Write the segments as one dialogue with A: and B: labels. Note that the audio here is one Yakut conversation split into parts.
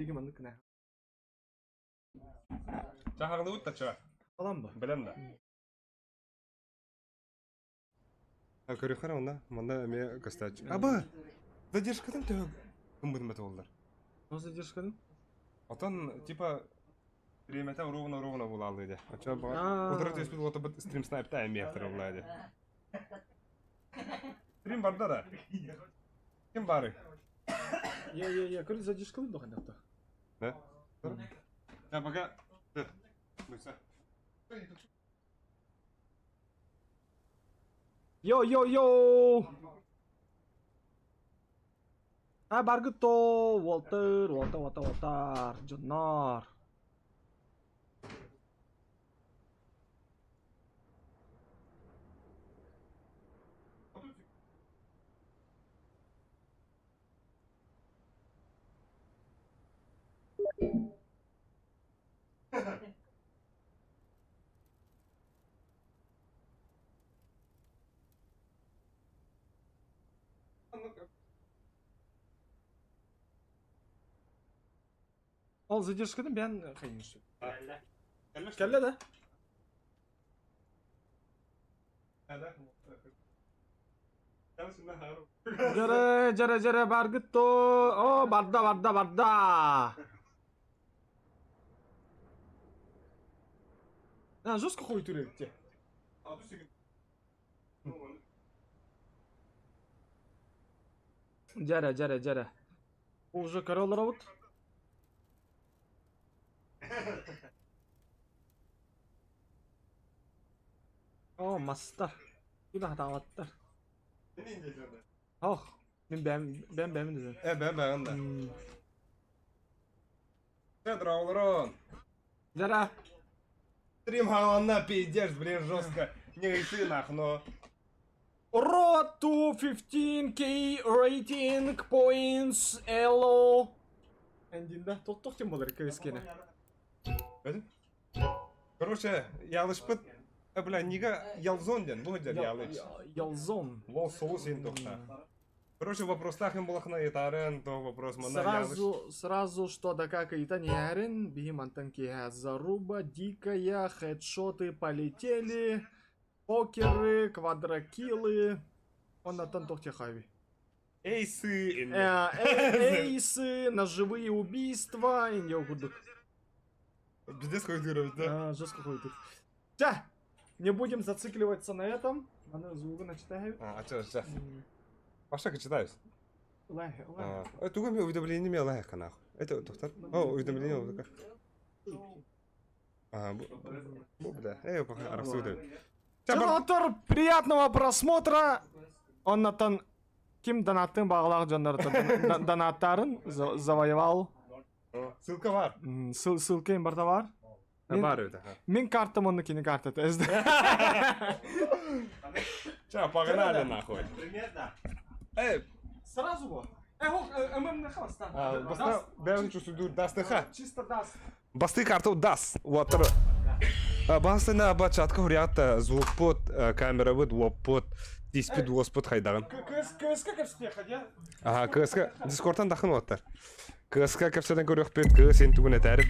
A: диги маннык кына.
B: Чахаҕылыбыт да ча.
A: Алан ба.
B: Билэн да. Көрүөххэ онна манна эмиэ көстөөччү. Аба! Задержкатын төһө гыммытым этэ буоллар.
A: Ну задержкатын?
B: Отон типа Бириэмэтэ уруубуна-уруубуна буолааллыы дии. Оччо баҕар утары түспүт уотабыт стрим снайпта эмиэхтэр буоллаа дии. Стрим барда да? Ким баарый?
A: Я, я, я, короче, задержкалый бахандахта.
B: Да? Да, пока. Да. Быса.
A: Йо, йо, йо! А баргыто, Уолтер, Уолта, Уолта, Уолтар, дьоннор. Ол задержкатын бэйэн хайыҥ Кэллэ да? Дьэрэ, дьэрэ, дьэрэ, баргыт то. О, барда, барда, барда. А, жестко хуй турель те. Дьэрэ, дьэрэ, дьэрэ. Уже король робот. О, мастар. Куда хатаабаттар. Ох, мин бэм бэм бэм дедим.
B: Э, бэм бэм да. Драулрон.
A: Жара.
B: Стрим хааланна, пиздец, блин, жестко. Не ыйты нах, но...
A: Road to 15k rating points, hello. Эндинда, тоттох тем болар квескене.
B: Короче, ялышпыт, бля, нига ялзон ден, бу ден ялыч.
A: Ялзон.
B: Вол солу син тохта. Короче, вопростах им булахна етарын, то вопрос мана
A: Сразу, сразу, что да как и танярин, бихим антанки заруба, дикая, хедшоты полетели, покеры, квадрокиллы. Он на тантох хави.
B: Эйсы.
A: Эйсы, ножевые убийства, и не курдук.
B: Пиздец какой да?
A: Жестко ходит. Да! Не будем зацикливаться на этом. Аны звугу начитаю.
B: А, что, что? Паша, читаюсь.
A: Лай, лай.
B: Туга мне уведомление мне лайка нахуй. Это доктор? О, уведомление. А, бу, бля. Эй, пока арасуды.
A: Доктор, приятного просмотра. Он натан ким донаттын бағалақ дьоннор донаттарын завоевал.
B: Ссылка бар.
A: Ссылка им барда бар.
B: Бар это.
A: Мин картам онны кини картата.
B: Ча, погнали нахуй.
C: Примерно.
B: Эй,
A: Сразу во. Э, ох, ММ на хвоста.
B: Баста, бәрін чувствую, дастыха.
A: Чисто даст.
B: Басты карту дас. Уаттыр. Бастына бачатка хурята звук под камера быт уоппут тиспит уоспут хайдагын.
A: КСК кепсте ходя.
B: Ага, КСК Дискордтан дахын уаттар. КСК кепседен көрөкпүт, К сен түгүн этәрим.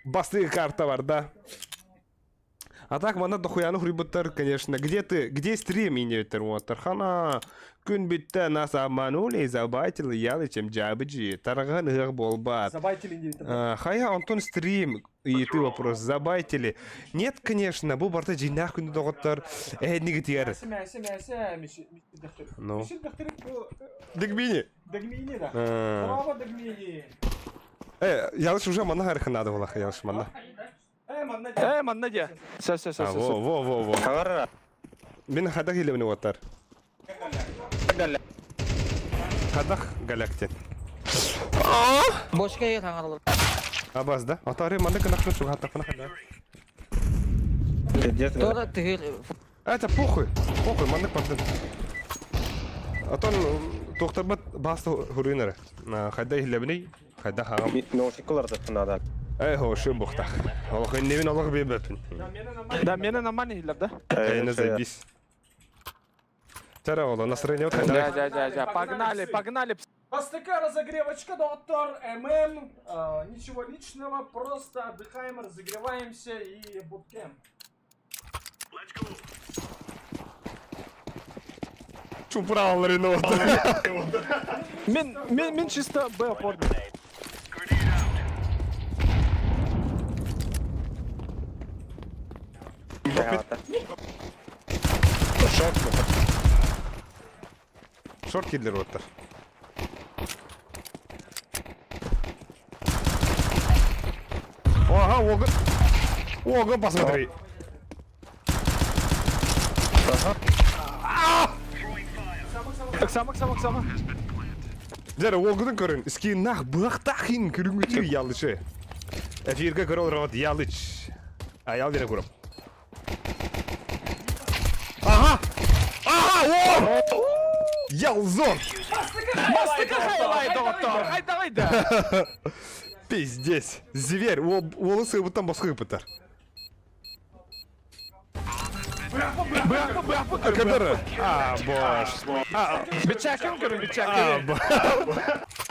B: Басты карта бар, да. А так манна дохуяны хуйбуттар, конечно. Где ты? Где стрим инейтер уаттар? Хана күн бүтті нас обманули, забайтили ялычем джабыджи. Тараган ыгах болбат.
A: Забайтили не
B: Хая Антон стрим и ты вопрос забайтили. Нет, конечно, бу барта жинах күнді доғыттар. Э, неге тиер. Ну. Дегмини.
A: Дегмини, да. Браво, Дегмини.
B: Э, ялыш уже манна харыхы надо было, ялыш манна.
A: Э, манна де. Все, все, все,
B: А, во, во, во, во. Мен хадах илемни оттар. Хадах галактин.
D: Бошка егер таңарылыр.
B: Абаз да? Атары манна кынахны суга хатахна хада.
D: Тора тыгыр.
B: Это похуй. Похуй, маннык бардын. Атон тохтарбат басты хуруйнары. Хайда илебни, хайда хагам.
C: Наушникалар да надо.
B: Эй, хо, шым бухтах. Аллах, невин Аллах бейбепин.
A: Да, мені нормально хиллер, да?
B: Эй, не заебись. Тара, ола, настроение вот
A: Да,
B: хайда.
A: да, да, да. Погнали, погнали. Бастакы разогревочка, доктор, ММ, ничего личного, просто отдыхаем, разогреваемся и буткемп.
B: Чупралларын
C: Мен, мен, мен чисто Б оформлю.
B: Шорт киллер оттар. Ага, ого. Ого, посмотри.
C: Оксама, Оксама, Оксама.
B: Дьэ, уолгутун көрүн, скиннах быахтаах иһин күлүҥҥүтү ялычы. Эфиргэ көрө олоробут Ялыч. Аял бере курап. Ага! Ага, о! Ялзор!
C: Бастакы хайлай, доктор! Хайда, хайда!
B: Пиздец! Зверь! Уолу сыыбыттан босхо ыппыттар.
C: Быахпы, быахпы, көрүн.
B: Кадары! А, бош! А,
C: Бичакын көрүн,
B: а,
C: бичакын.
B: бо-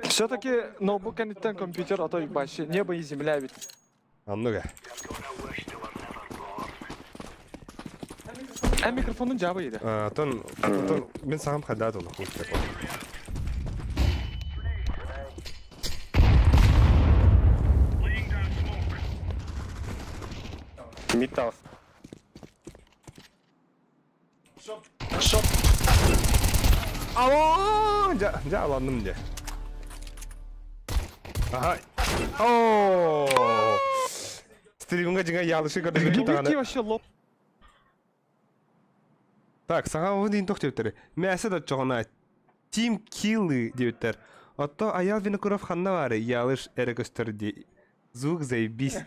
C: Все-таки ноутбук кэнниттэн компьютер, а то и вообще небо и земля ведь.
B: А ну-ка.
C: Эн микрофонун дьаабы иде.
B: Оттон, оттон мин саҕам хайдаа тула.
D: Металл.
C: Шоп.
B: Алло! Дьэ, дьэ, аланным дьэ. Ага. О! Стримҥа дьиҥэ ялышы көрдөрбүт
C: Гибики
B: даҕаны.
C: вообще лоп.
B: Так, саҥа оҕо диин тох диэбиттэр. Мээсэ да оччоҕуна Тим Киллы диэбиттэр. Отто Аял Винокуров ханна баарый? Ялыш эрэ көстөр дии. Звук заебись.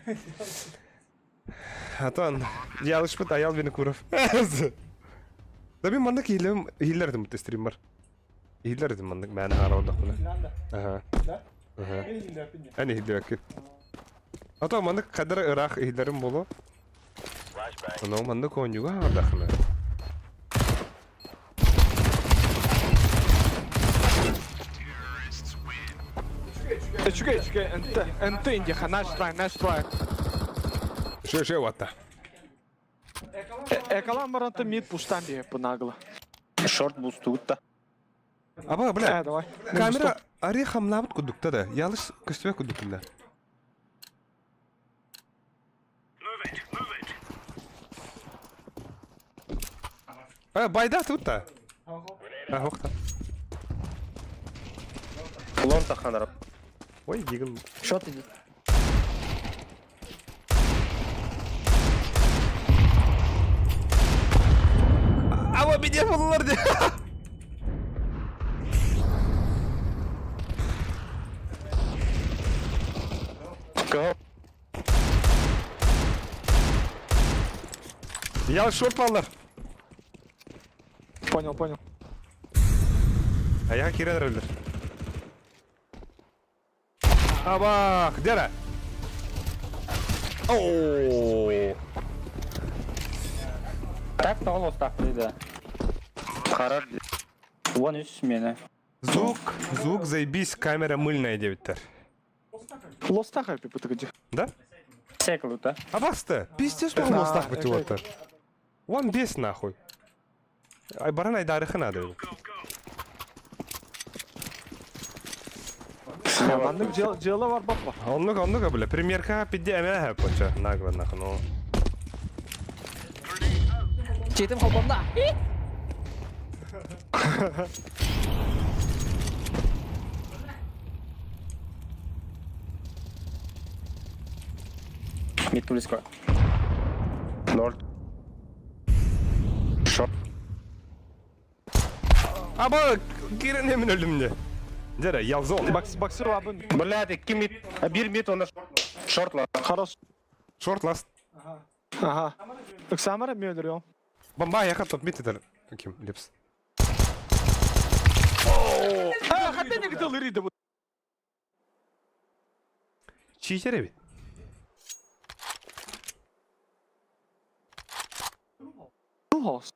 B: Атон, ялышпыт Аял Винокуров. Да мин маннык иһиллэм иһиллэр этим стриммар. Иһиллэр этим маннык мээнэ хаара олдохпуна. Аха.
A: Да?
B: Аха. Эн иһиллибэккин. Ото маннык хадара ыраах иһиллэрим буолуо. Ону маннык оонньууга хаардахына.
C: Үчүгэй, үчүгэй, НТ, НТ индиха, наш try, наш try.
B: Шö шö ватта.
C: Экалан баранта мид пуштан бие нагло.
D: Шорт бустуут да.
B: Аба, бля,
C: Э, давай.
B: камера ари хамнаабыт курдукта да. Ялыш көстүбэт курдук да. Э, байда тут-то. А, охта.
D: Лон таханар.
B: Ой, дигл.
D: Шорт иди.
B: Аба, меня буллар де.
D: Го.
B: Я шорт баллар.
C: Понял, понял.
B: А я кирен рөллер. Абах, дера. О.
E: Так тоҕо лостаахпытый да.
D: Харар.
E: 13 миэнэ.
B: Звук, звук, заебись, камера мыльная диэбиттэр.
C: Лостах опять
B: Да?
E: Секлута.
B: Абаста, пиздец, что он лостах бытылоттар. Он бес нахуй. Ай, баран айдарыхы надо.
C: Маннык дьыала бар баппа.
B: Оннук, оннук, бля, примерка пидде эмэһэ поча, нагло нахуй, ну.
F: Четим холбонно.
E: Мид близко.
D: Ноль. Шорт.
B: Аба, кирен эмин өлдүм де. Дere, ялзон.
C: Бакс, баксыр абын.
D: Блядь, икки мид. А бир мид он шорт ла.
C: Хорош.
B: Шорт ласт.
C: Ага. Так Самара мен өлөрөм.
B: Бомба яка топ мид этер. Ким, лепс.
C: А, хотя не хотел Ирида.
B: Читер эбит.
C: Кыл хоос.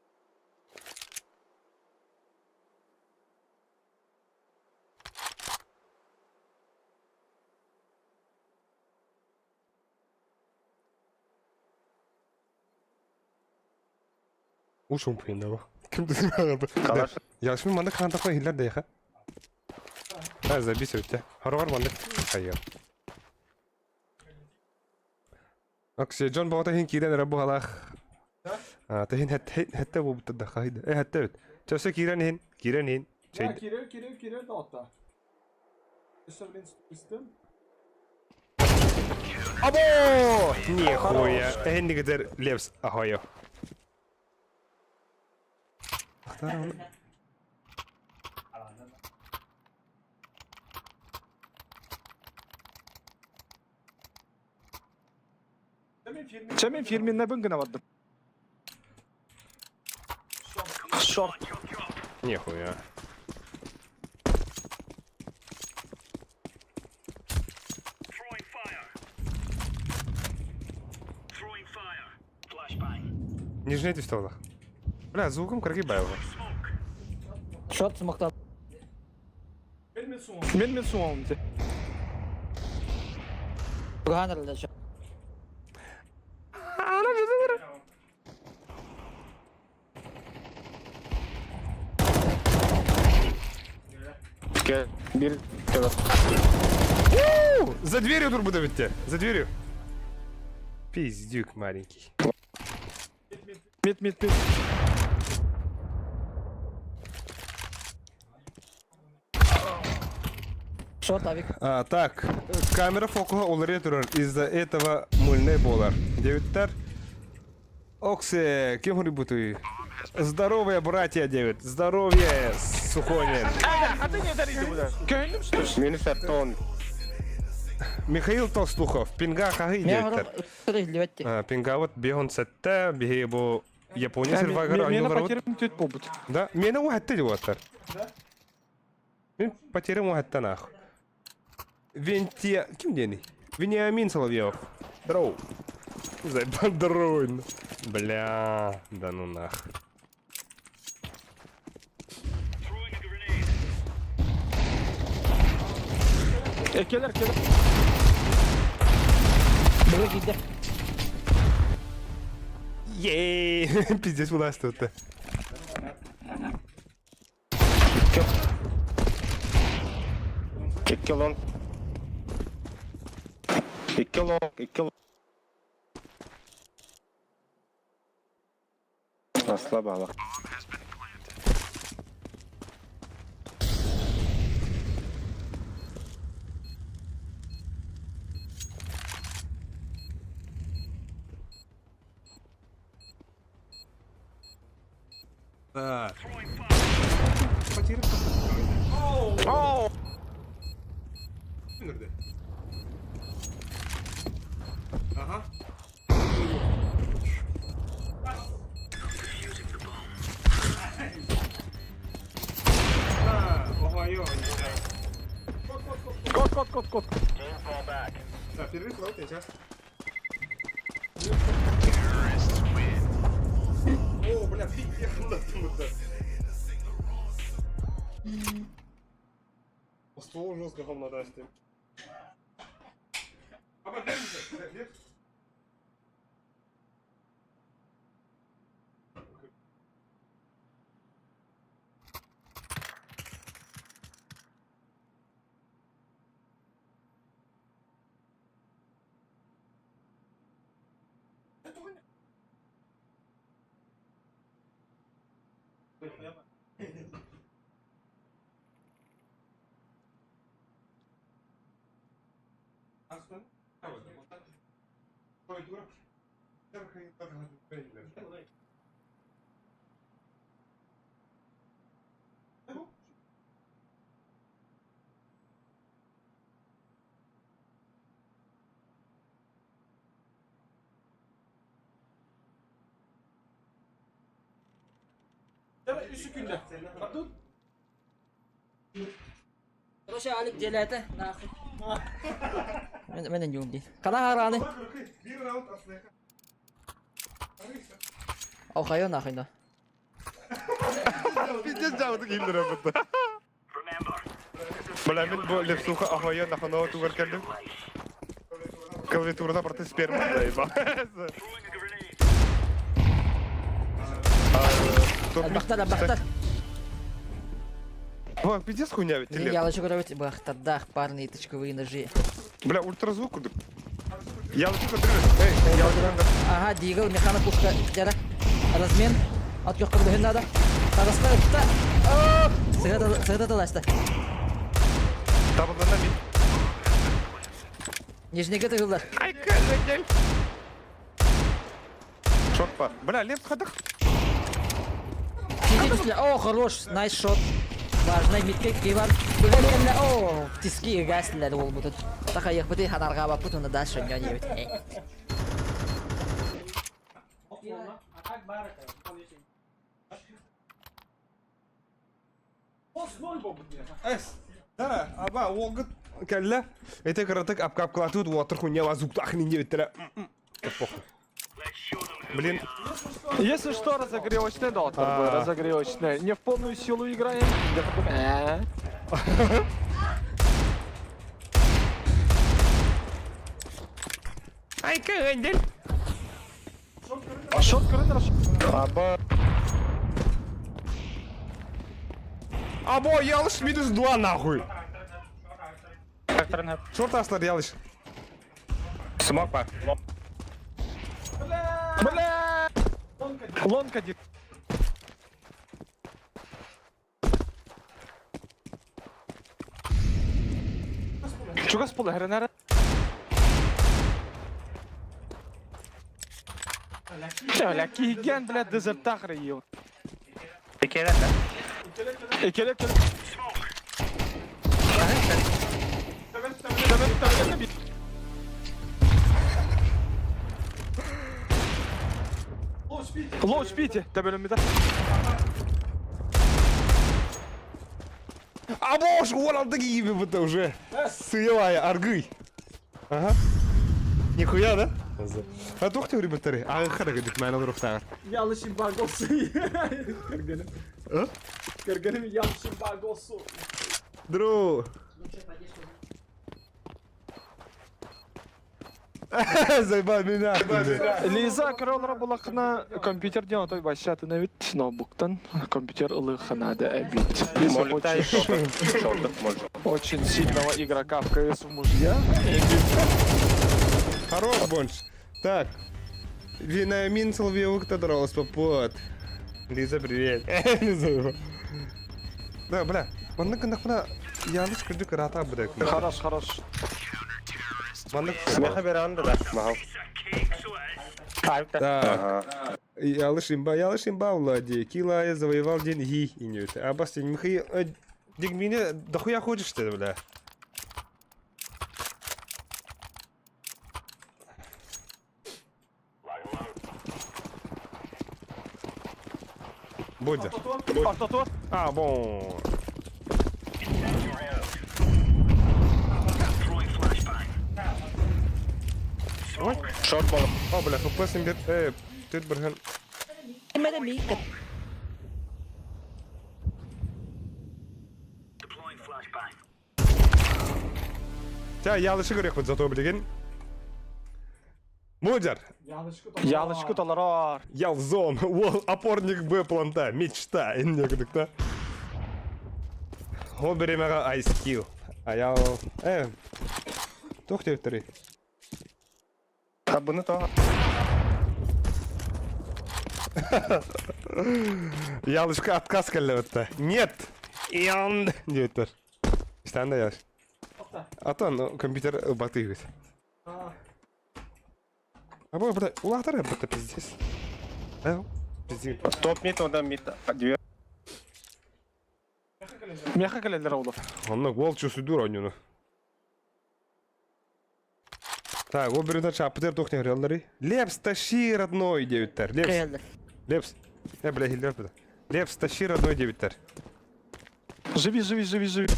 B: Ушум пыйнаба. Ким
D: Калаш.
B: Яшмин маннык хаантахха иһиллэр дэйэхэ. А, забись өттө. Хороҕор маннык хайыам. Оксе, дьон боҕото иһин киирэн эрэ буһалаах. А, тэһин хэтте буолбуттар да хайда. Э, хэтте эбит. Чөсө киирэн иһин, киирэн иһин.
A: Да, киирэр, киирэр, киирэр да отта. Өссө блин истим.
B: Або! Нихуя. Эһиннигитер лепс ахойо.
C: Чэ мин фирменнэбин гына бардым. Шорт.
B: Нихуя. Нижний түстэ Бля, звуком кыргый баева.
F: Шорт смоктан.
C: Мен мен суоҕум дии.
F: Тугаан эрэллэр шорт.
D: Кэ бир төбө.
B: За дверью турбу битте. За дверью. Пиздюк маленький.
C: Мид мид мид.
F: Шорт авик.
B: А, так, камера фокуһа уларыйа турар. Из-за этого мыльный буолар. Диэбиттэр. Оксе, ким хуруйбутуй? Здоровье, братья, диэбит. Здоровье, Сухонин.
C: Көһүннүм что ли?
D: Минус он.
B: Михаил Толстухов, пинга хаһый
F: Мен
B: диэбиттэр.
F: хорох иһиллибэт
B: А, пинга вот биэһ уон сэттэ, биһи бу Япония сервагар
C: Миэнэ
B: оонньуулар
C: потерям түт буолбут.
B: Да, миэнэ уһатты диэбиттэр. Мин потерям уһаттан ах. Венте... Ким диэний? Вениамин Соловьев. Здорово. Заебандрон. Бля, да ну нах.
C: Э, кэлэр кэлэр.
F: Быга киирдэ.
B: Ей, пиздец власть тут.
D: Икки long. Икки long, икки long. Ослабала.
B: Так.
C: Оо!
B: Nerede? Ага. Ого,
C: Кот кот кот кот.
B: Так, перерыв, ладно, сейчас. О, бля, пиздец, куда Ствол жестко говно даст им. А, бля,
A: Үс күндэ. Тут
F: Короче, Алик дьиэлээтэ, нахуй. Мен мен дии. Хана хараны.
B: Бир раунд аслыха.
F: Охайо нахуй но.
B: Пиздец дьаабытык иһиллэрэ бутта. Бля, мин бу лепсуха охойо нахуй тугар кэллим. Клавиатурата барыта сперма заеба.
F: Бахтар, бахтар.
B: Ва, пиздец хуйня ведь телефон.
F: Я лучше көрөбүт бахтардаах парные точковые ножи.
B: Бля, ультразвук курдук. Я лучше көрдүрү. Эй, я лучше
F: Ага, Дигл, механа пушка дьара. Размен. От көхкө бөһүн надо. Тараста ытта. Сыгата таласта.
B: Табыллана мин.
F: Нижнийге тыгыллар.
B: Ай, кэллэгэл. Шот бар. Бля, лепс хадах.
F: О, хорош, найс шот. Важный митке кивар. Бүләккәнлә, о, тиски гәсләр ул бутын. Таха яхбыты ханарга бапут, уны дальше не не бит.
B: Эс. Да, аба, уолгыт кэллэ. Эти кыратык апкапкалатыт уотыр хуйня вазуктах не биттере. Похуй. Блин.
C: Если что, разогревочный дотер был, разогревочный. Не в полную силу играем. Где-то...
B: Ай, кэндель.
C: Шот көрінер.
D: Аба.
B: Або, ялыш минус 2 нахуй.
E: Тракторын
B: Шорт аслар ялыш.
D: Смок бар.
C: Бля! Лонг один. Чугас поле, хренера. Бля, киген, бля, дезертахры ел.
E: Икелер да.
C: Экелеп, келеп. Төбе, төбе, Лоу, спите, төбелімді.
B: Або, уолалды кииби быта уже. Сыевая, аргый. Ага. Нихуя, да? А тухты ребятары. А хара гидик мен алыр ухтагар.
A: Ялыш имбагосы. Кергеним.
B: А?
A: Кергеним ялыш имбагосы.
B: Дру. Заебал меня.
C: Лиза королара булакына компьютер ден отой башатына бит ноутбуктан компьютер ылыхына да бит. Если
D: Моликтай
C: хочешь
D: шорт. Шорт, может.
C: очень сильного игрока в КС в мужья,
B: Хорош, Бонж. Так. Винамин Соловьевых Тадролос попот. Лиза, привет. Лиза. Да, бля. Маннык нахуна ялыш кырдык рата бля.
C: хорош, хорош.
B: Маннык.
D: Смеха беранды да. Махал.
E: Айыпта.
B: Так.
D: Ага.
B: Ялыш имба, ялыш имба, Влади. Килая завоевал деньги и не это. Абас, Михаил, Дигмине, дохуя хочешь ты, бля? Бодя.
C: Ортотур.
B: А, бон. Ой.
D: Шорт бол.
B: О, бля, хп симбер. Тут бирген.
F: Мене мика.
B: Тя, ялышы көрек бит зато билген. Мудер,
C: Ялышкы толорор.
B: Ялзон, уол, опорник Б планта, мечта, инне кудукта. Хо беремега айскил. Аял, тух тептери.
D: А бұны то.
B: Ялышка отказ келлебетте. Нет. Ян диеттер. Истанда ялыш. Ата, ну, компьютер батыгыт. А бо, бля, улахтар это пиздец. Пиздец.
D: Топ мид, одан мид. Дверь.
C: Меха келелер олу.
B: Онно гол чусуду ронюну. Так, ол бірінші чапытыр тухне греллери. Лепс, тащи, родной, девяттер. Лепс,
F: Кэллер.
B: Лепс. Бля, хиллер бля. Лепс, тащи, родной, девяттер.
C: Живи, живи, живи, живи.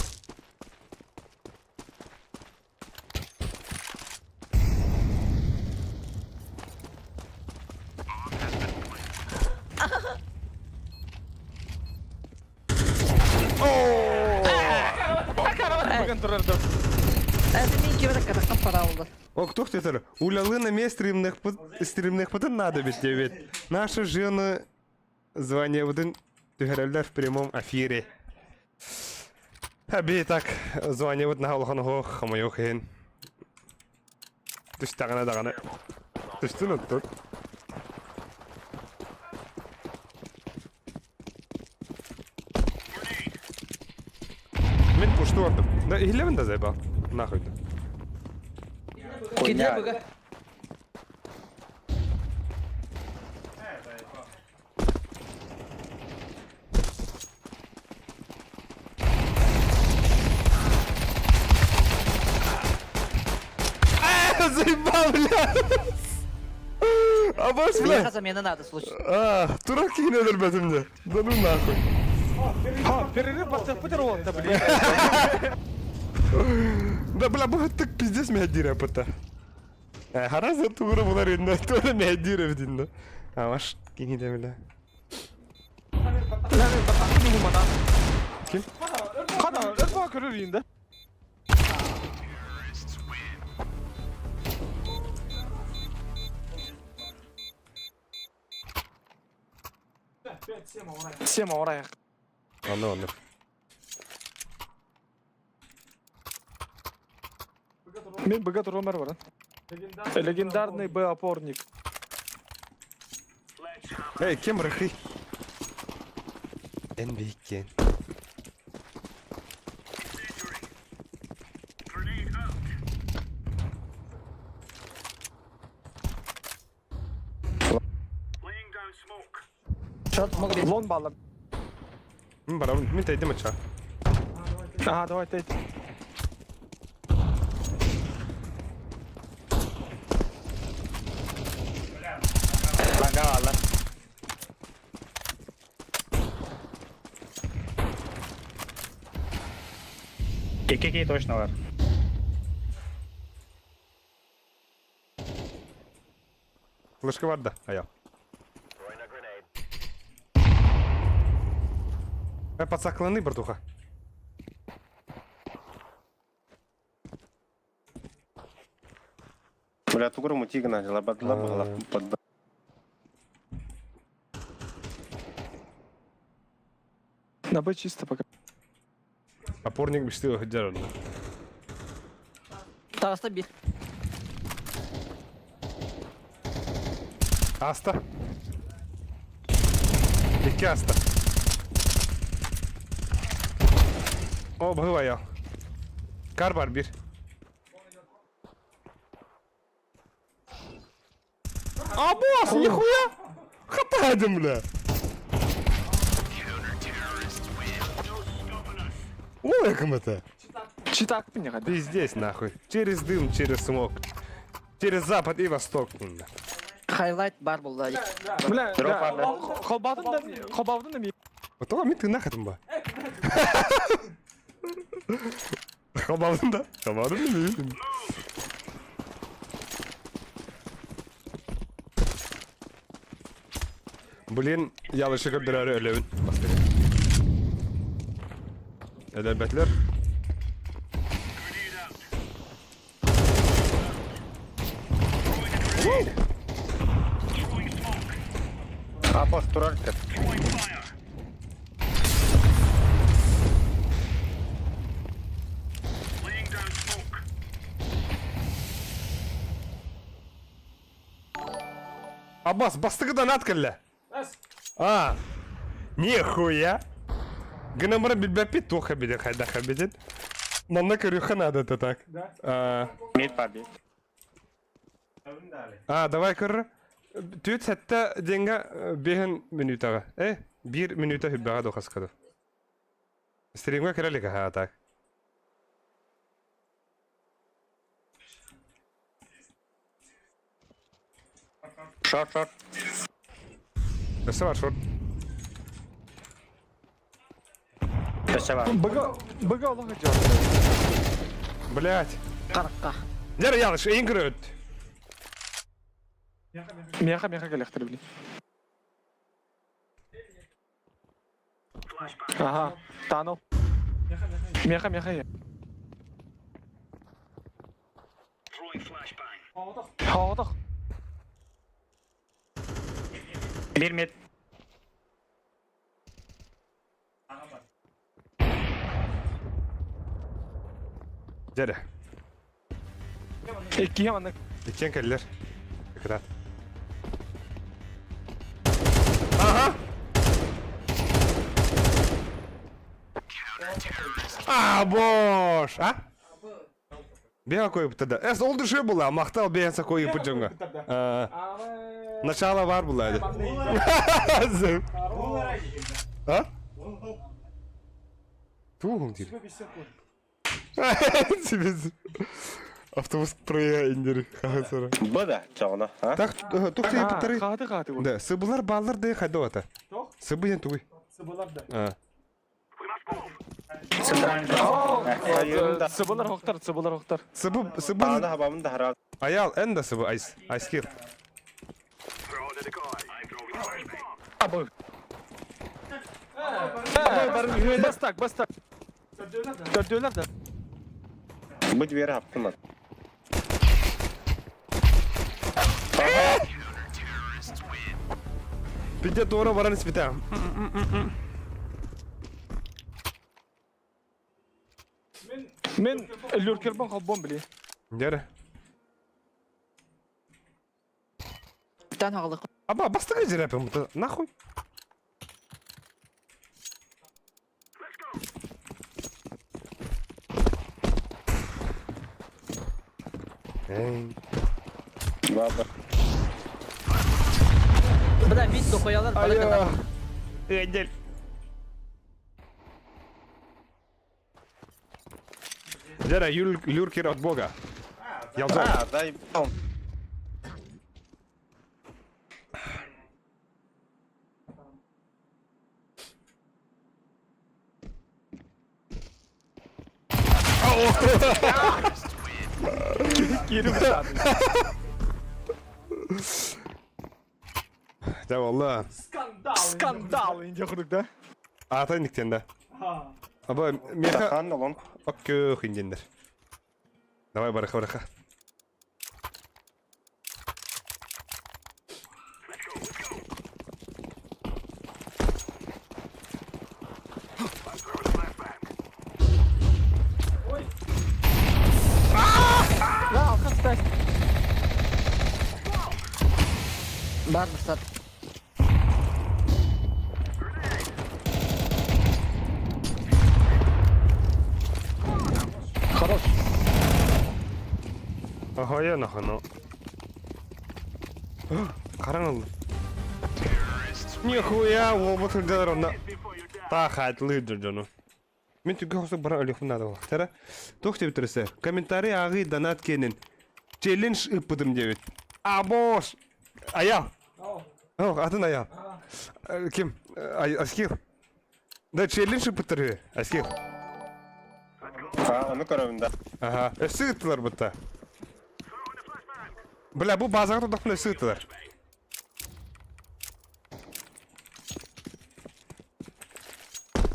C: Быган турар да.
F: Это мин кибер катахтан пара oldu.
B: О, кто кто Улялы на стримных стримных потом надо ведь ведь. Наша жена звание один түһэрэллэр в прямом эфире. Аби так звание вот на холохон хомойуох иһин. Түстэҕинэ даҕаны. Түстүн оттон. Мин пушту бардым. Да иһиллэбин да заебал. Нахуй да.
F: Киде быга.
B: А, заебал, бля! А баш, бля!
F: Миэхэ замена надо, случай.
B: А, турак киһини өлөрбөтүм дьэ. Да ну нахуй.
C: Ха, перерыв бастыахпыт уолта, блин.
B: Да, бля, бу так пиздец мээдиир апыта. Хараза тугура булар инде, тугура мээдиир эбит А ваш киһи дэ, бля. Ким?
C: Хана, өрбаа көрөр инде. Сема орайық.
B: Аны, аны.
C: Мен БГ турумар бар. Легендарный Б опорник.
B: Эй, кем рахи? NBK.
F: Шот мог быть.
C: Лон балла.
B: Мин барабын, мин тайдым ача.
C: Ага, давай тейт.
E: Ланга алла. Икки точно бар.
B: Флешка бар да, ая. Э, подсакланы, братуха.
D: Бля, тугура мутига начала, бадла была. Под...
C: На Б чисто пока.
B: Опорник мечты выходил.
F: Таҕыста биир.
B: Аста. Икки аста. О, быһыва Кар бар биир. А, босс, нихуя! Хатадим, бля! Ой, как это?
C: Читак меня
B: Пиздец, нахуй. Через дым, через смог. Через запад и восток.
F: Хайлайт бар буолла.
C: Бля,
E: Дроп бар, да.
C: Холбатын да, холбатын да ми.
B: Тоҕо мин тыыннаах этим ба. Хабалдым да. Хабалдым да билбим. Блин, ялышы көрдөрөр өлөбүн. Өлөрбөтүлөр.
D: А, босс, турар
B: Аббас, бастыгыдан ат кэллэ. А, нихуя. Гынамара билбэппит туох эбитин хайдах эбитин. Манна көрүөххэ надо это так. А,
E: Мид бар биир.
B: а, давай көр. Түөрт сэттэ диэҥҥэ биэһин мүнүүтэҕэ. Э, биир мүнүүтэ хүббэҕэ дохаскады. Стримҥа кэлэ а так.
E: Шорт, шорт.
B: Өссө бар шорт.
E: Өссө бар.
C: БГ, БГ олох идет.
B: Блять.
F: Харахха.
B: Дьэ ялыш, эйин көрөт.
C: Меха, меха кэлэхтэр блин. Ага, танул. Меха, меха. Хаҕатах.
E: Бир мид.
B: Дьэ
C: Иккиһи маннык.
B: Иккиэн кэллэр. Кытаат. Ага. А, бош, а? Бега койбута да. Эс ол души була, махтал бега койбут дьоҥҥо. Начало бар була. А? Тугун диир. Автобус проеха индери хахасара.
D: Бада чоҕуна. А?
B: Так, тух тиийбиттэрий?
C: Хааты хааты бу.
B: Да, сыбылар бааллар да хайда бата. Сыбы диэн тугуй?
A: Сыбылар да.
B: А.
D: Айырын да.
C: Сыбылар хохтар, сыбылар хохтар.
B: Сыбы, сыбы...
D: Аана хабамын да хараа.
B: Аял, эн да сыбы, айс, айскир.
C: Бастак, бастак. Төрдүөлэр да.
D: Бу двери хаптым.
B: Пиде туора баран испитэ.
C: Мен люркербен холбон били.
B: Дьэрэ.
F: Тан хаҕылык.
B: Аба, бастакы дьирэпим, нахуй. Эй.
D: Баба.
F: Бля, мид дохуялар
B: Айа. Эдель. Дьэрэ, люркер от бога. Ялзон.
D: А, дай.
B: Дьэ буолла.
C: Скандал инде курдук да.
B: Аата инниктен да. Аба, меха
D: Тахан олон.
B: оккөх индендер. Давай барыха барыха.
C: Да, алка стась.
F: Бар быстат.
C: Хорош.
B: Ага, я нахуй, Харан ылла. Нихуя, уолбут сылдьалар онно. Таахаатылыы дьону. Мин түгэх охсук баран өлүөхпүн наада буолла. Тара, туох диэбиттэрэ Комментарий ааҕыы донат киэнин. Челлендж ыыппытым диэбит. Абош! Аял! О, атын Аял. Ким? Аскил. Да, челлендж ыыппыттар үһү. Аскил.
D: А, ону көрөбүн да.
B: Аха, өссө ыыттылар бутта. Бля, бу базаҕа турдахпына өссө ыыттылар.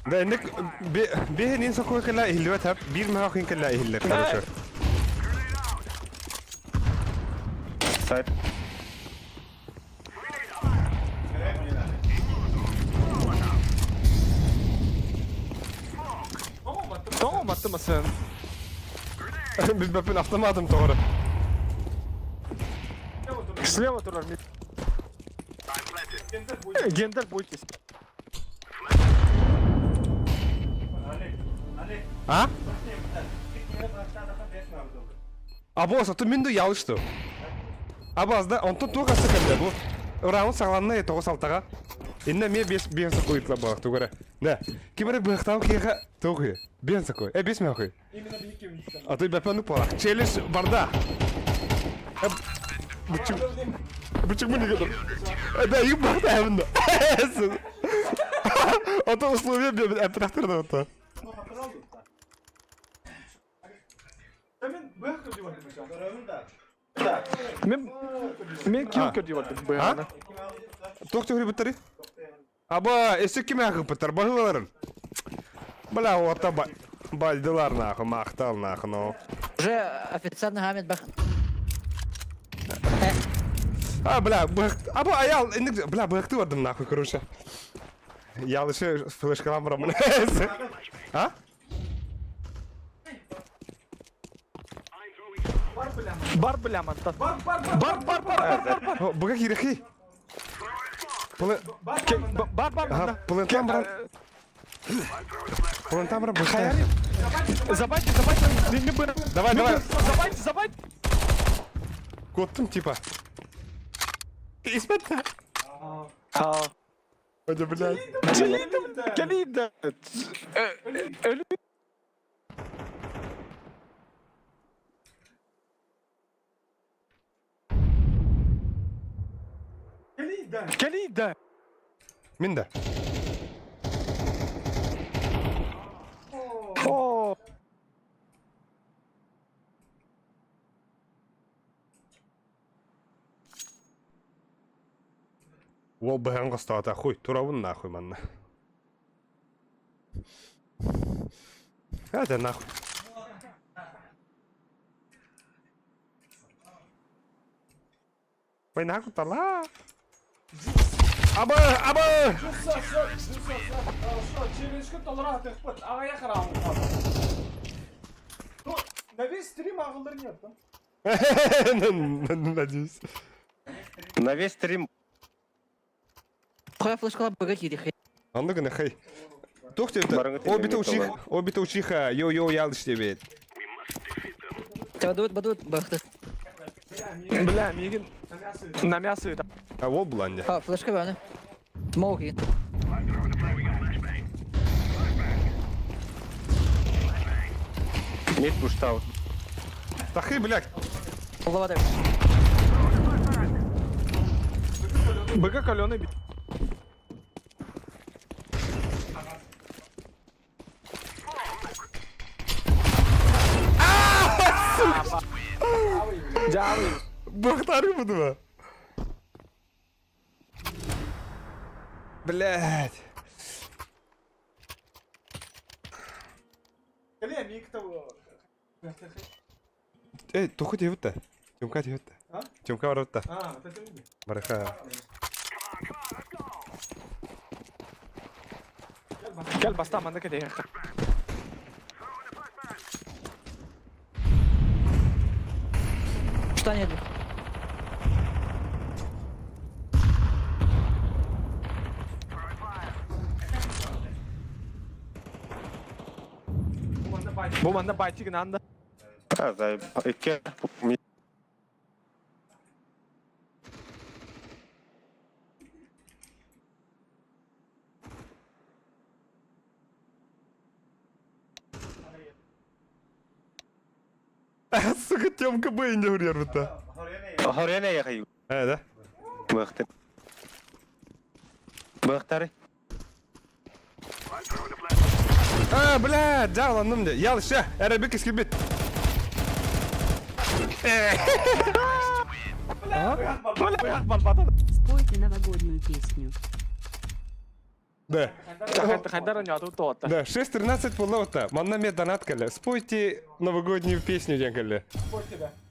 B: Да, инник биһин сокуой кэлэ иһиллибэт хап, биир мөһөөх кэлэ иһиллэр, короче.
D: Сайт.
C: Тоҕо маттымасын.
B: Билбэппин автоматым тоҕоро.
C: Слева турар мид. Гендер бойтесь.
B: А? Абос, а то мин да ялышты. Абаз да, онтон туох асы кэллэ бу. Раунд саҕаланна тоҕус алтаҕа. Иннэ эмиэ биэс биэс сокуй ыытла буолар тугу эрэ. Да. Ким эрэ быһахтаах киһиэхэ туох үһү? Биэс сокуй. Э, биэс мөөхүй. А то бэпэн буолар. Челлендж барда. Бычык. Бычык мы не Да, их бахтаабын да. Ото условия биэбит эппэтэхтэр да
C: Мен мен килл көрдүү бардым быһаана.
B: Туох түһүрбүттэрий? Аба, өссө ким аахыппыттар баһыыларын? Бля, уота бальдылар нахуй, махтал нахуй, но.
F: Уже официально гамет бах.
B: А, бля, аба аял, бля, быһахты бардым нахуй, короче. Я лише флешкалам барамын. А?
C: Бар бля мантан. Бар бар бар бар бар бар.
B: Быга кирехи.
C: Бар бар
B: Ага, плентам баран. Плентам баран быһа.
C: Забайте, забайте. Не быр.
B: Давай, давай.
C: Забайте, забайте.
B: Коттум типа. Испетте.
C: А.
B: Ой, блядь.
C: Кэлиидэ. Өлү. Кэлиидэ.
B: Мин да.
C: Оо.
B: Уол быһан хостоото хуй, турабын нахуй манна. Это нахуй. Ой, нахуй тала. Абы, абы!
A: Ну, на весь стрим ағылдыр нет, да?
B: Надеюсь.
D: На весь стрим.
F: Хоя флешкалар быга киирихи.
B: Оннук гына хей. Туох диэбитэ?
D: Барыҥҥа
B: Обита
D: тиийэн
B: учих, обита учиха, йо-йо ялыш диэбит.
F: Бадуут бадуут быахты.
C: Бля, миигин на мясо это.
B: А ол булан дьэ.
F: А, флешка баны. Смоук иһин.
D: Мид пуштал.
B: Тахы, блядь.
F: Оллабада.
C: Быга каленый бит. Дьявол.
B: Бахтары буду. Блядь.
A: Кэлиэ, миик того.
B: Эй, туху диэбит Тёмка диэбит
A: А?
B: Тёмка барбыт
A: А, вот это видно.
B: Барыха.
C: Кэл баста манна кэлиэ.
F: Что нет?
C: Бу манна байтик нанда.
D: А, за икки. Мид.
B: Сука, Тёмка бэйн диэн барбыта.
D: Хорена яхай.
B: Э, да?
D: Быахтар. Быахтары.
B: А, блядь, дьааланным дьэ. Ялыш, эрэ бик килбит.
G: Спойте новогоднюю песню.
B: Да.
C: Хайдар не тут то.
B: Да, 6.13 буолла. Манна эмиэ донат кэллэ. Спойте новогоднюю песню диэн кэллэ.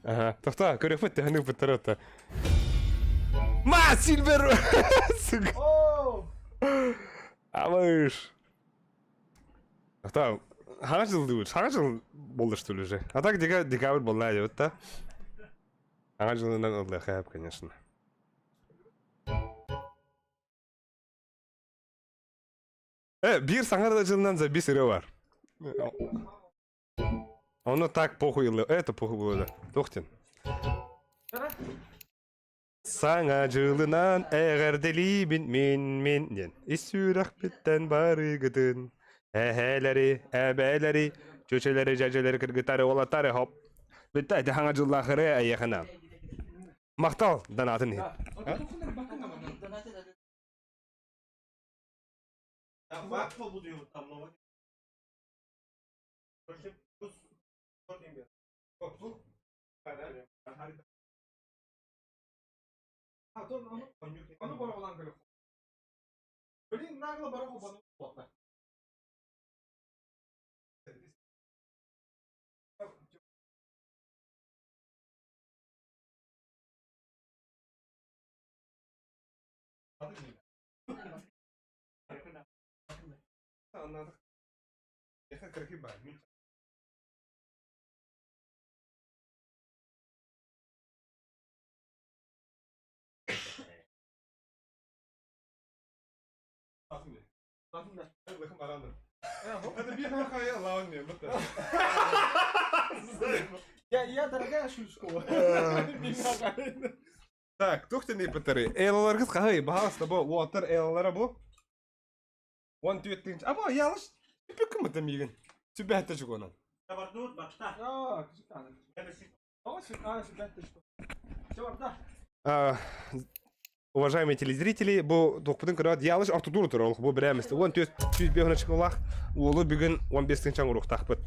B: Ага. Тохтоо, көрүөхпүт төһөнү ыыппыттар Ма, Сильвер! Сука. Абыш. Тохтоо, хаҥа дьыл диибит. Саҥа дьыл буолла что ли уже? А так декабрь буолла диэбит да? Саҥа дьылынан ыллыахха конечно. Э, биир саҥа дьылынан забис ырыа баар. Ону так похуй это похуй было да. Туох диэн. Саҥа дьылынан эҕэрдэлиибин мин мин диэн. Ис сүрэхпиттэн барыгытын. Эһээлэри, эбээлэри, чүчэлэри, дьэдьэлэри, кыргыттары, уолаттары хоп. Бүттэ ити саҥа дьыллаах ырыа эйиэхэ Махтал донатын иһин.
A: Блин, нагло бараху бану. Я дорогая Шульшкова.
B: Так, туох тэнийбиттэрий? Эйлаларгыт хаһый? Баһаалыста бу уолаттар эйлалара бу. Уон түөрт тыһыынча. Або, ялыш түпүккүм миигин. Сүбэһэтэ чугунан. Уважаемые телезрители, бу туохпутун көрөөт, ялыш ортотуур турар, ол бу бирээмэсте. 14 105 очколаах уолу бүгүн 15 тыһыынча оҥоруохтаахпыт.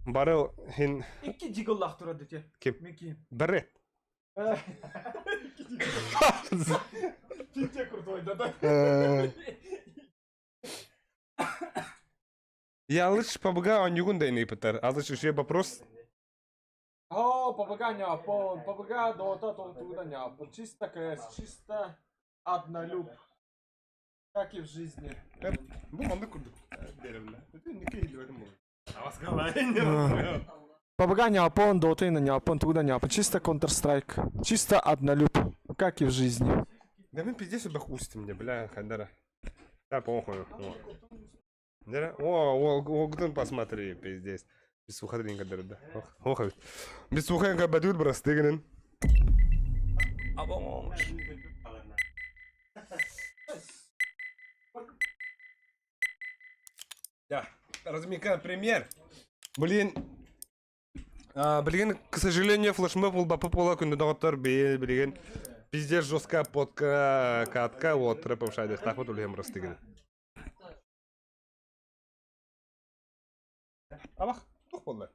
B: Бары хин
A: Икки дигыллаах турар дите.
B: Ким?
A: Мики.
B: Бары.
A: Пиздец крутой, да да.
B: Ялыш ПБГ оонньуугун да ыйыппыттар. Алыш үчүгэй вопрос.
A: О, ПБГ не пон, ПБГ Дота туда не пон. Чисто КС, чисто однолюб. Как и в жизни.
B: Бу маннык курдук биэрэбин.
C: ПБГ не апон, Дота не апон, туда не апон. Чисто Counter-Strike. Чисто однолюб. Как и в жизни.
B: Да мен пиздец убах устим мне, бля, хандара. Да, похуй. О, о, о, посмотри, пиздец. Без сухаринка да. Ох, ох. Без сухаринка бадут брастыгнен. Да, размикаем пример. Блин, а, блин, к сожалению, флешмоб был пола күндү доҕоттор билигин пиздец жесткая подка катка вот рэпом шайдых так вот улем растыгын. Абах, тух болду.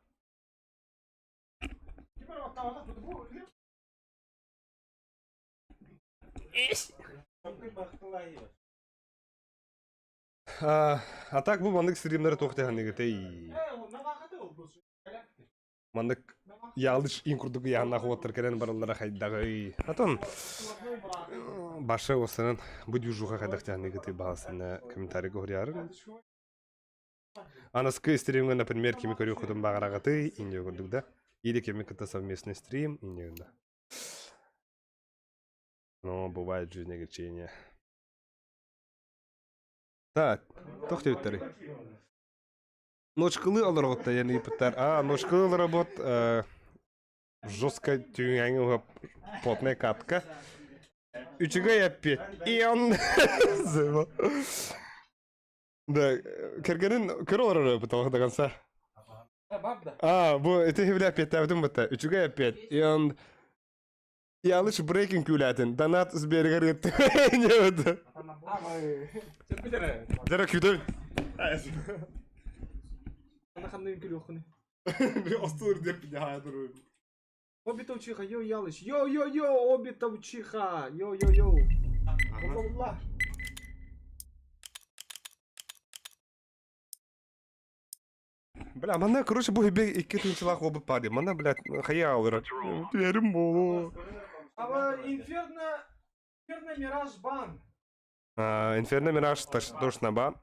B: А, а так бу маннык стримнери туохтаһаныгытэй. Маннык ялыш ин курдук яһаннаах уоттар кэлэн бараллара хайдаҕый. Атон баша осанан бу движуха хайдахтаһаныгытэй баҕасына комментарийга хоруйарын. Анаскы стримҥа, например, кими көрүөххүтүн баҕараҕытый, инньэ курдук да. Или кими кытта совместный стрим, инньэ да. Но бывает в жизни огорчения. Так, туох диэбиттэрий? Ночкылыы олороҕут диэн ыйыппыттар. А, ночкылыы олоробут жестко түүҥҥэ потная катка. Үчүгэй эппиэт. И он Да, кэргэнин көрө олорор эбит до конца. А, бу ити бля эппиэттээбитим бытта. Үчүгэй эппиэт. И он Ялыш брейкинг күүлээтин. Донат сберегэр ыытты. Дьэ күүтөбүн. Остур деп
A: Обита учиха, йоу, Ялыч, йоу-йоу-йоу, Обита учиха, йоу-йоу-йоу. Алла.
B: Бля, манна, короче, бу хибе икки тыынчалаах уолбут баар Манна, блядь, хайа олорор. Түһэрим буолуо.
A: А Инферно, Инферно Мираж бан.
B: Инферно Мираж точно бан.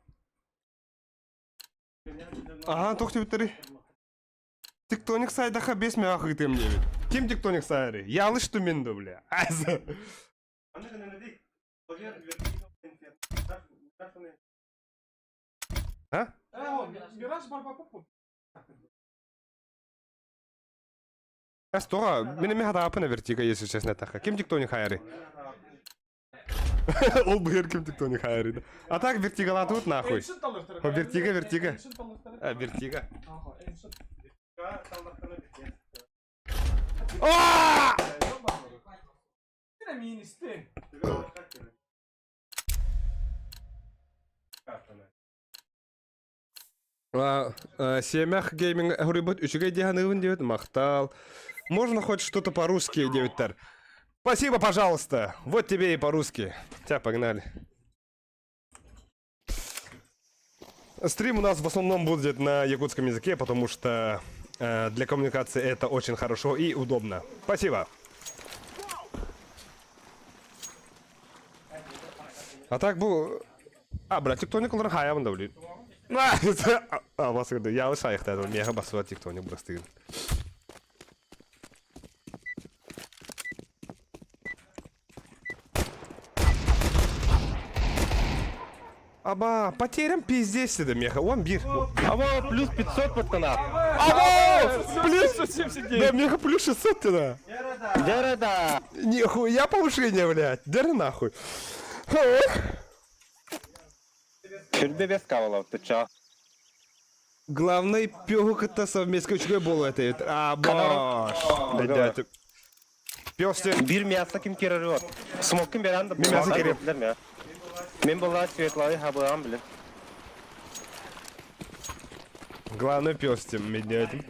B: Ага, туох диэбиттэрий? Тектоник сайдаха бес мега ыытыам диэбит. Ким тектоник сайарый? Ялыш тумин ду, бля. А?
A: Мираж Барбакопу.
B: Эс тоҕо, мин эмиэ хатааппын вертига, если честно эттэххэ. Ким тектоник хайарый? Ол быһыр ким тектоник хайарый. А так вертигалаатыбыт нахуй. Вертига, вертига. А, вертига. А! Сиэмэх гейминг хоруйбут үчүгэй диэханыыбын диэбит махтал. Можно хоть что-то по-русски диэбиттэр. Спасибо, пожалуйста. Вот тебе и по-русски. Тебя погнали. Стрим у нас в основном будет на якутском языке, потому что для коммуникации это очень хорошо и удобно. Спасибо. А так бу... А, бля, тектоник олорон хаайабын да, блин. А, басырды. Я шайықтадым. Меха басыба тектоник бұрастығын. Аба, потерям пиздец деді меха. Он бир.
D: Аба, плюс 500 пацана.
B: Аба! Плюс!
C: 579.
B: Да, меха плюс 600 тогда.
D: Дерада.
B: Нихуя повышение, блядь. Деры нахуй.
D: Түрбе бес кавалав, ты чё?
B: Главный пёгу кытта совместно үчүгэй буолуо этэ. А, бош. Блядь. Пёс те
D: Бир мясо ким керерет. Смок ким беран да.
B: Мен мясо керем.
D: Мен была светлая хабыам, блин.
B: Главный пёс тем меднетим.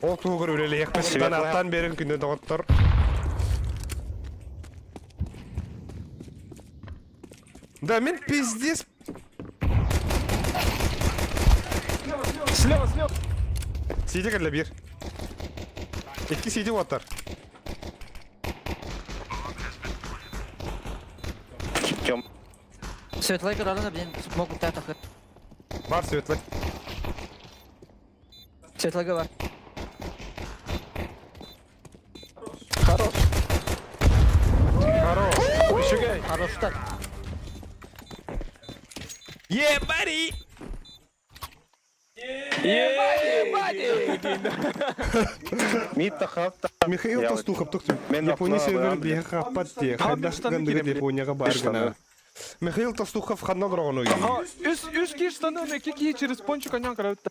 B: Ол тугур үлэлиэхпит аттан берин күндө доҕоттор. Да, мен пиздец.
C: Слева, слева.
B: Сиди кэллэ биир. Икки сиди уоттар.
D: Тем.
F: Светлай көрөрүн блин смог тахыр.
B: Бар светлый.
F: Светлайга бар.
C: Хорош.
B: Хорош.
C: Үчүгэй.
F: Хороштар.
B: Yeah, buddy!
D: Мит тахапта.
B: Михаил
D: Я
B: Толстухов, тоқтым.
D: Мен
B: Япония
D: апна
B: сервері
D: барам,
B: биһи хаппат дии.
C: Ха,
B: Хайдах
C: штаны
B: гандыгыт
C: киирем,
B: Японияга бар гына. Михаил Толстухов ханна дорогону
C: Ага, үс, үс кии штаны, икки кии через пончик аньян көрөбүт.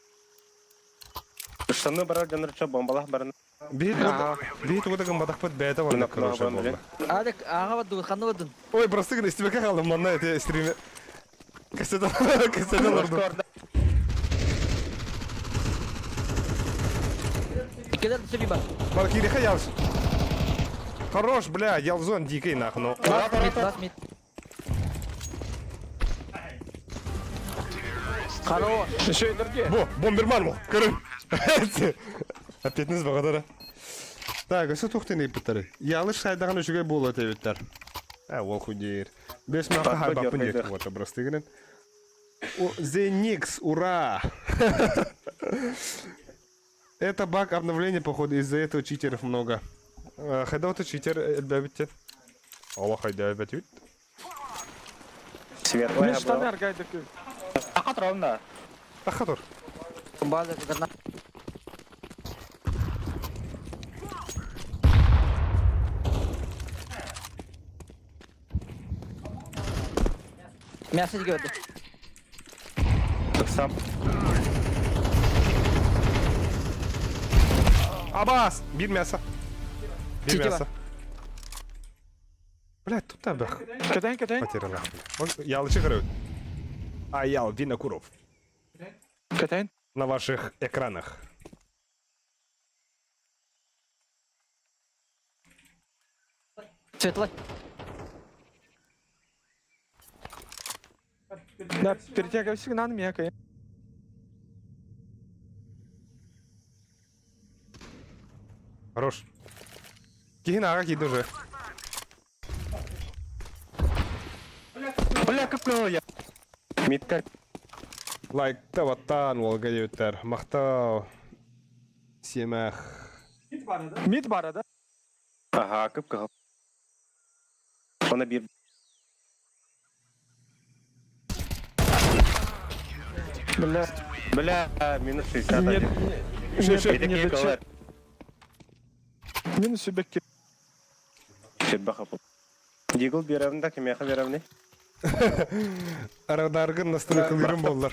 D: Штаны барар жаныр чо бомбалах баран.
B: Биһи тугу да гымматахпыт бэйэтэ
D: Мен
B: барна
D: апна
B: хорошая
D: барам, блин.
B: буолла.
F: Адек ага бадду ханна баддун.
B: Ой, просто гына истибэккэ хааллым манна эти стриме. Кассета кассета олордум.
F: Иккилер сөби бар.
B: Бар кириха ялш. Хорош, бля, ялзон дикий нах, ну.
F: Мид, бас мид. Хорош.
C: Еще энергия.
B: Бо, бомберман бо, көрүн. Опять бағадара. Так, өсө тухтын иппиттер. Ялыш сайдаган үчүгэй буолуо эбиттер. А, ол худейр. Бес маха
D: Папа
B: хайбаппын
D: дёргайдыр.
B: диэк вот обрастыгынын. The Nix, ура! Это баг обновления, походу, из-за этого читеров много. Хайда вот читер, элбэбитте. Алла хайда эбэтибит.
D: Светлая
C: Мен штаны
D: хабыам.
C: аргайдык.
E: Ахат ровно.
B: Тахатур.
F: База гранат. Мясо дегенде.
D: Сам.
B: Абас! Бир мясо. Бир
F: Чити
B: мясо. Блядь, тут табах.
C: Кэтэн, кэтэн.
B: Потерял нахуй. Ялычы көрөбүт. Аял Винокуров.
C: Кэтэн.
B: На ваших экранах.
F: Светлай.
C: Да, перетягивай сигнал мекай.
B: Хорош. Киһин аға кийді уже.
D: Бля, как я. Митка.
B: Лайкта ваттан уолга диэбиттэр. Махтал. Сиэмэх.
C: Мид бара, да?
D: Ага, кып кыл. Она бир.
C: Бля.
D: Бля, минус 61.
C: Нет,
B: Шö, шö.
C: нет,
D: Эдеке
C: нет,
D: калар.
C: Минус сүбекке.
D: Шеббе хапыл. Дигл беревин да кемеха беревни.
B: Арадаргын настройкалырым боллар.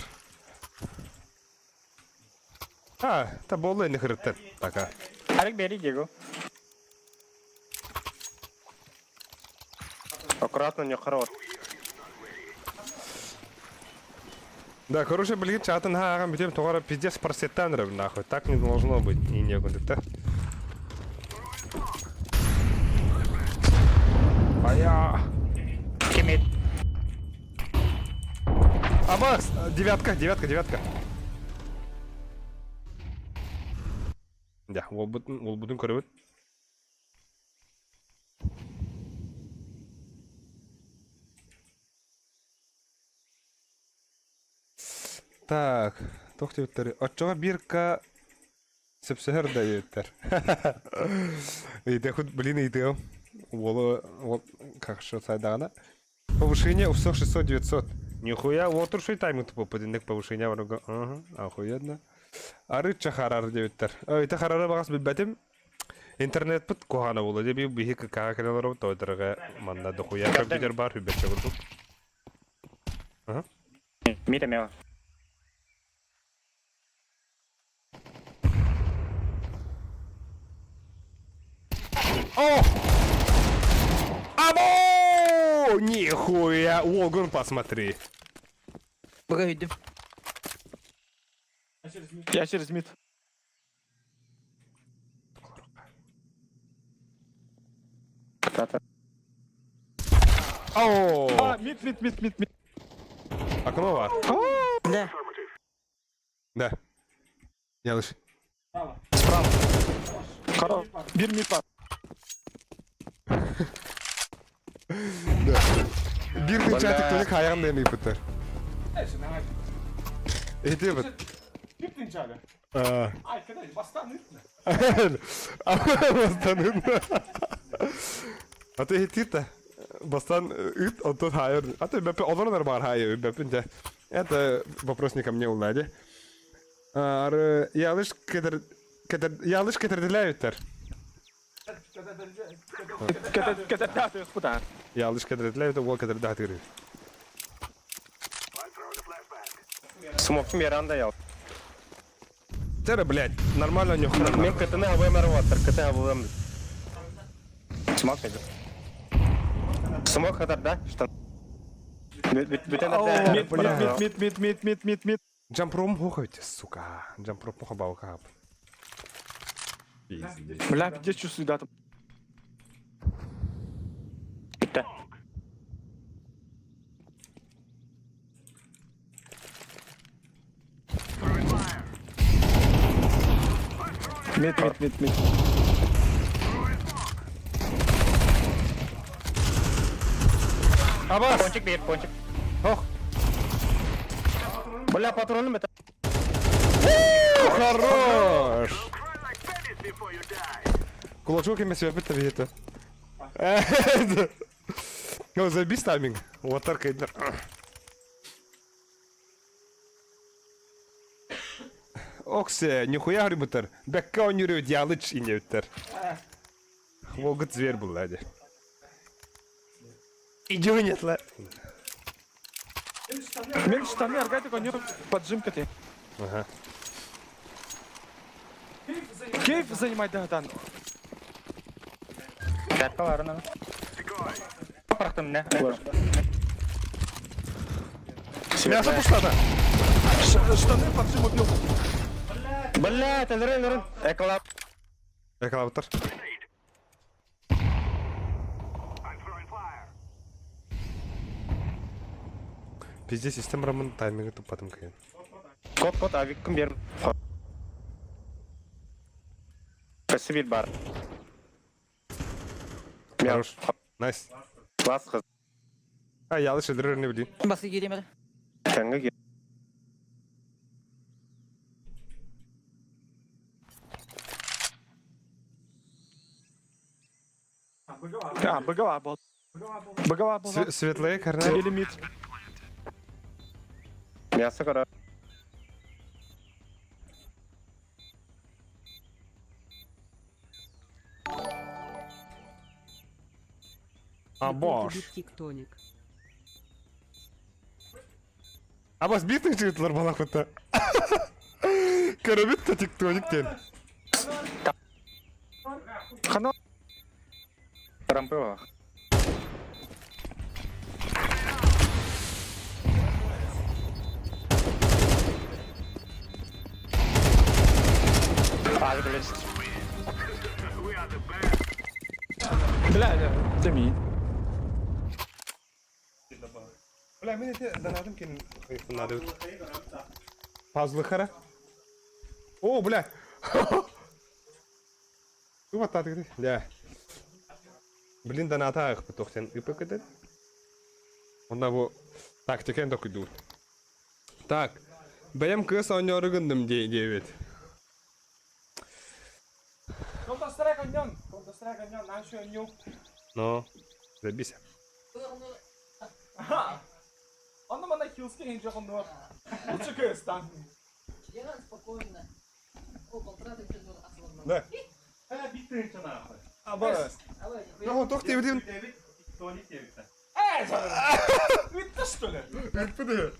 B: А, та болла эни хырыттар. Така.
E: Арик бери Диего.
D: Аккуратно, не хорош.
B: Да, короче, блин, чатын ха, бүтем тоғара пиздец просеттан рыб, нахуй. Так не должно быть. И некуда, да? А я...
E: Кемет.
B: Абакс! Девятка, девятка, девятка. Да, ол бүтін, ол бүтін көрөбүт. Так, туох диэбиттэр? Оччоҕо бирка сөпсөһөр да диэбиттэр. Ыйытыахпыт, блин, ыйытыам. Уолу, уол, как что сайдаҕына. Повышение у всех 600-900. Нихуя, вот уж и тайминг тупо подинник повышение варга. Ага, охуенно. Арыт харар диэбиттэр. Ой, это харара баҕас билбэтим. Интернетпит куһаҕана буолуо дии, биһи КК-ҕа кэлэн олоробут, тоойторго манна дохуя компьютер баар хүббэччэ курдук. Ага.
E: Мит эмиэ.
B: О! Або! Нихуя! Уолгун посмотри.
F: Быга үйдүм.
C: Я через мид.
B: О!
C: А, мид, мид, мид, мид, мид.
B: Окно бар.
F: Да.
B: Да. Ялыш.
C: Справа. Хорош. Бир мид бар.
B: Биир күн чатик тоник хайаҕын диэн ыйыппыттар. Этиэбит. Бастан ыт. А то иһиттиир да. Бастан ыт, онтон хаайар. А то бэппэ олорон баар хаайы бэппин дьэ. Это вопрос не ко мне уллади. Ары ялыш кетер кетер ялыш кетердилээбиттэр.
C: Кэтэрдээх
B: Ялыш кетердилээбит уол кетердээх
D: Смокум веранда ял.
B: Тера, блядь, нормально нюхнул.
D: Мен кытыны абыйм арваттар, кыты абылам. Смок идет. Смок хатар, да? Что? Бүтэн
C: Мид, мид, мид, мид, мид, мид, мид, мид.
B: Джампром хохайте, сука. Джампром хохабалка. Пиздец.
C: Бля, где чувствую, да, там.
E: Bitti.
C: Мид, мид, мид, мид.
B: Абас!
E: Пончик бер, пончик.
B: Хох!
D: Бля, патроным это.
B: Хорош! Кулачок им себя битта видит. Ну, забей тайминг. Вот так и... Оксе, нихуя грибутер. Бекка он юрит ялыч и не үттер. Волгот зверь был, лади. Иди нет, ла.
C: Мен штаны аргатик, он поджим кати.
B: Ага.
C: Кейф занимать, да, дан.
E: Dakika var onu. Bıraktım ne?
B: Мясо пошла, да?
C: Штаны поджим убил.
D: Бля, это лерен, лерен. Эколап.
B: Эколаптор. Пиздец, система роман тайминг тупатым кайын.
D: Кот, кот, авиккым бер. Спасибо, бар.
B: Хорош. Найс.
D: Класс қыз.
B: А, ялыш öldürür не bileyim.
F: Басы киремер.
D: Кәңгі
C: А, быгова был. Быгова был.
B: Светлые карнай.
C: Или мид.
D: Мясо кара.
B: Абош.
G: Тиктоник.
B: Абас битің жігітлер бала құтта. Көрөбүт та тектоник ден.
C: Хана.
E: Рампы var. Abi böyle
C: Бля, бля, ми.
B: Бля, мен ете данадым кен надо. Пазлы хара. О, бля. Вот так Да. Блин, доната ах потохтен ипкд. Он его тактика докуду. Так. Бэйэм кыыс оонньоору гынным дии диэбит.
A: Counter-Strike оонньоон. Counter-Strike оонньоон, наша оонньуу.
B: Но, забейся.
A: Онно манна хилски хинжи хоннуо. Лучше кыыстан.
F: Спокойно.
B: Да. Абас. Ну, тох диэбитин.
A: Э, Бүттэ что ли?
B: Бүппүтэ.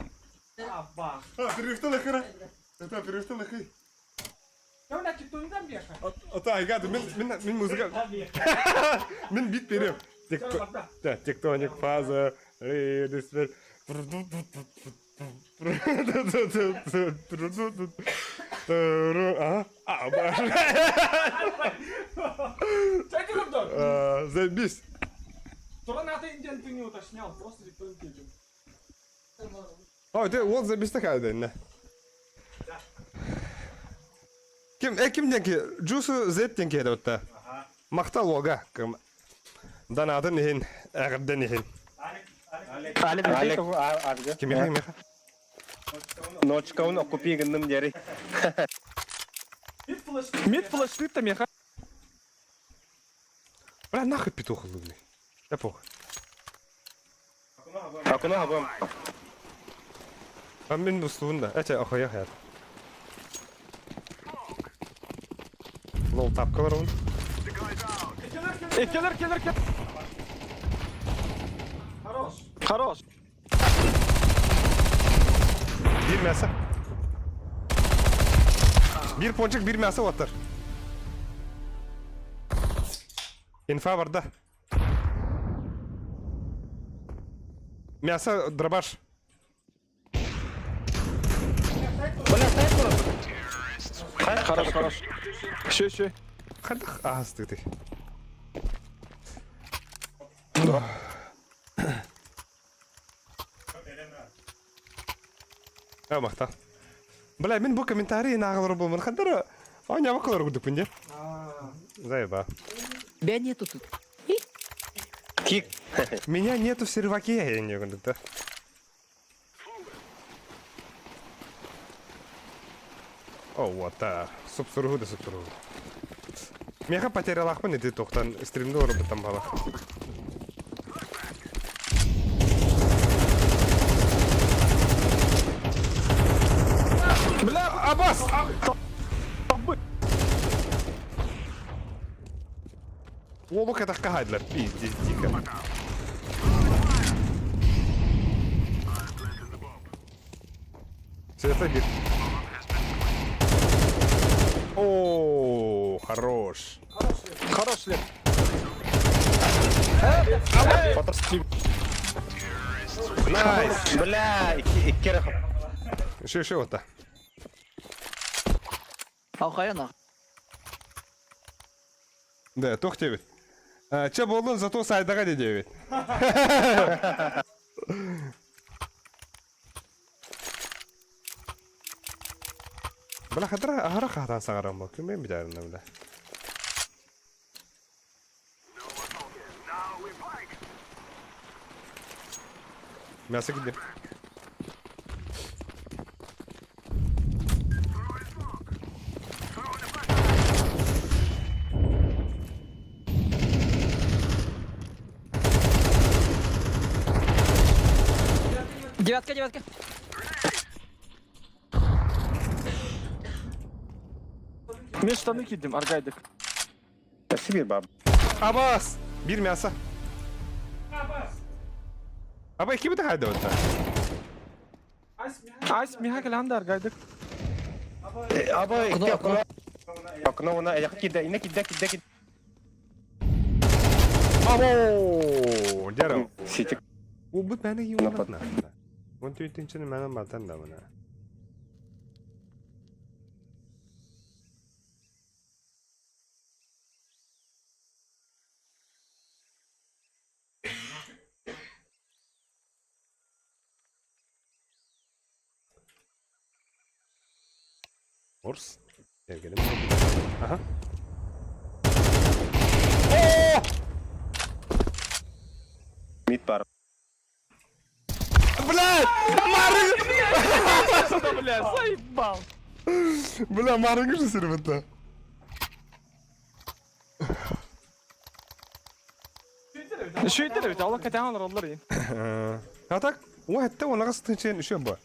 A: Аба.
B: А, перевтэ лыхыра. Это перевтэ лыхы.
A: Кемне киттунидан биэхэ.
B: Ата, айгады, мин мин мин музыка. Мин бит берем. Да, тектоник фаза. Заебись.
A: Тура ты не уточнял, просто тектоник едем.
B: О, ты вот забись такая, да, Ким, э, ким денки? Джусу Z денки это вот. Махтал ога. Кым. Данатын иһин, эҕэрдэн иһин.
D: Алик, Алик.
B: Кимиэхэ, кимиэхэ?
D: Ночкаун окупи гынным дери.
C: Мид флешлит там меха.
B: Бля, нахуй петух лугный. Да похуй.
D: Акуна хабам.
B: А мин устуун да. Эче охуя хаят. Лол тапкалар он.
C: Э, келер, келер, келер.
A: Хорош.
C: Хорош.
B: Биир мясо. Биир пончик, биир мясо отыр. Инфа барда. Мясо, дробаш.
C: Хорош, хорош. Еще, еще.
B: Хайдах аастыгытый. Махта. Бля, мин бу комментарий нааҕалар буолмун хантара оонньообокколор курдукпун дии. Заеба.
F: Тебя нету тут.
D: Кик.
B: Меня нету в серваке, я не говорю, да. О, вот, да. Супсуругу да супсуругу. Меха потерялахпын ити тохтан стримде орбутан бала. Бля, Абас! Уолу кэтэх хаһайдылар, пиздец дико. Света бир. О, хорош.
C: Хорош, Лев.
B: Найс.
D: Бля, икки эрэ
B: Еще, еще вот так.
F: Охуенно.
B: Да, туох диэбит. Чэ буоллун, зато сайдаҕа дии диэбит. Бля, хадара аһара хаатаан саҥаран бу. Күмэн бүтээринэ бля. Мясо где?
F: Девятка, девятка.
C: Мен штаны кидим, аргайдык.
D: Спасибо, баб.
B: Абас! Биир мясо. Аба ким это хайда вот
C: Айс, миха кэлэн аргайдык.
D: Аба,
F: Окно,
D: икки
F: окно.
D: окно. Окно, она, я кида, инна кида, кида, кида.
B: Або! Дярау.
D: Сити.
B: Убут мэне юунатна. Он түүтүнчүнү мэне матан да мына. Орс. Кергеним. Аха.
D: Мид бар.
B: блядь! Мары!
C: Бля, заебал!
B: Бля, Марыгы же сирбитэ.
C: Үчүгэйдэр эбит, олох кэтээн олороллор иин.
B: А так, о, это он аҕыс тыынча үчүгэй бу.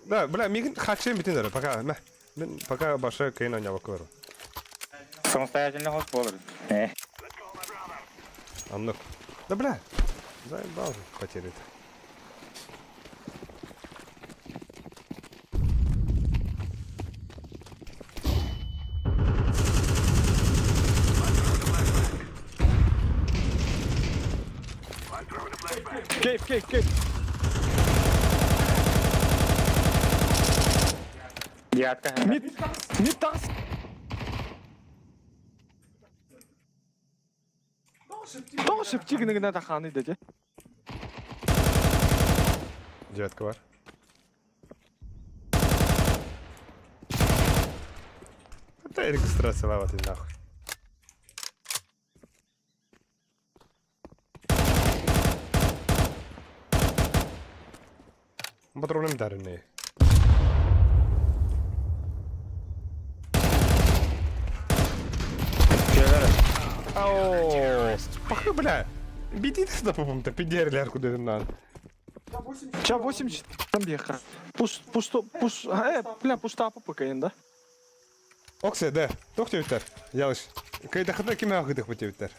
B: Да, бля, мигин хаччыйын бүтүн эрэ, пока, мэ. Мин пока баша кыйын оонньообокко барым.
E: Самостоятельно хос буолар. Э.
B: Оннук. Да бля, заебал же потерять.
C: Кейп, кейп, кейп.
E: Девятка.
C: Мид, мид таҕыс. Тоҕо шипти гына гына тахааны дэтэ.
B: Девятка бар. Это регистрация ты нахуй. Патроным дарены. Ау, пахы, бля. Беди ты сюда, по-моему-то, пидерлер куда надо.
C: Ча 8 там беха. Пуш, пуш, пуш, э, бля, пуш тапы пыкайын да.
B: Оксе, да, тох тебиттер. Ялыш. Кайдахына ким агыдых бу тебиттер.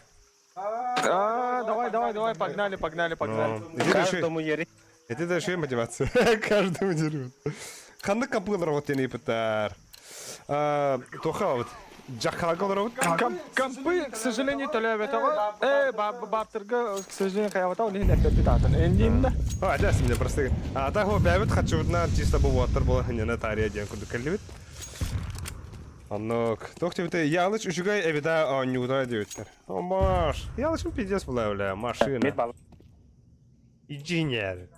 C: А, давай, давай, давай, погнали, погнали, погнали.
D: Каждому ери.
B: Это даже мотивация. Каждому дерут. Ханнык капылар вот тени питар. Тоха вот. Жахалгалар вот.
C: Компы, к сожалению, төлөбөтөҕө. Э, баптырга, к сожалению, хайабатау не эппитатын. Эндиимда.
B: А, да, мне просто. А так вот бәбит хачыбытна чисто бу ваттар була хынена тария диэн курдук кэллибит. Оннук. Тох тебите ялыч үчүгэй эбита оонньуута диэбиттэр. О, Маш, ялычым пиздец була бля, машина.
D: Мид бал.
B: Инженер.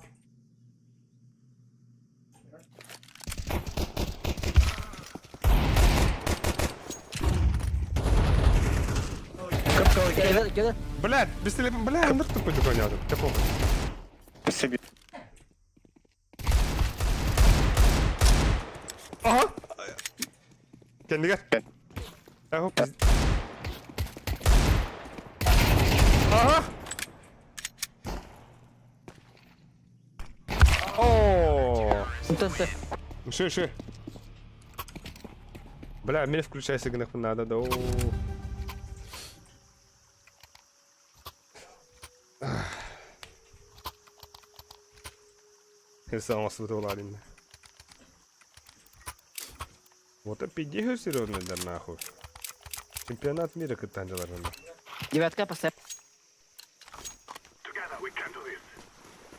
F: Кэлэ, кэлэ.
B: Блядь, без телефона, бля, ынырык тупой оонньоотум. Чэ,
D: Себе.
B: Aha! Кэннигэр. Аһо, Ага! О!
F: Онтон
B: Ши, ши. Бля, мне включайся гнах надо, да. Сам освободил Вот опять серьезно, да нахуй. Чемпионат мира кыттанжаларында.
F: Девятка поставь.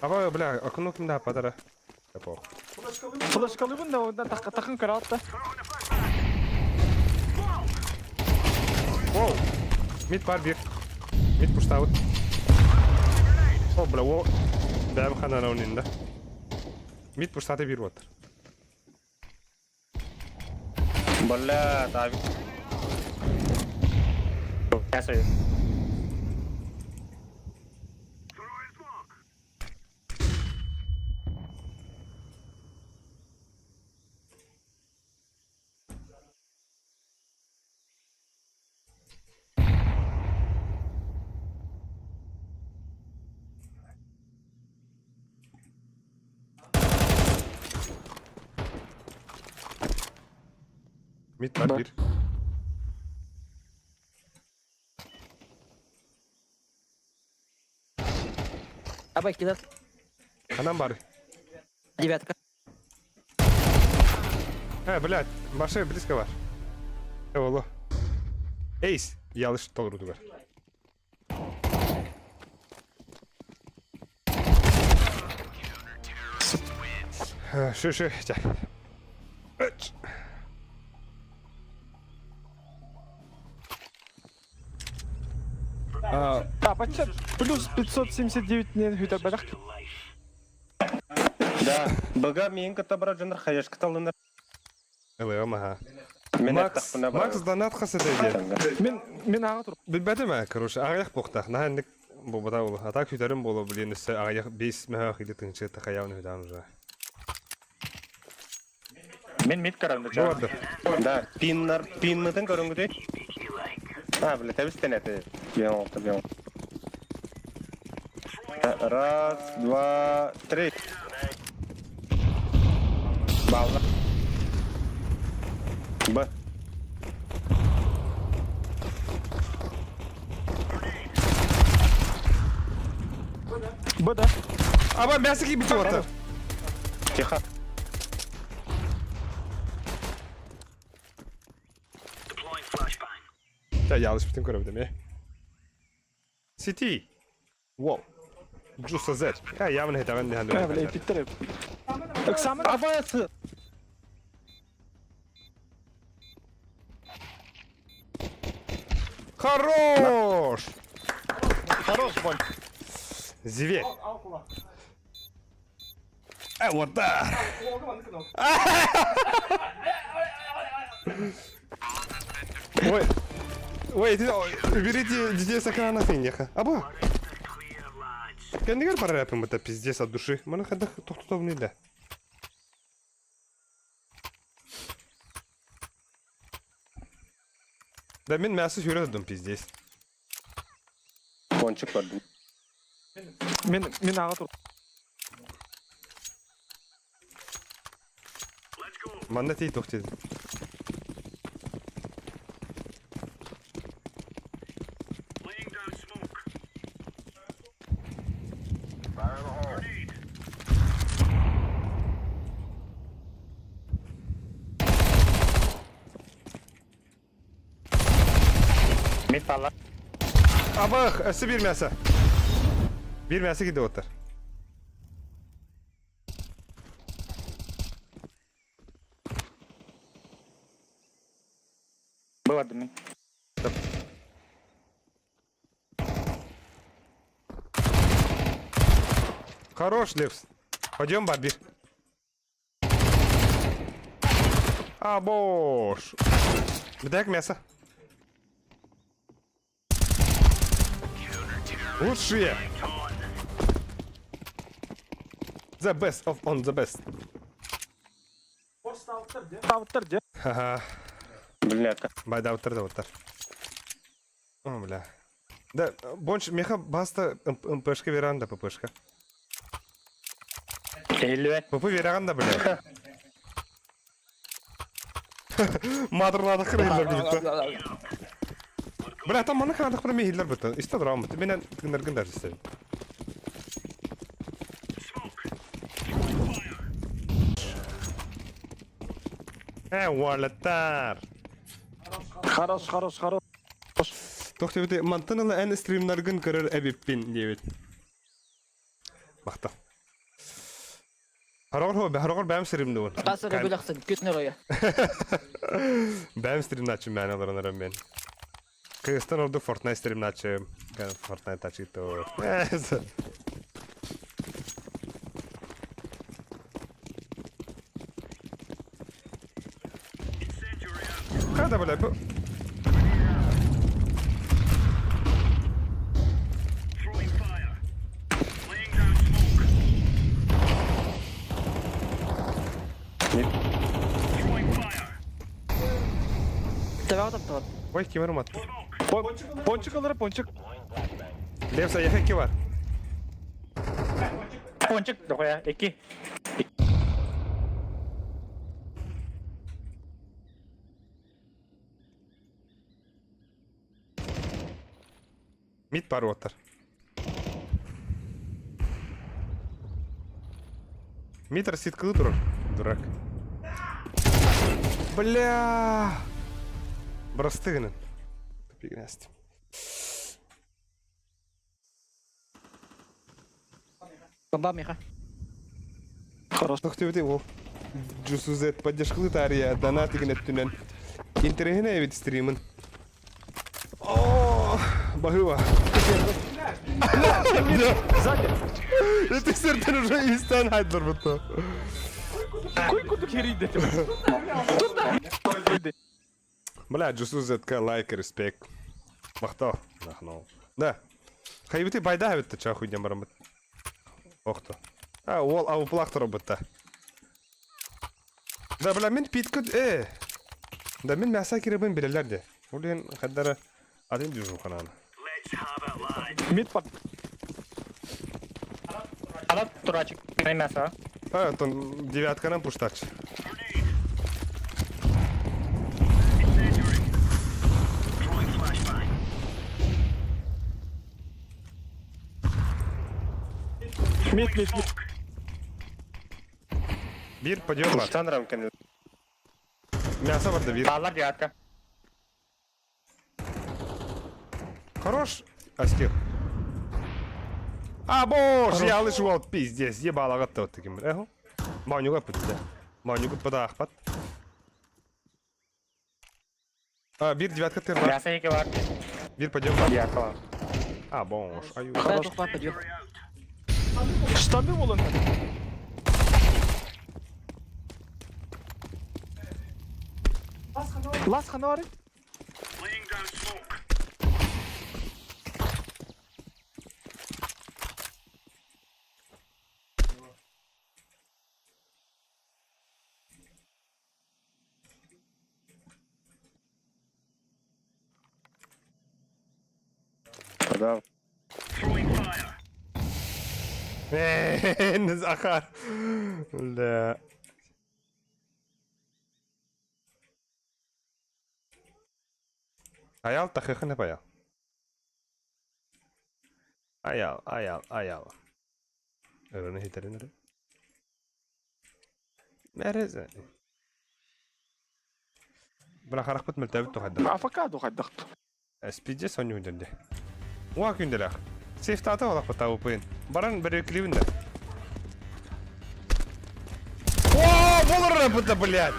B: Аба, бля, окно кимда падара. Да пох.
C: Флешкалыбын да онда тақын көрі
B: Воу! Мид бар бир. Мид пуштабыт. О, бля, о. Бәм ханана онында. Мид пуштаты бир отыр.
D: Бля, таби. Мясо.
B: Mid var bir.
F: Аба килер.
B: Ханан бар.
F: Девятка.
B: Э, блядь, башы близко бар. Э, оло. Эйс, ялыш толрудугар. Шү, шү, ча. Үч. А,
C: А, бача, плюс 579 не хүтер бадақ.
D: Да, бага миин кытта бара жонор хаешка талынар.
B: ылыам, аха.
D: Мен
B: Макс, Макс донат хасы деді.
C: Мен, мен аға тұр.
B: Билбэтим ээ, короче, аҕыйах буохтаах, наһаа инник буолбата буолуо. А так сүтэрим буолуо, блин, өссө аҕыйах биэс мөһөөх или тыһыынча тахайаабын үһү уже.
E: Мин мид көрөн
B: Бу барда.
D: Да, пиннар, пиннытын көрөнгүтүй? А, бля, тэбистен это. Бьем, бьем. Раз, два, три. Балла. Б.
C: Б да.
B: Аба, мясо кибити вот.
D: Тихо.
B: Ча, ялыш бүтін көрөбүтүм, э. City. Wow. Джуса Z. Я явно это не
C: Э, бля, питтер. Экзамен.
D: Авансы!
B: Хорош!
C: Хорош, Бонь.
B: Зверь. Вот да! Ой, ой, иди, ой, уберите детей с экрана финеха. Або. Кэннигэр барар эпим это пиздец от души. Маны хадах тохтотовный да. Да мен мясо сүйрөдүм пиздец.
D: Пончик көрдүм.
C: Мин мин аҕа тур.
B: Манна тей тохтедим.
E: Мид палла.
B: Абах, өссө биир мясо. Биир мясо киде оттар.
E: Было дымы.
B: Хорош, Лепс. Пойдем, Барби. А, бош. Дай мясо. Лучшие. The best of on the best.
C: Тавыттар дьэ.
B: Ха-ха.
D: Бляка.
B: Байда да оттар. О, бля. Да, больше меха баста МПшка веранда ППшка.
E: Элүө.
B: ПП веранда, бля. Мадрлады хренлер бит. Бля, там маны ханадық бір мехиллер бит. Исте дурам бит. Менен тыңнаргын даже исте. Э, уалаттар.
C: Хорош, хорош, хорош.
B: Тохты бит мантын эн стримнаргын көрөр эбиппин диэбит. Махта. Харогор хо, харогор бэм стримнуун.
F: Басыр бүләксен, күтне гойы.
B: Бэм стримначы мен аларынарам мен. Кыргызстан орду Fortnite стримначы. Fortnite ачыты. Хада, бля, бу.
F: Төбәгә таптылар.
B: Ой, кимер уматты.
C: Пончик алыр, пончик.
B: Левса, яхеки бар.
E: Пончик дохуя. Эки.
B: Мид бар оттар. Мид расситкалы турар. Дурак. Бля! Бырасты гынан. Тупигнесть.
F: Бомба миха.
C: Хорош.
B: Тохтыбыты ол. Джусузет поддержкалы тария донат деген өттүнен. Интерехине эбит стримын. О, бахыва.
C: Сзади.
B: Это сертен уже истен хайдыр бутты.
C: Кой кудук херийди. Туда.
B: Бля, Джусузетка лайк, респект. Махтал. Нахнул. Да. Хайбыты байда эбит ча хуйден бараммыт. Охто. А, уол ауплах робытта. Да, бля, мин питкыт, э. Да, мин мяса киребин билелер де. Улин хаддара атын движуханан.
C: Мид под.
E: Ана турачик мясо.
B: А, тон девятканан пуштач.
C: Мид, мид, мид.
B: Бир подъем бар.
D: Штан рамками.
B: Мясо бар да бир.
E: Баллар девятка.
B: Хорош, Аскер. А, бош, я лишь вот пиздец, ебало готов таким. Эхо. Манюга путте. Манюга подахпат. А, бир девятка ты бар.
E: Мясо екі бар.
B: Бир подъем бар.
E: Девятка бар.
B: А, бош, аю.
F: Хорош. Подъем.
C: Штаны болын. Лас хана бар.
D: Да.
B: Захар. Да. Аял тахыхны паял. Аял, аял, аял. Өрөне хитерин Мәрез. Бра харахпыт мөлтәбит тухадда.
C: Авокадо хайдахт.
B: Спиде соню хүндэнде. Уа күнделэх. Сейфтата олах бата упын. Баран бір клибінде. О, болыр бұта, блядь.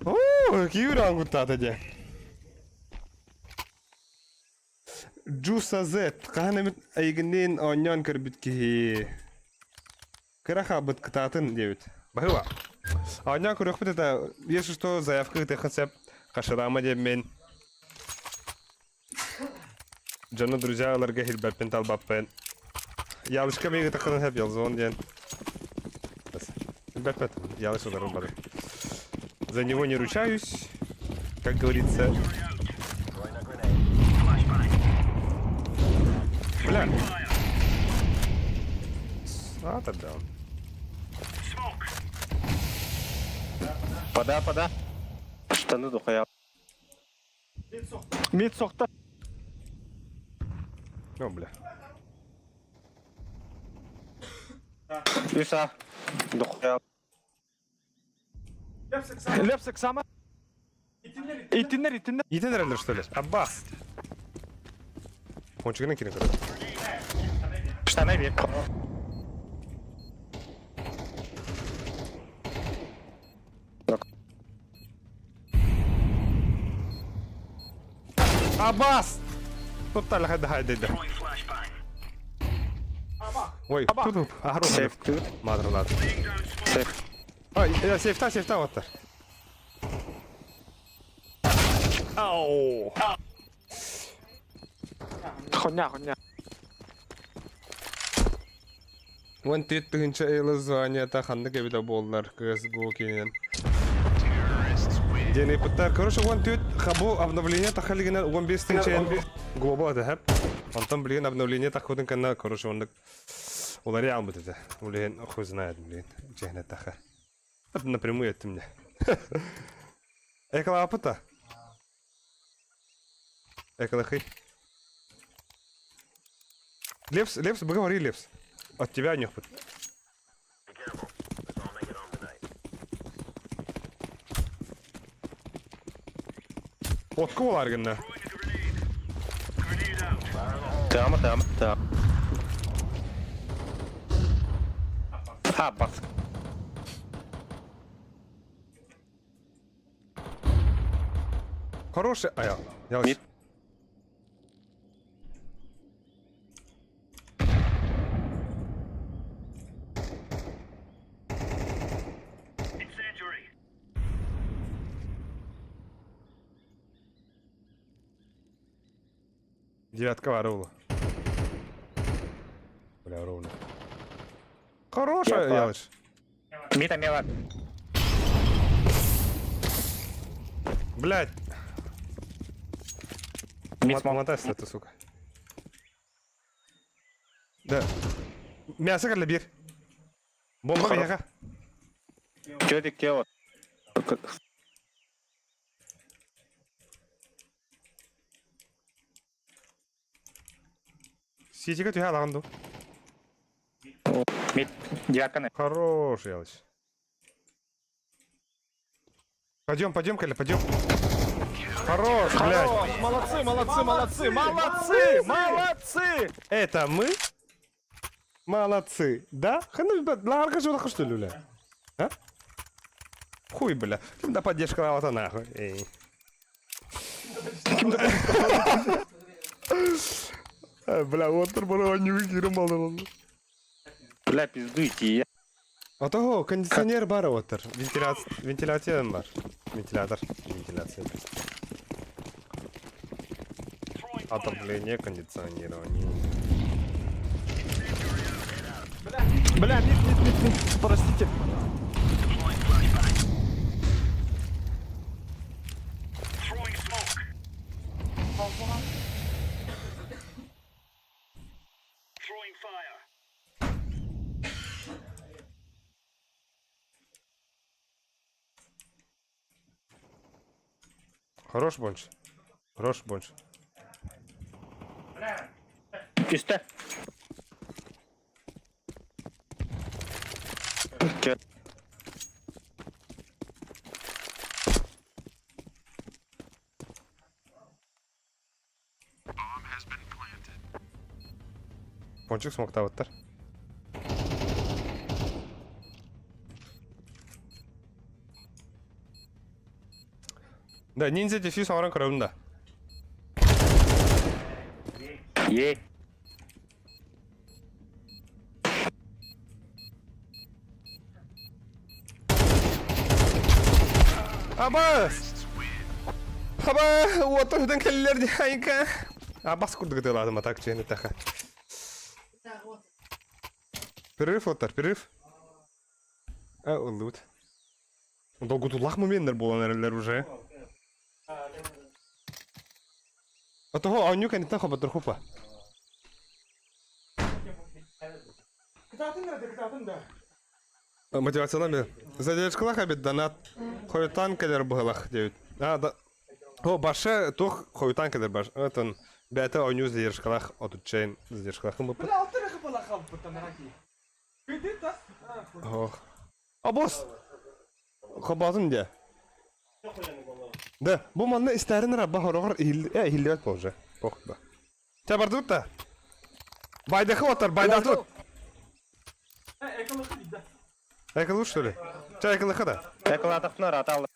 B: О, киюран гутата де. Джуса Z. Қанымыт айгыннен оньон көрбүт киһи. Кыраха быт кытаатын диэбит. Баһыва. Оньон көрөхпүт это, если что, заявка ыытыаххын сөп. Хашырама диэммин. Дьону друзьяларга хилбэппин талбаппын. Ялышка миги таххынан сөп ялзон диэн. Хилбэппэт. Ялыш олорон бары. За него не ручаюсь, как говорится. Бля. А, тогда он.
D: Пода, пода. Штаны духая.
C: Мид сохта.
B: О, бля.
D: Юса. Духая.
C: Лепсик сама. Итиннер, итиннер.
B: Итин что ли? Аббас. Пончигынан кирин көрөт.
E: Штаны бир.
B: Аббас! Тут талха хайдайда. Ой, тут ахру.
D: Сейф тут.
B: Мадрлат.
D: Сейф.
B: Ой, сейфта, сейфта оттар. Ау!
C: Хоня, хоня.
B: Вон тет тыгынча эйлы звание та ханнык эбите буоллар CSGO кинен. Дени пыттар. Короче, вон тет хабу обновление тахалигина 15 тыгынча глобал это хэп. Онтон блин обновление тахудын канна, короче, он улари алмыт это. Блин, хуй знает, блин. Чехне таха. Это напрямую это мне. Экала апыта. Экала хый. Лепс, Лепс, говори, Лепс. От тебя нюхпыт. Отку болар гынна.
D: Тама, тама, тама. А, бац.
B: Хороший. А я. Я
D: Мид.
B: Девятка баар уолу. Бля, ровно. Хорошая, Ялыш.
E: Мита мела.
B: Блядь.
E: Мид смог.
B: Мотай это, сука. Да. Мясо кэллэ биир. Бомба биһиэхэ.
D: Чөдик кео.
B: Ситигэ түһэ алаҕын дуу?
E: Мид дьяконы.
B: Хорош, Ялыч. Пойдем, пойдем, Коля, пойдем. Хорош, блядь.
C: Хорош, молодцы, молодцы, молодцы, молодцы, молодцы!
B: Это мы? Молодцы, да? Хана, ларга же что ли, бля? А? Хуй, бля. Ким да поддержка вот нахуй. Эй. Бля, вот турбо не кирим балды.
D: Бля, пиздуйте, я.
B: А того кондиционер бар отыр. Вентиляция, вентиляция бар. Вентилятор, вентиляция. Отопление, кондиционирование.
C: Бля, мид, мид, мид, мид, простите.
B: Хорош больше. Хорош больше.
D: Түстэ. Чө.
B: Пончик смоктаабыттар. Да, ниндзя дефьюз оҥорон көрөбүн да.
D: Ей.
B: Абас! Хаба, уоттар үтэн кэллилэр дии айка. Абас курдук ытыалаатым атак чиэн эттэхэ. Перерыв оттар, перерыв. А, ыллыбыт. Долгутуулаах моменнар буолан эрэллэр уже. Отоһо оонньуу кэнниттэн хоботтор хупа. Мотивациялаан бир. Задержкалаах эбит донат. Хойутаан кэлэр быһылах диэбит. А, да. О, башы туох хойутаан кэлэр баш. Отон бэйэтэ оонньуу задержкалаах отуччайын задержкалаах ымыппыт.
C: Бля, алтыры хыпала халбыттан раки. Кыйды та?
B: Ох. А босс! Хобоотум дии. Да, бу манна истээрин рабба хороҕор иһил э иһиллибэт буолжа. Ох да. Чэ бардыбыт да. Байдахы отар, байдахы. Эколу что ли? Чэ эколыха да.
D: Эколатахтына ратал.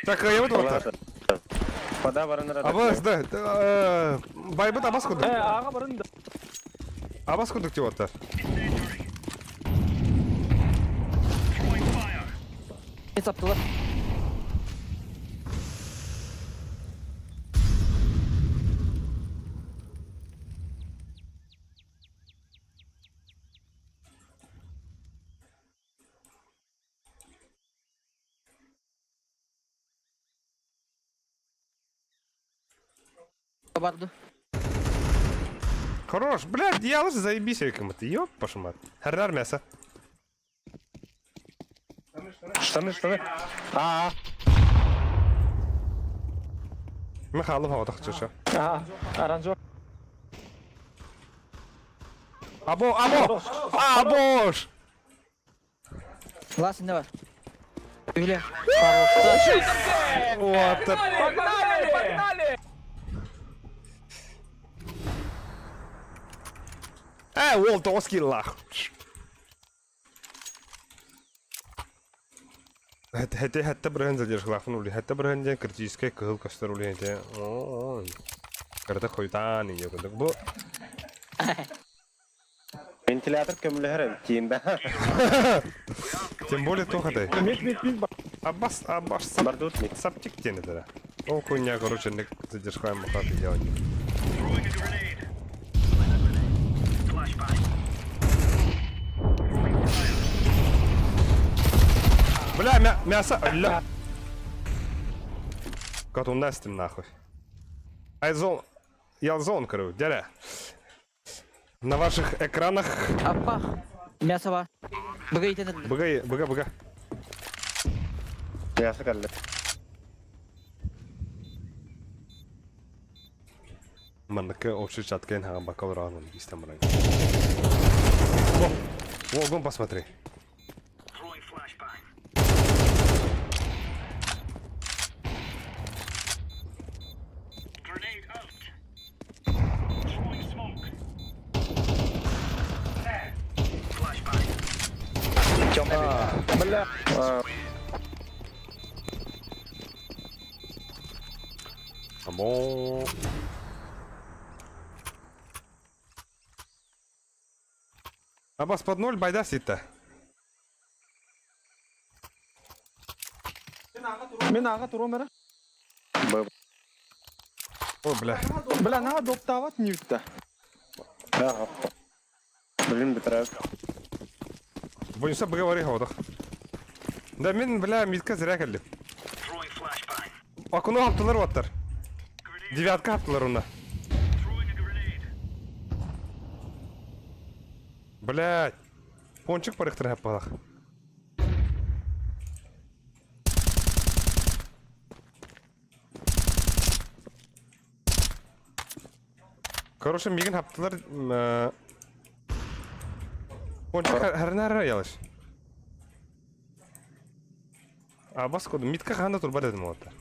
B: Так, кыайабыт отар.
D: Пода баран рата.
B: Абас, да. э, Байбыт абас курдук.
C: Э, аҕа барын да.
B: Абас курдук деп отар.
F: Саптылар. Барды.
B: Хорош, блядь, я лучше заебись ты, ёб вашу мать. Хардар мясо.
D: Штаны, штаны. Аа.
B: Михайлов хаҕатах чача.
C: Аа, аранжо.
B: Або, або! Абош!
F: Лас не бар. Үле.
B: Вот.
C: Погнали, погнали!
B: Э, уол тоҕус киллаах. Хэти хэттэ бырыһын задержкалаахпын ули. Хэттэ бырыһын диэн критическэй кыһыл көстөр ули этэ. Оо. Кырата хойутаан ийэ курдук. Бу
D: Вентилятор көмөлөһөр эбит диэн да.
B: тем более туох этэй.
C: Мид, мид, мид.
B: Аббас, аббас,
D: Бардут мид.
B: саптик диэн этэрэ. Ол хуйня, короче, не задержкаем махаты делать. Бля, мя мясо, бля. Катун настим нахуй. Айзон, я зон, короче, дядя. На ваших экранах
F: Аппах. Мясо бар. Быга итен
B: БГ, БГ, БГ.
D: Мясо кэллэ.
B: Маннык общий чат кэн хаҕан бакалавр истэн баран. О, вон посмотри.
C: Бля.
B: Амо. Абас под ноль байда ситта.
C: Мин аҕа туруом эрэ.
D: Б.
B: Ой, бля.
C: Бля, наһаа доптаабат ньүүттэ.
D: Да, Блин, битра.
B: Бойынса быга hodах. Да мин, бля, митка зря кэллим. Окуну хаптылар оттар. Девятка хаптылар уна. Блядь. Пончик парыхтыр хаппалах. Короче, мигин хаптылар... Пончик хәрнәр ялыш. А бас коду митка ханда турба дедим оттар.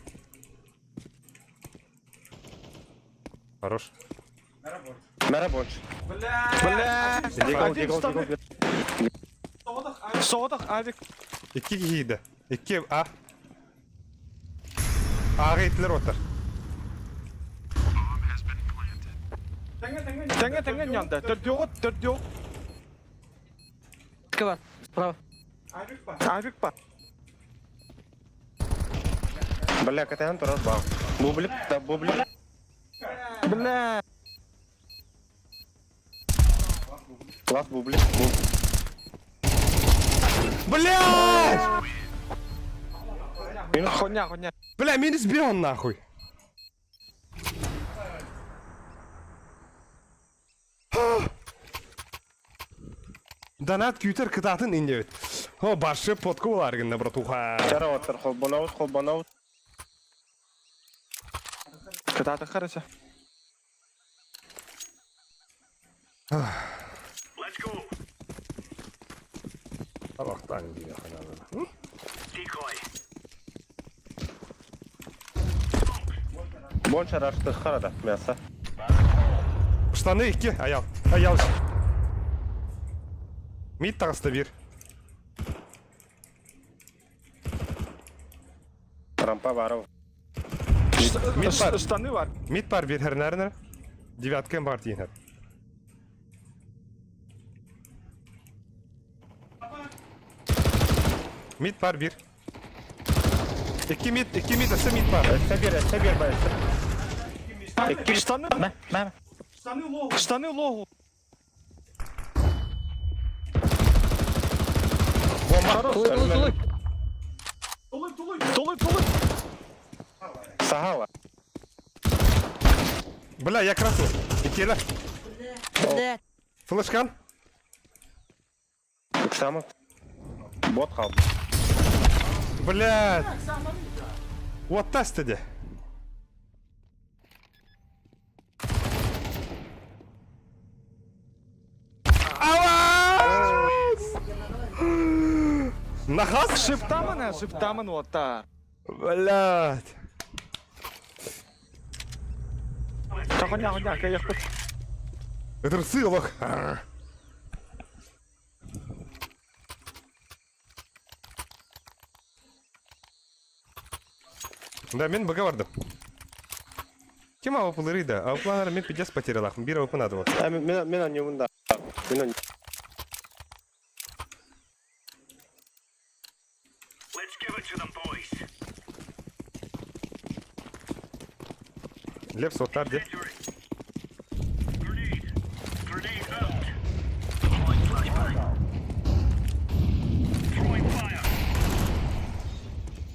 B: Хорош.
D: Мэра больше.
C: Бля.
D: Дигл,
C: Один
D: дигл,
C: штаны.
D: дигл.
C: Соҕотох авик.
B: Икки киһиде. Икки А. Аға итлер отыр.
C: Тэҥэ тэҥэ ньанда. Төрдүөҕүт, төрдүөҕүт.
F: бар. Справа.
C: Авик бар.
D: Бля, КТН турар баа. Бублик, да бублик.
C: Бля.
D: Класс бублик. Буб.
B: Блядь!
C: Хуйня, хуйня.
B: Бля, мин сбил нахуй. Донат күүтэр кытаатын иннебит. О, баршы потку болар гынна, братуха.
D: Чара оттар холбонаут, холбонаут.
C: Кытааты хорошо.
B: Аллахтан диye хананы.
D: Больше рашты харада мясо.
B: Штаны икки, аял. Аял. Мид тағысты бир.
D: Рампа баров.
B: Мид бар.
C: Штаны бар.
B: Мид бар бир хәрнәрнер. Девятка бар дейін хәр. Мид бар бир. Икки мид, икки мид, өсі мид бар.
D: Өссө бир, өссө бир ба, өссө.
C: Штаны.
E: Мэ, мэ.
C: Штаны логу.
B: Бомба.
F: Тулуй, тулуй, тулуй.
C: Тулуй, тулуй.
D: Сахала.
B: Бля, я красу. Иккелер.
F: Блядь.
B: Флешкан.
D: Иксамов. Бот хал.
B: Блядь. Вот тест де. Авас! Нахас?
C: Шифтамана, шифтаман оттар.
B: Блядь.
C: Хуйня, хуйня, кайықпыт.
B: Это сылок. Да, мен БГ бардым. Ким АВП да? АВП мен пиздец потерял. Бир АВП надо вот.
D: А, мен мен анюмын да. Мен
B: Лев суоттаар дии.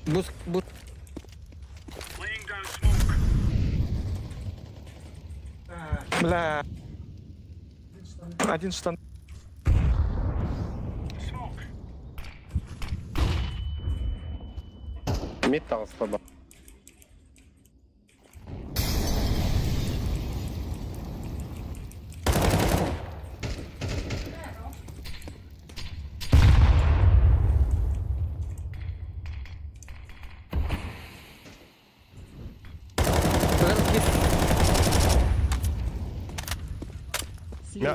F: Бус, бус.
C: Бля. Один штан.
D: Мид таҕыста ба.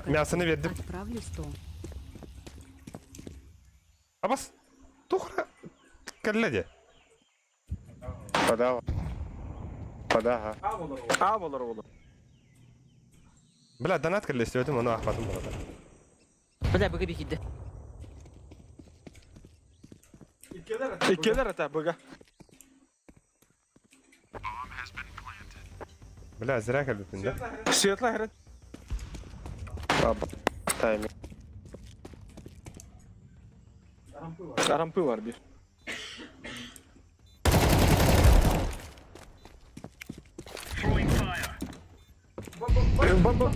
B: Мясоны бердим.
G: Отправлю 100.
B: Абас, тухра кэллэ дии.
D: Пода. Пода.
C: А болар олар.
B: Бля, донат кэллэ истибэтим, ону аахпатым буолата.
F: Бля, быга бикидде.
C: Иккилэр это быга.
B: Бля, зря кэлбиппин да.
C: Светлая хрен.
D: Тайминг.
C: Рампы бар бир.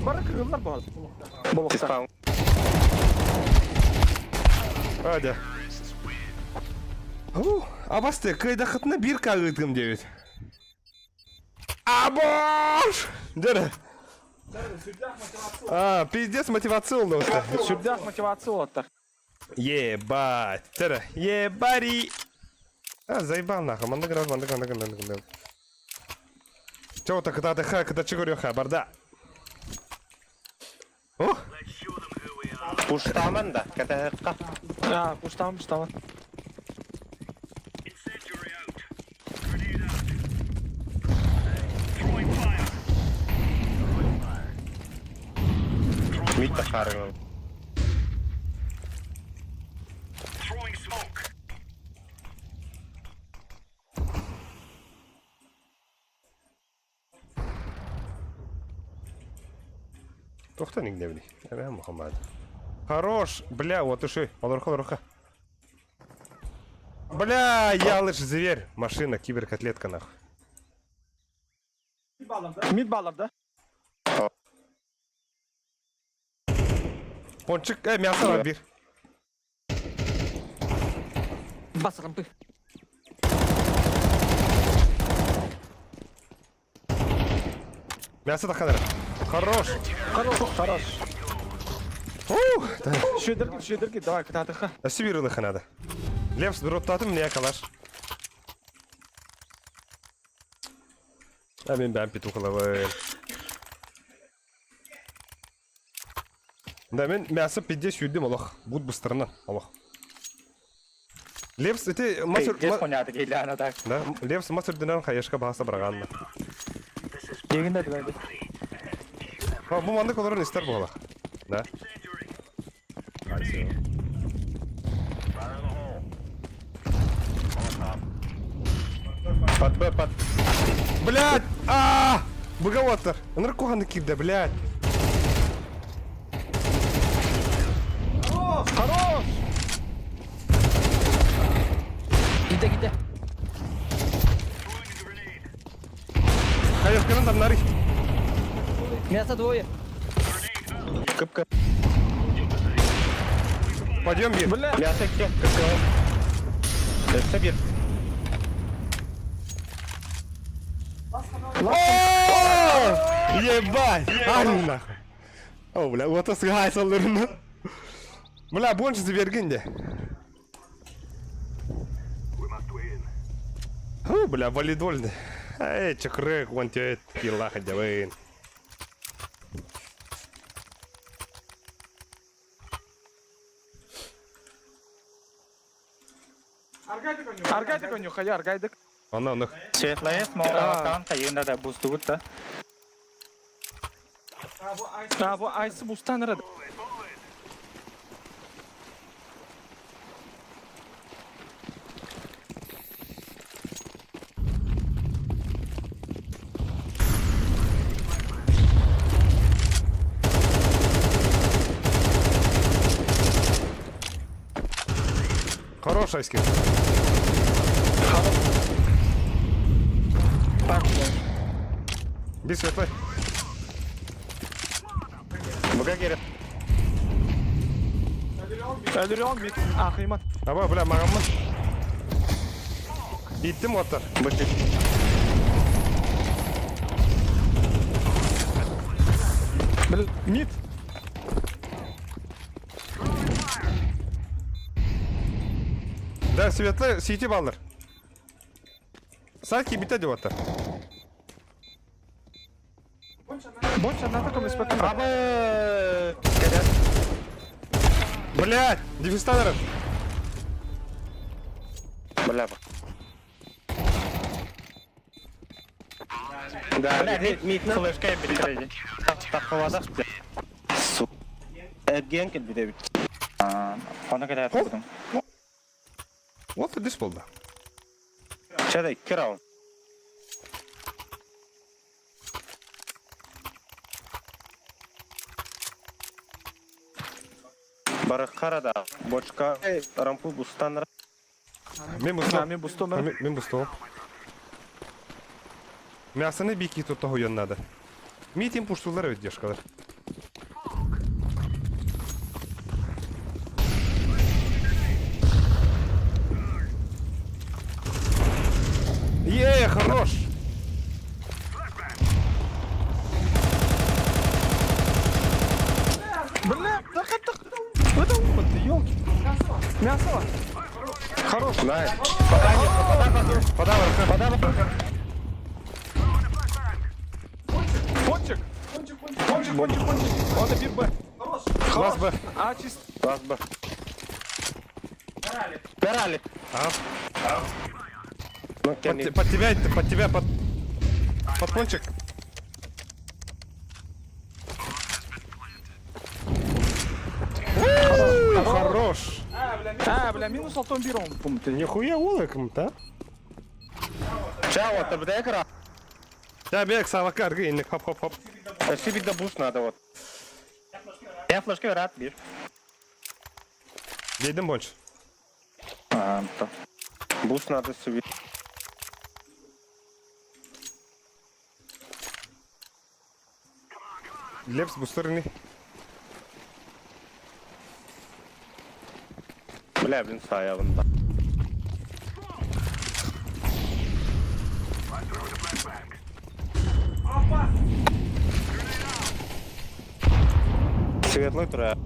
C: Бара кыргылар бар. Болоқта.
D: Спаун.
B: Адя. Абасты, кыйдахытына бир кагытым диэбит. Абош! Дere. А, пиздец мотивационный.
C: Сүрдээх мотивация олаттар.
B: Ебать. Дere. Ебари. А, заебал нахуй. Маннык раз, маннык, маннык, маннык, маннык. Чего так, когда ты ха, когда чего ха, барда. О,
D: Пуштаман да. Катаһыкка.
C: А, пуштам, пуштаман.
D: Мид тахарыгын.
B: Тохтан игневли. Эбэ Мухаммад. Хорош, бля, вот уши. Олорха, олорха. Бля, я лишь зверь. Машина, киберкотлетка нахуй.
C: Мид баллар да?
B: Пончик, мясо var bir.
F: Бас рампы.
B: Мясо да ханара. Хорош.
C: Хорош, хорош.
B: Ух, да.
C: Шедерки, шедерки, давай, кататыха.
B: А Сибирь надо. Лев, дроптатым мне калаш. А мен бәм петухалавы. Да, мен мясо пиздец юдим, Аллах. Буд быстрына, Аллах. Левс, это масыр...
E: Пиздец понятно, кейляна так.
B: Да, Левс масыр динан хаешка бааса барганна.
E: Дегенде дегенде.
B: А, бу мандык олорон истер буолах. Да.
D: Под Б, под...
B: Блядь! А! Быгаваттар. Ынырык куһаны киирдэ, блядь.
C: Хорош!
F: Гидэ гидэ.
B: Хаешканан тамнары.
F: Мясо двое.
D: Кыпка.
B: Подъем бир.
C: Бля!
D: Мясо кем? Кыпка. Өссө бир.
B: О! Ебать! Ай, нахуй. О, бля, вот это салларына. Бля, больше забергенде. О, бля, валидольный. Эй, чакрык, вон тебе килаха дявын.
C: Аргайдык оню, хая, аргайдык.
B: Ана, ана.
E: Светлая смола кайында да бустугут да.
C: А, бу айсы бустан рад.
B: Хорош, Айскин.
C: Так, блядь.
B: Иди светлый.
D: Быга киирэ.
C: Өлөрүөм мид. Аахыймат.
B: Аба, бля, маҕаммын. Ииттим уоттар.
D: Бычыт.
C: Бля, мид.
B: Да, светлый, сити баллар. Садки битэ деп уоттар.
C: Больше на таком испытании.
D: Абы! Кэлэр.
B: Блядь, дефистанеров.
D: Бля. Да,
E: Бля,
D: мид, мид,
E: Флешка бит.
D: Таххалада. Су. Эрген кэлбит эбит.
E: Оны кэлэр
B: Хоп.
E: кудум.
B: Вот дис болды.
D: Чада икки раунд. Барахарада бочка рампу бустанра.
B: Мен
C: Да,
B: бустом.
C: мен бустом.
B: Мен бустом. Мясоны бики тут охуенно надо. Митим пуштулар ведь девушкалар. Е, хорош!
C: Бля, да как так? Это опыт, елки. Мясо. Хорош.
D: Найс.
B: Подавай, подавай.
C: Пончик. Пончик, пончик, пончик. Он бир Б.
B: Класс Б.
C: А, чисто.
D: Класс Б. Пирали.
B: А?
D: Ну,
B: Под,
D: кем
B: под тебя, под тебя, под... Под пончик. У, Хорош!
C: А, бля, минус алтон бир он, пумты.
B: Нихуя улыком, да?
D: Чао, ты игра.
B: Да, бег, савакар, гейник, хоп-хоп-хоп.
D: Спасибо, да буш надо вот.
E: Я флешка рад бир.
B: Едем больше.
E: А, то.
D: Бус надо себе.
B: Лепс бустерный.
D: Бля, блин, сая вон да. Светлый трое.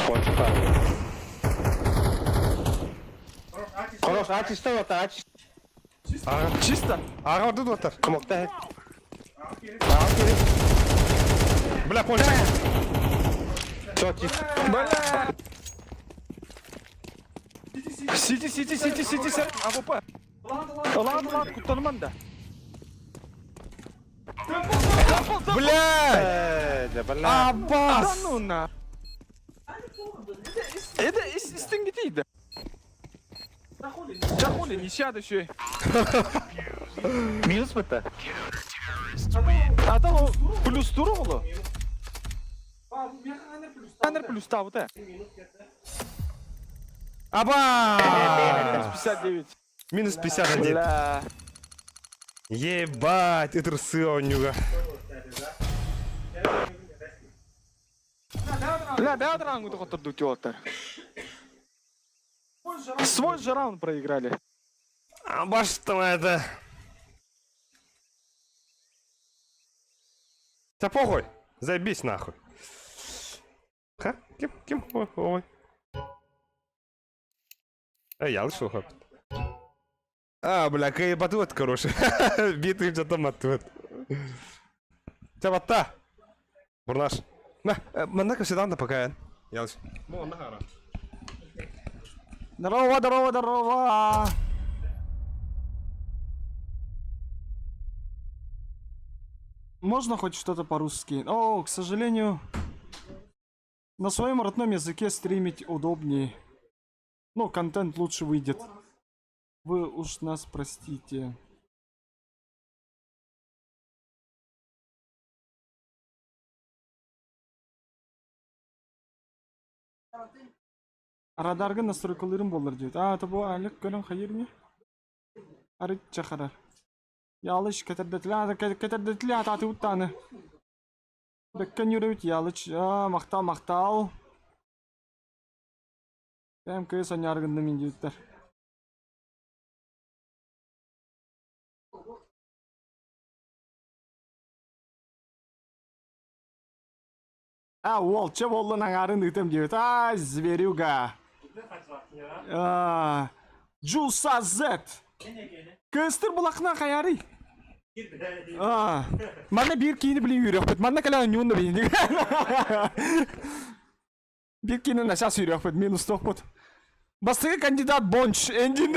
D: Кончика. Хорош, а чисто вот, а чисто.
B: Ага.
C: Чисто.
B: Ага, тут вот.
D: Кумокта.
B: Бля, пончик.
D: Все, чисто.
C: Бля. Сити, сити, сити, сити, сити. АВП. Ладно, ладно, куттаныман да.
B: Бля!
D: Э, да, бля.
C: Да
B: Аббас!
C: ну на. Это истингитида. Чахули, не сяду еще.
E: Минус бітті.
C: А там плюс тур было. Анер плюс та вот.
B: Аба!
C: 59.
B: Минус 51.
C: Бля.
B: Ебать, это рсы у него.
C: Бля, бля, раунд хотор дутётер. Свой же раунд проиграли.
B: Аба, что это? Да похуй, забись нахуй. Ха? Ким? Ким? Ой, ой. Эй, я лучше уход. А, бля, кайбатут, короче. Битый что-то матут. Чабатта. Бурнаш. На, маннака всегда на пока. Я лучше.
C: Здорово, здорово, здорово. Можно хоть что-то по-русски? О, к сожалению, на своем родном языке стримить удобнее.
A: Ну, контент лучше выйдет. Вы уж нас простите. Радарга настройкалыырым буоллар диэбит. Аа, это бу Алик көрөн хайыр не? Арыт чахарар. Ялыш кэтэрдэтилэ кэтэрдэтилэ атаатыбыт дааны. Бэккэн үрэбит Ялыч. Аа, махтал, махтал. Бэйэм кыыс анньаары гынным диэбиттэр. А, уол, чэ буоллун аҥаарын ыытам диэбит. Аа, зверюга. Аа, Джуса Z. Кыыстыр булахна хайарый? Аа, манна биир киини билин үөрүөхпүт. Манна кэлэн ньуун да билин. Биир киини начаас үөрүөхпүт, минустуохпут. Бастакы кандидат Бонч, эндин.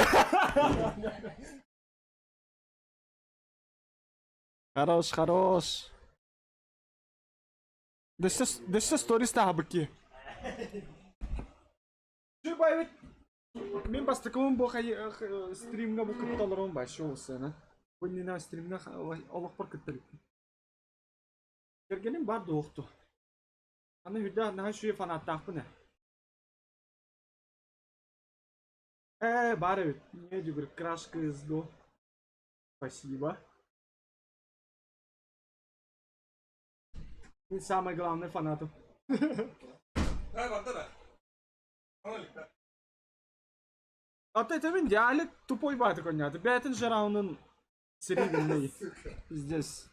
A: Хорош, хорош. Дөссө сторис таһабыкки. Чуй Мин бастакыбын бу стримҥа бу кытта олорон башо сцена. Бу иннинэ стримҥа олохпор кытта иликпин. Кэргэним бар дуохту. Аны үрдэ наһаа үчүгэй фанаттаахпын ээ. Ээ, баар эбит. Не дюгр, краш кыз до. Спасибо. Мин самый главный фанатым. А ты это мин диалек тупой бааты коннята. Бээтин жараунун серийный. Здесь.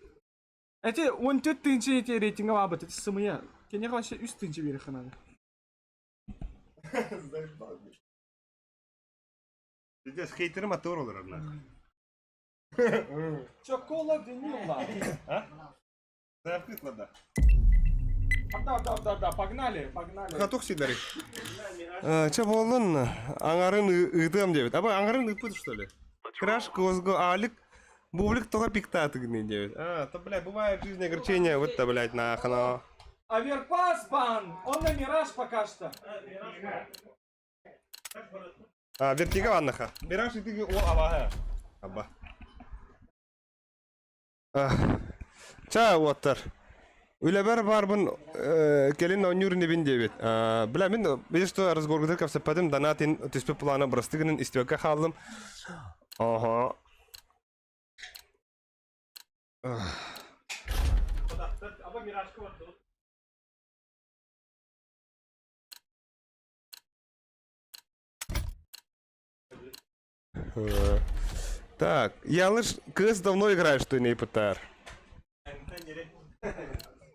A: Эти 14 тысячи эти рейтинга баабыт, эти сымыйа. Кенеге вообще 3 тысячи берех надо.
B: Пиздец, хейтерим атыр olur нахуй.
A: Чокола винила.
B: Заявкытла да.
A: Да, да, да, да, погнали, погнали.
B: Хатух сидары. Че буоллун аңарын ыытыам диэбит. Аба аңарын ыыппыт что ли? Краш козго алик бублик тоҕо пиктаатыгын диэбит. А, то, блядь, бывает в жизни огорчение, вот то, блядь, нахано.
A: Аверпас бан! Он на Мираж пока что.
B: А, вертига ваннаха. Мираж итиги о аба. Аба. Ча уоттар. Үлэбэр баарбын кэлин оонньуур инибин диэбит. Бля, мин видишь, что разговоргытыр кэпсэппэтим, донатин түспүт плана бырастыы гынан истибэккэ хааллым. Ого. Так, я лишь кыс давно играю, что не ПТР.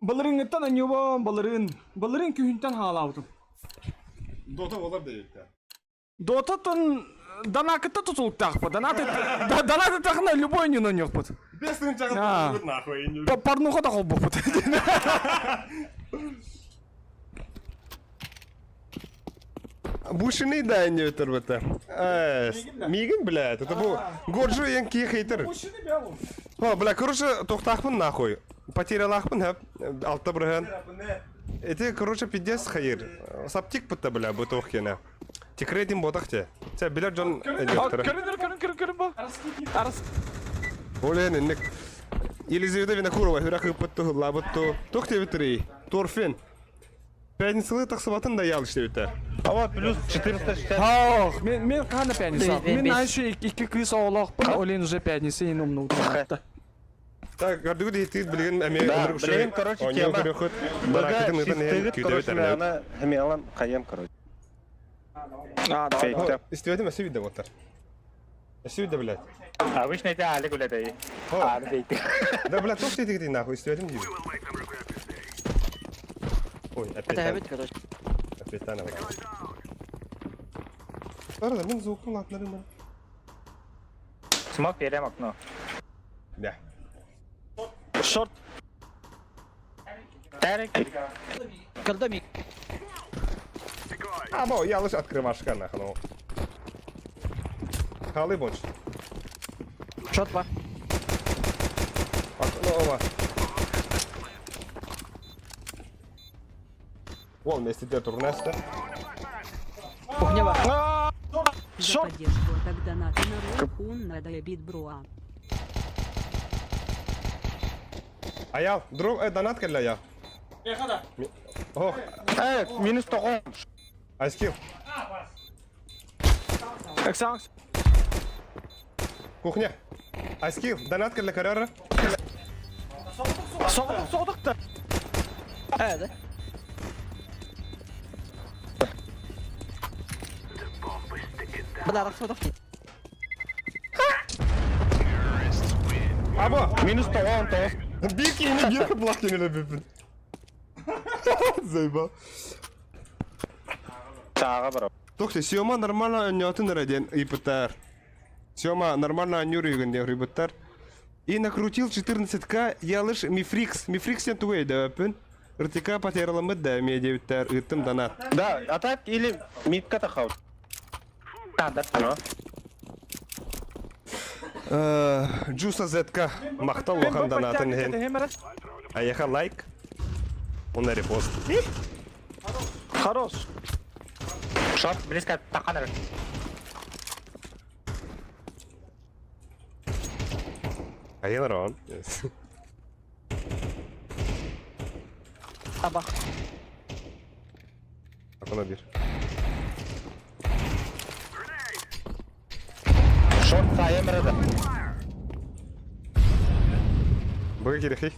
A: Былырыҥҥыттан анньыбам, былырыын. Былырыын күһүнтэн хаалаабытым.
B: Дота болар дейбиттер.
A: Дотаттан Данакытта тутулуктаахпыт. Донаты донаты тахна любой не ноньохпут.
B: Без тынчагын нахуй.
A: Порнуха да холбоппут.
B: Бушины да не өтөр Мигин, блядь, это бу Горджу ең ки хейтер.
A: Бушины бя
B: О, бля, короче, тохтахпын нахуй. Потерялахпын, хэп, алта бырыһын. Эти, короче, пиздец хайыр. Саптик бутта, бля, бу туох киэнэ. Тикретин ботах те. Те, билер дьон эдиоттара.
C: Көрүн көрүн көрүн көрүн бу. Арас.
B: Олен, инник. Елизавета Винокурова, хүрэх ыппыт туһуллаабыт ту. Туох диэбиттэрий? Торфин. Пятницалы тахсыбатын да ял иштебиттэр.
D: Ава плюс 460.
A: Ох, мен мен қана пятница.
F: Мен
A: Мен
F: бес.
A: еще икки кыыс оҕолоохпун, олен уже пятница иин умнубут.
B: Так, көрдүгүт иһиттигит билигин эмиэ
D: Да,
B: ынырык
D: билигин, короче,
B: оонньоон
D: тема.
B: көрүөхүт,
D: БГ
B: бараакытын ыытан иһэн
D: шестыгыт,
B: күүтэбит
D: короче,
B: эрэнэбит.
D: ана хэмиалан хайам, короче.
C: А, давай.
D: Фейкте.
B: Истибэтим өссө виде буолтар. Өссө виде, блядь.
E: Обычно это Алик үлэтэй. Аны фейк.
B: Да, блядь, туох диэтигитий нахуй, истибэтим диибин. Ой, опять
F: Это эбит, короче.
B: Опять она, блядь. Арада, мин звукун латнарым.
E: Смок берем окно.
B: Да.
C: Шорт.
E: Тарик.
F: Көрдө мик.
B: А, бо, я лишь открывашка нахуй. ну. Халы больше.
F: Шот бар.
B: Ну, оба. Ол вместе де турнеста.
F: Кухня бар.
G: За
C: Шорт.
G: поддержку так донаты на ролл надо бит броа.
B: Аял, друг, донат кэллэ Аял. Ох,
D: Э, минус тоҕо.
B: айскил.
C: Эксанс.
B: Кухня. Айскил, донат кэллэ көрөр.
C: Соҕотох соҕотох да.
F: Ээ, Бля, рахсотов.
B: Або!
D: Минус тоҕо тоҕус.
B: Биир киһини биир кыплах киһини өлөрбүппүн. Заебал.
D: Сааҕа барар.
B: Тохти, Сёма нормально анньоотун эрэ диэн ыйыппыттар. Сёма нормально анньуур үһүгүн диэн ыйыппыттар. И накрутил 14к, я лишь Мифрикс. Мифрикс диэн тугу өйдөөбөппүн. РТК потеряламмыт да эмиэ диэбиттэр, ыыттым донат.
D: Да, а так или митка тахау. Да,
B: Джуса Зетка махтал улахан донатын иһин. Айаха лайк, уонна репост.
C: Хорош.
E: Шорт, близко, таханер.
B: Айан Рон.
F: Аба.
B: Акона бир.
D: Шорт сайым рада.
B: Быга кирехи.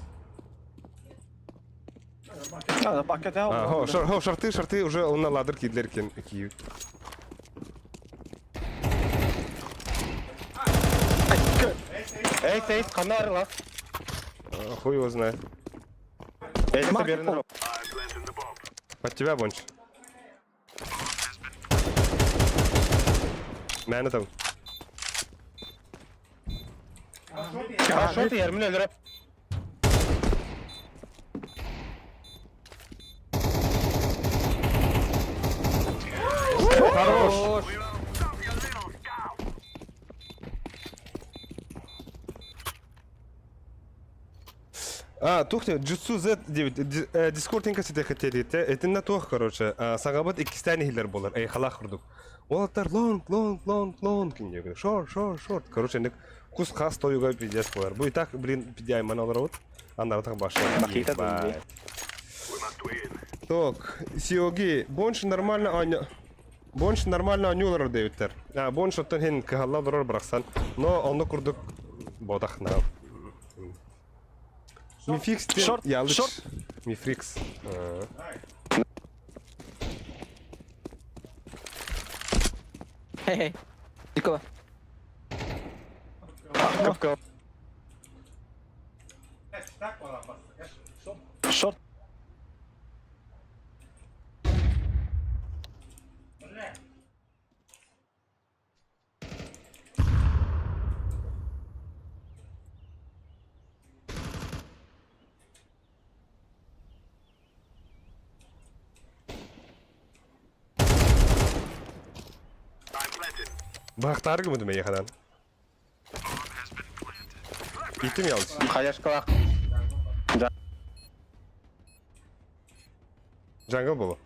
C: А,
B: Хо, шар, хо, шарты, шарты уже он на ладер кидлер кен киют.
D: Эй, сейс, ханна арыла.
B: Хуй его знает.
D: Эй, берін.
B: Под тебя, Бонч. Мэна там.
D: А, шорт ермин өлөрөп.
B: Хорош! А, тухте, Jutsu Z9, Discord инка сите хотели, это на тух, короче, сагабат иккистәни хиллер болар, эй, халах курдук. Олаттар лонг, лонг, лонг, лонг, шорт, шорт, шорт. Короче, ник кус хас тойуга пиздец болар. Бу и так, блин, пидяй манал вот. Андаратах баша.
D: Махита
B: Так, Сиоги, бонш нормально аня... Бонш нормально анюлар дэвиттер. А, бонш оттон хин кыһалла олорор барахсан. Но онно курдук бодах на. Мификс тен
C: Шорт,
B: ялыш.
C: шорт.
B: Мифрикс.
F: Хе-хе. Никола.
D: Кып-кып.
C: Шорт.
B: Бахтар гымыдым эйхадан. Итим ялыш.
D: Хаяшкалах.
B: Джангл болу.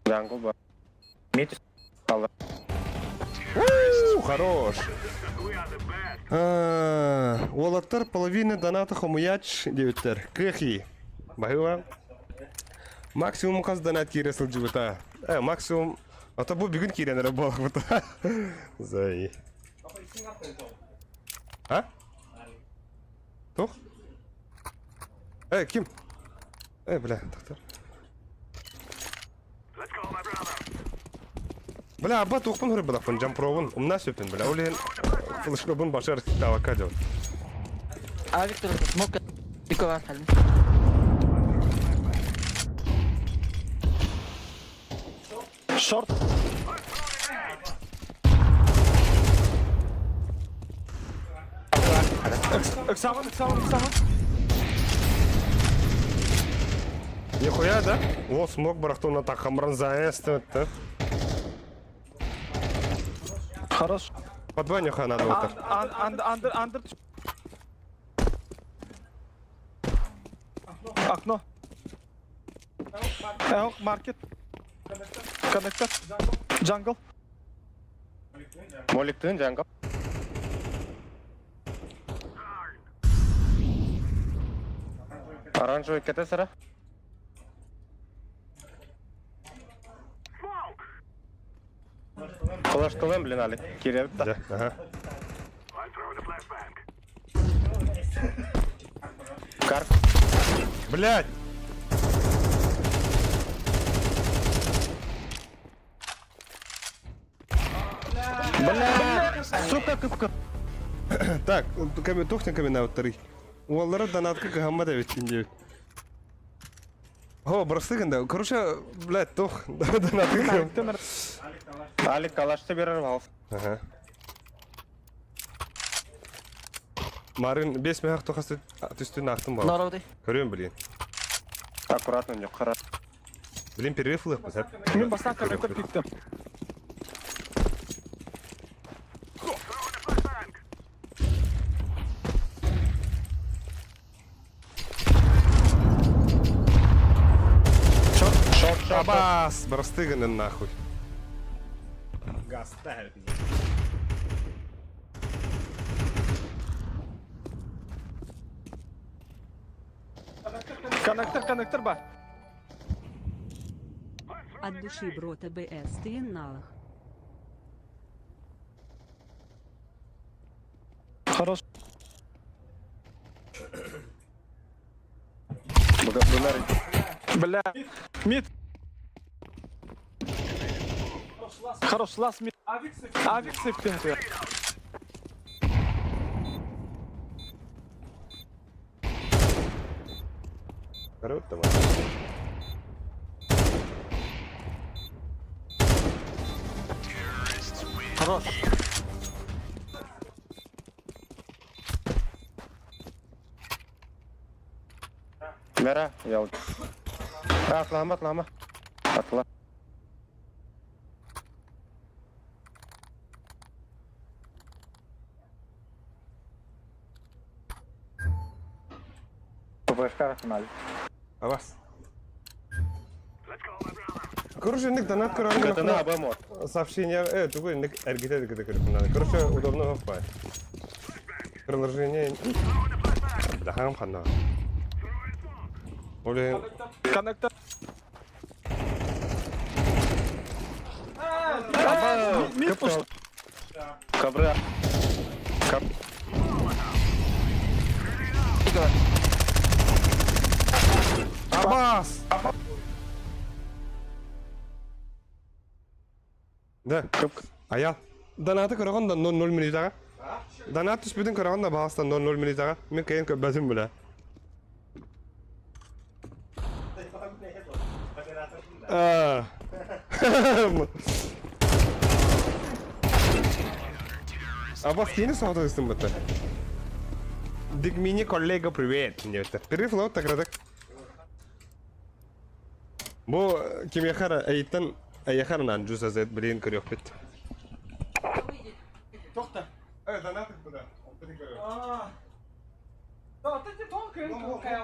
D: Джангл бар. Мид.
B: Хорош. Уолаттар половина доната хомуяч диэбиттэр. Кыхи. Баһыба. Максимум хас донат киирэ сылдьыбыта. Э, максимум... Ото бу бүгүн киирэн эрэ буолбута. Зай. А? Туох? Э, ким? Э, бля, доктор. Бля, аба туохпун хөрбэлэхпин, жампробун, умна сөпүн, бля. Ол иһин флешкобун башар тавакка дьон.
F: А, Виктор, смог Никола,
C: Шорт. Ыксаҕын, ыксаҕын, ыксаҕын.
B: Нихуя, да? О, смог барахтуна так хамран заэст.
C: Хорош.
B: По два нюха надо вот
C: Андер, андер, андер. Окно. Эх, маркет. Коннектор. Джангл.
D: Моликтыын дьаҥга. Оранжевый кэтэ сыра. Флешкалыам, блин, Алик. Киирэбит да.
B: Дьэ, аха.
D: Кар.
B: Блядь!
D: Бля! Сука, кып
B: Так, тухтан камин второй. Уоллара донатка кыһаммат эбит диэбит. О, бырастыы да. Короче, блядь, тух, донатка кыһам.
D: Алик калашты берер валс.
B: Ага. Марын 5 мехах тухасы түстүн ақтым бал.
F: Народы.
B: Көрөм, блин.
D: Аккуратно, не қара.
B: Блин, перерыв ылыхпыт, сәп.
C: Мин бастан коннектор пиктем.
D: Шорт, шорт, шорт.
B: Абас, бырастыы гынын нахуй.
C: Коннектор, коннектор бар.
G: От души бро ТБС ты налах.
C: Хорош.
D: Бұлар
C: Бля. Мид. Хорош, лас мид. Авик сыптен.
B: Көрөбүт да
C: Хорош.
D: Мера, я Атлама, атлама. Атла. ППшка финале.
B: Абас. Короче, ник донат көрөр.
D: ГТН АБ мод.
B: Сообщение, тугу ник эргите дигите көрөр. Короче, удобно хаппай. Приложение. Бля, хам ханна. Блин,
C: Коннектор. Мид пуш.
D: Кабры. Каб.
B: Абас! Да. Аял. Донаты көрөҕүн да 0-0 минутаҕа. Донат түспүтүн көрөҕүн да баҕастан 0-0 минутаҕа. Мин кыайан көрбөтүм бля. А. Абас кини соҕотугустун бытта. Дик мини коллега привет. Диэбиттэр. Перерыв лоут такрадык. Бу кимиэхэ эйиттэн эйиэхэ анаан дьус азет билигин көрүөхпүт.
A: Тохта.
B: Э, донат куда?
A: Да, ты тонкая, тонкая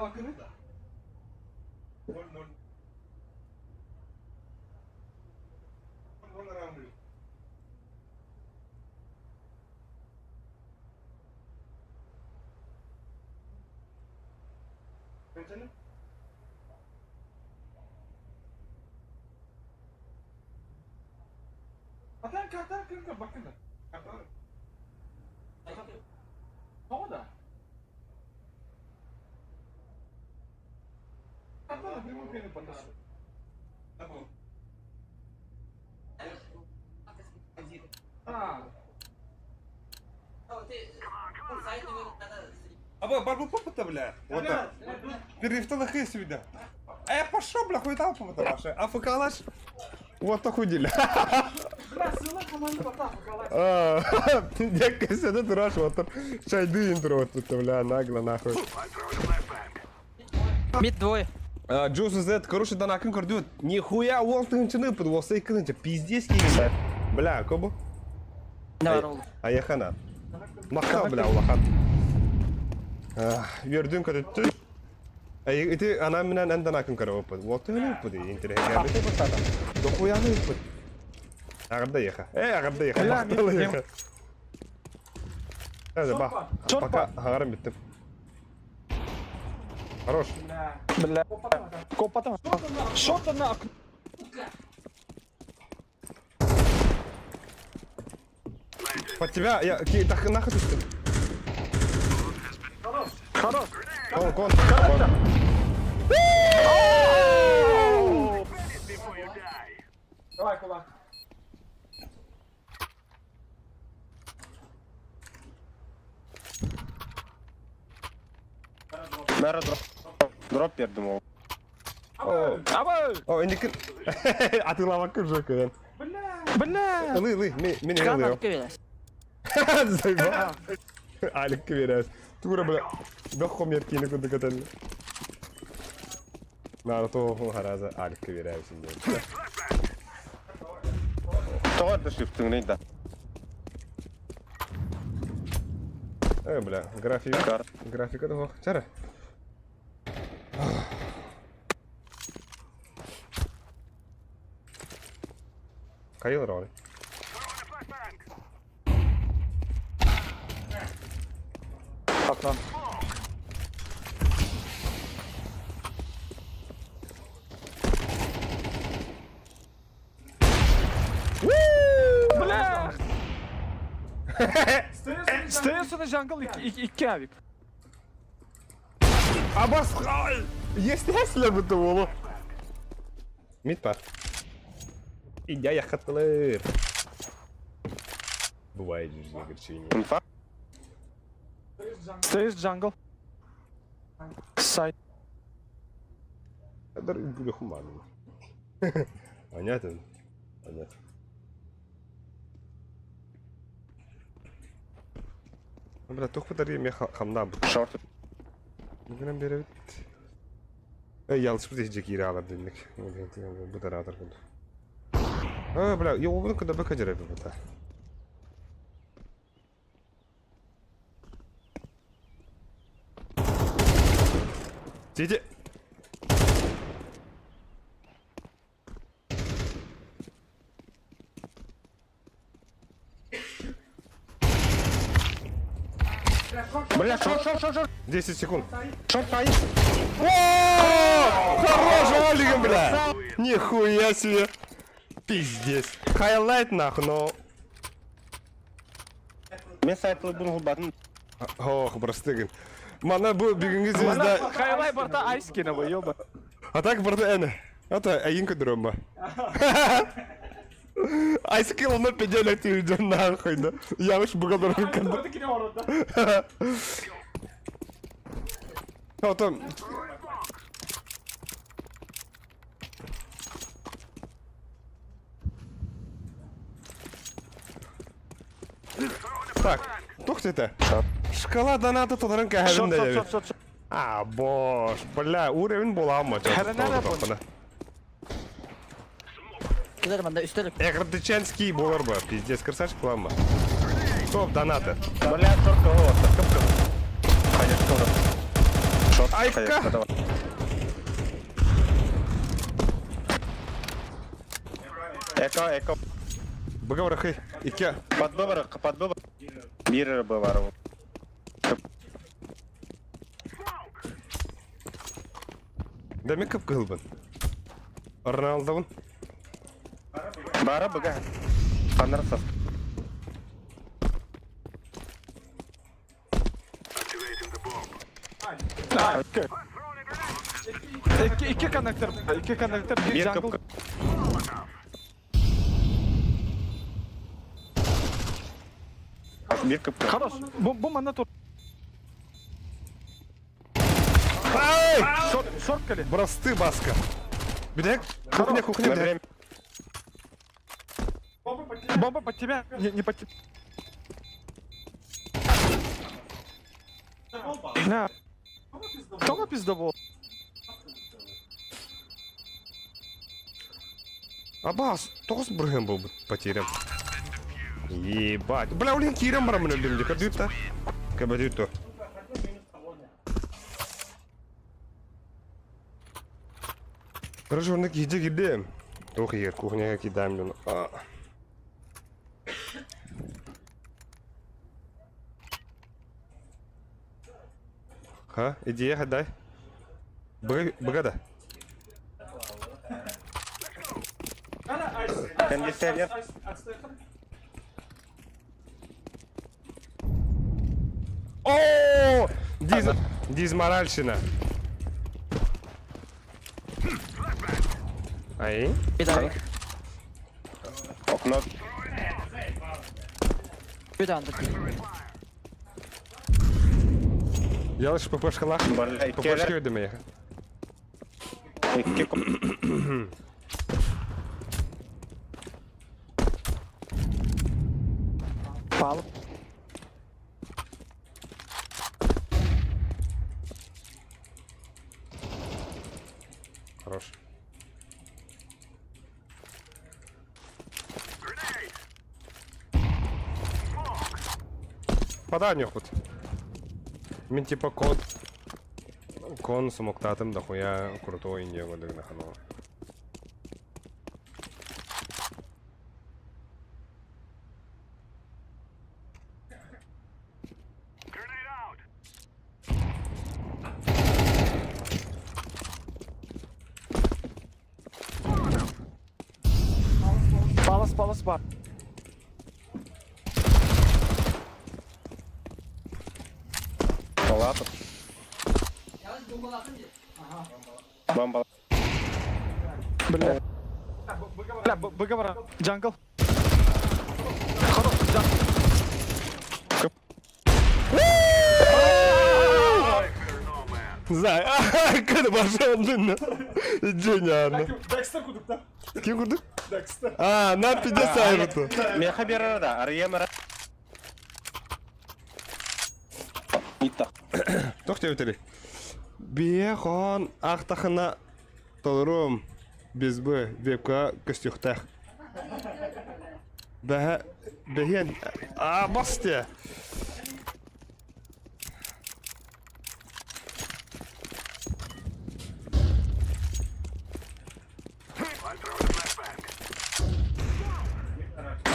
A: Атан катан кырка бакына. Тоҕо да?
B: Аба, барбу попыта, бля. Вот так. Перерыв хы сюда. Э, пошел, бля, хуй там попыта ваша. А фукалаш? Вот так хуй
A: Бля, сыла команда бата фукалаш.
B: Дякую, это дураш, вот там. Шайды интро вот тут, бля, нагло, нахуй.
F: Мид двое.
B: Джоус Z, короче, донакын көрдүт. Нихуя, уол тыһынчыны ыппыт, уолса икки пиздец киһи. Бля, кобу?
F: Давай, ролл.
B: Аяхана. Махтал, бля, улахан. Үөрдүн көтүттү. Ити ана менен эн донакын көрө ыппыт. Уол тыһыны ыппыт, интерес. Дохуяны ыппыт. Аҕырда еха. Э, аҕырда еха. Махтал еха. Ба. Пока хагарым бүттүм. Хорош.
C: Бля. Копатам. Что-то на окно.
B: Под тебя я так нахуй түстүм.
C: Хорош.
B: Кон, кон, кон.
A: Давай, кулак.
D: Бәрі дроп. Дроп бердім ол.
B: О,
C: Абай!
B: о, индикин. Атыылаабакка уже көрөн.
C: Бля!
B: Ылы, ылы, мен
F: Чыкан
B: ылы.
F: алып келе.
B: Зайба. Аликка берәс. Тура бля. Бөх хомер кийини курдук этэллэр. Наада тоҕо хараза Аликка берәбисин диэн.
D: Тоҕо да шифтыңный да.
B: Э, бля, графика.
D: Кар.
B: Графика да Чара. Кайыл роль.
C: Окно. Бля! Стоится на jungle икки авик.
B: Абас! Естественно, это было. Мид пар. Идя я хатлыр. Бывает в жизни огорчение.
D: Инфа.
C: Стоишь jungle. Сайт.
B: Дар буду хуманом. Понятно? Понятно. Бля, тух подари мне хамна.
D: Шорт.
B: Бүгүн беребит. Эй, ялчы бит жеки алар динник. Бу таратар куду. А, бля, я убын куда быка жереби бута. Тиди.
D: Бля, шорт, шорт, шорт, шорт.
B: 10 секунд.
D: Шорт, ай.
B: О! Хорош, Олиган, бля! Нихуя себе! Пиздец. Хайлайт нахуй, но...
D: Мен сайтлы бұны ғылбатын.
B: Ох, простыгин. Мана бу бүгүнкү звезда...
C: Хайлай барта айскина вы, ёба.
B: А так барда эне. Ата әйин көдөрөм ба. Айскил оны педелек түйден нахуй да. Я уж благодарен кенде. Ото Так, тухтите. Шкала доната толарын
C: Шорт,
B: кәһәрин
C: шорт,
B: дә.
C: шорт, шорт.
B: А, бош, бля, уровень буламы?
C: Хәренә бу.
F: Килер манда үстелик.
B: Эгрдыченский булыр бы, пиздец, красавчик буламы? Топ донаты.
D: Бля, шорт кого? Кып-кып. Конечно, Шорт,
B: Айка.
D: конечно, давай. Эко, эко.
B: Быгаврахы, ике.
D: Под выбор, под выбор. Бир бар.
B: Да мен кып кылбын. Роналдовын.
D: Бара быга. Панарсов.
C: Икки, икки коннектор, икки коннектор, бир
D: Бир
C: jungle.
D: кып-кып. Бир кып-кып.
C: Хорош. Бу, бу манна тур.
B: Ай!
C: Шорт, шорт кали.
B: Бросты баска. Бедек? Кухня, кухня,
D: На
B: бедек.
D: время.
C: Бомба под тебя. Не, не под тебя. На. Кто пиздобол?
B: Абас, тоғыз бүрген был потерям. Ебать. Бля, блин, кирем барамын өлдім де, кәдүйт та. Кәбәдүйт то. Короче, онда кейде киде. Ох, егер кухняға кидаем мен. А. Ха, идея дай. Быга да.
D: Кондиционер.
B: О, Диз... Дизморальщина. Ай.
F: Педалик.
D: Окно.
F: Педалик.
B: Ялыш ППшкалах.
D: Бля,
B: ППшки өдөмө.
D: Икки
C: Пал.
B: Хорош. Подай нехут. Мен типа код. Кон смоктатым дохуя крутой не выдохнул.
C: Палас, палас бар.
D: Палата. Бомба.
C: Бля. Бля, быговора. Джангл. Хорош, джангл.
B: Знаю. Када башандын. Гениально.
A: Декстер кудук да.
B: Ким курдук?
A: Декстер.
B: А, на 50 айрыты.
D: Меха берер да, арьемера. Итта.
B: Тохте өтели. Бехон ахтахына толорум без б вебка костюхтах. Бәһә бәһен а басты.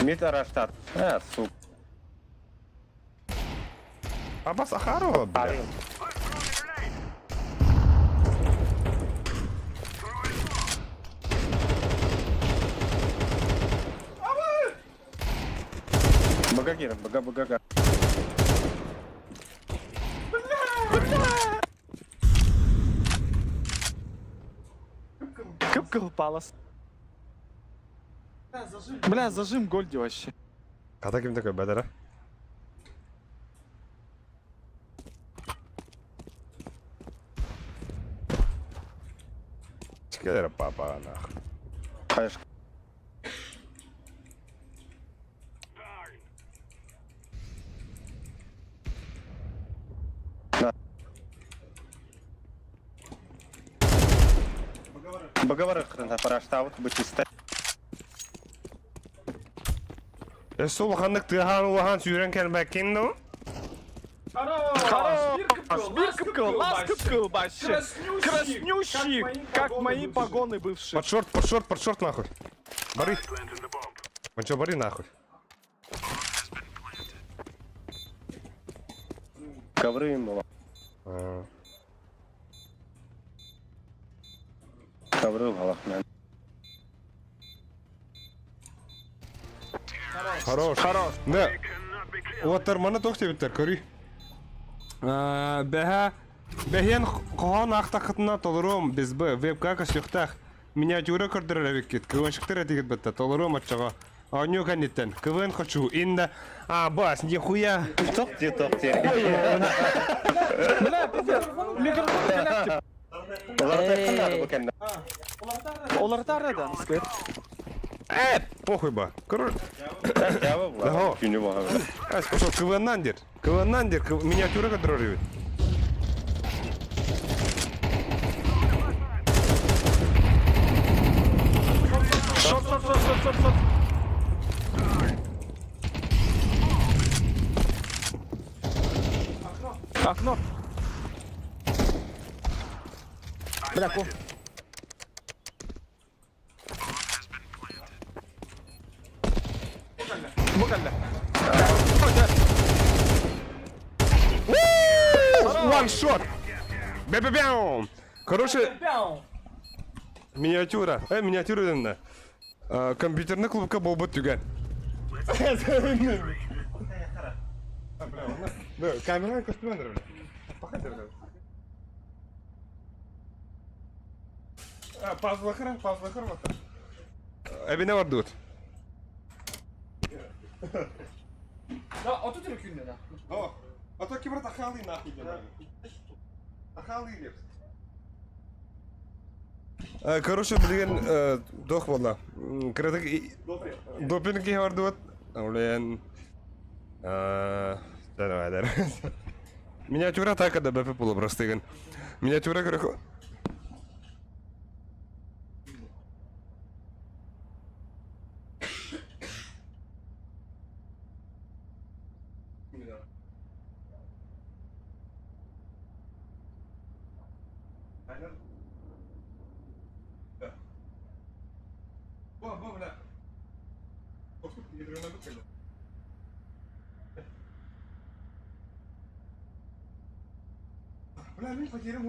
D: Мид араштат. А, сук.
B: Абас Ахарова, бля.
D: Бага бага, бага.
C: Кып-кыл палас. Бля, зажим Гольди вообще.
B: Ката ким такой бәдәра? Чикелер папа нах.
D: Хаеш. Баговары хрена параштабыт бу чисто.
B: Эсо улаханнык тыахан улахан сүүрэн кэлбэккин дуу?
C: Хорош! Бир кып-кыл, лас кып-кыл вообще. Краснющий, как мои погоны бывшие.
B: Под шорт, под шорт, под шорт нахуй. Бары. Он чё, бары нахуй.
D: Ковры им было.
B: А.
D: Ковры в голах, мен.
B: Хорош.
C: Хорош.
B: Да. Уоттар маны тох тебиттер, көрүй. Бэһэ бэһиэн хоһоон аахтаххытына толоруом без б вебка көстүөхтээх миниатюра көрдөрөр эбиккит КВНщиктар этигит бытта толоруом оччоҕо оонньуу кэнниттэн КВН хочу инна а бас нихуя
D: Тох ти, тох ти.
C: Бля, пиздец. Микрофон коннектив.
D: Оларда кандай бу кэннэ.
C: Оларда арада, сквер.
B: Э, похуй ба. Короче,
D: Жабы
B: Ого.
D: була. Күнү була.
B: ас пошел КВН-нандер. КВН-нандер, миниатюра көрдөрөр эбит.
C: Шорт, шорт, шорт, шорт, шорт, шорт. Окно.
F: Бля, ку.
C: Букалля.
B: One shot. Бэ-бэ-бяум! Короче, миниатюра. Миниатюра дэннэ. Компьютерный клубка буолбут түгэн. Камера көстүмэн бля. Пазлахыр, пазлахыр вот. Эбине бардыбыт.
A: Да, 33 күндө да.
B: О, а то кибер тахалы нахуй делали. Тахалы деп. Короче, билигин туох буолла? Кыратык допинг киһи бардыбыт. Блин. Давай, давай. Миниатюра так да БП була простыгын. Миниатюра көрө Бля, мин потерям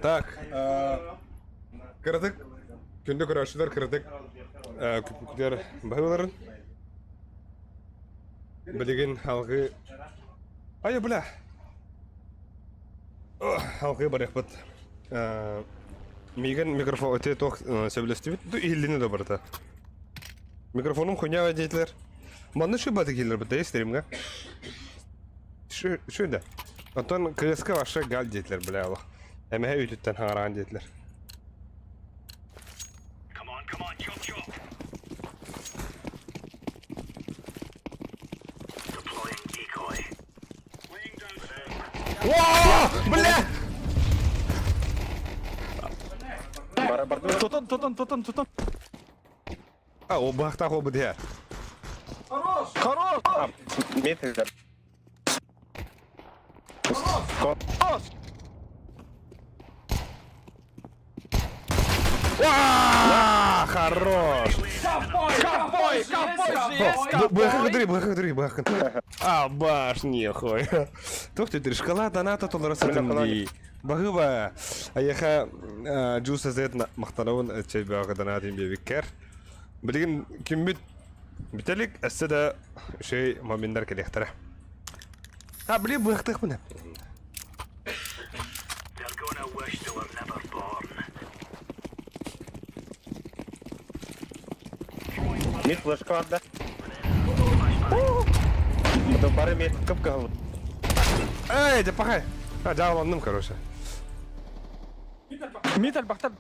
B: Так, кыратык күндү көрөөччүлэр кыратык күтэр баһыларын билигин алгыы Ай, бля! Алгыы барыахпыт. Миигин микрофон өтө туох сөбүлэстибит иһиллини да барыта. Микрофонум хуйня диэтилэр. Манна шү баты киилэр бит стримга. Шү шү да. Онтон КСК вообще гал диэтилэр бля олох. Эмэһэ үтүттэн хаҥараан диэтилэр. О, бля!
C: Тутун, тутун, тутун, тутун.
B: А, о бахтах о бдя.
A: Хорош!
C: Хорош!
D: Метр.
C: Хорош!
B: А, хорош!
C: Ковбой, ковбой же есть, ковбой!
B: Бэхэ бэхэ бэхэ. А, баш, нехуй. Тух ты шкала доната толоросатын ди. Баһыба, айаха Джуса Зет махтанабын чайбаҕа донатын биэбиккэр. Билигин күммүт бүтэлик өссө да үчүгэй моменнар кэлиэхтэрэ. А, блин, быахтыахпын.
D: Мид флешка бар да. Бу бары мид кып-кыһыл.
B: Эй, да пахай. А, дьааланным, короче.
C: Мид элбэхтэр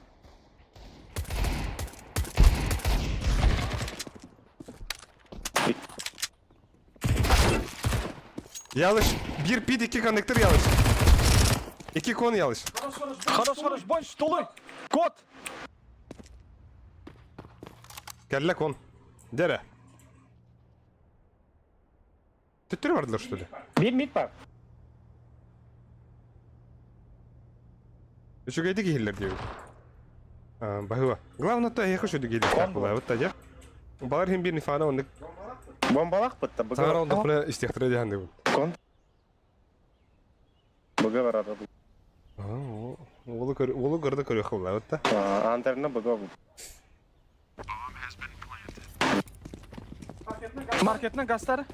B: Ялыш, bir pit iki konnektör ялыш. Iki кон ялыш.
C: Хорош, хорош, бонч, толуй! Кот!
B: Кэллэ кон. Дэрэ. Төттөрү бардылар что ли?
D: Биир мид бар.
B: Үчүгэйдик иһиллэр диэбит. Баһыба. Главное то эһиэхэ үчүгэйдик иһиллэр буолаа вот дьэ. Балар иһин биир нифаана оннук
D: Бомбалаах бытта.
B: саҥара олдохпуна истиэхтэрэ диэн дыбын.
D: Кон. Быга барар.
B: Уолу көр уолу көрдө көрүөххэ булаабыт да.
D: Антерна быга
C: Маркетна гастар.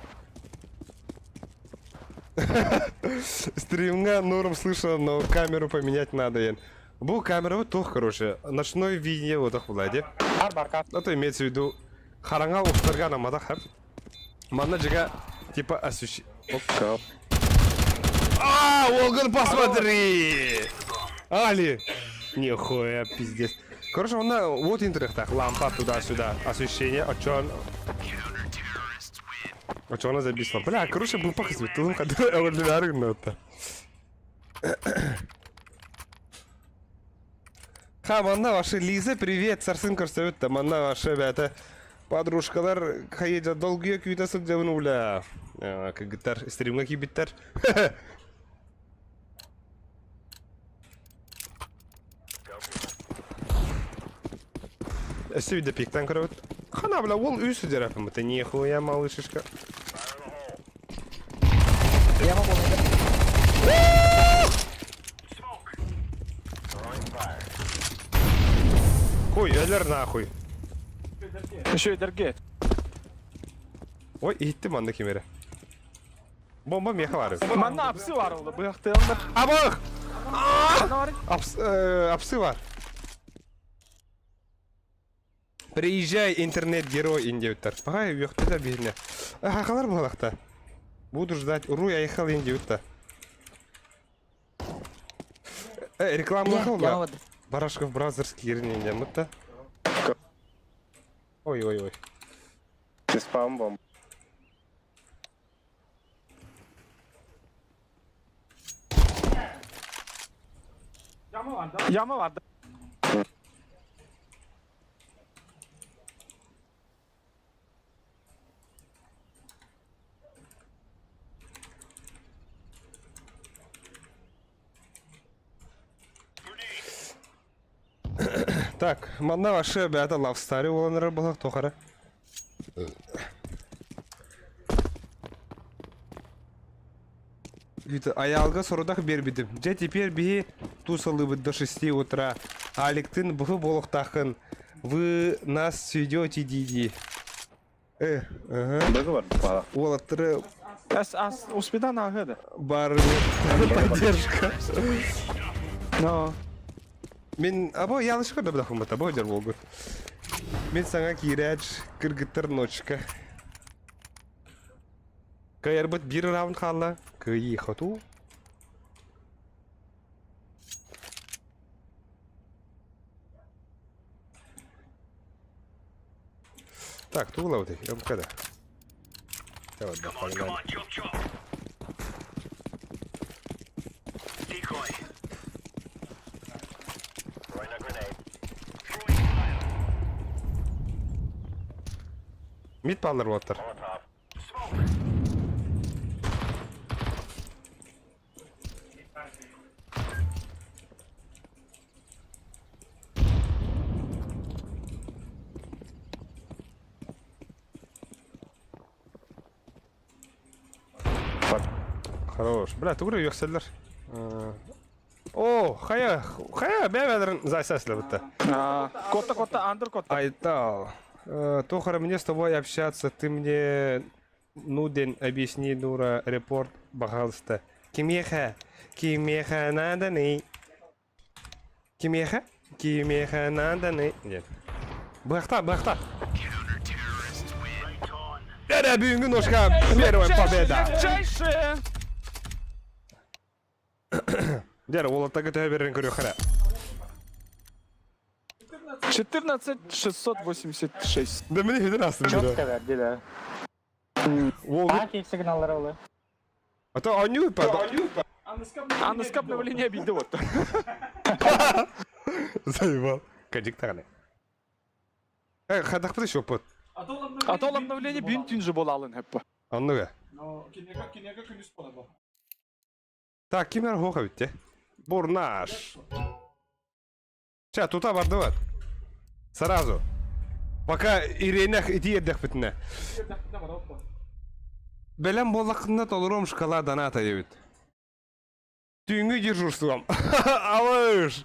B: Стримҥа норм слышно, но камеру поменять надо. Ен. Бу камера туох, короче, ночной видение вот так була
E: Бар барка.
B: Это имеется в виду хараҥа устарга анамматах хэп. Манна жига типа освещ... А, Волган, посмотри! Али! Нихуя, пиздец. Короче, он на вот интернет лампа туда-сюда, освещение, а чё он... А чё она забисла? Бля, короче, был пах светлым, когда Ха, манна ваши Лиза, привет, сарсын көрсөбүт да, манна ваши бәті подружкалар хайда долгие күйті сылдьабын уля. Кыгыттар, стримҥа киирбиттэр. Өссө виде пиктан көрөбүт. Хана, бля, ол үс дерапым, это нихуя, малышишка.
F: Я могу
B: Хуй, өлөр нахуй.
C: Еще и дерге.
B: Ой, иһиттим манна ким эрэ. Бомба меха бар.
C: Манна апсы бар олы. Быяктыяндар.
B: Абых!
C: Ана бар.
B: Апс, апсы бар. Приезжай, интернет-герой индиуттар. Ага, уехты да бирне. Хахалар буолахта. Буду ждать. Уруй айхал индиутта. Реклама хылла. Барашков Бразерс киирин мытта. Ой-ой-ой.
D: Ты спам бомб.
C: Яма бар.
B: Так, манна ваша бята love story оланары болақ тоқара. Аялга сорудах бербидим. Же теперь биһи тусалыбыт до 6 утра. Аликтын быһы болохтахын. Вы нас сведете, диди. Ага.
D: Быгы бар бала.
B: Уолаттары
C: Әс ас успедан ағыды.
B: бар поддержка.
C: Но.
B: Мен або ялыш көрдө бдахым бата бо жер болгу. Мен саңа кирәч кыргыттар ночка. Кайырбыт бир раунд халла. Кыйы хоту. Так, тула вот МКД. Давай, да, погнали. Мид паллар уоттар. Хорош. Бля, тугры йөхсәлләр. О, хая, хая, бәбәдерин зайсаслы бітті.
C: Котта котта андер котта.
B: Айтал. Тохара, мне с тобой общаться, ты мне нуден, объясни, дура, репорт, пожалуйста. Кимеха, кимеха надо не. Кимеха, кимеха надо не. Нет. Бахта, бахта. Эре бүгүнкү ножка первая победа.
C: Легчайшая!
B: Дер, ол аттага төһө берен көрү хара.
C: 14 686.
B: Да мені хедер астын
E: Четко верди, да.
B: Ол
E: А, какие сигналлары олы?
B: А то аню па.
C: Аны скапливали обиды вот.
B: Заебал. Кадик таганы. Э, хадах еще под.
C: А то обновление бин түн же болалын хеппа.
B: Анныга. Так, кимер хоха битте. Бурнаш. Ща, тута барды бар. Сразу. Пока иренах иди еддэх битне. Белем боллақында толырым шкала доната дебит. Түүҥҥү дежурством. Алыш!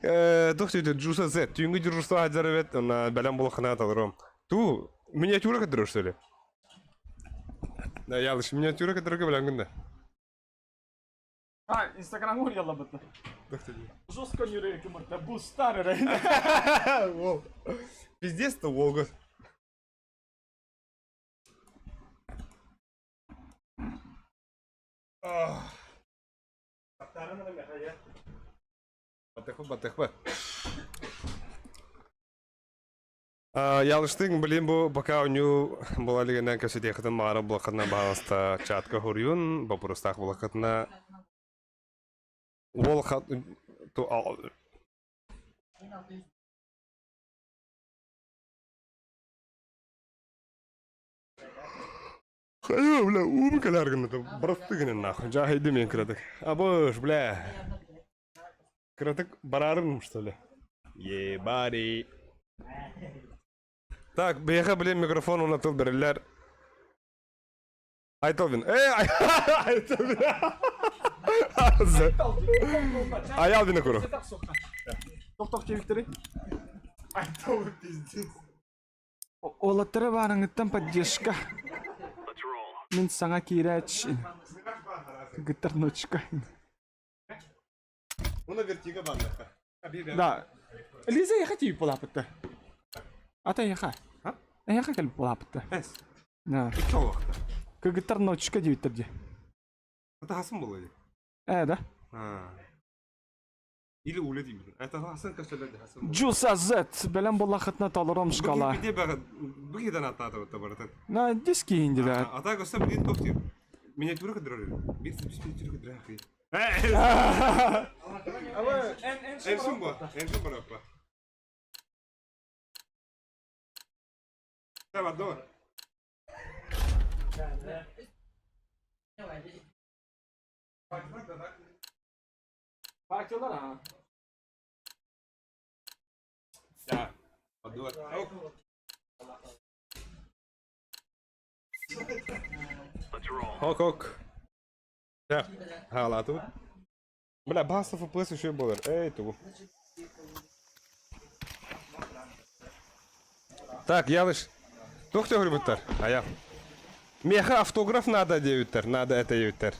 B: Тух сөйтө Джуса Z. Түүҥҥү дежурство хадьар эбит, онна бэлэм булаххына талырым. Ту, миниатюра кытырыр что ли? Да, ялыш, миниатюра кытырырга бэлэмгин да.
A: А, Инстаграм уруйалабыт. Жестко нюрейки мырта, бу старый.
B: Пиздец-то, Волга. Батыхпа, батыхпа. Ялыштыҥ, блин, бу пока оонньуу була илигинэн кэпсэтиэххитин баҕара булаххытына баһаалыста чатка хоруйун, боппуруостаах булаххытына уол Хайа, бля, уум кэлэр гынната, бырасты гынан нахуй, жахайды мен кыратык. Абыш, бля. Кыратык барарым, что ли? Ебари. Так, бэйэхэ, блин, микрофон уонна тыл бэриллэр. Айталбин. Эй, Айталбин. Аял Винокуров.
A: Тохтох диэбиттэрий? Айтал пиздец. Уолаттара баарыҥыттан поддержка. Мин саҥа киирээччи. Кыргыттар ночка.
B: Уна вертига бааннакка.
A: Да. Лиза эйиэхэ тиийип булааппытта. Ата эйиэхэ. Эйиэхэ кэлип булааппытта.
B: Эс.
A: Да.
B: Икки олохта.
A: Кыргыттар ночка диэбиттэр дии.
B: Это хасын буолуо
A: Ээ да.
B: Или үлэ диибин. Это хасын көстөлөр хасын.
A: Джуса Z бэлэм буоллаххытына толором шкала.
B: Бу киһитен аттаатыбыт барытын.
A: На диски индилэр.
B: Ата көстө билин туох диир. Миниатюра көдөрөр. Бир миниатюра көдөрөр. Энсун бу. Энсун бараппа. Давай, давай.
A: Партиялар а.
B: Да. Подур. Хок хок. Да. Хаалаатыбыт. Бля, басов FPS еще болар. Эй, тугу. Так, Ялыш. Туох төгүрбүттэр? Ая. Меха автограф надо диэбиттэр. Надо это диэбиттэр.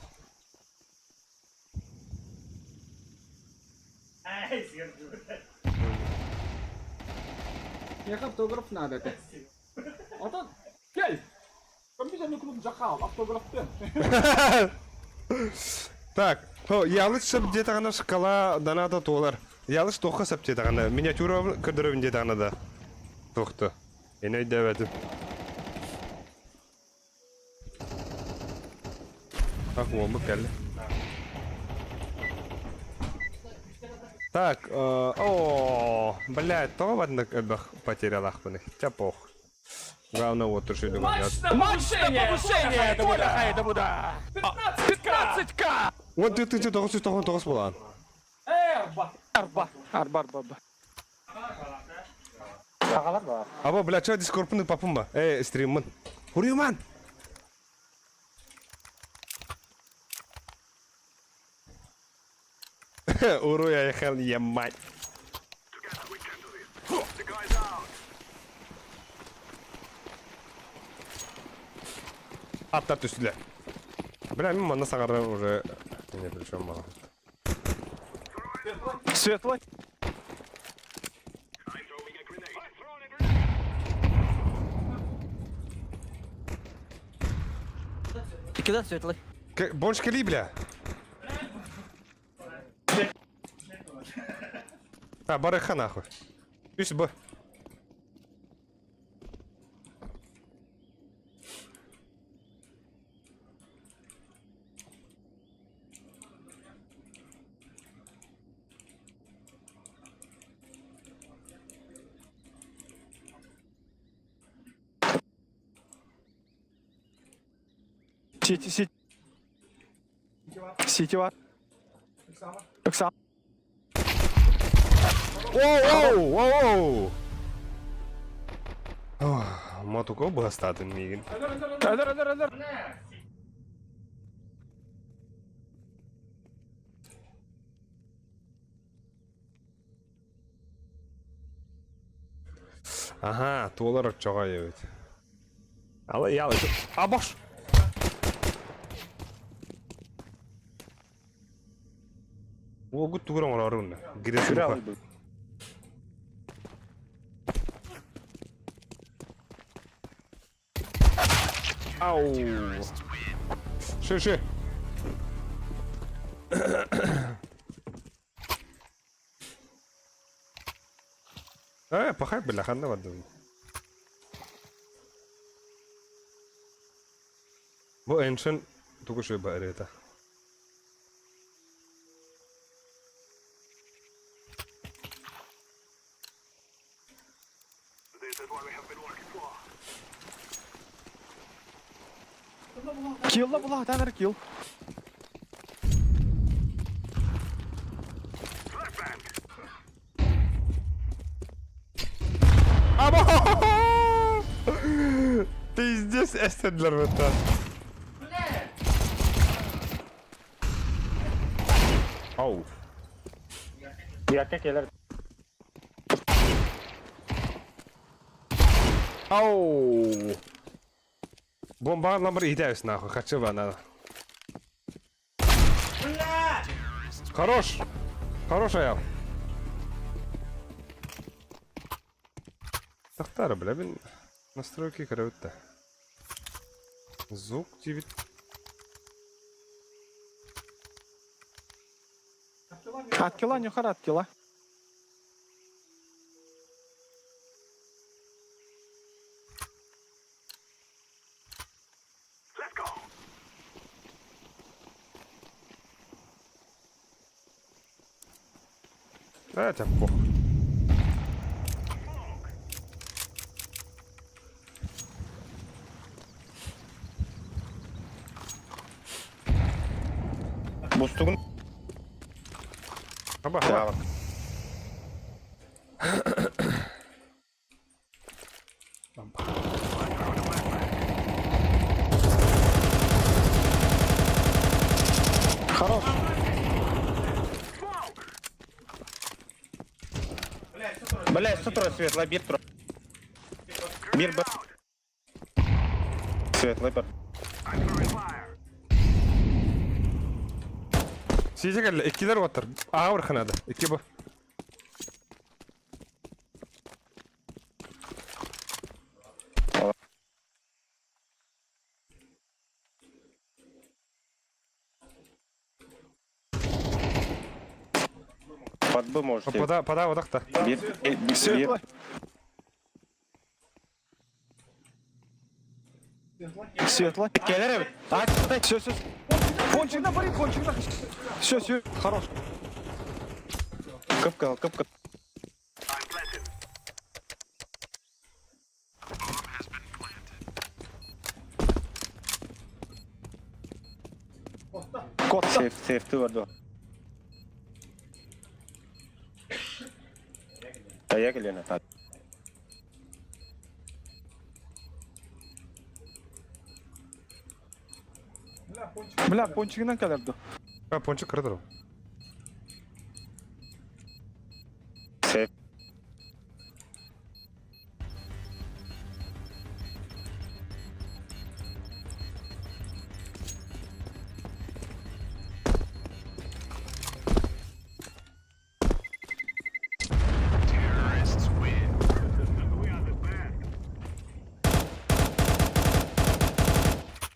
A: Меха автограф надо это. Отон, кел! Компьютерный клуб Джахал, автографтын.
B: Так, хо, ялыш сөп диэтэҕинэ шкала доната туолар. Ялыш туохха сөп диэтэҕинэ, миниатюра көрдөрөбүн диэтэҕинэ да. Туохту. Эн өйдөөбөтүм. Ах, уолбут кэллэ. Так, о, блядь, тоҕо маннык элбэх потерялахпыный? Чэ, пох. Главное, вот решили
C: Повышение! Повышение! Толя это буда! 15к!
B: Вот 2999 буолан.
A: Эрба!
C: Арба. Арба, арба, арба.
E: Саҕалар баар.
B: Аба, бля, чё дискорпун папым ба? Эй, стриммын. Хуруйман! Уруй айхал, емать. Аттар түстүлэр. Бля, мин манна саҥарар уже не причем мало.
C: Светлый.
F: Куда светлый?
B: Больше кали, бля. А, барыха нахуй. Үс б.
C: Сити, сити. Сити бар. Ыксам.
B: Оу, оу, оу! Мотуко быһастаатын миигин.
C: Өлөр, өлөр, өлөр.
B: Аһаа, туолар оччоҕо эбит. Ала ял Абаш! Уогут тугур оҥороору гынна. Грязуха. Ау! Ши, ши. Э, пахай, бля, ханна бардым. Бу Ancient тугу шөбө ырыата.
C: Килла була, танер килл.
B: Аба! Пиздец, эстедлер бытта. Ау.
D: Якка келер.
B: Ау. Бомба ламбар иитээбис нахуй, хочу надо. Хорош! Хорош аял. Тахтара, бля, мин настройки көрөбүт да. Звук диэбит.
C: Откила, нюхар, откила.
B: Да, это похуй.
D: Бустугун.
B: Хаба, хаба.
C: Хорош.
D: Бля, сутро светло, бир тро. Бир б. Светлый бир.
B: Сиже кэллэ, иккилэр уоттар. Аҕа барханада. Икки бу.
D: Под Б можете.
B: Пода, пода, одахта.
D: Бир, бир,
C: Светло. Светло.
D: Келер эбит. А,
C: Все, все. Пончик на бори, пончик на. Все, все, хорош.
D: Кыпкыл, кыпкыл.
C: Кот.
D: Сейф, сейф, ты барду. Тая келен ата.
C: Бля, пончигынан кэлэрду.
B: А, пончик кырдыр.
D: Сейф.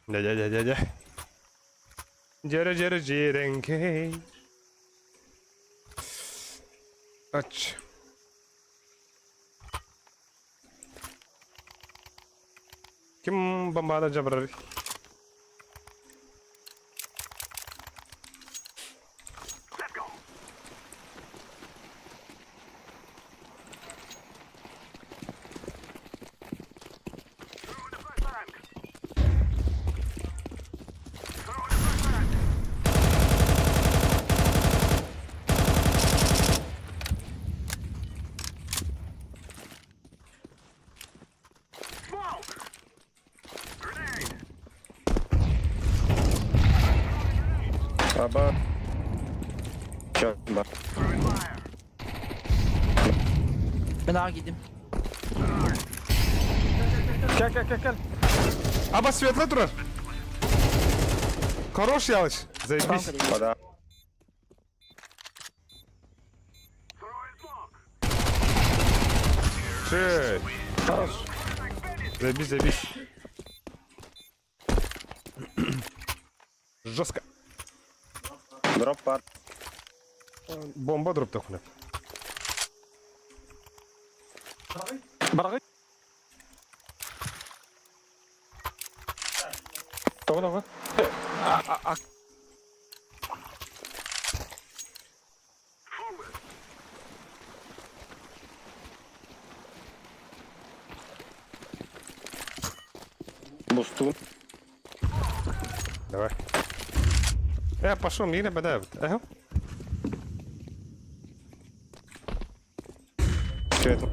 B: Дя, дя, дя, дя, дя. Дьэрэ, дьэрэ, дьиэрэҥкэй. Ач. Ким бомбада дьабарар?
D: Аба. Чё, ба.
F: Мен аҕа киирдим.
C: Кел, кел, кел, кел.
B: Аба светло турар. Хорош, Ялыч. Заебись.
D: Вода.
B: Шесть.
C: Хорош.
B: Заебись, заебись. Жестко.
D: Дроп пар.
B: Бомба дроп тохуна.
C: Бараҕый. Тоҕо тоҕо.
D: Бустун.
B: Давай. Э, пошел, мира бадавит. Ага.
D: Светло.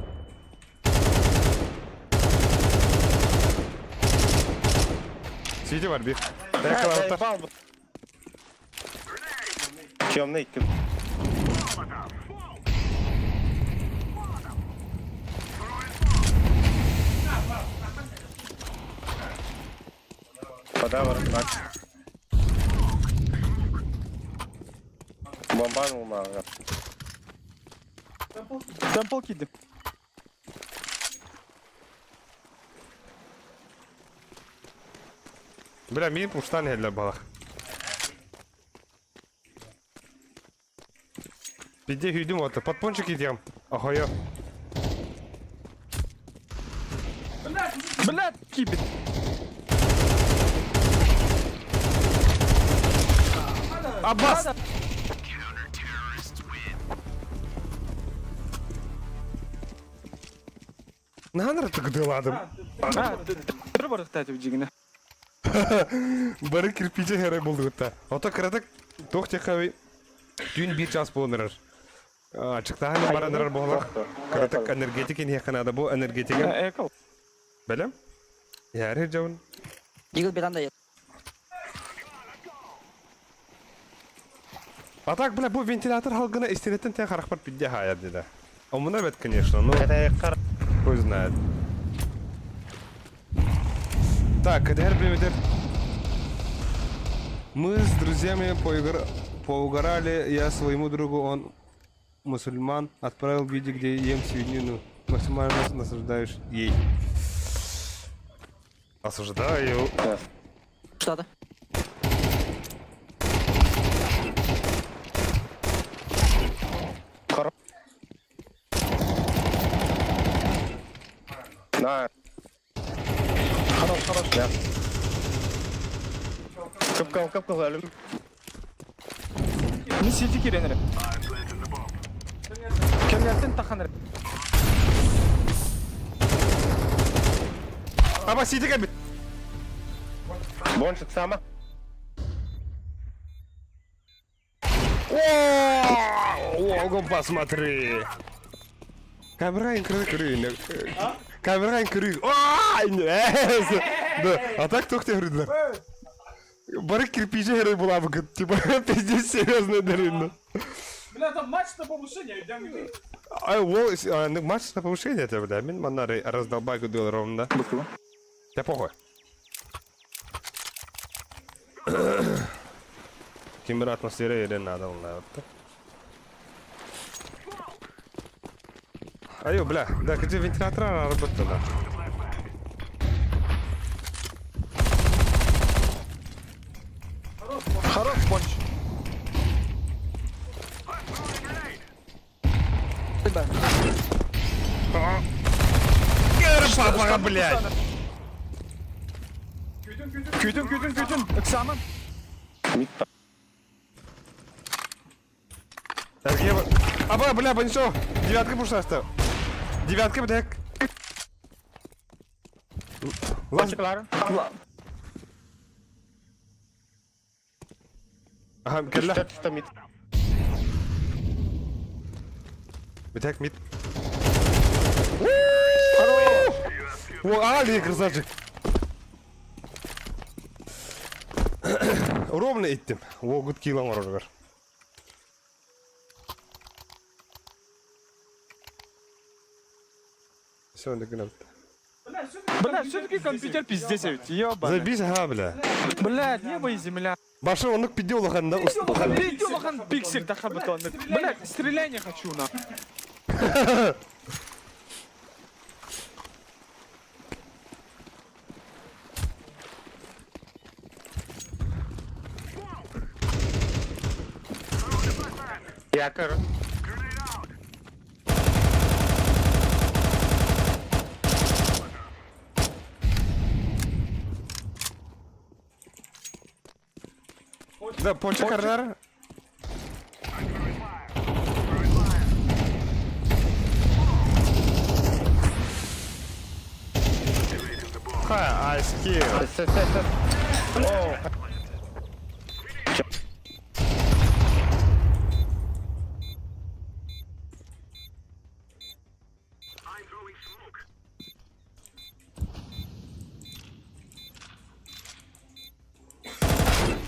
B: Сиди, Варби. Дай колота.
D: Темный. Подавар, так. Бомбанул мага.
C: Темпл киирдим.
B: Бля, мин пуштан хелле балах. Пиде хүйдүм ота. Подпончик идем. Охойо.
C: Блядь, кибит.
B: Аббас! Наныр тыгдыладым.
C: А, бір барықтайды дегені.
B: Бары кирпиче херей болду гытта. Ото кыратык туох техави түүн биир час буолан эрэр. Ачыктаһан баран эрэр буолар. Кыратык энергетик инһиэххэ наада бу энергетига.
C: Экол.
B: Бэлэм? Яри дьон.
F: Игл бетан дает.
B: А так, бля, бу вентилятор халгына истинеттен тен харахпар пидде хаяр деди. Омуна бет, конечно, но хуй знает. Так, КДР приведет. Мы с друзьями поугорали, я своему другу, он мусульман, отправил видео, где ем свинину. Максимально наслаждаешь ей. Осуждаю.
F: Что-то.
D: На.
C: Хорош, хорош.
D: Да. Кыпкал, кыпкал, әлім.
C: Не сети киренер. Кемнерден таханыр.
B: Аба, сиди кабит.
D: Бончик сама.
B: О, Ого, посмотри. Камера инкры кры. Камера инкры. Да, а так тухте говорит, Бары кирпичи герой была бы, типа, пиздец, серьезно, дарина.
A: Бля, там матч на повышение,
B: А, вол, а, ну, матч на повышение это, бля, мин манары раздолбай гудыл ровно. Да похуй. Кимбер атмосфера или надо, вот. Айо, бля, да, где вентилятор работает, да.
C: Хорош, понч.
B: Папа, блядь!
C: Күйдім, күйдім, күйдім. Экзамен.
B: Так, я... Аба, бля, баншо! Девятка пушаста. Девятка, блядь.
E: Бончик лар.
B: Ага, кэллэ.
D: Мид.
B: Битек мид. О, Али, красавчик. Ровно иттим. О, гуд килом оружгар. Все, гынабыт.
C: Бля, все-таки компьютер пиздец ведь, ебаный.
B: Забись, ага, бля.
C: Блядь, небо и земля.
B: Баша оннук пиде улахан да.
C: Пиздец, улахан пиксель тахабытоннык. Блядь, стрелять не хочу, на.
E: Якор.
B: Да, пончик карнар. Ха, айски.
D: С, с, с. О,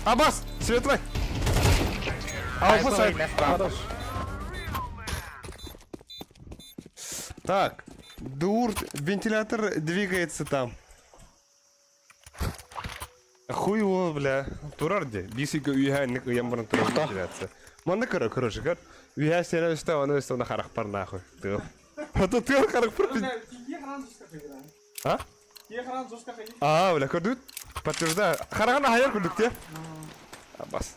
B: Абас, светлый. Алфа сайт.
D: Хорош.
B: Так, дур, вентилятор двигается там. Хуй его, бля. Турар де. Бисика үйәнник ыям баран турар вентиляция. Манна көрө короче, көр. Үйә сені үсті, оны үсті, оны харах пар нахуй. Тыл. А то тыл харах пар. А? А, бля, көрдүт? Подтверждаю. Хараган хайыр көрдүк те. Абас.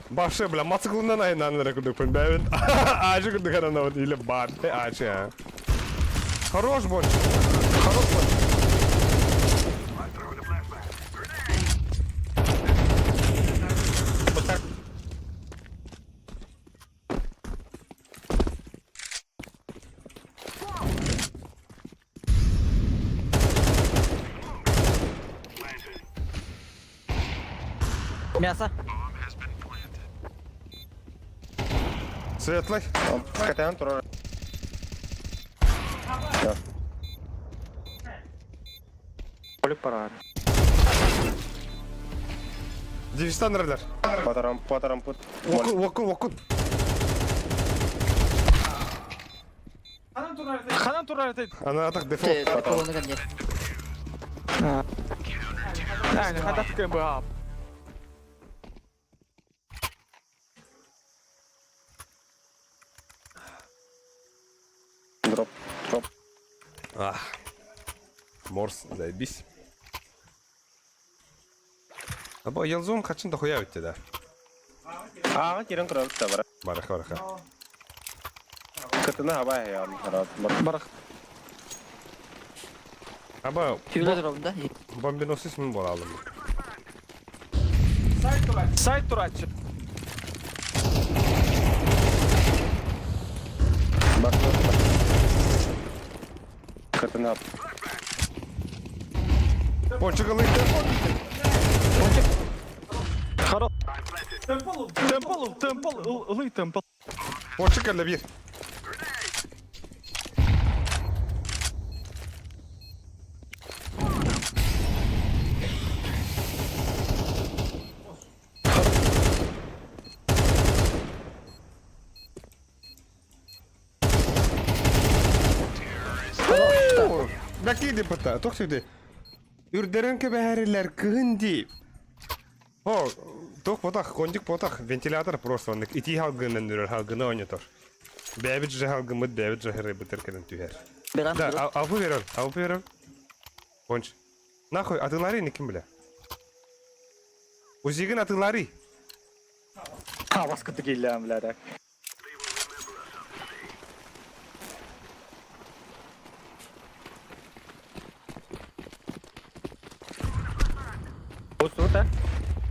B: Башы, бля, мотоциклынан айынан көрдүк пын бәбин. Ачы көрдүк анан вот или бар. Ачы, а. Хорош больше. Хорош больше.
F: Мясо.
B: Светлый.
D: Катан турар.
E: Полик парар.
B: Девистан релер.
D: Патарам, патарам пут.
B: Окун, окун, окун.
C: Ханан турар это.
B: Ана атак дефолт.
F: Колонна нет.
C: Yani хадат КБА.
D: Дроп, дроп.
B: Ах. Морс, заебись. Аба, елзон хачин дохуя ведь да.
D: А, кирен көрөбүт да бар.
B: Бараха, бараха.
D: Кытына хаба я, харап.
C: Барах.
B: Аба,
F: Тюле дробында.
B: бомбиносис мен бола алдым.
C: Сайт турачы.
D: Бар. Кытына.
B: Пончик алыйды.
C: Хорош. Темпл, темпл, ылый темпл.
B: Пончик әлі bir. Бәки деп бата, тоқ сөйді. Үрдерін кебәрілер кыһын ди. О, тоқ потах, кондик потах, вентилятор просто, он ити халгынын үрер, халгыны ойнатор. Бәбит же халгымыт, бәбит же хыры бытыр кенен түйер.
F: Беран.
B: Да, алпы берем, алпы берем. Конч. Нахуй, атылары не ким бля? Узигин атылары.
E: Абас кытты киллям, бля, так. Бусу, да?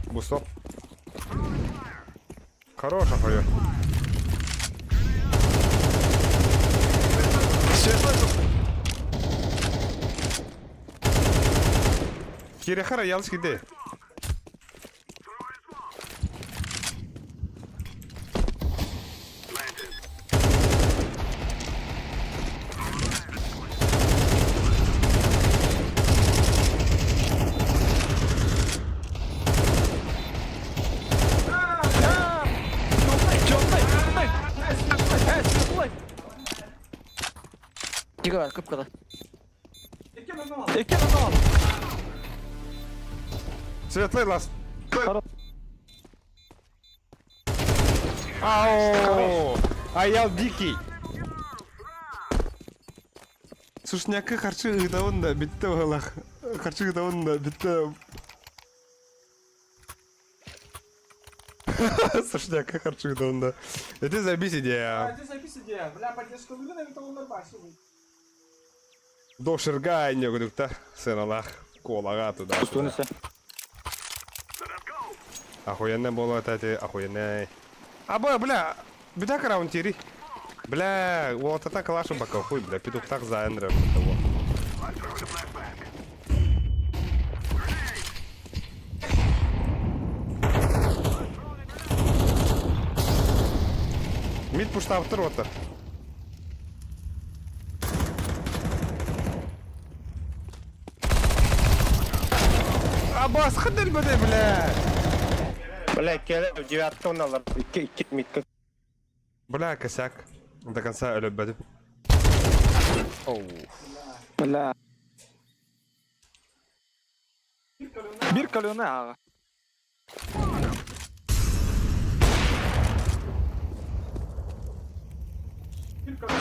B: Бустоп. Хорош, охуя. Кирехара ялыш киде.
C: Темный, темный. Э, светлый.
F: Тига кып-кыра.
C: Икки анал.
B: Светлый лаз. Ау! Аял дикий. Сушняка харчы ыытабын да бүттэ быһылах. Харчы ыытабын да бүттэ. Сушняка харчы ыытабын да. Это запись идея.
A: Это запись идея. Бля, поддержка Лугина, это он нормально.
B: Дошерга инньэ сыаналаах куолаҕа туда.
E: Устунуса.
B: Охуенная буолуо этэ охуенная. А бля, бля, бля раунд тири. Бля, вот это калаша бака хуй, бля, петухтах за эндрем того. Мид пуштаптыр оттар. Абас хадыр бөдө, бля.
D: Бля, келе девятка уналар. Икки, икки мидка.
B: Бля, косяк. До конца өлөбөдүм. Оу.
C: Бля. Бир каленый аҕа.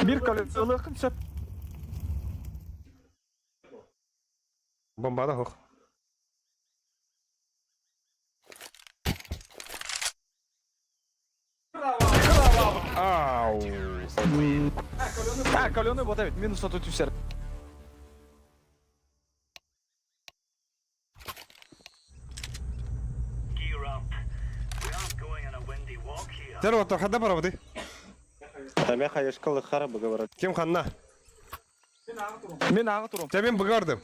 C: Бир каленый сөп.
B: Бомбада хох. Ау.
C: А, каленый вот эбит, минус 30 түһэр.
B: Тэр оттор хада барабыты.
D: Тамя хаешкалы хара говорят.
B: Ким ханна?
C: Мин аҕа турум.
B: Тебя мен быгардым.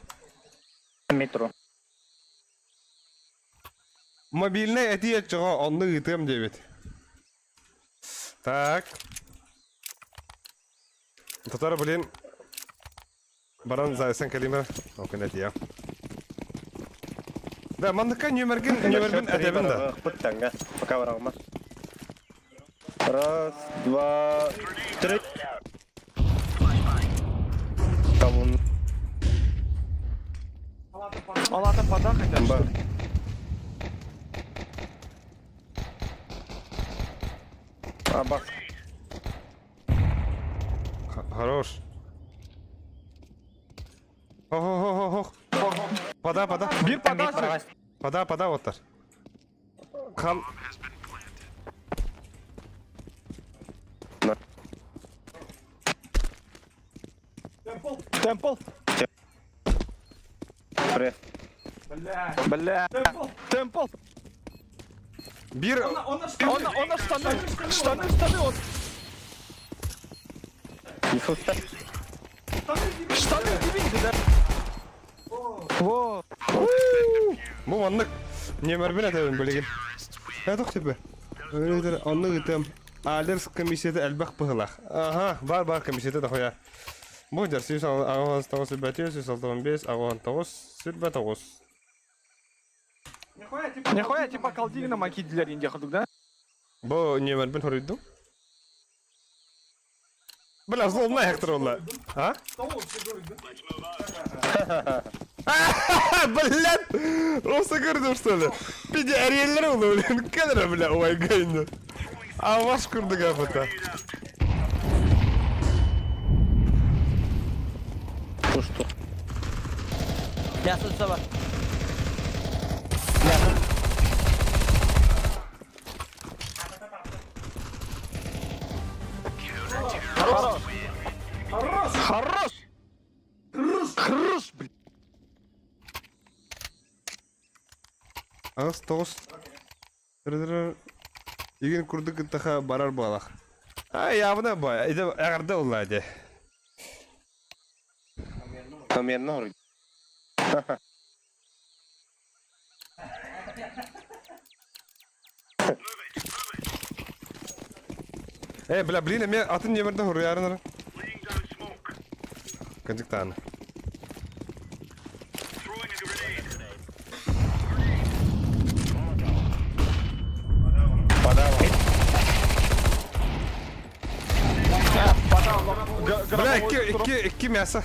E: Метро.
B: Мобильный этиет чего, онны ыытыам диэбит. Так. Татара, блин. Баран зайсан калима. Окын этия. Да, манныка нөмерген, нөмербин әтебин да.
D: Пыттанга. Пока баралма. Раз, два, три. Кавун.
C: Алата пода хотя
D: Ба.
C: что ли?
D: Абас.
B: Хорош. Хо-хо-хо-хо. Пода, пода.
C: Бир пода.
B: Пода, пода, оттар. Хан.
C: Темпл.
D: Привет.
C: Бля. Темпл.
B: Бир.
C: Он, он штаны. Штаны, штаны, он. Штаны дибинди да. Во.
B: Бу маннык нөмербин әтебин билигин. Этох типе. Онны ыытым. Алерс комиссията элбэх быһылах. Ага, бар бар комиссията дохуя. Бу дер 169 сүрбәтү, 165, 69, сүрбә 9.
C: Нихуя типа колдигна макидилер инде худук, да?
B: Бу нөмербин хоруйдум. Бля, злобная хектор олла. А? Блядь! Роса көрдүм, что ли? Пиде ареллер oldu, блин. Кадр, бля, ой, гайны. А ваш курдык апата.
D: Что?
F: Мясо бар.
C: Хорош. Хорош. Хорош, блин.
B: Ағыз тоғыз. Еген курдык таха барар балах. А явно бай. Это эгерде уллади.
D: Камерно хоруй.
B: Э, бля, блин, мен атын нөмерден хоруярын. Кынжыктан.
D: Пода.
B: Бля, икки, икки, икки мясо.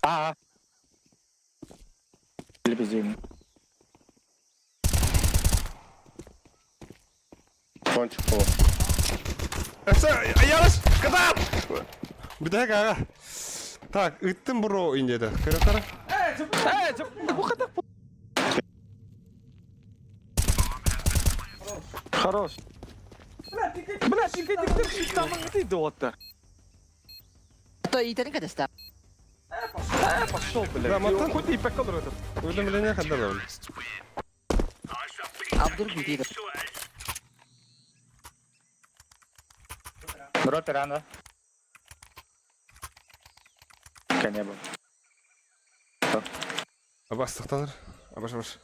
E: Аа. Лебезин.
D: Кончик пол.
B: Аялыш! Катап! Бүтэһик аҕа. Так, ыттым бро индиэдэ. Көрө-көрө.
C: Хорош. Бля, пикадиктер тамыңды дота.
F: То итерин катеста.
C: Пошел, блядь.
B: Да, мотон.
C: Хоть и пекал этот.
B: Уведомление хадалабын.
F: Абдур битиде.
E: Бро пирана. Кене был.
B: Абастықтаныр. Абаш, абаш.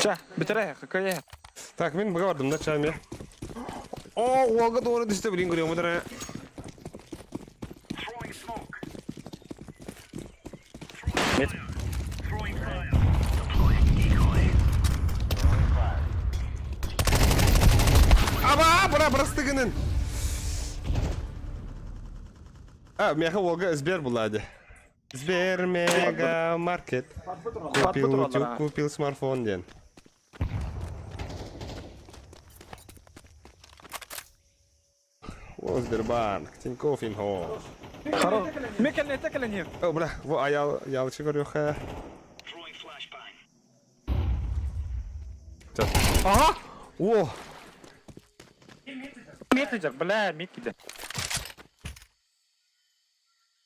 C: Ча, битәрә, какая?
B: Так, мин быга бардым да чайым я. О, уолга doğru düştü bilin görüyorum bu
E: Мид.
B: Аба, бра, бырасты гынын. А, меха уолга Сбер булади. Сбер Мега Маркет. Купил утюг, купил смартфон ден. О, Сбербанк, Тинькофф инхо.
C: Хорош. Мекелне текелен
B: О, бля, во, аял, ялчы көрүөхэ. Ага! О!
E: Мид идет, бля, мид идет.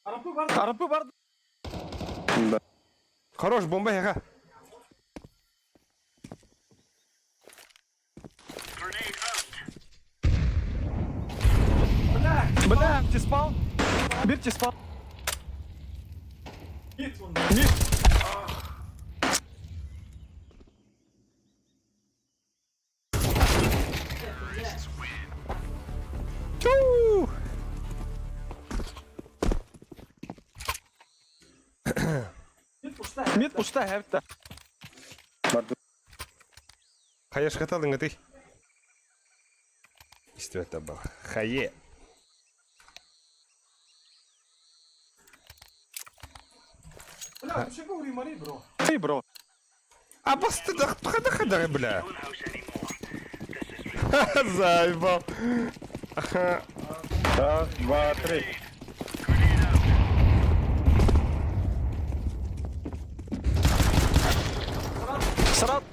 C: Арапы бар.
B: Хорош, бомба яга.
C: Бля, ти спал? Бир ти спал. Мид.
B: Чу!
C: Мид пушта хәпта.
B: Хаеш хаталың ты. Истибэт был. Хае.
A: Бля, вообще говори, Мари, бро.
C: Ты, бро.
B: А басты да хада хада, бля. Заебал.
D: Раз, два, три.
C: Сразу.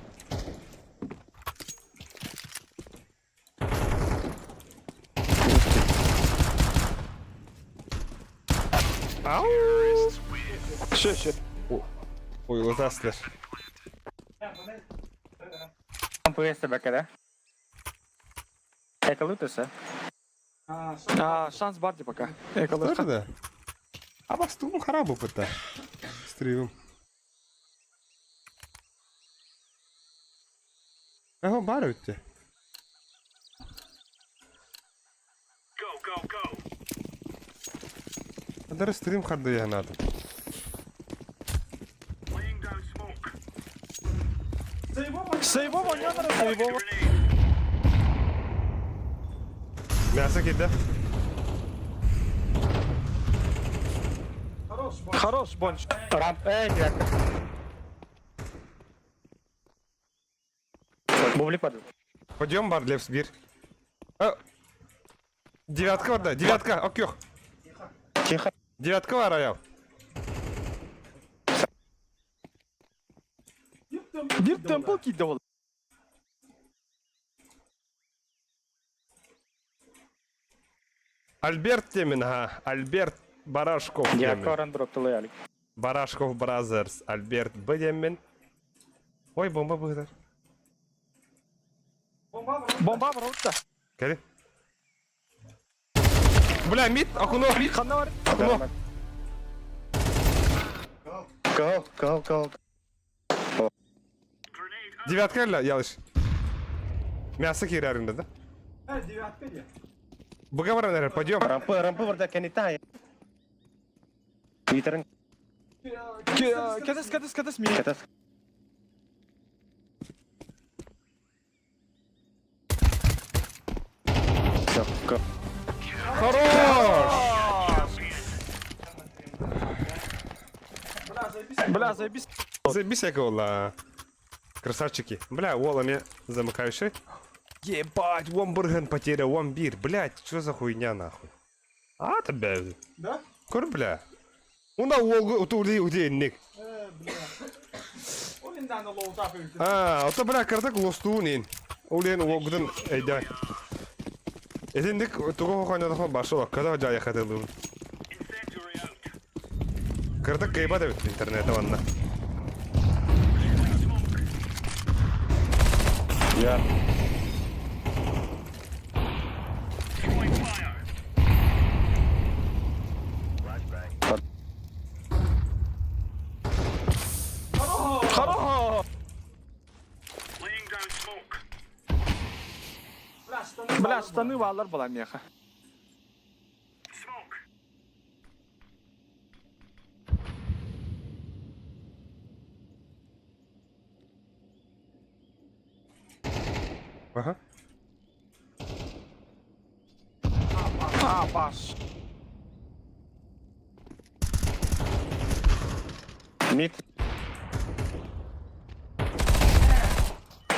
B: Ау!
C: Ще, ще.
B: Ой, лотаслер.
E: ПС бәкәдә. Эколутеса.
C: А, шанс бар пока. Эколы.
B: Да? А бастым харабы пыта. Стримом. Ага, бар өтте. Адар стрим харды я надо.
C: Сейвово, не надо сейвово.
B: Мясо киде.
C: Хорош, бонч.
E: Рамп, эй, девятка. Бублик падает.
B: Пойдем бар лев сбир. А, Девятка бар да, девятка, окей.
D: Тихо.
B: Девятка бар аял.
C: Бир темпл киде ол.
B: Альберт Темин, ага. Альберт Барашков
E: Девятка
B: Темин.
E: оран дроптылы әлик.
B: Барашков Бразерс. Альберт Б Темин. Ой, бомба быгдар.
C: Бомба бар утта.
B: Кәли. Бля, мид, окно.
C: Ханна бар?
B: Окно.
D: Кал, кал, кал.
B: Девятка или ялыш? Мясо кирярында, да?
A: Девятка де.
B: Быга наверное, пойдем.
D: Рампы, рампы барда кенита. Витерин
C: Кэтес, кэтес, кэтес, ми.
D: кэтес. Все, кал.
B: Хорош!
C: Бля, заебись.
B: Заебись я гола. Красавчики. Бля, уолами замыкающий. Ебать, Вомбурген потеря, Вомбир. Блять, что за хуйня нахуй? А, тебя.
A: Да?
B: Көр, бля. Уна уолгу утули уденник.
A: Бля. Ол индан лоутап үйді.
B: А, ото бля кырдык лостуунин. Улен уолгудун эйдэ. Этиндик тугу хохойнодохо башыл когда жая хатылым. Кырдык кыйба деп интернете ванна.
D: Я.
C: Хорош! Бля, штаны валар была меха.
B: Ага.
C: А, баш.
D: Мид.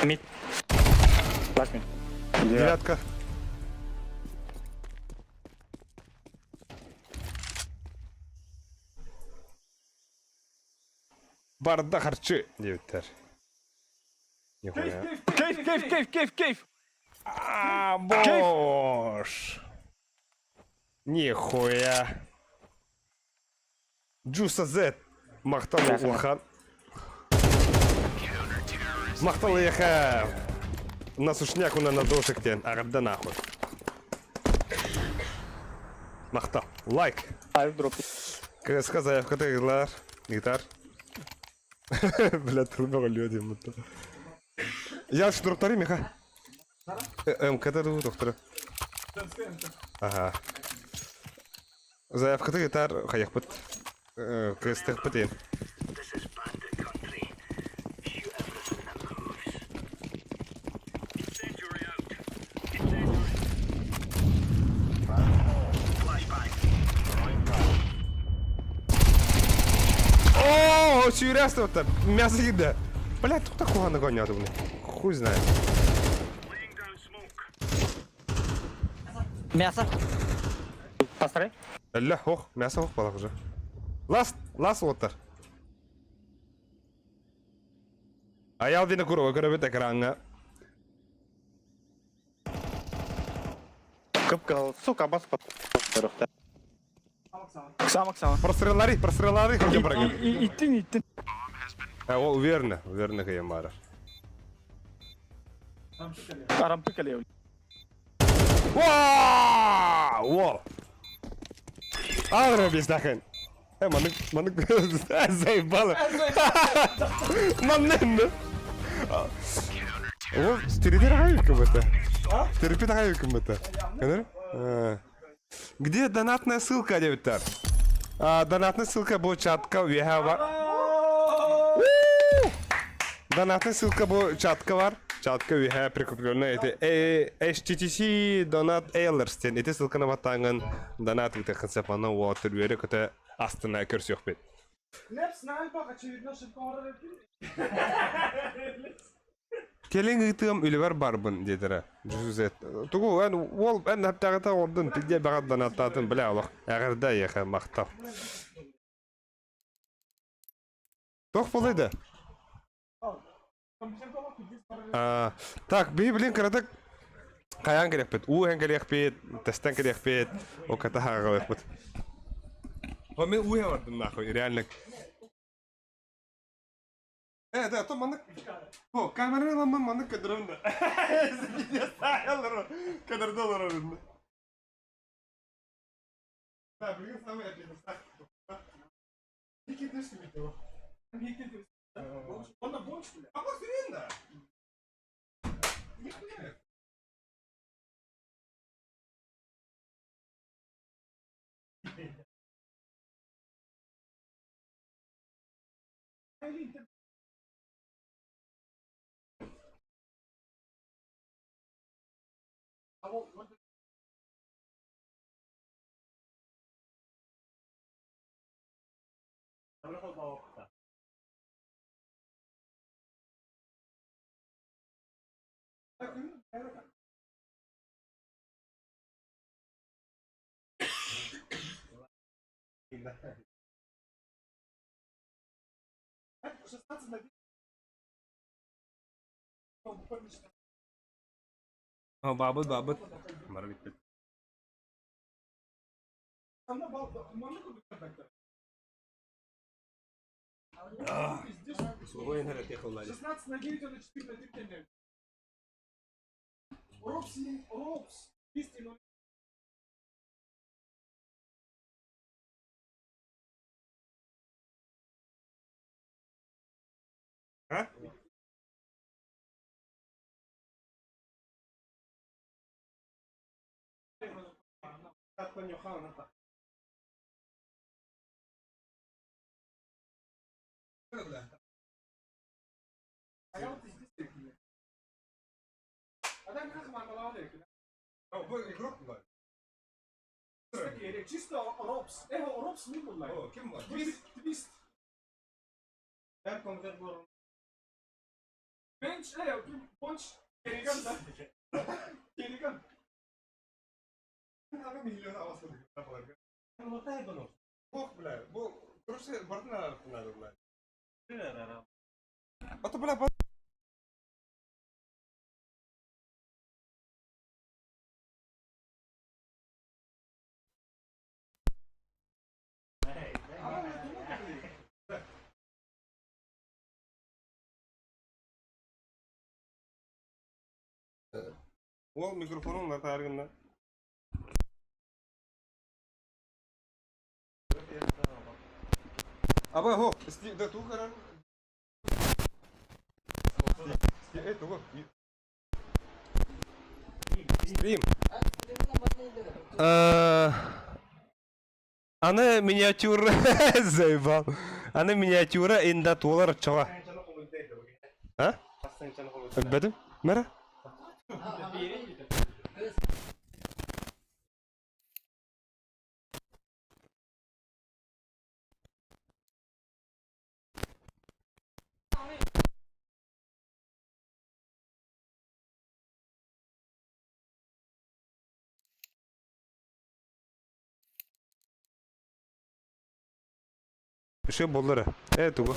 E: Мид. Лast мид.
B: Девятка. Барда харчы девяттер. Нихуя.
C: Кейф, кейф, кейф, кейф, кейф.
B: А, бош. Нихуя. Джуса Z. Махтал улахан. Махтал еха. На сушняк на надошек тен. Арда нахуй. Махтал. Лайк.
E: Айв дроп.
B: КСК заявка тагылар. Гитар. Бля, трудно люди. Я штурктари меха. МК ду доктора. Ага. Заявка гитар хаяхпыт. КСТ пытын. О, сюряство-то, мясо еда. Бля, тут такого нагонял мне. Хуй знает.
F: Мясо.
E: Построй.
B: Ля, ох, мясо ох, балах уже. Лас, лас оттар. Аял дина курова көрөбүт экранга.
D: Кып кал. Сука, бас под.
C: Самак, самак.
B: Простреллари, простреллари хотя баргын.
C: Иттин, иттин.
B: О, уверенно, уверенно кыйын бары.
C: Арампы калев.
B: Вау! Во! Агро без нахрен. Манык, манык, заебало. Маннен. О, терпи как будто. Терпи как будто. Где донатная ссылка, девиттар? А, донатная ссылка бу чатка веха бар. Донатная ссылка бу чатка бар. Чатка веха прикрепленная. Это HTTC донат Эйлерстен. Это ссылка на батаңын донат өте хынсапаны уотыр өре көті астына көрсөк бет.
A: Лепс на альпах, очевидно, шипком
B: Келин ыытыам үлэбэр барбын диэтэрэ. Дьүсүзэт. Тугу эн уол эн хаптаҕыта ордун пидде баҕат донаттаатын бля олох. Эҕэрдэ эйиэхэ махтал. Туох буолуй А, так, би блин кыратык хайаан кэлиэхпит, уу иһэн кэлиэхпит, тэстэн кэлиэхпит, оката хаҕалыахпыт. О, мен уу иһэ бардым нахуй, реально. Да, то маннык... О, камераны ламмын маннык көдөрөм да. Көдөрдө олоробун. Бабыт, бабыт.
D: Бары бүппүт.
B: Сугой нэрэ техоллали.
A: 16 на 9 на 4 на 3 Ропс, Ропс, 200
B: А?
A: Чисто Ропс. Эхо, Ропс не был.
B: Ким var?
A: Твист, твист. Бенч, понч, Кериган, да? Кериган.
B: Бох, бля, бу короче, бартына надо, бля. А то, бля, Ол микрофонун латаргында. Аба, хо, сти, да ту карар. Сти, э, тугу. Стрим. Аны миниатюра заебал. Аны миниатюра инда туолар чоға. А? Бәдім? Мәра? Bir şey bolları. Evet Ugo.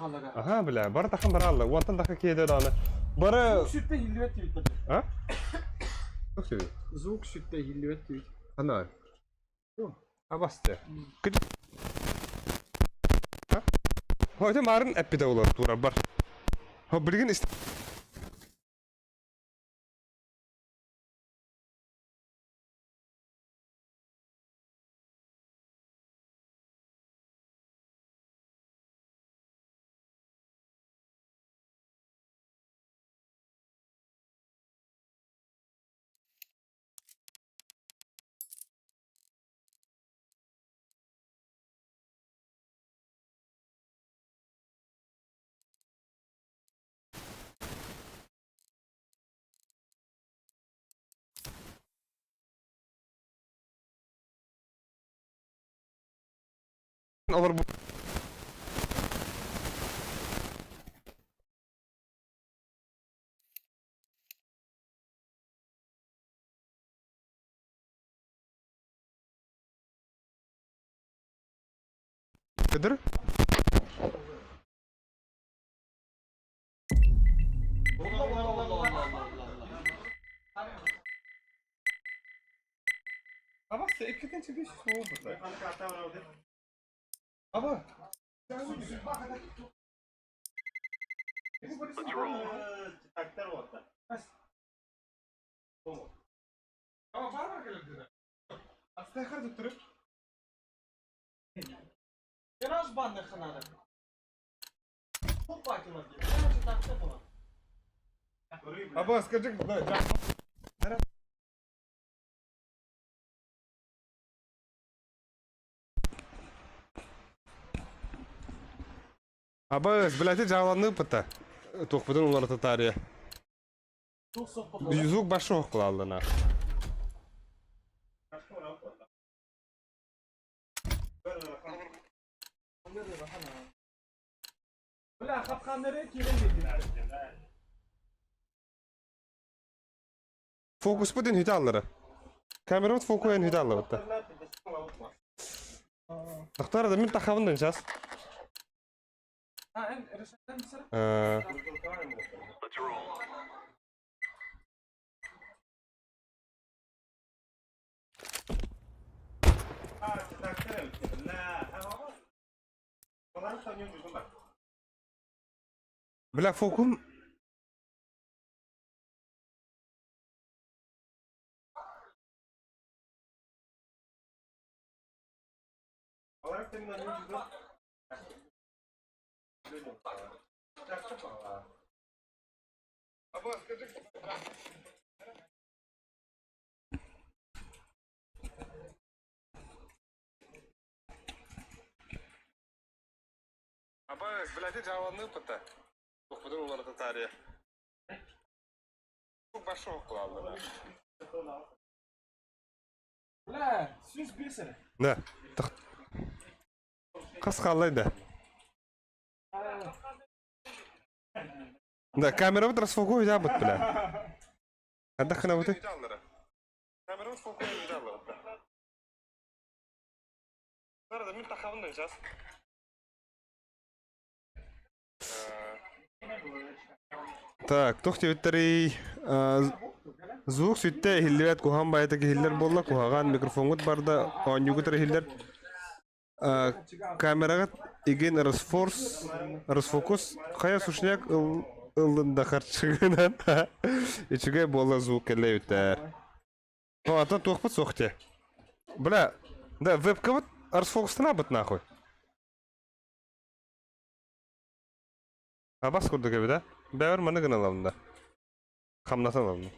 A: хаалара.
B: Аха, бля, бары тахан баралла. Уонтан таха киэдэ даҕаны. Бары...
A: Звук сүттэ иһиллибэт диэбиттэр.
B: А? Туох диэбит?
A: Звук сүттэ иһиллибэт диэбит.
B: Ханна? Абасты. Хотя марын эппитэ олор турар бар. Хо билигин Олор Кыдыр? Абасы эккетен чеби суобута. Аба. Аба, скажи, да, Аба, блядь, жааланыы пыта. Туохпутун уларыта таарыйа. Звук башок кылаллына.
A: Бля, хапханнары киирэн биэрдилэр.
B: Фокус бу ден хүтэ аллара. Камерабыт фокуһун хүтэ аллабытта. Тохтор да мин тахабын да сейчас. Э, Бля, фокум Аба, блядь, жааланыы пыта. Туохпутун уларыта таарыйа. Башок кылаллара.
A: Бля, сүүс биэс эрэ.
B: Да. Хас хааллай да. Да, камерабыт расфокуһу дьаабыт бля. Ханна ханабыты? Камерабыт фокуһу дьаабыт. Так, туох диэбиттэрий? Звук сүттэ иһиллибэт куһаҕан баайыта иһиллэр буолла, куһаҕан микрофоҥҥут барда, оонньуугут эрэ иһиллэр. Камераҕыт игин расфорс, расфокус хайа сушняк ыл ыллын да харчыгынан үчүгэй буолла звук кэллэ эбиттэр. Ну, атын туохпут суох дии. Бля, да, вебкабыт расфокустанабыт нахуй. Абас курдук эбит, а? Бэбэр маны гына ылабын да. Хамнатан ылабын.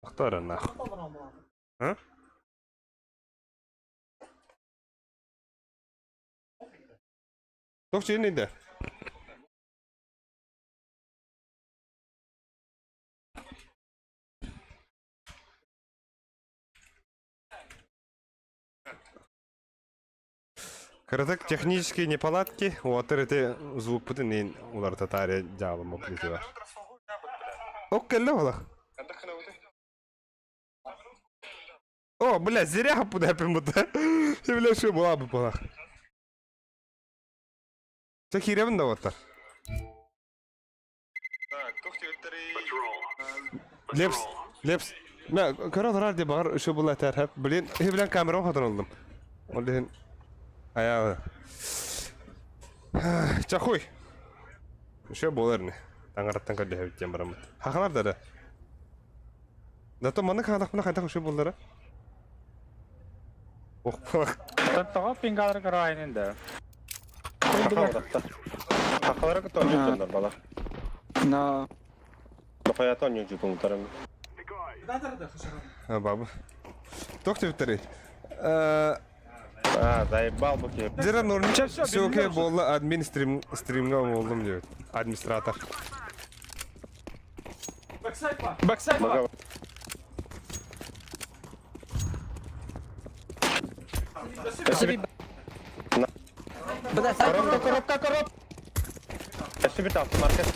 B: Ахтар нах. А? Туох чиин да? Кыратык технические неполадки, уотар ити звукпутун иин уларыта таарыйа дьаабым оплитива. Ок кэллэ буолах. О, бля, зря пудапим бута. Бля, что была бы буолах. Чэ киирэбин да уоттар. Лепс, Лепс. Мэ, көрө олорор дии баҕар үчүгэй буолла этэр хэп. Блин, билэн камерам хотон ыллым. Ол иһин айаалы. Чахуй. Үчүгэй буолар ини. Таҥараттан көрдөһөбүт диэн бараммыт. Хахалар да да. Зато маннык хаалахпына хайдах үчүгэй буоллара? Ох,
E: Тоҕо пингалары көрө да.
D: Хахалары кытта оонньуур бала.
C: На.
D: Дохуята оонньуур дьутунтарым.
B: Баба. Туох диэбиттэрий?
D: А, заебал бу киһи.
B: Дера норм
C: Чэ, всё,
B: все окей
C: билиннэ уже.
B: буолла админ стрим стримҥа буоллум диэбит. Администратор.
C: Бэксайд
D: Мага
F: Бля, сайт
D: Коробка, коробка, коробка! Өссө bir altı market.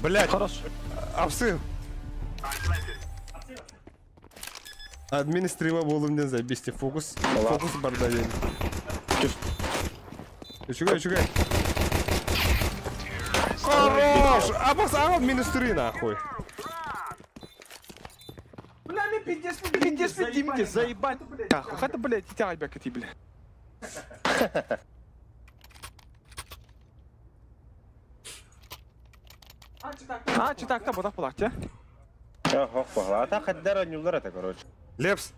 B: Блять,
C: Хорош.
B: апсы. Админ стрима буоллум диэн заебись фокус. Фокус барда диэн. Үчүгэй, үчүгэй. Хорош! Абас ага минус 3 нахуй.
C: Пиздец, Димки, заебать. Нахуй, хата, блядь, тягай бэк бля. А, читакта бодах булак, те?
D: Ох, похла. А так хаддар оонньууллар это, короче.
B: Лепс.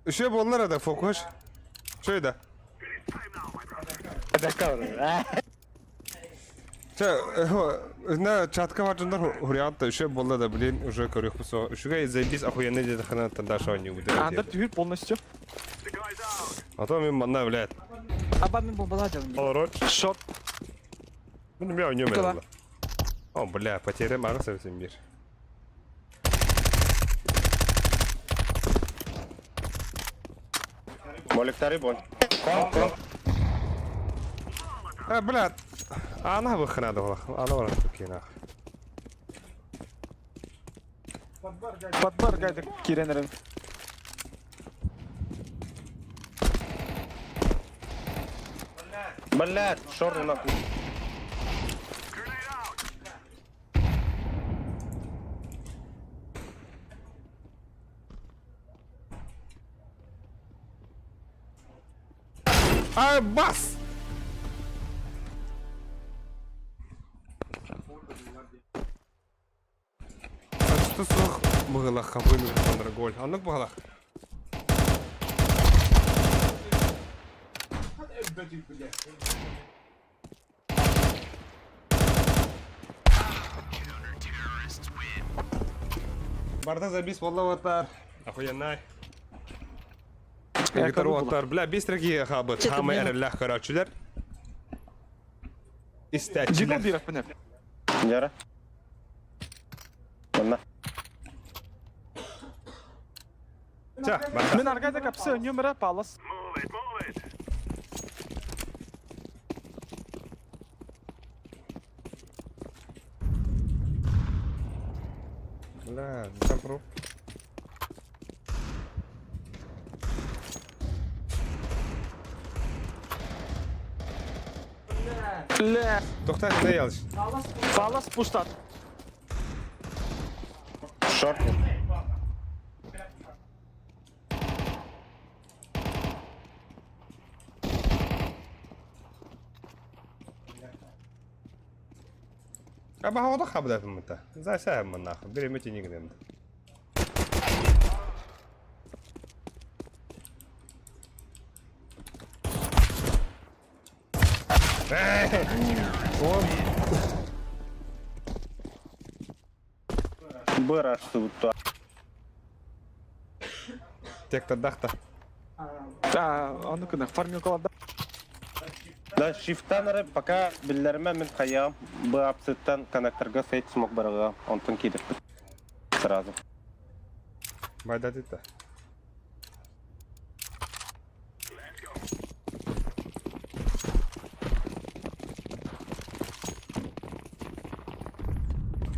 B: Үчүгэй буоллар да фокус. Чөй да. Чэ, на чатка варжандар хуриатта үчүгэй буолла да, блин, уже көрүөх со. Үчүгэй заебись охуенный диэт хана тандаша оонньуу
C: Андер түһүр полностью.
B: А то мин манна, блядь.
F: Аба мин бомбалаа дьон.
B: Олорор.
C: Шот.
B: Ну, меня не
F: Никола.
B: умер. О, бля, потеря мага совсем мир.
D: Моликтары бон. Кон, кон.
B: А, бля, она выхрана была. Она была такие нах.
C: Подбар гайдык киренерин.
D: Блядь, шорт нахуй.
B: А, бас! Что сух быгылах хабын Кондраголь. Аннык быгылах. Барда забис воллаватар. Охуенный.
C: Я
B: Ваттар. Бля, бистрики хабыт.
F: Чё ты
B: Хамы
F: мне-
B: эреллях, короче.
C: Дигл
B: Истәчилер.
C: бирәк менә.
D: Яра. Манна.
B: Ча, барда.
C: Мин аргайда капсы нөмірі палас.
B: Бля, там
C: Бля.
B: Тохта, не ялыш.
C: Палас пуштат.
D: Шорт.
B: Аба хода хабда мта. За сам нахуй. Бери мети нигде. Он
D: Быра что
B: текта дахта.
C: А, аны күнә фармилкаларда.
D: Да, шифтан ары пока билләрмә мин хаям б апсыттан коннекторга сейт смог барга, онтон кидеп. Сразу.
B: Байда дитта.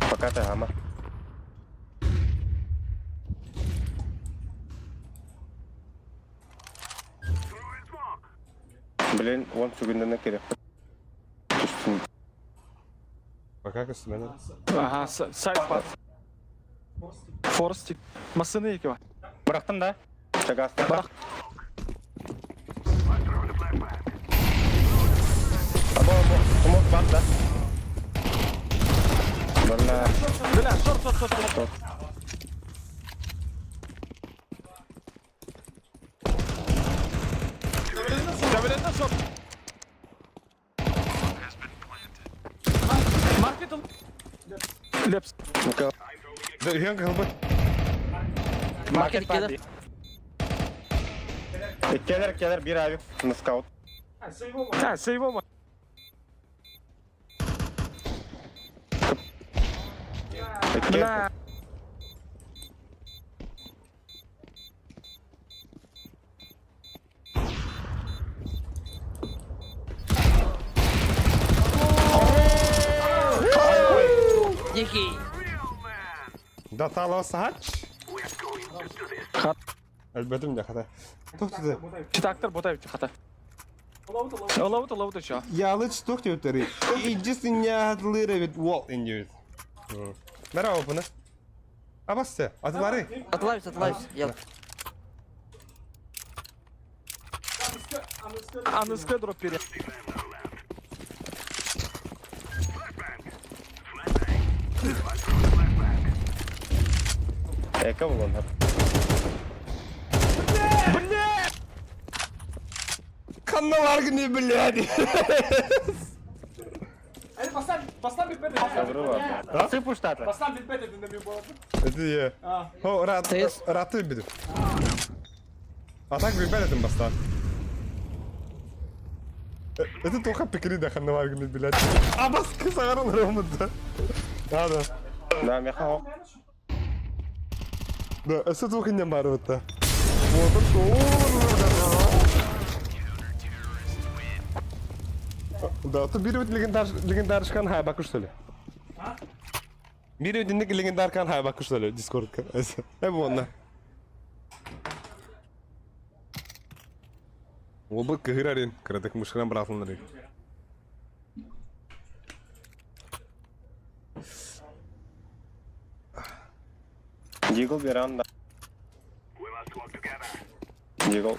D: Пока ты гама. Блин, он сүгүндән керек. Түстүн.
B: Пока көстүмэн.
C: Ага, сайт бар. Форстик. Массыына екі
E: Бырахтым да.
D: Чагаста.
C: Бырах.
D: Або, смок бар да. Бля.
C: Бля, шорт, шорт, шорт, шорт. Төбелерine шорт. Маркет ыл. Лепс.
B: Да, үһүөн кыһылбыт.
F: Маркет кида.
D: Келер, келер, бир авик на скаут.
C: Ha, сейв ома. Бля.
F: Дикий.
B: Да тало сач. Өлбөтүм да хата. Тохту.
C: Читактар ботай бит хата. Олабыт, олабыт еще.
B: Ялыч тохту өтөрү. Иджисин ятлыры бит wall in you. Merhaba bunu. Абассы, атылары.
F: Атлаюсь, атлаюсь. Я.
C: Аныска дроп пере.
D: Эка булан.
C: Бля!
B: Канналар гни, блядь.
E: Сыпу штата.
B: Это я. О, рад,
F: Тез.
B: раты биду. А так билбэт этим бастан. Это тоха пекри да ханналар гни, блядь. Абас кысаран ромында. Да, да.
D: Да, меха.
B: Да, это тоха не бар вот. Вот Да, то бир бит легендар легендаршкан хай бакуш что ли? Бир бит легендаркан хай бакуш что ли Дискордка. Э вонна. Ол кыһырарын, кыратык мышкынан быраатылнары.
D: Дигл беран да. Дигл.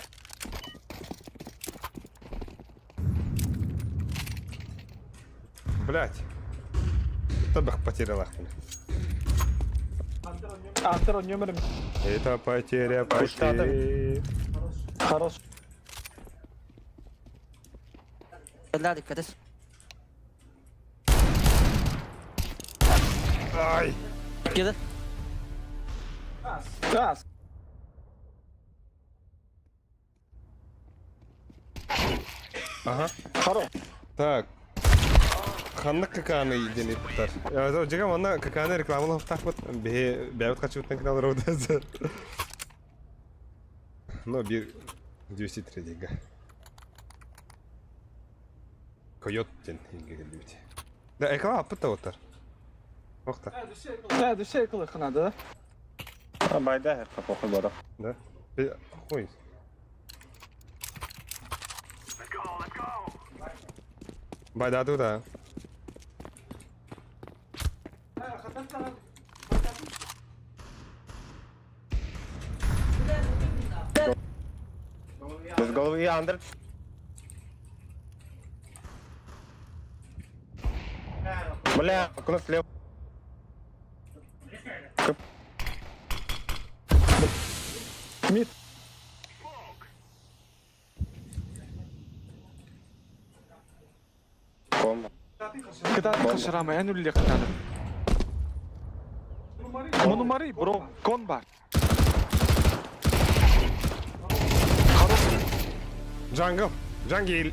B: Блять. Табах потеряла.
C: Антер нөмірім.
B: Это потеря
D: Пуштаты.
B: потеря.
C: Хорош.
F: Бля, dikkat et.
B: Ай!
F: Кида.
C: Газ.
B: Ага.
C: Хорош.
B: Так. Ханнык каканы дени туттар. Жигам онна каканы рекламалап тахпыт. Бе бәбит качып канал роуда. Но бир 203 дега. Койот ден инге келбит. Да, экла аппыт оттар. Охта.
C: Да, дүшә кылы ханады да.
D: А, байда, похуй бара.
B: Да. Ой. Байда туда.
D: Без головы и Андер. Бля, куда слева?
C: Мид.
D: Ком.
C: Кыта кашырама, эн үлле кытады. Мунумари, бро, кон бар.
B: Джангл. Джангил.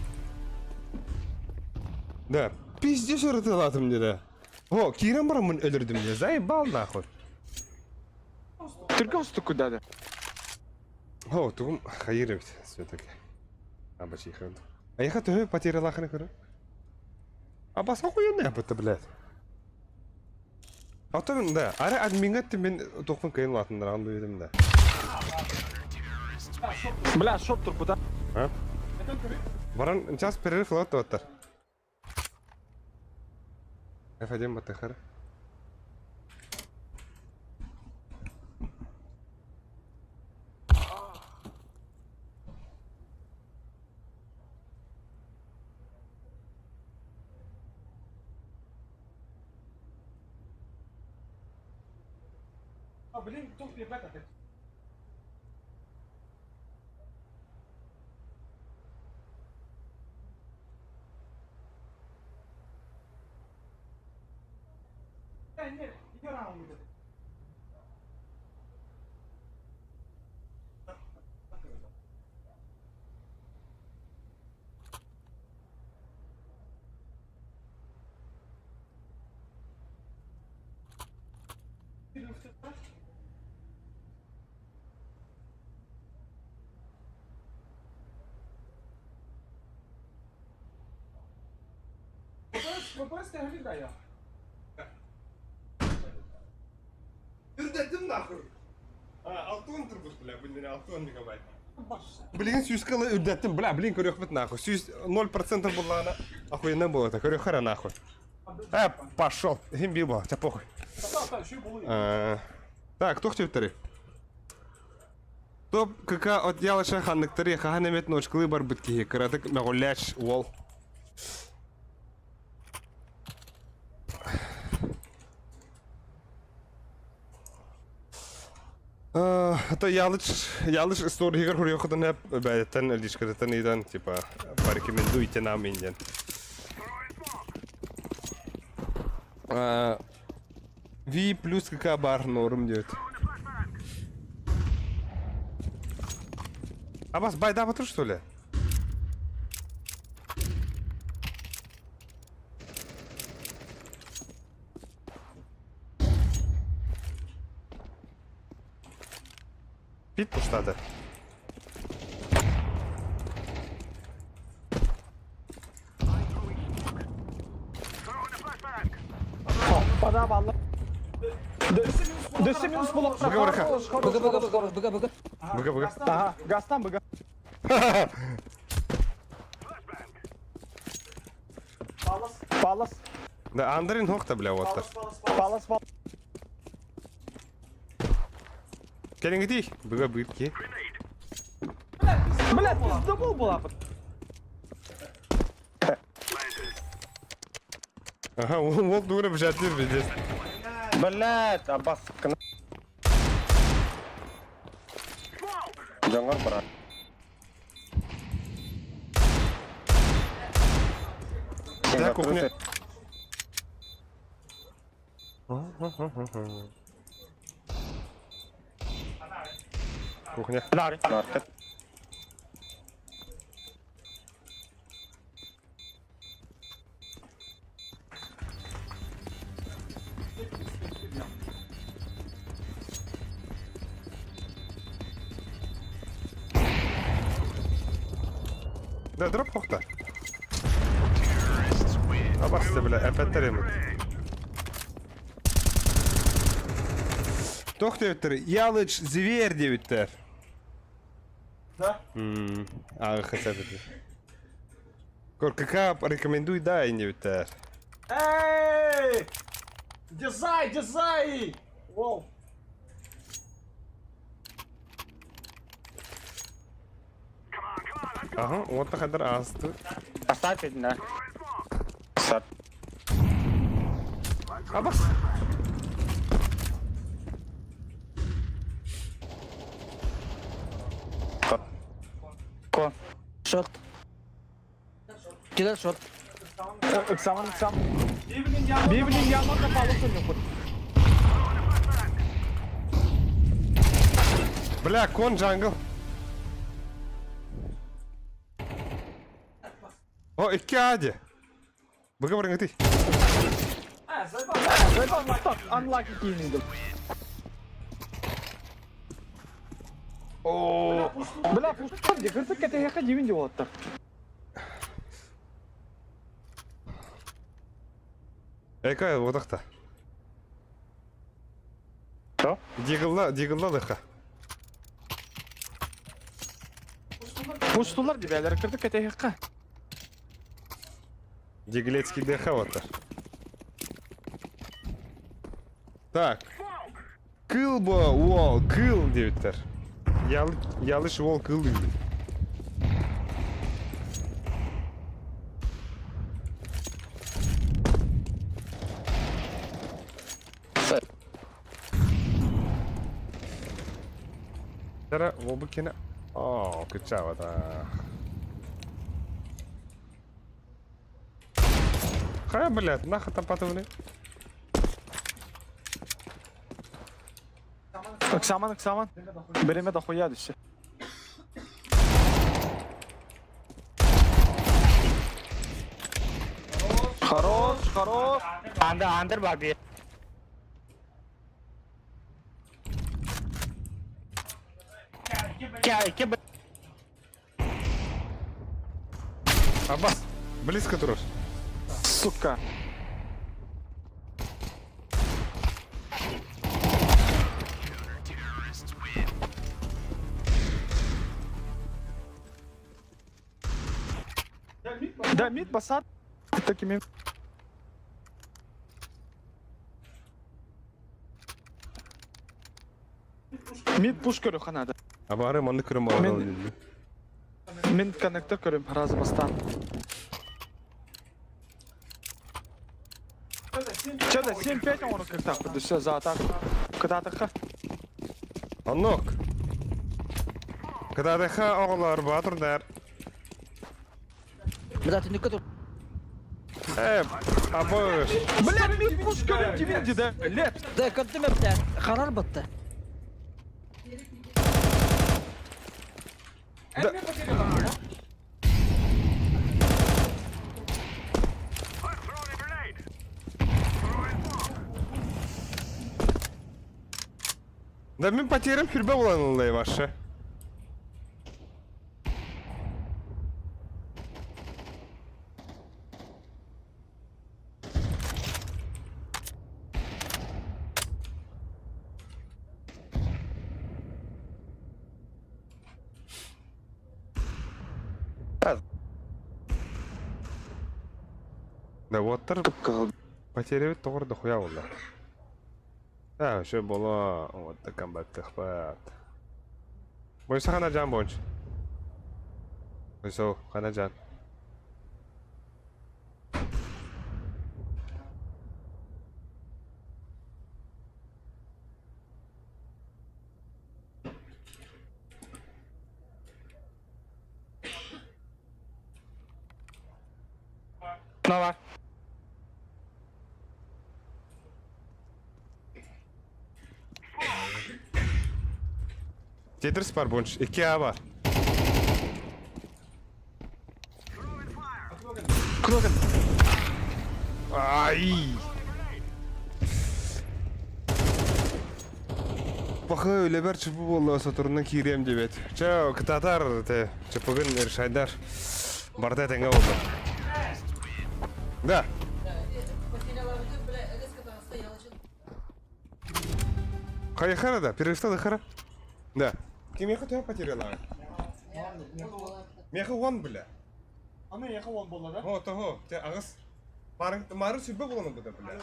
B: Да. Пиздец ырытылатым деді. О, кирен барамын өлірдім де. Заебал нахуй.
C: Түркі ұсты кудады.
B: О, тугум хайыр бит все-таки. Абачи ханду. А я хочу потеряла хана көрө. А бас охуенный это, блядь. А то мен да, ара админга мен тоқпын кыйын латындар анды едим да.
C: Бля, шорт тұр куда.
B: А? Баран час перерыв лат оттар. F1 батыхар.
A: А, блин, тух ребята. Үрдэтим нахуй. Алтон турбут, бля, блин, алтон мегабайт. Блин, сүүскэ ыла үрдэттим, бля, блин, көрүөхпүт нахуй. Сүүс 0% буллаҕына охуенно буолуо көрүөххэ эрэ нахуй. Э, пошел, иһин биир буолла, чэ похуй. Так, туох диэбиттэрий? Топ КК от Ялыша ханныктары хаһан эмит ночкалыы барбыт киһи кыратык мөҕүллээч уол. Это Ялыч, Ялыч историягар хуруйахытын бэйэттэн личкатыттан ыйдан типа порекомендуйте нам диэн. V плюс КК бар норм диэт. Абас байдаабатыр что ли? Пит пуштады.
C: Бада балла. Дөссө минус булып.
B: Быга быга.
F: Быга быга быга быга быга.
B: Быга быга.
C: Ага, газтан быга. Палас.
B: Да, Андрин хохта, бля, вот так.
C: Палас, палас.
B: Кэлиҥҥитий, быга быыт ки.
C: Бля, пиздобол была.
B: Ага, ол дура бжатыр пиздец.
D: Блять, абас кына. Дьоҥҥор барар.
B: Да, кухня. Кухня.
D: Маркет.
B: Да, дроп хохта. Абасты, бля, эпеттер эмит. Туох диэбиттэр? Ялыч зверь диэбиттэр.
A: Да?
B: Ааҕы хотя бы. Куркака рекомендуй да диэбиттэр.
A: Эй! Дизай, дизай! Воу.
B: Ага, уотта хадar аасты.
E: Поставь да.
D: Сат.
B: Абас.
E: Ко.
F: Шорт. Кидер шорт.
C: Ыксаман, ыксам. Библин ямарда палас ойнопут.
B: Бля, кон джангл. О, икки ади. Быга барыҥытый.
C: Unlucky киинидим.
B: О,
C: Бля, пустан ди, кыртык кэтэһиэххэ дивин ди уолаттар.
B: Эка, утахта.
E: Что?
B: Дигылла, дигылла лыха.
C: Пустулар ди бээлэр кыртык кэтэһиэххэ.
B: Диглецкий ДХ вот. Так. Кыл бо уол, кыл диэбиттэр. Ялыш уол кыл диэбит. Тара, уолбут кene... Оо, кыччаабата. Хайа, блядь, нахуй там патывали?
C: Ыксаман, ыксаман. Береме дохуя десе. Хорош, хорош.
E: Анда андер бар би. Ки
B: Аббас, близко турар.
C: Сука. Да, мид басат. Такими. Мид пуш көрү ханада.
B: Абары манны көрөм
C: Мен- Мин коннектор көрүм разы бастан. Че да, 7-5 он как так, да все за атаку. Кытаатахха.
B: Оннук. Кытаатахха оҕолор боотурдар.
F: Бля, түннүккэ тур.
B: Э, абыш.
C: Бля, мид пуш көрүм тебе да. Лепс.
F: Да, көрдүм эбитэ. Харар батта.
B: Да. Да мин потерям хүрбэ булан ыллай башы. Да уоттар потерябит тоҕор дохуя буолла. А, еще было вот камбэктыхпат. Бойса хана жан бонч. Бойсо хана жан.
E: Нова.
B: Тетрис бар бонч. 2А бар.
C: Кроген.
B: Ай! Баха үлэбэр чупу буолла соторунан киириэм диэбит. Чэ, кытаатар те чупугун решайдар. Барда тэҥҥэ буолла. Да. Хайахара да, перевести хара. Да. Ты меха тебя потеряла. Меха он, бля.
C: Аны яха он болла да?
B: О, того, те агыс. Марын марын сүбэ буланы буда, бля.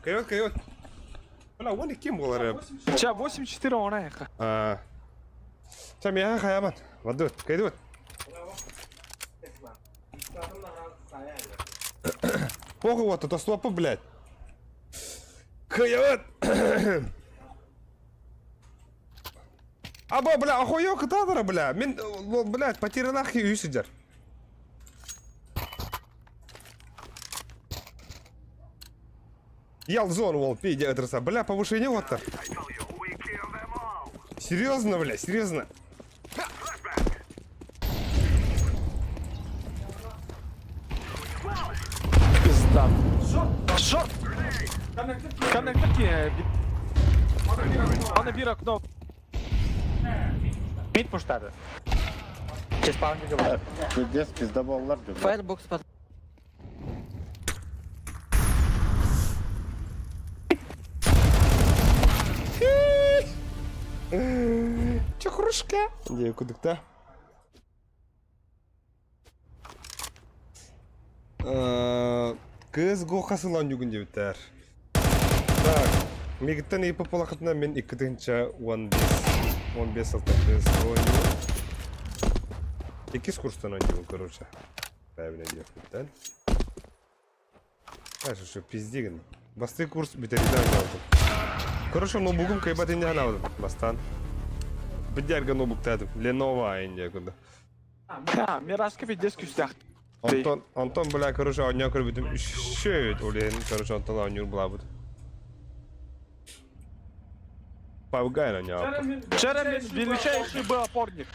B: Кайот, кайот. Бля, он ким болар.
C: Ча 8-4 она яха.
B: А. Ча меха хаямат. Вадут, кайдут. Похуй вот, это стопы, блядь. Хайот. Аба, бля, охуел катадра, бля. Мин, блядь, потерянах и сидят. Ялзон, вол, пей, адреса. Бля, повышение вот так. Серьезно, бля, серьезно.
C: Пизда. Шорт. Коннектор ки. Аны бир окно.
E: Мид пуштады. Чеспаунчик бар.
D: Пиздец, пизда боллар деп.
F: Фаербокс бар.
B: Чехрушка. Где кудыкта? Кыыс Гоха сыл оонньуугун диэбиттэр. Так, мигиттэн ыйыппыт буолаххытына мин 2015 15 сылтан кыыс оонньуубун. Иккис курстан оонньуубун, короче. Бэйэбинэ диэхпиттэн. Знаешь, что пиздигин. Бастыы курс бүтэриитэ оонньообутум. Короче, ноутбугум кыайбат инде санаабытым бастаан. Бидярга ноутбуктаатым. Lenovo инде курдук.
C: Ха, Миражка пиздец күүстээх.
B: Онтон, онтон, бля, короче, оонньоон көрбүтүм үчүгэй ол иһин, короче, онтон оонньуур булаабыт. Павгайн оонньообуппут.
C: Вчера мен величайший был опорник.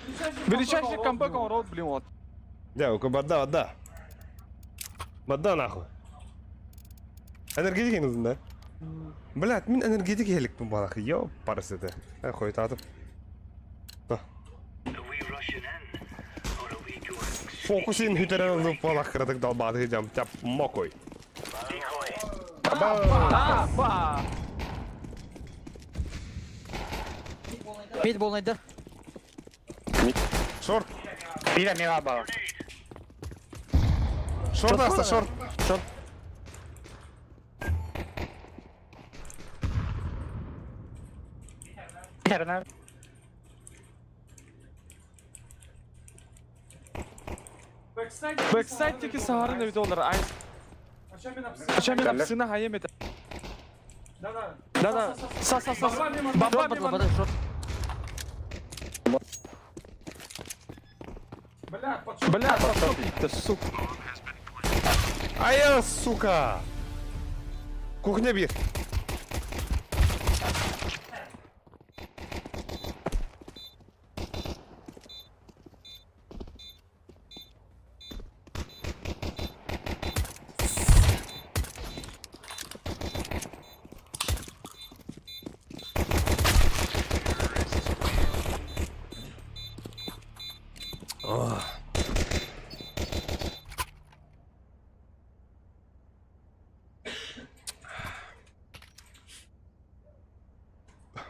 C: Величайший камбэк он рот, блин, вот.
B: Дьэ, барда, барда. Барда нахуй. Энергетик ылын да? Блядь, мин энергетик иһэликпин буолах. Йо, парасыты. Хойутаатым. Фокусин хүтэрэн ылып буолах кыратык далбаатыы дьам тяп мокой.
C: Апа!
F: Мид болнайдар.
B: Шорт.
E: Биир эмиэ баар.
B: Шорт аста, шорт.
E: Шорт. Херна.
C: Бэксайд диэки саһарын эбит олар. Ай. Ача мен апсына хайым это. Да-да. Са са са. Баба
F: Шорт
C: мимо.
F: баба шорт.
C: Бля, подсоп сука.
B: Ая, сука! Кухня бир.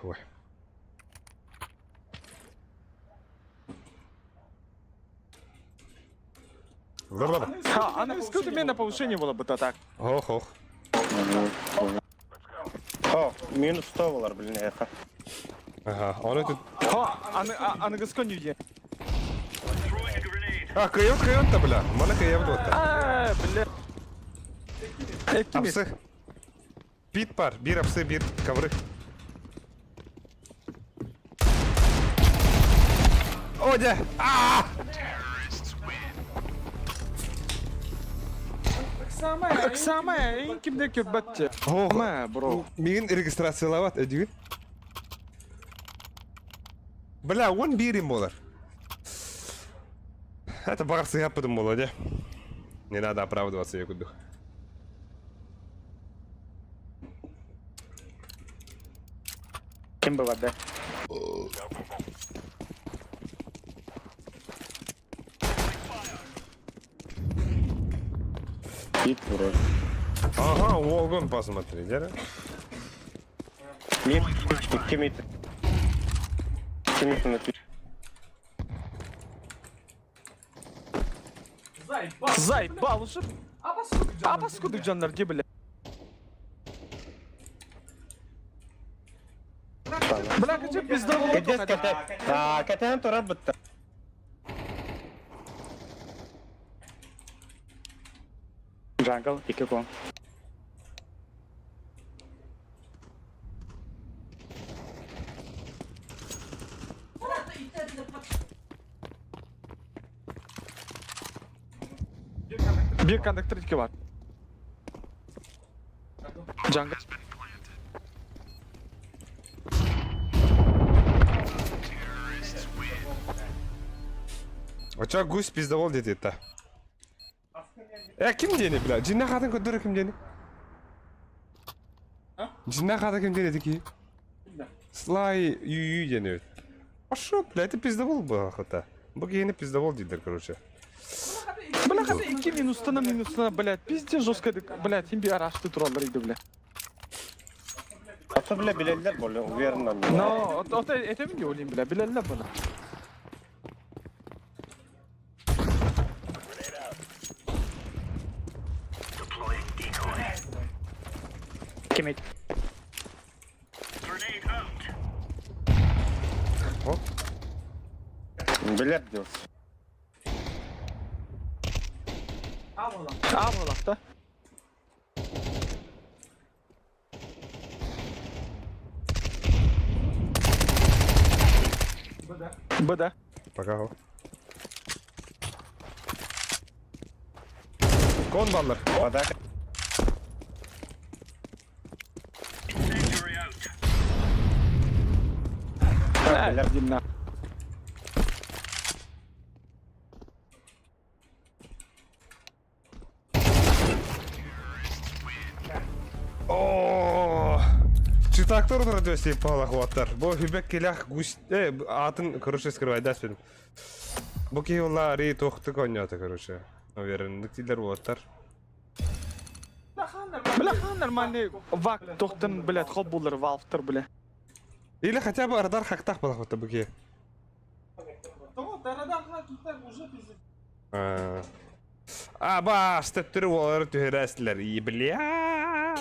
B: Ой.
C: А, она сколько на повышение было бы то так.
B: Ох, ох.
D: О, минус 100 болар, блин, эхо.
B: Ага, он тут.
C: О, аныгыска не
B: А, кыйып кыйып та бля. Мана кыйып дуота.
C: А, бля.
B: Апсы. Пит пар, бир апсы, бир ковры. О, дя! А!
C: Самая, кимде көрбәтче.
B: Ох,
C: Мә, бро.
B: Мигин регистрациялават, өдүгүн. Бля, он бирим болар. Это бағар сыяппытым болар, де. Не надо оправдываться, я куду.
E: Ким была, да?
D: Хит вроде.
B: Ага, Волгон посмотри, да?
D: Мид, 2 мид. 2 мид на
C: Заебал уже. А паскуды жаннар, где, бля? Бля, где пизда
D: Кэтэс, кэтэс. А, кэтээн турар бытта.
E: Джангл, икки кон.
C: Бир кондуктор бар. Джангл.
B: А чё гусь пиздовол деді-та? Э, ким диэни, бля? Дьиҥнээх аатын көрдөрө ким диэни? Дьиҥнээх аата ким диэн ки? Слай ю диэн эбит. А шо, бля, это пиздовол был охота. Бу киһини пиздовол дииллэр, короче.
C: Бля, хата икки минустана минустана, блядь, пиздец жестко, блядь, имби арашты тураллар иди, бля.
D: Ата бля билэллэр боле, уверенно.
C: Но, от это мне олим, бля, билэллэр буна.
E: Кемет.
B: Оп.
D: Билер дилс.
C: А буолахта. Б да.
B: Пока. Хо. Кон баллар.
D: Вода. Билер.
C: Димна.
B: О, Читактор радиоси палахуаттар. Бу хүбек келях гусь... Э, атын, короче, скрывай, да, спин. Бу киһи ри тохты коньята, короче. Уверен, тилер уоттар.
C: Бля, нормальный вак тохтан, блядь, хоп буллар, валфтар, бля.
B: Или хотя бы радар хактах палахуатта бу киһи. А, А, баш, төптөрү уолары түһэрээстилэр. И, бля.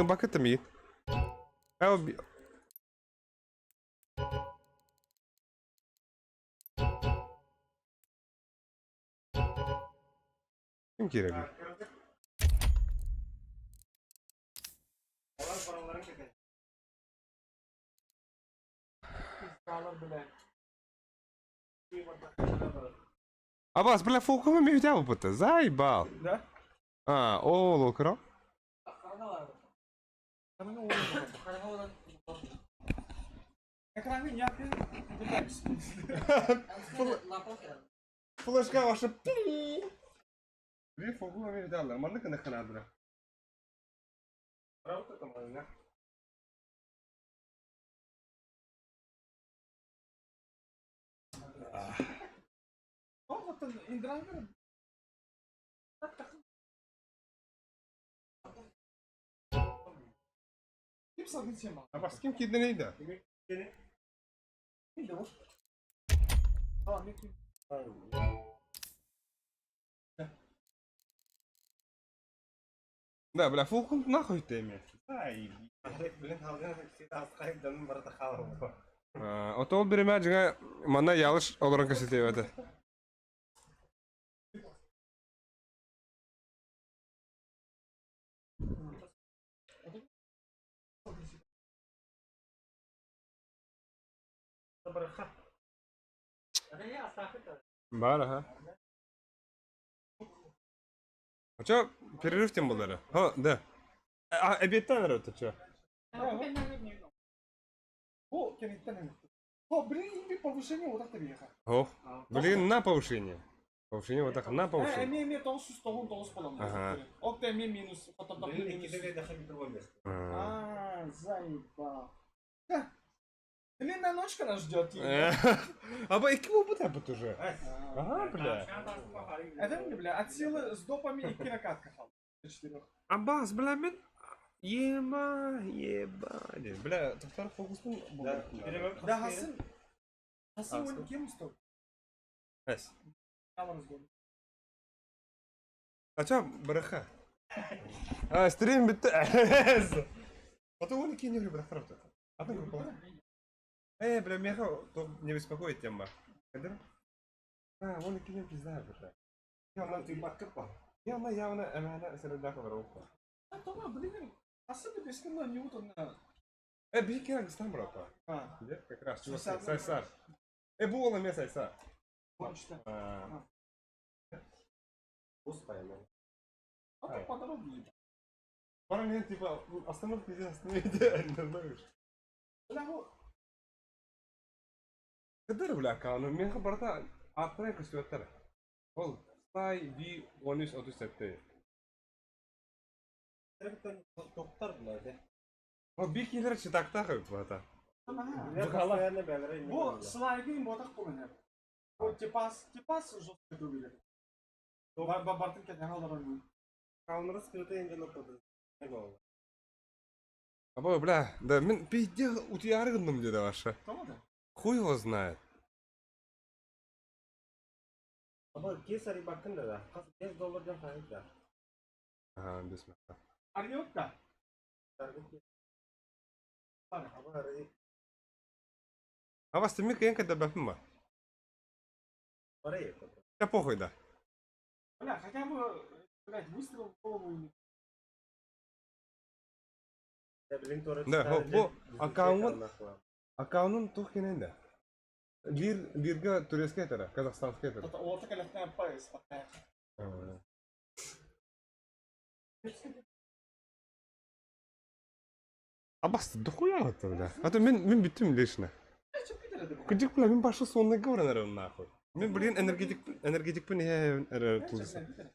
B: Бакыт ми. Ким киирэр? Абас, бля, фокума ми видял пыта. Заебал.
C: Да?
B: А, о, локро. Флешка ваша. Бля, фокума ми видял. Маннык на ханадра. Правда там, да? Абас, ким кидden neydi? Да, бля, фокум нахуй ты мне. Отол биреме жиңа мана ялыш олорон көсөтөбөтө. Бар, ага. А чё, перерыв тем был, Ха, да. А, обедтан это чё?
A: О, блин, повышение вот так ты
B: Ох, блин, на повышение. Повышение вот так, на повышение.
A: Эми эми тоғыз жүз тоғыз тоғыз боламын.
B: Ага.
A: Ок, эми минус, потом там минус.
B: А.
A: А, заебал. Длинная ночка нас ждет.
B: А ба, екі болып бут уже. Ага, бля.
A: Это не, бля, от силы с допами и кинокатка хал. Четырех.
B: Аббас, бля, мен... Ема, еба. Бля, тоқтар фокуспун.
A: Да, Хасан. Хасан, он кем стал?
B: Әс.
A: Аларыз гол.
B: А чё, браха? А, стрим бітті. А то он кине бля, правда. А то группа. Бля, меха, то не беспокоит тема. Кадыр? А, он кине пизда, бля. Я на ты бакапа. Я на явно эмана среда хабарова.
A: А, то, блин, Хасан бесконечно не утон.
B: Би керак стам брата.
A: А,
B: Где? Как раз. Чего
A: Сайсар.
B: Сайсар. Буола ме сайсар.
A: точно.
B: А.
A: А то по дороге.
B: Пара минут, типа, остановка здесь, останови идеально, знаешь.
A: Бля, вот.
B: Кадыр, бля, кану, мен хабарда аттырай көстөттөр. Ол сай ви 1337. О, би килер читакта хып бата.
A: Бу слайдын ботак болын. Бу типас, типас жестко дубили. Бартын кетен алар.
B: Аба, бля, да, мин пиздец утуйаары гынным диэтэ вообще. Хуй его знает.
D: Аба, кейс арыйбаккын да да. Хас 5 доллардан хаһый да.
B: Ага, бесмехта.
A: Арыйбакка?
D: Аба, арый.
B: А вас ты мик енка добавим ба?
D: Арый.
B: Я похуй, да.
A: Бля, хотя бы, блядь, выстрел в голову не...
B: Да, бу аккаунт аккаунтун тух кенен да. Бир бирге турецкий этера, казахстанский этера.
A: Уота кэлэхтэн пайс, пока.
B: Абас, дохуя это, бля. А то мин мин бүттүм лично. Кыдык, бля, мин башы сонный говорю, наверное, нахуй. Мин, блин, энергетик энергетикпин э тулысы.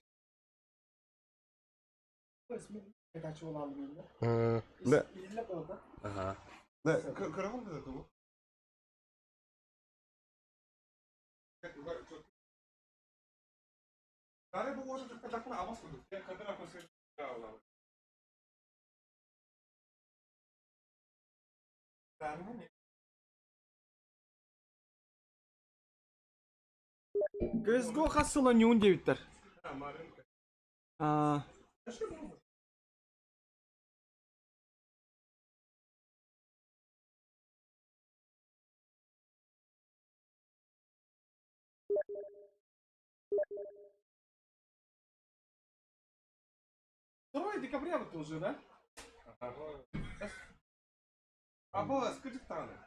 B: Да. Ага. Да, көрөҕүн да туу. Тары бу уота тыкпатахпына абас курдук. Кадыр акысы.
A: CSGO хас сыла ньуун диэбиттэр. А, Второе декабря вот уже, да?
B: Або скыдык таны.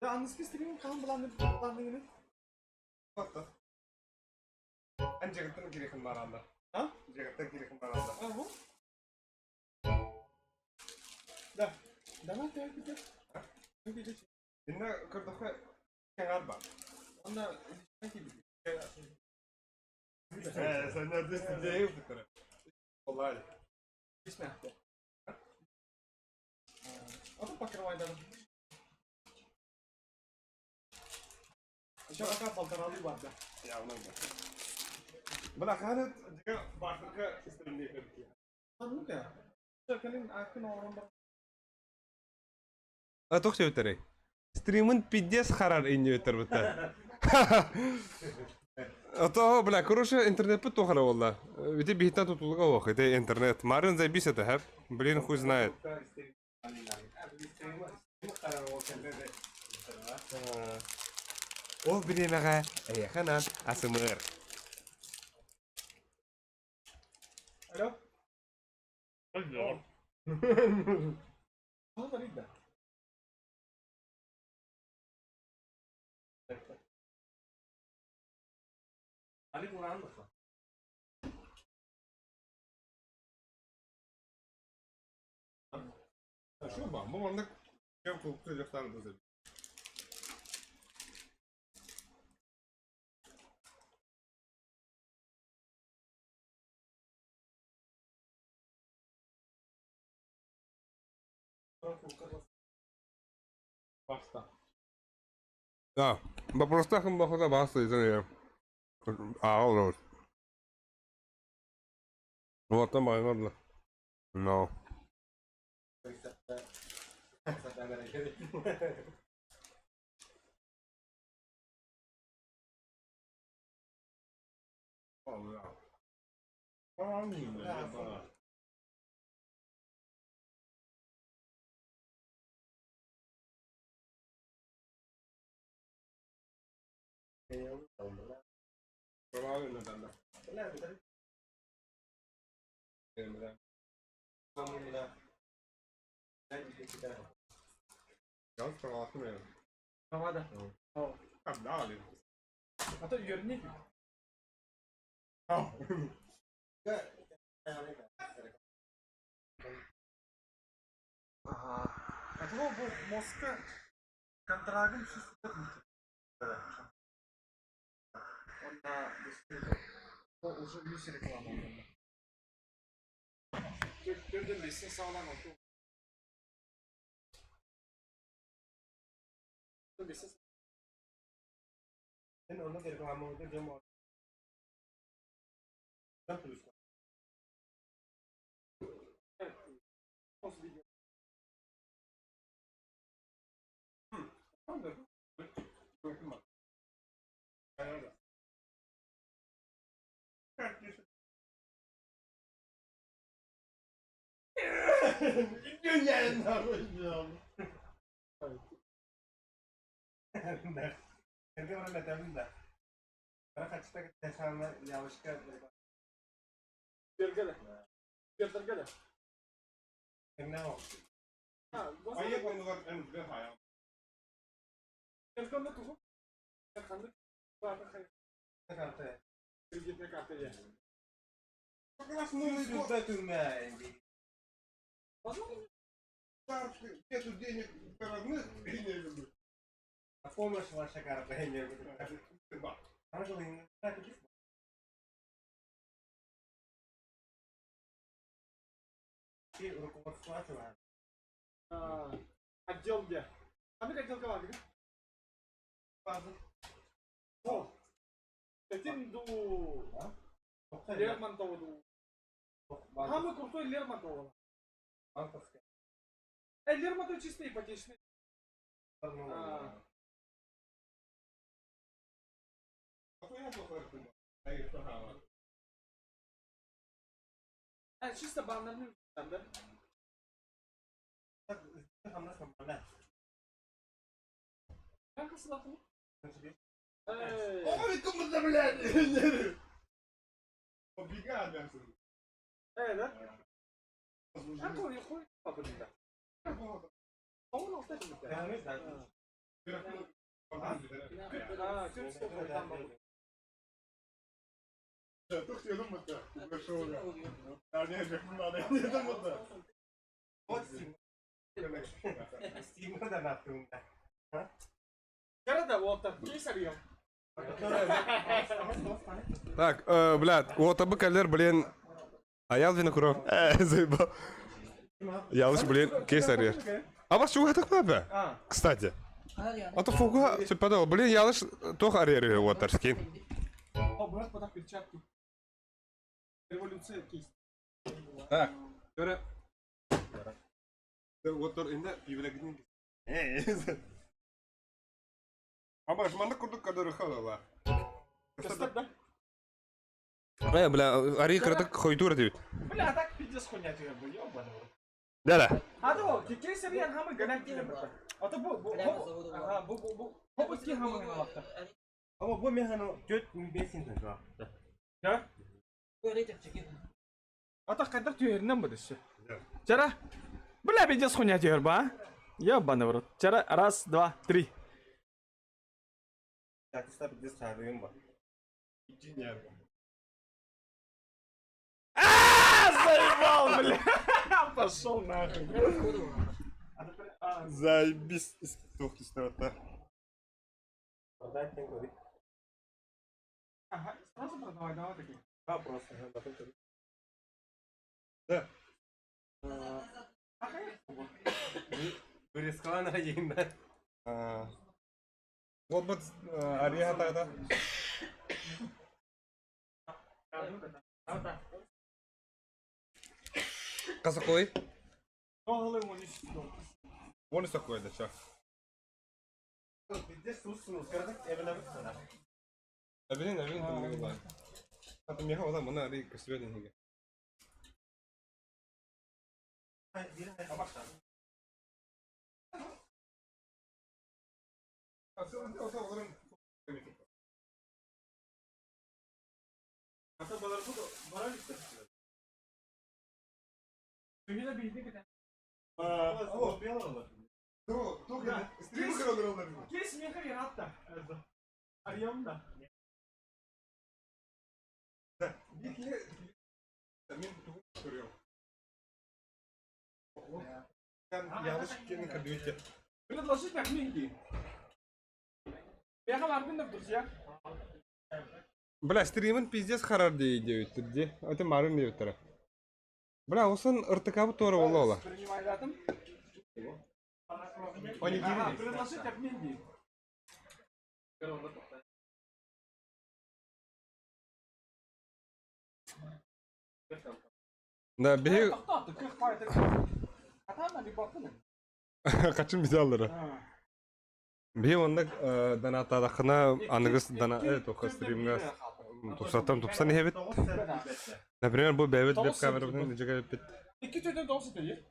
A: Да, аныгыскы стримим хаһан былааны былаанныгыны?
B: Батта. Эн дьиэҕиттэн кириэхин баранда.
A: А?
B: Дьиэҕиттэн кириэхин баранда.
A: Ага. Да. Давай, давай, давай.
B: Инна көрдөххө кэҥэр бар.
A: Онно
B: Э, сен дьиэ ыппыттара. Олай.
A: Бисмэхтэ. А то покрывай даже. Еще пока полтора барда.
B: Явно да. Бля, ханат дьиэ баартырга стримнее
A: А ну-ка. Кэлин акын оҥорон бар.
B: А туох диэбиттэрий? Стримын пиздец харар иннибиттэр бутта. А то, бля, короче, интернет туох эрэ буолла. Ити биһиттэн тутулуга суох, ити интернет. Марын заебись это, хэп. Блин, хуй знает. Ол бириэмэҕэ эйиэхэ анаан АСМР.
A: Алло? Алло. Говорит, да.
B: Что ба, бу маннык кэм кулуктуу дьахтар да.
A: Баста.
B: Да, боппуруостаах бохута баас ыйытан ааҕа олоробут. Уоттан баҕайы да. No.
A: Правда? А то юрник. А то бу Москва контрагын Он на уже үс реклама онно. Төрдөн бесин саалан оту. Бесин
D: Онно реклама дьон
A: Отдел где? А мы отдел команды. О! Этим ду... Лермонтова ду. Самый крутой Лермонтова. Лермонтов чисто ипотечный. А. Чисто банальный да?
B: Так, блядь, вот абы кэллэр, блин, Аял Винокуров. Заебал. Ялыш, блин, кейс арыйар. А вас чугатык бе? Кстати. А то фуга, подал, блин, ялыш тох арыйар вот арски.
A: О, брат, потом перчатки. Революция кейс.
B: Так, көрө. Вот тор инде пивлегин. Аба, жманды курдук кадыры халала.
A: Да?
B: Бля, арый кырдык хойдур дейт.
A: Бля, а так пиздец хуйня тебе, бля, ёбаный.
B: Да-да.
A: А то, кейс арыйар хамы ганак тебе, брат. А то бу, бу, ага, бу, бу, бу, бу, ки хамы ганак.
D: Ama bu mehano 4 5
A: Да? А так когда түйерінен бұды ше. Чара. Бля, пиздец хуйня түйер ба. Ёбаный в рот. Чара, раз, два, три. Заебал, бля. Пошел нахуй.
B: Заебись. Тух кислота.
A: Ага, сразу продавай, давай такие.
B: Да. Вот вот ария тогда. Казакой? Вон из такой, да, чё? Абилин, абилин, там не было. А там я вот мына ари көсүбөдөн хиге.
A: Кейс меха яратта. Арьям да. Предложить на книги. Меха барбин друзья.
B: Бля, стримин пиздец харар дей деди. Это марын дейтер. Бля, осын ыртыкабы тура ола ола.
A: Принимай датым. Ага, предложить обмен денег.
B: Да, биһи
A: Тоқтат, кых пайты. Атана ли бақыны.
B: качын бизе аллары. Биһи онда донатадахына аныгыс дона тоха стримга тупсаттан тупсан иһэбит. Например, бу бэбит веб камерабытын дьэгэ бит.
A: Икки төтен тоғыз етеді.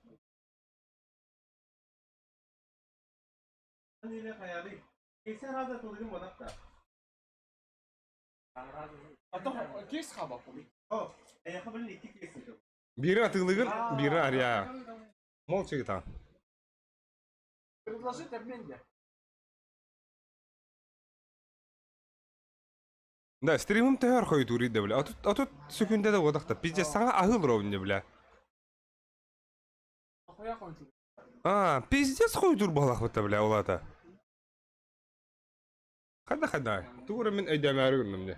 B: Биири атыылыгын, биири арыйаа. Молча гитаа.
A: Предложить обмен де.
B: Да, стримым төһөр хойутуур да бля. 30 секундада уодахта. Пиздец, саҥа аһыы олоробун бля. А, пиздец хойутуур буолахпыта бля, улаата. Хада хада. Тугура мин өйдөмөөрү гынным дьэ.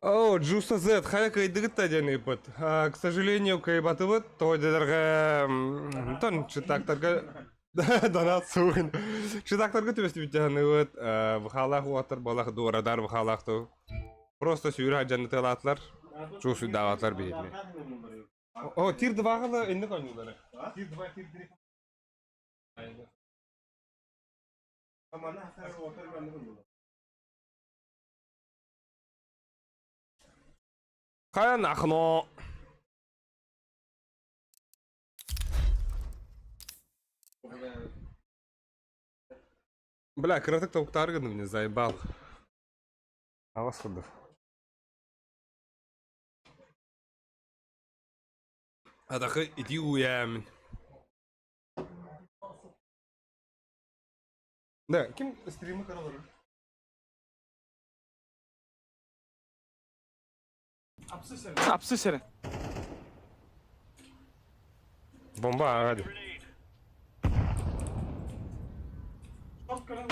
B: О, Джуса Z, хайа кыайдыгыт да диэн ыйыппыт. К сожалению, кыайбатыбыт. Тоҕо дедерге тон читактарга донат сугун. Читактарга түбэстибит дьаһаныбыт. Бухалаах уоттар балах дуорадар бухалаах ту. Просто сүүрэ дьаннытылаатылар. Чуусуйдаабатылар биһиги. О, тир дваҕала инник ойнулары. Тир два, тир три. Хайа нахно. Бля, кыратык тобуктаары гынным не заебал. Аҕыс курдук. Атахы ити уйаамын. Да, ким стримы көрө
C: Апсы сирин.
B: Бомба аҕа дии.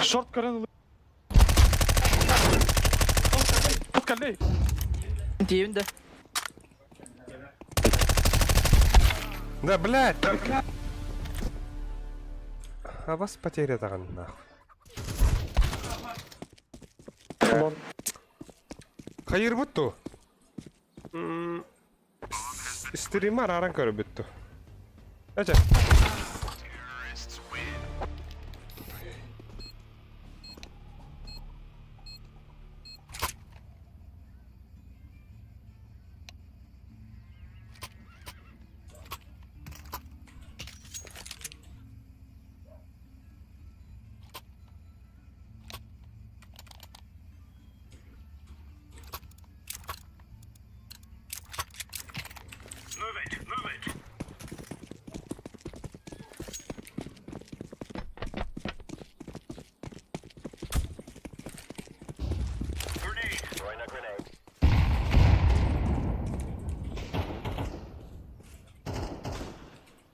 C: Шорт көрөн ылы. Тут кэллэй.
F: Тиийбин да.
B: Да, блядь! А вас потеря даҕаны нахуй. Хайырбыт ту? Стрима арааран көрөбүт ту. Эчэ.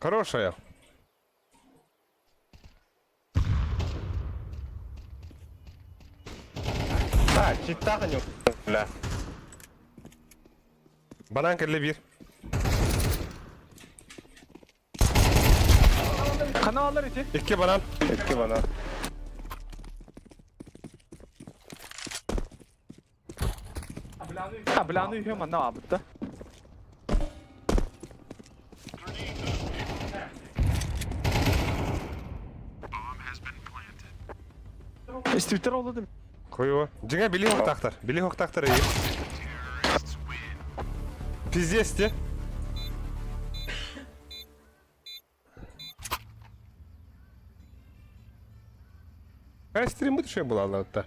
B: Хорошая.
D: А, читтах не бля.
B: Банан кэллэ биир.
C: Ханаалар ити.
B: Икки банан.
D: Икки банан.
C: А, бля, ну үһү манна аабытта. Истибиттер олду
B: Хуево. Дьиҥэ били хоктаахтар. Били хоктаахтар ыйы. Пиздец те. Хай стриммут үчүгэй буолааллар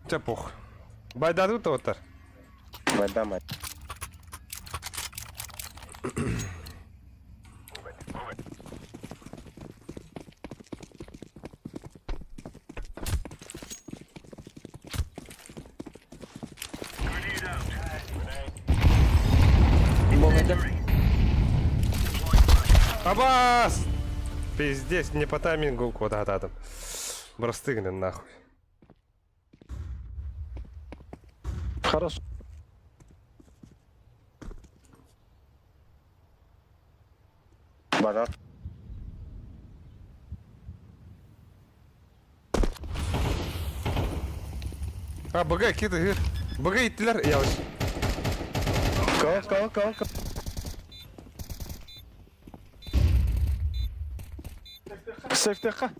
B: Чэ пох. Байдаатыбыт тоҕоттор.
D: Байдамай.
B: Абас! Пиздец, не по таймингу куда-то там. Бырастыгын нахуй.
C: Хорошо.
D: Банан.
B: А, БГ, киты, гыр. БГ иттилер, явış.
D: Кал, кал, кал, кал.
C: Сейфтехха.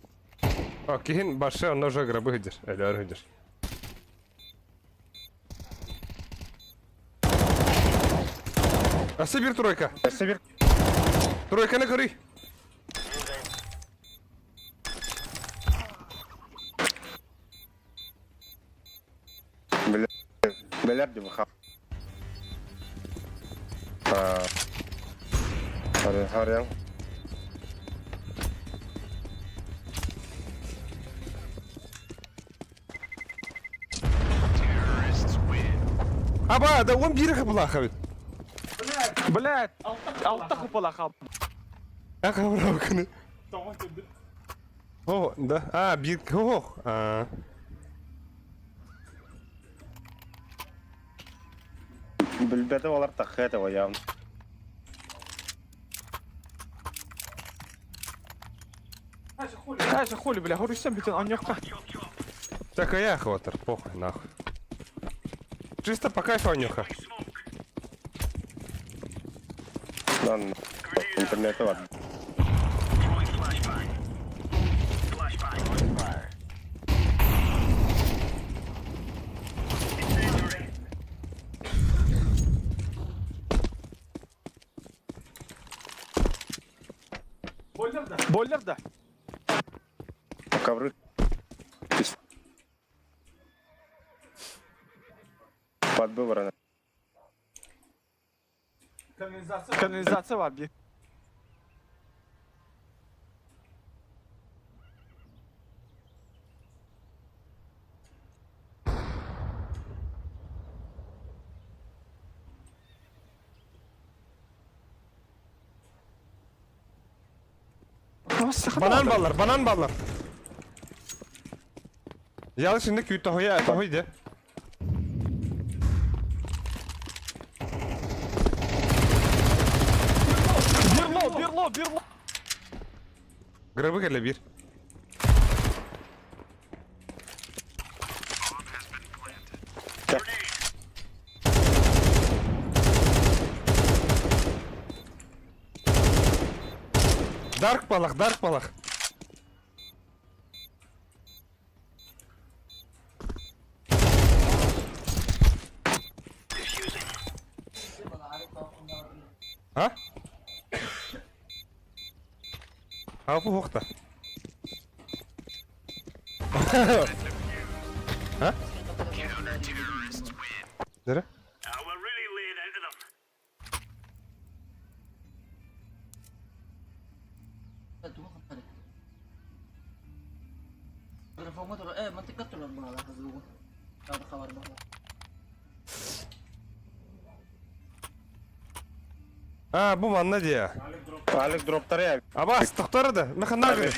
B: А, киһин башы онно уже гробы сылдьар, өлөөр сылдьар. Өссө биир тройка.
D: Өссө биир
B: Тройканы көрүй.
D: Бля, бэлэр дии бу Харыйаҥ.
B: Аба, да он биир хапылаах эбит.
C: Блядь, алта хапылаах
B: Ахабрабыкыны. О, да. А, биир... Ох. А.
D: Билбэтэ олар таххыа этэ ойаам.
C: Хайа хули, бля, хоруйсан бүтэн онньохха.
B: Так а я хватер, похуй нахуй. Чисто по кайфу онюха.
D: Lan интернети бар.
C: Бойлер да.
D: Ковры. Подбыврано.
C: Канализация бар bir.
B: Банан баллар, банан баллар. Ялы şimdi күйт тахуя, тахуй де.
C: Берло, берло, берло.
B: Грабы кэллэ биир. Дарк балах, дарк балах. А? А бу хуохта. А? Дere? А, бу манна дии.
D: Алик дроптары
B: Абас, тохтор да, механагры.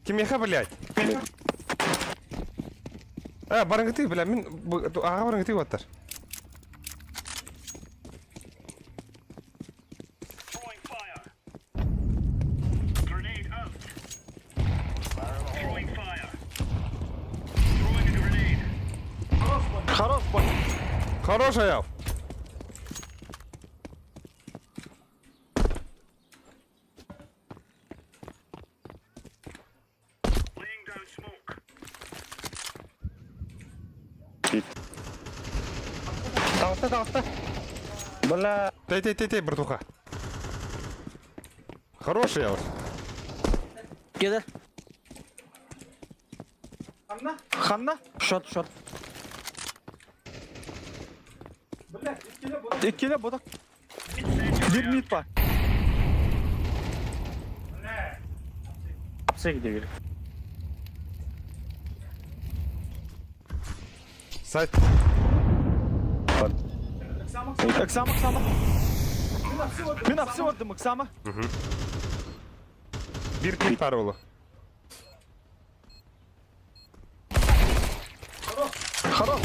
B: Кимиэхэ, блядь? А, барыҥытыы, бля, мин аҕа барыҥытыы уоттар.
C: Хорош, бой.
B: Хорош, Аяв.
D: Таҕыста, таҕыста. Бля.
B: Тэй, тэй, тэй, тэй, братуха. Хороший я.
F: Кедер.
C: Ханна?
F: Шот, шот.
C: Иккилэ бодок. Бир мид бар.
E: Апса gidebilir.
B: Сайт.
C: Ыксама, ыксама. Мин апсы ордым, ыксама.
B: Биир пик паар буолуо.
C: Хорош.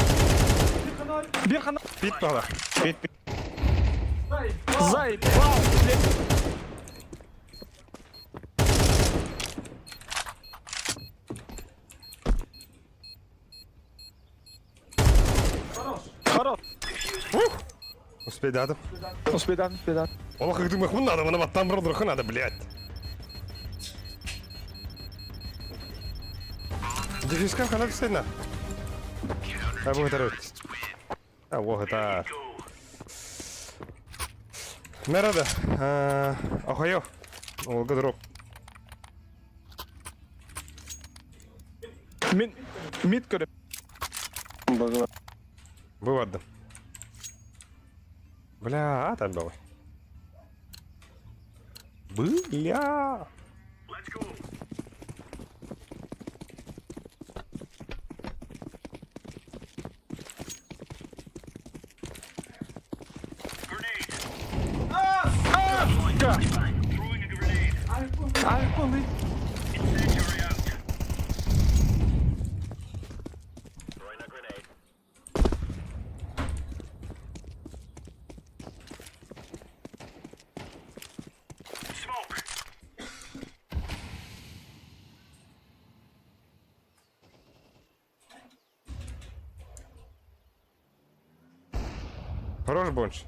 C: Бир хана.
B: Пит туһала.
D: Пит, пит.
C: Заебал, блядь. Хорош.
B: Ух! Успейдатым.
C: Успейдан, успейдан.
B: Олох ыгдымых надо, мана баттан бұрдырхы надо, блядь. Дефискам хана түсейна. А бұл это А вот это. Народа, охайо, Олга дроп.
C: Мин мид көрө.
B: Бу бардым. Бля, а там давай. Бля.
C: Айфоны.
B: Хорош бонч.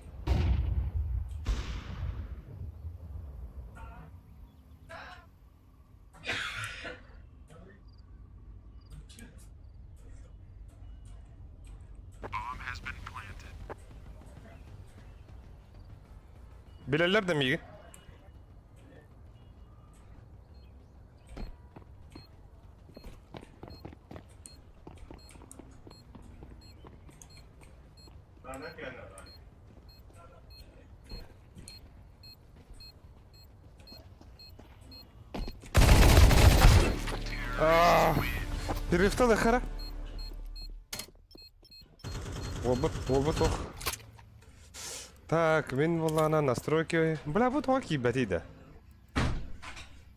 B: Билэллэр да миигин. Перефта да хара. Уолбут, уолбут ох. Так, мин буоллаҕына настройки... Бля, вот туох киирбэтий да.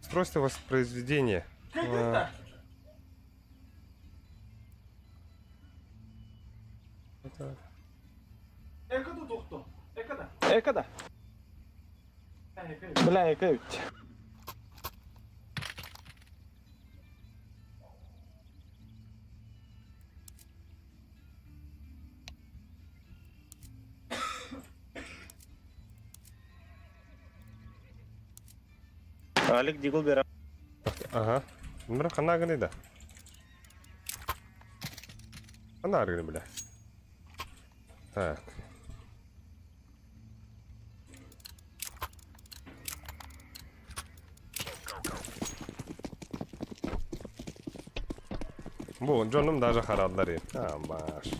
B: Устройство воспроизведения. А. Это...
C: Эко да. Бля, эко ведь.
D: Алик Дигл бера.
B: Ага. Бля, хана гыны да. Хана гыны, бля. Так. Бу, дьонум даже хараддар. А, маш.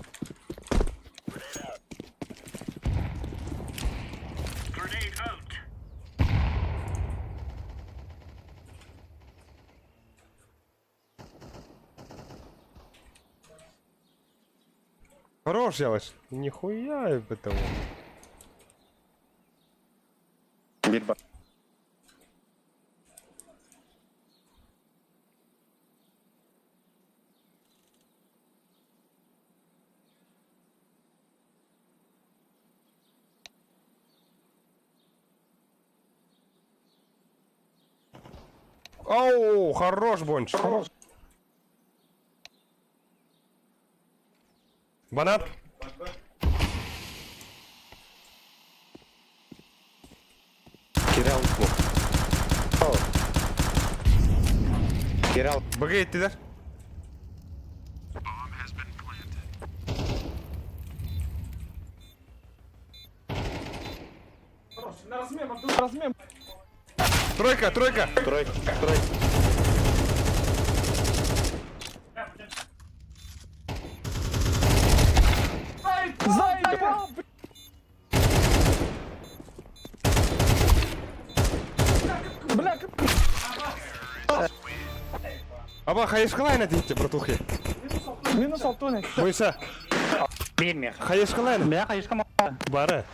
B: Хорош, Ялыш. Нихуя это.
D: Биир ба.
B: Оу, хорош, Бонч. Банат.
D: Кирилл. Кирилл.
B: Б-га еттилэр.
C: Размен.
B: Тройка, тройка.
D: Тройка. Тройка.
C: Заебал, бля. Бля,
B: Аба, хайышкалайна дейті, братухи.
C: минус алтуны.
B: Бойса,
E: Биир мех.
B: хайышкалайна.
E: Мэ хайышка
B: Бары.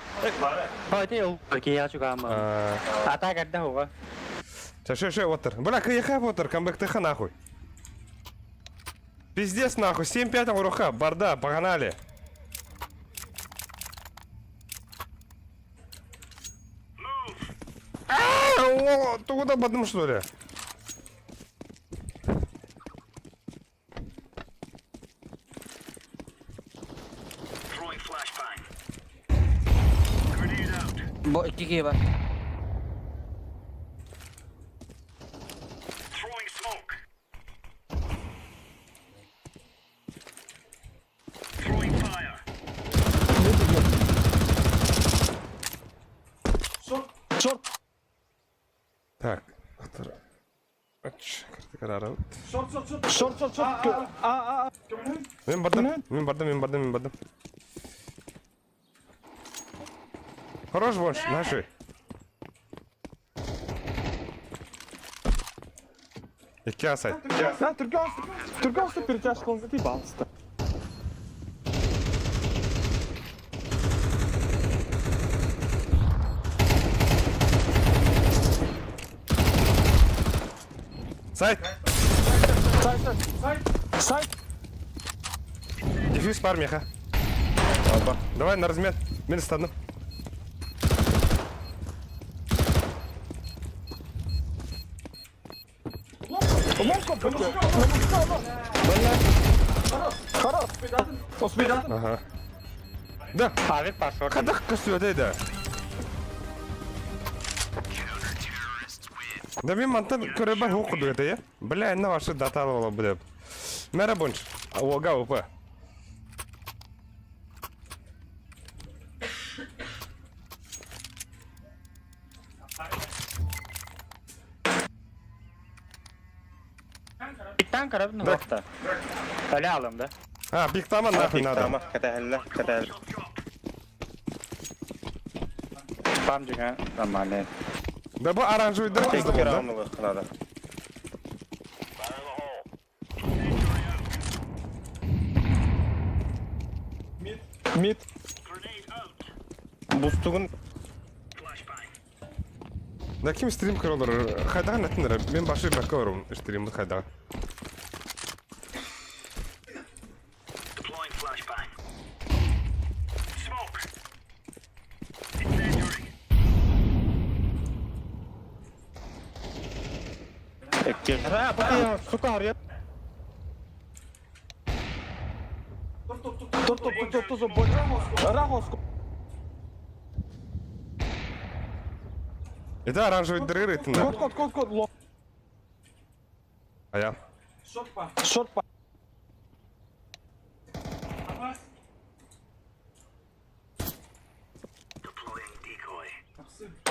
E: Ой, ол кия чугам. Ата кэрдэ хуга.
B: Ше, ше, отыр. Бля, кыйха отыр, камбэктыха нахуй. Пиздец нахуй, 7-5 уруха, барда, погнали. А, о, ты куда потом что ли?
F: Бу икки киһи бар.
C: Шорт.
B: Так. Ач, карта карарабыт.
C: Шорт, шорт, шорт. А, а, а.
B: Мин бардым, мин бардым, мин бардым, мин бардым. Хорош больше, наши. Икки асай.
C: А, түргэн түргэн оста перетяжка ты балыста.
B: Сайт!
C: Сайт, сайт. Сайт.
B: Дефьюз пар меха. Давай на размен. Мин стану.
C: Ломка, Хорош.
B: Ага. Да.
E: Авик пошел.
B: Кадах көстүбэтэ да. Да мин мантан көрөбөр хук курдук этэ Бля, инна ваши даталы була деп. Мэра бунч. Ога УП.
E: Биттан карабын
B: Да.
E: да. Öyle alım да.
B: А, пиктама нахуй надо.
D: Пиктама, кэтэһэллэр, кэтэһэл.
E: Спам деген нормально.
B: Да бу оранжевый пизда
D: Икки
B: был, да?
D: раунд ылыахха надо.
C: Мид.
D: Бустугун
B: Да ким стрим көрөлөр? Хайдаҕын этиннэр. Мен башы бакка барым стримди хайдаҕын.
D: икки. А, бу сука арыйа.
C: Тур, тур, тур, тур, тур, бой. Рагоску.
B: Это оранжевый дыры этиннэр.
C: Код, код, код, код. Лом.
B: Ая.
C: Шорт па.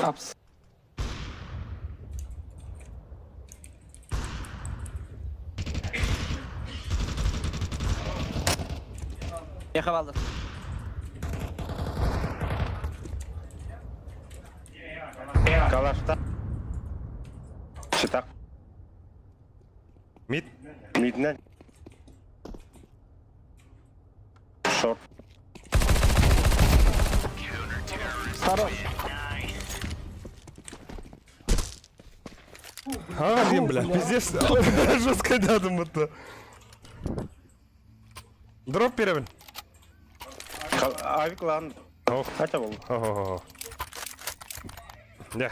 C: Апс.
F: Ехавалды.
D: Калашта. Читак.
B: Мид.
D: Миднен. Шорт.
C: Хорош.
B: А, блин, бля, пиздец. Жестко рядом это. Дроп перевен.
D: Авик лан.
B: Ох.
D: Хотя был.
B: Хо-хо-хо. Да.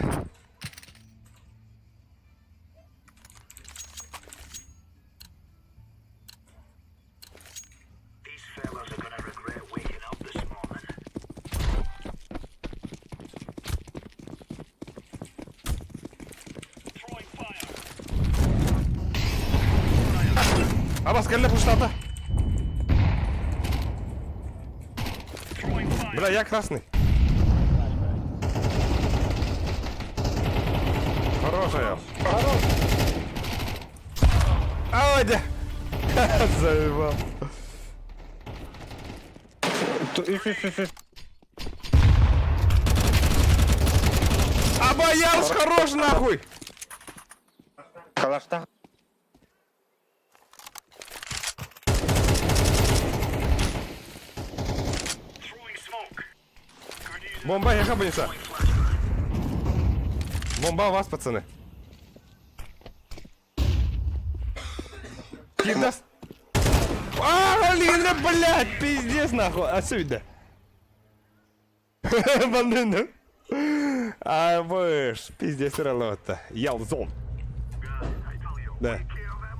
B: Абас, кэллэ пуштата. Бля, я красный. Хорошая. Ай, да. Заебал.
D: Үс, үс, үс, үс.
B: Абаялс хорош нахуй.
D: Калашта.
B: Бомба, я хабаница. Бомба у вас, пацаны. Кидас. А, блин, блядь, пиздец нахуй. Отсюда. Банды, А вы ж, пиздец ралота. Ялзон. Да.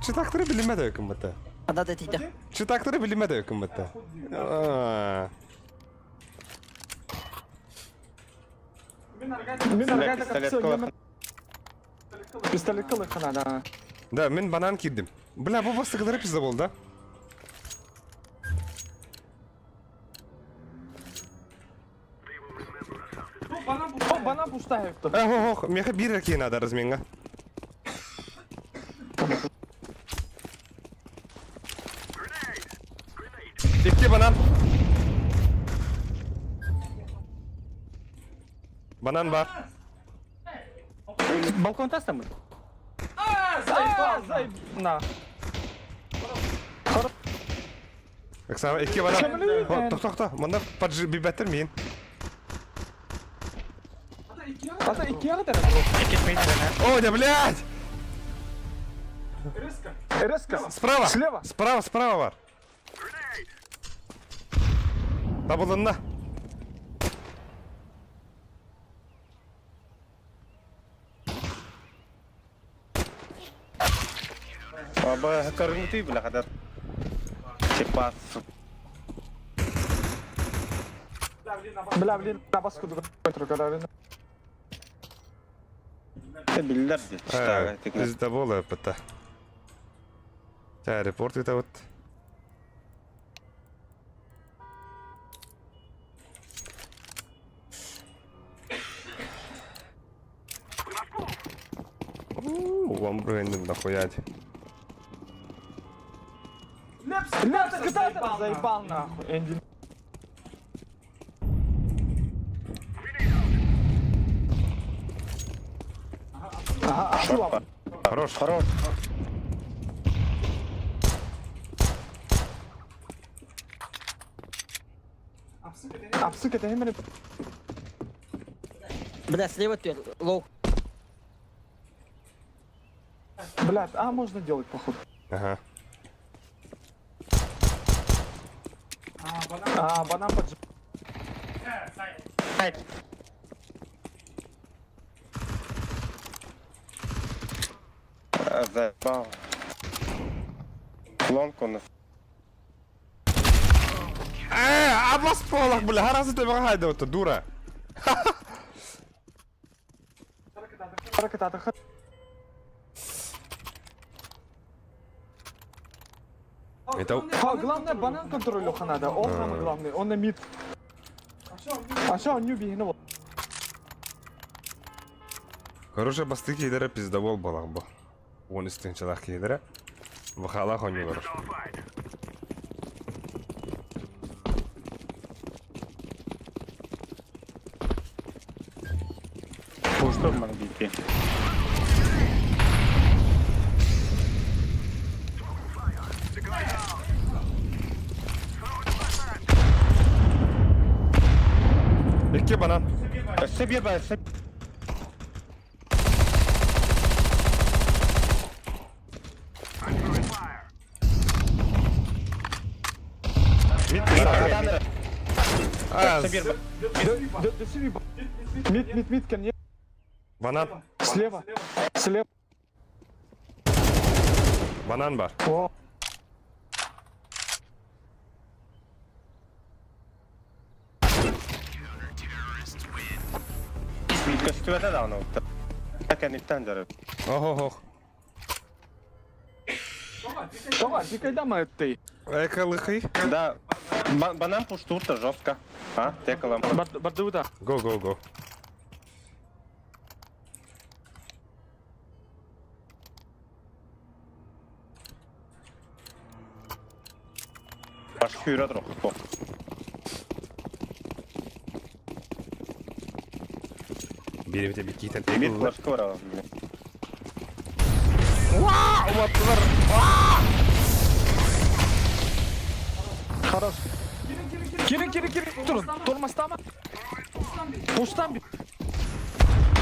B: Читактыры билимеді өкімбіті.
F: Анда да тиді.
B: Читактыры билимеді өкімбіті.
C: Мин
D: Бля,
C: аргайда
D: пистолет
C: капсы.
D: кылах.
C: Пистолет кылыхына, да.
B: Да, мен банан кидим. Бля, bu басты кадar пизда болды, да?
C: Банан пустая.
B: Э, ох, меха бир киһи надо разменга. Икки банан. Банан бар.
E: Балкон тастамы?
C: А, заеб... На.
B: Оксана, икки банан. Тохто, тохто. Манна поджи бибеттер мин.
C: Ата икки ягы
B: О, да, блядь!
C: Резко.
B: Справа!
C: Слева.
B: Справа, справа бар. Табылынна.
D: Аба көрүҥүтүй бile хадar. Типа
C: Бля, блин, на баску контроль.
D: биллер ди.
B: Пиздоболы пыта. Та, репорт это вот. Вам брендинг нахуять.
C: Ляпс, куда заебал нахуй. Энди. Ага, а
B: Хорош.
D: Хорош.
C: Апсык это именно.
F: Бля, слева ты, лоу.
C: Блядь, а можно делать походу.
B: Ага.
C: А, банан поджи.
D: Заебал. Лонг у нас.
B: Э, а вас полах, бля, гораздо тебе гайда, вот, дура.
C: Ракета,
B: Это...
C: А, главное, банан контроль Леха надо. Он самый главный, он на мид. А что, он нюби, ну вот.
B: Короче, басты кейдері пиздобол балақ бұл. Он үстін чалақ кейдері. Вахалах он бар.
D: Пуштор ман бити.
B: Икки банан.
D: Өссө бир бар, өссө
B: Мид
D: Өссө бир бар.
C: Да, да, сиви. Мид, мид, мид, ко мне.
B: Банан.
C: Слева. Слева.
B: Банан бар.
C: О.
D: Көстүбэтэ даҕаны ута. Кэнниттэн дьарык.
B: Ох, ох, ох.
C: Давай, ты когда мы ты?
B: Эка лыхый.
D: Да, банан пуштурта жестко. А, текалам.
C: Бардуда.
B: Го, го, го.
D: Баш хүйрө турук.
B: Бери бите бикитен.
D: Бир флешка бар.
B: Уматтылар.
C: Хорош. Кири, кири, кири. Тур, тормостама. Пуштам.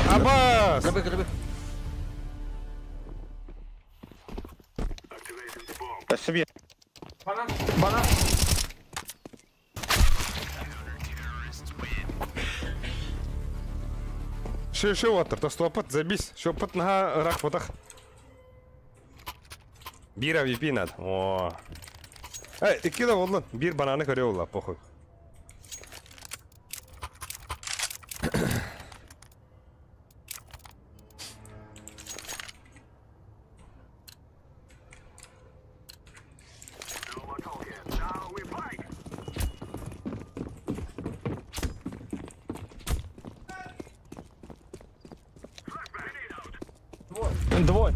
B: Абас!
F: Грибы, грибы.
D: Өссө бир.
C: Банан.
B: Шö, шö отыр. Тостопыт, забись. Шөпыт на рах потах. Бир MVP надо. О. Эй, икки да болдун. Бир бананы көрө болла, похуй.
C: Двое.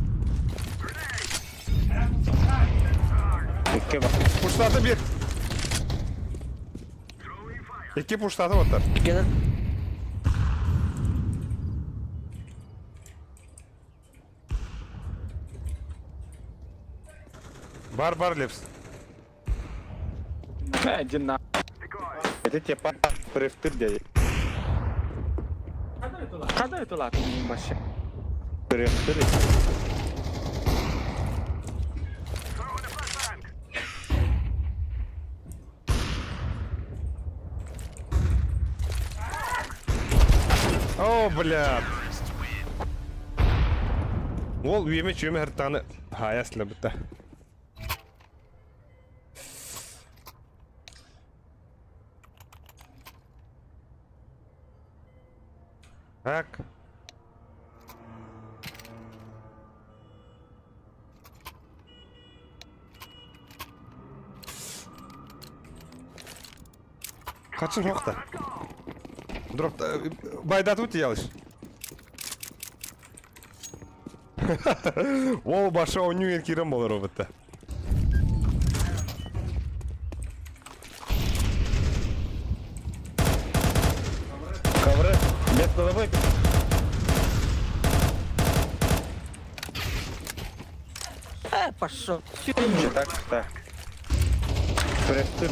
D: Икки бар.
B: Пуштаты бир. Икки пуштаты оттар.
F: Келер.
B: Бар бар Лепс.
C: Один на.
D: Это типа префтыр дядя.
C: Когда это лат? Вообще.
D: Префтыр.
B: О, бля. Ол үйеме чүйеме хыртаны хаясла бітті. Так. Хачын хоқта. Дроп байдатып делаешь. Ол баша ойнуген кирен болар роботта.
D: Ковры. Без головы.
F: Э, пошел.
D: Так, так. Префтыр.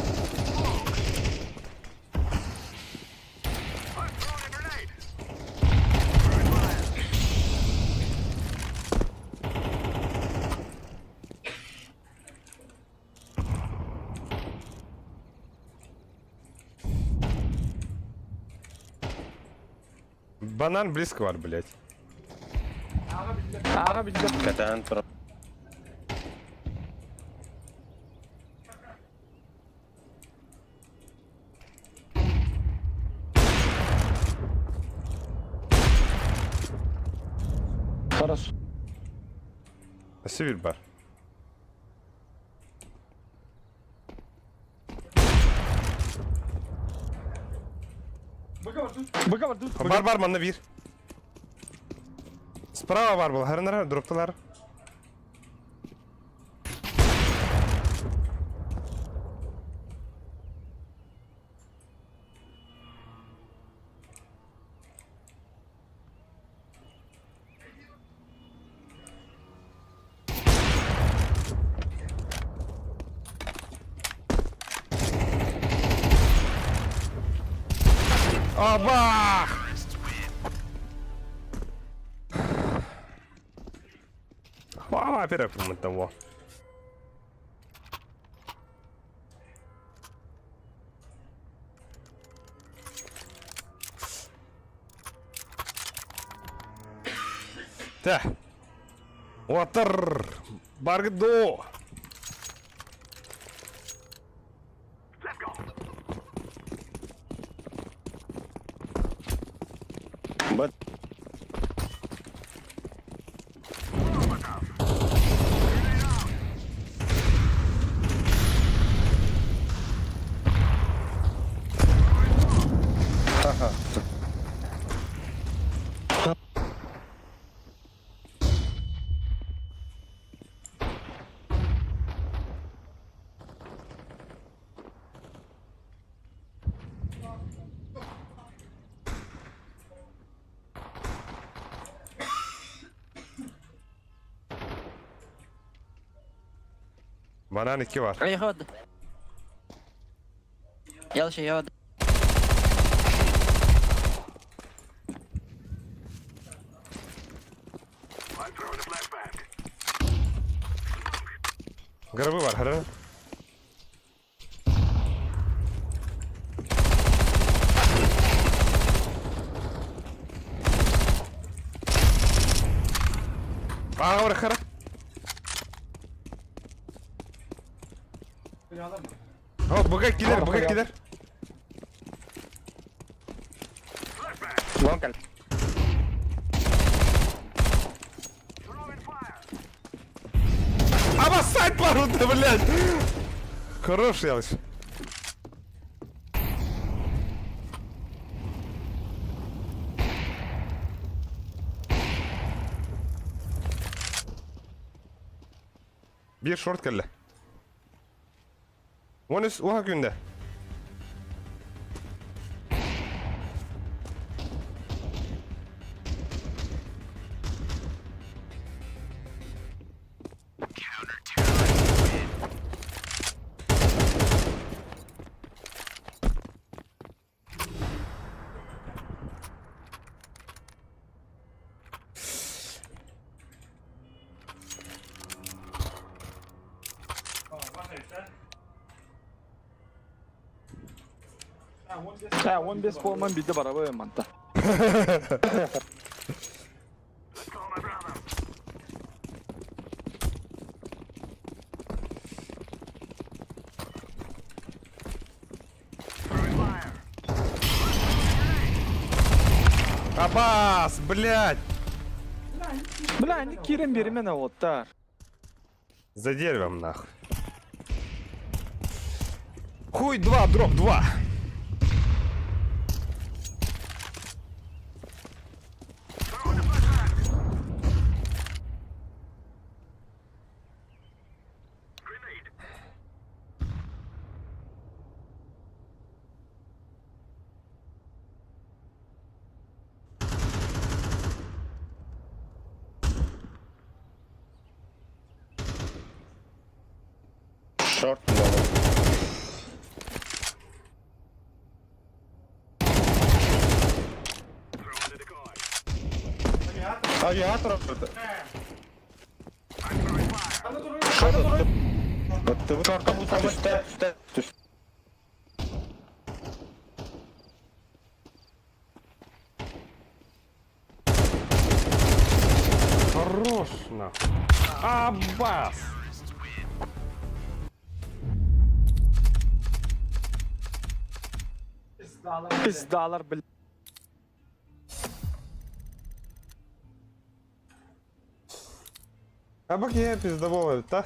B: Банан близко бар, блядь.
C: Ага, билдим.
D: Катан про.
C: Хорошо.
B: Сибирь бар.
C: Быка тут.
B: Бар бар манна бир. Справа бар был. Харынара дропталар. Абах! Вау, оператор того. Так. Отыр. Баргдо.
D: Бат.
B: Банан 2 var.
F: Эй, ход. Ялшы, я
B: Гробы var, хара. Ага, бар, хара. О, быга килер, быга килер.
E: Лонг.
B: Обоссать пару-то, блядь! Хорош, Ялыш. Биир short кэллэ. 13 уһа күндэ.
C: Э, 15 буолман биирдэ барабы манта.
B: Абас, блядь!
C: Бля, они киирэн биэримэн уоттар.
B: За деревом нахуй. Хуй 2, дроп 2.
D: Short буолар. Авиатор. Түстэ, түстэ, түстэ.
B: Хорош, нахуй. Аббас!
C: Пиздалар, бля.
B: А бак я пиздобол, та?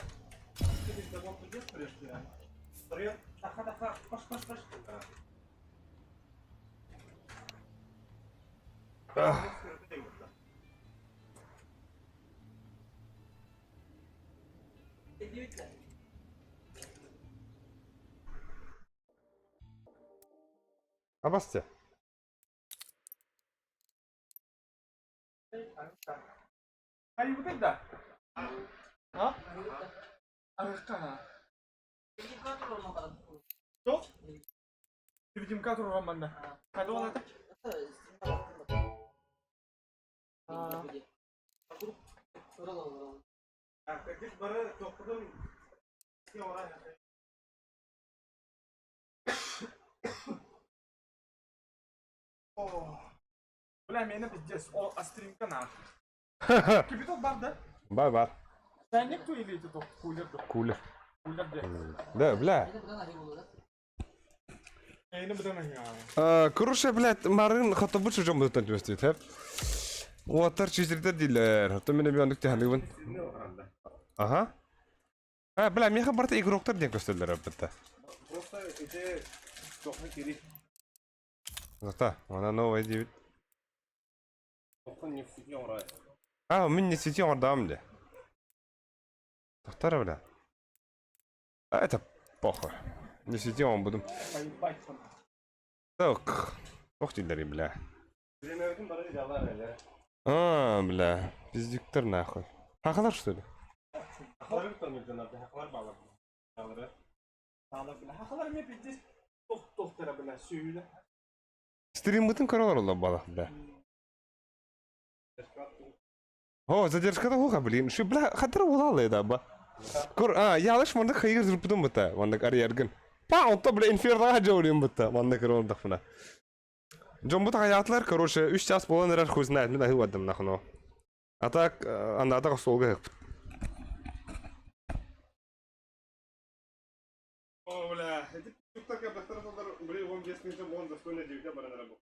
B: Абасте.
A: Айбыт да. А? Арка. Что? Видим, как Роман. Когда он это? Бля, меня пиздец, о, астринка нахуй. Капитал бар, да?
B: Бар бар.
A: Чайник ту или это кулер?
B: Кулер.
A: Кулер где?
B: Да, бля.
A: Я не буду на нее.
B: Короче, блядь, марын хотобут чужом будут түстүт, хэп. Уотар чизрдер дилер. Хото мене биондук таханыбын. Ага. А, бля, меха барта игроктар ден көстөлөр бітті.
D: Просто ити тохны кири.
B: Зата, она новая девять.
D: Тохны не в сети орай.
B: А, мен не сети ордам де. Тохтара, бля. А, это похуй. Не сети он буду. Так. Ох дилер, бля. А, бля. Пиздюктер нахуй. Хахалар, что ли? Стримытын көрөлөр ола бала, бля. О, задержка да блин. Ши, бля, хатыр улалы да ба. Кор, а, ялыш манда хайыр жүрпүдүм бута, манда арьяргын. Па, онто, бля, инфернога жаурим бута, манда көрөн дахмына. Жон бута хаятлар, короче, 3 час болан эрер хуй знает, мен ахы вадым нахуй. А так, анда атак солга. О, бля, эти блин, он он достойно 9 баран.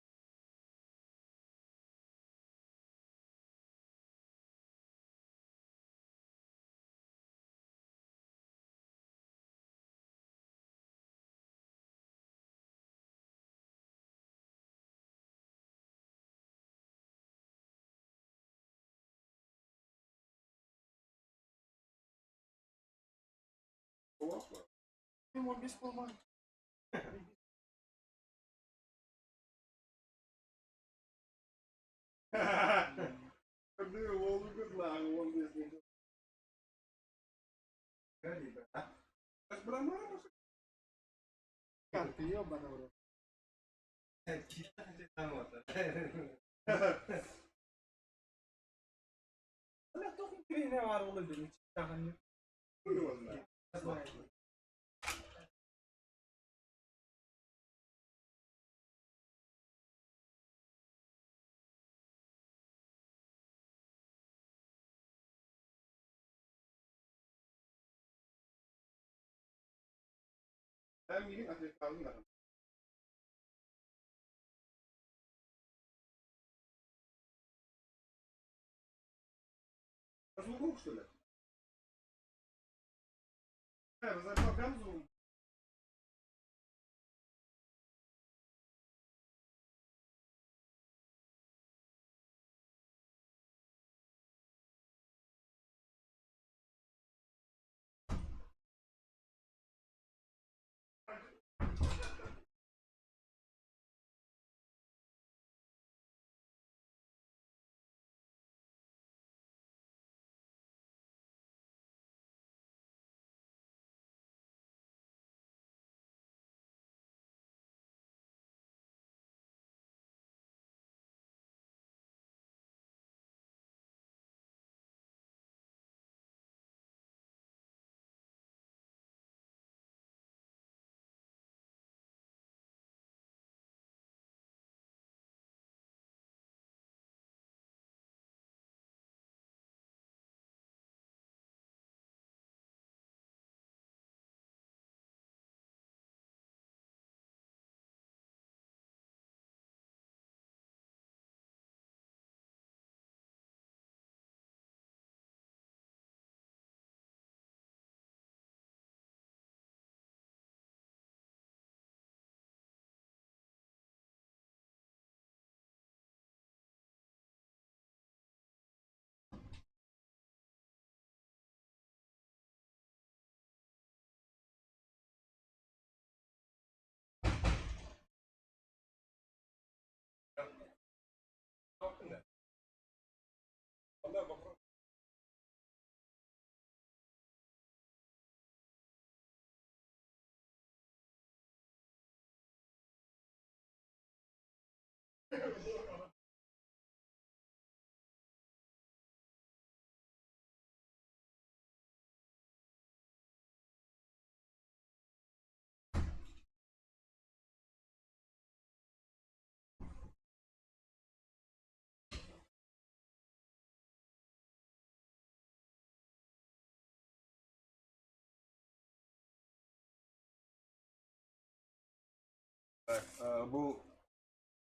B: Бу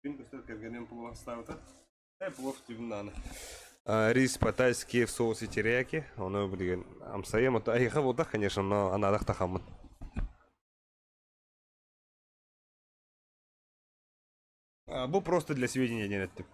B: күн көстөр кэргэним плов ставыта. Плов тибин Рис по-тайски в соусе терияки. Ону билигин амсайым. Это айха вода, конечно, но анадах тахамын. Бу просто для сведения не эттим.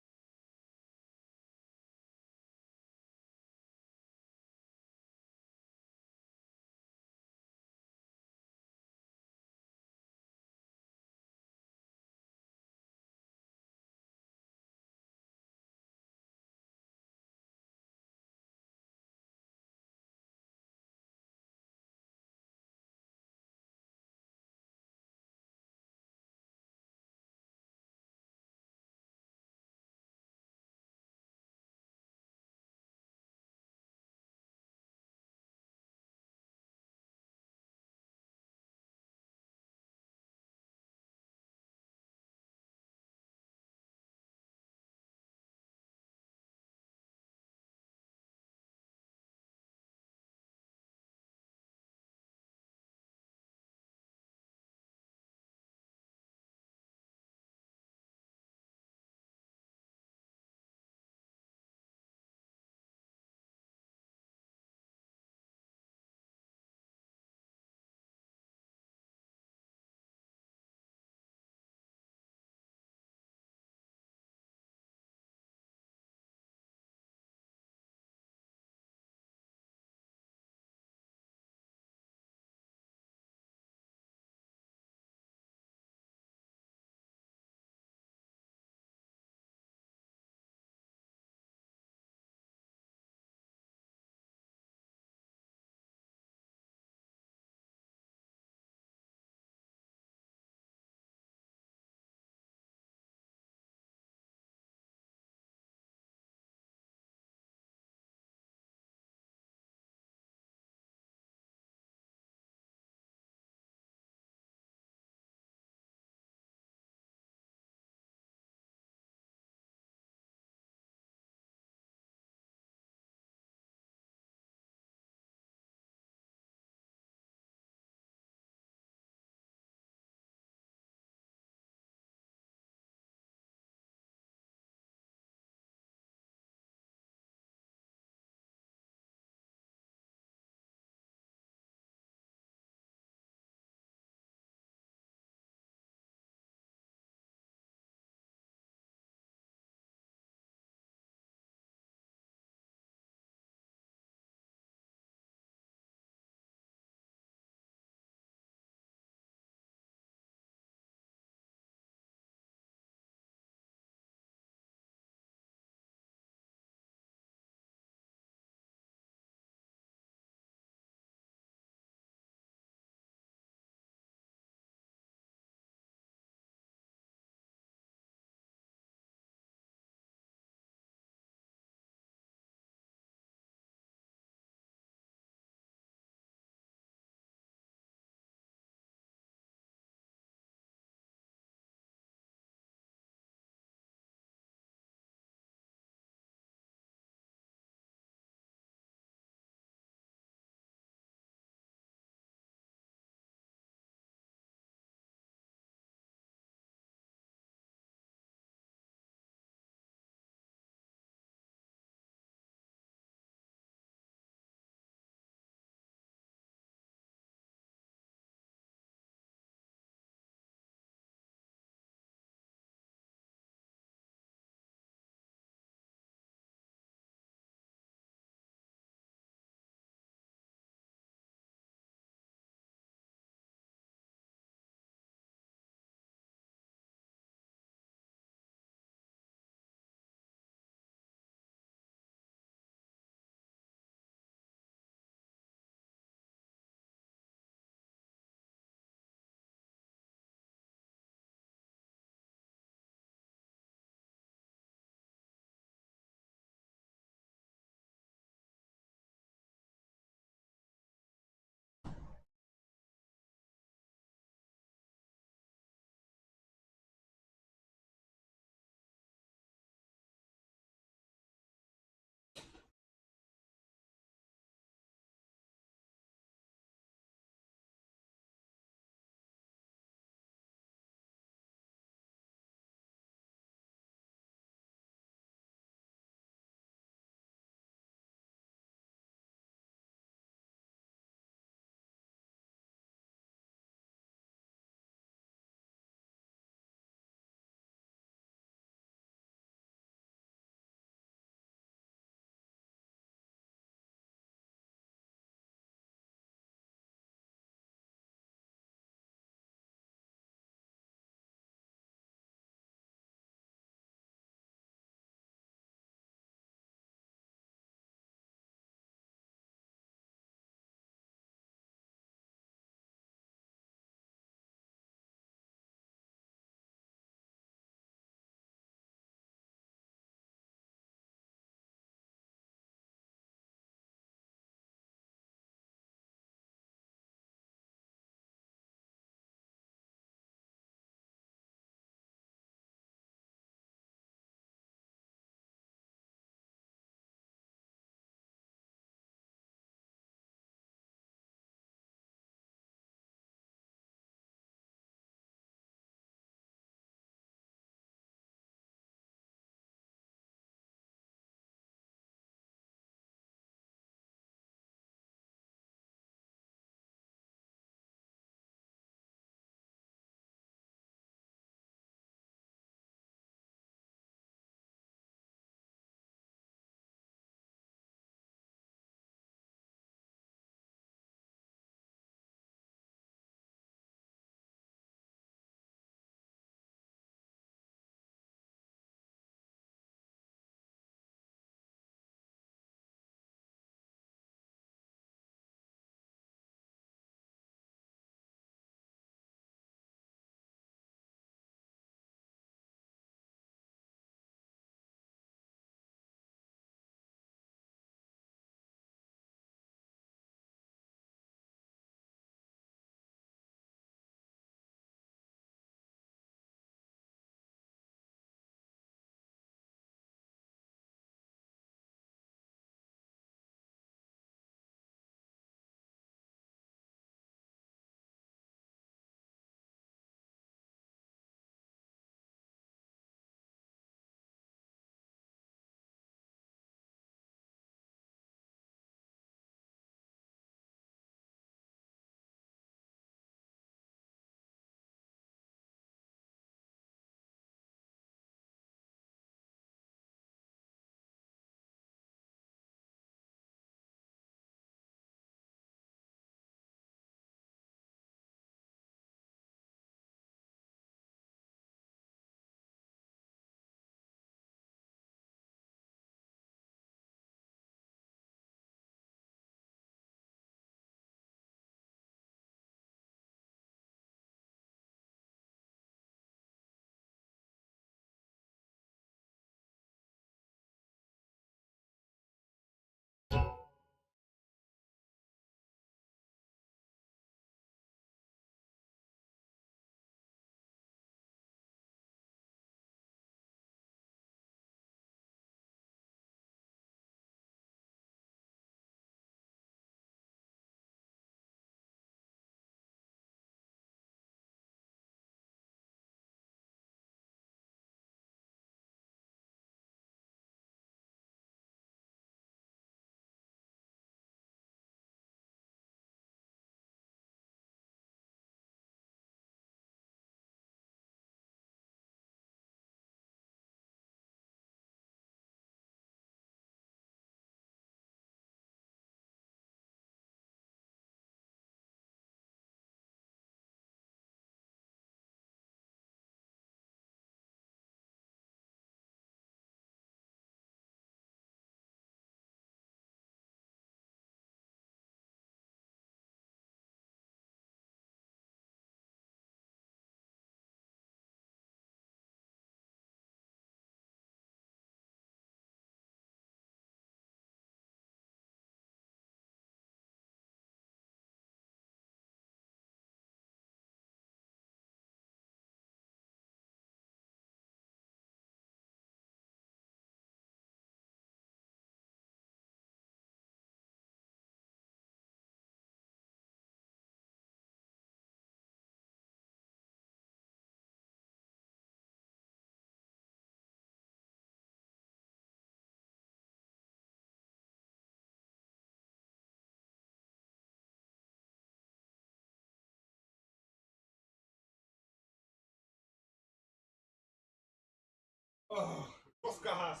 B: Жестко газ.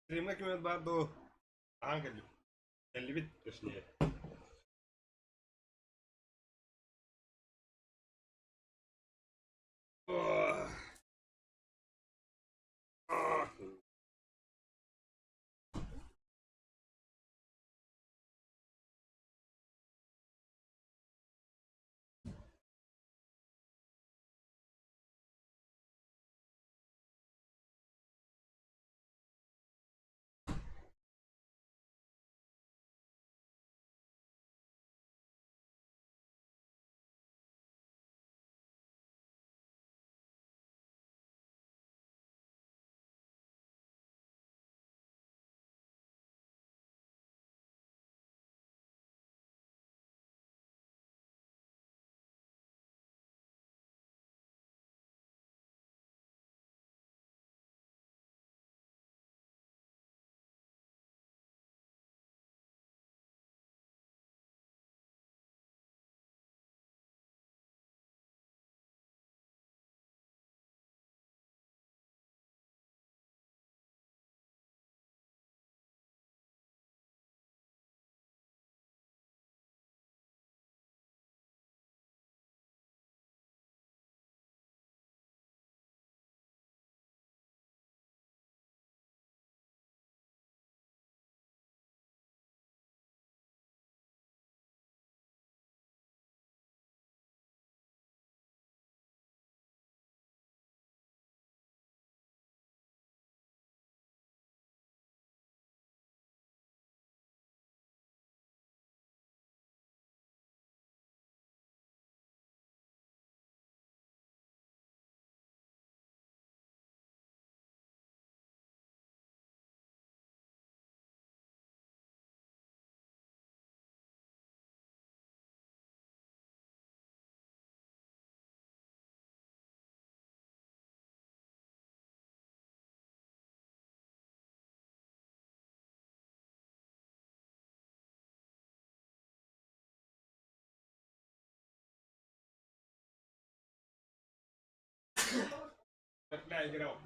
B: Стримҥа ким баар дуу? Аан кэллим. Кэллибит, точнее. Бля, играл.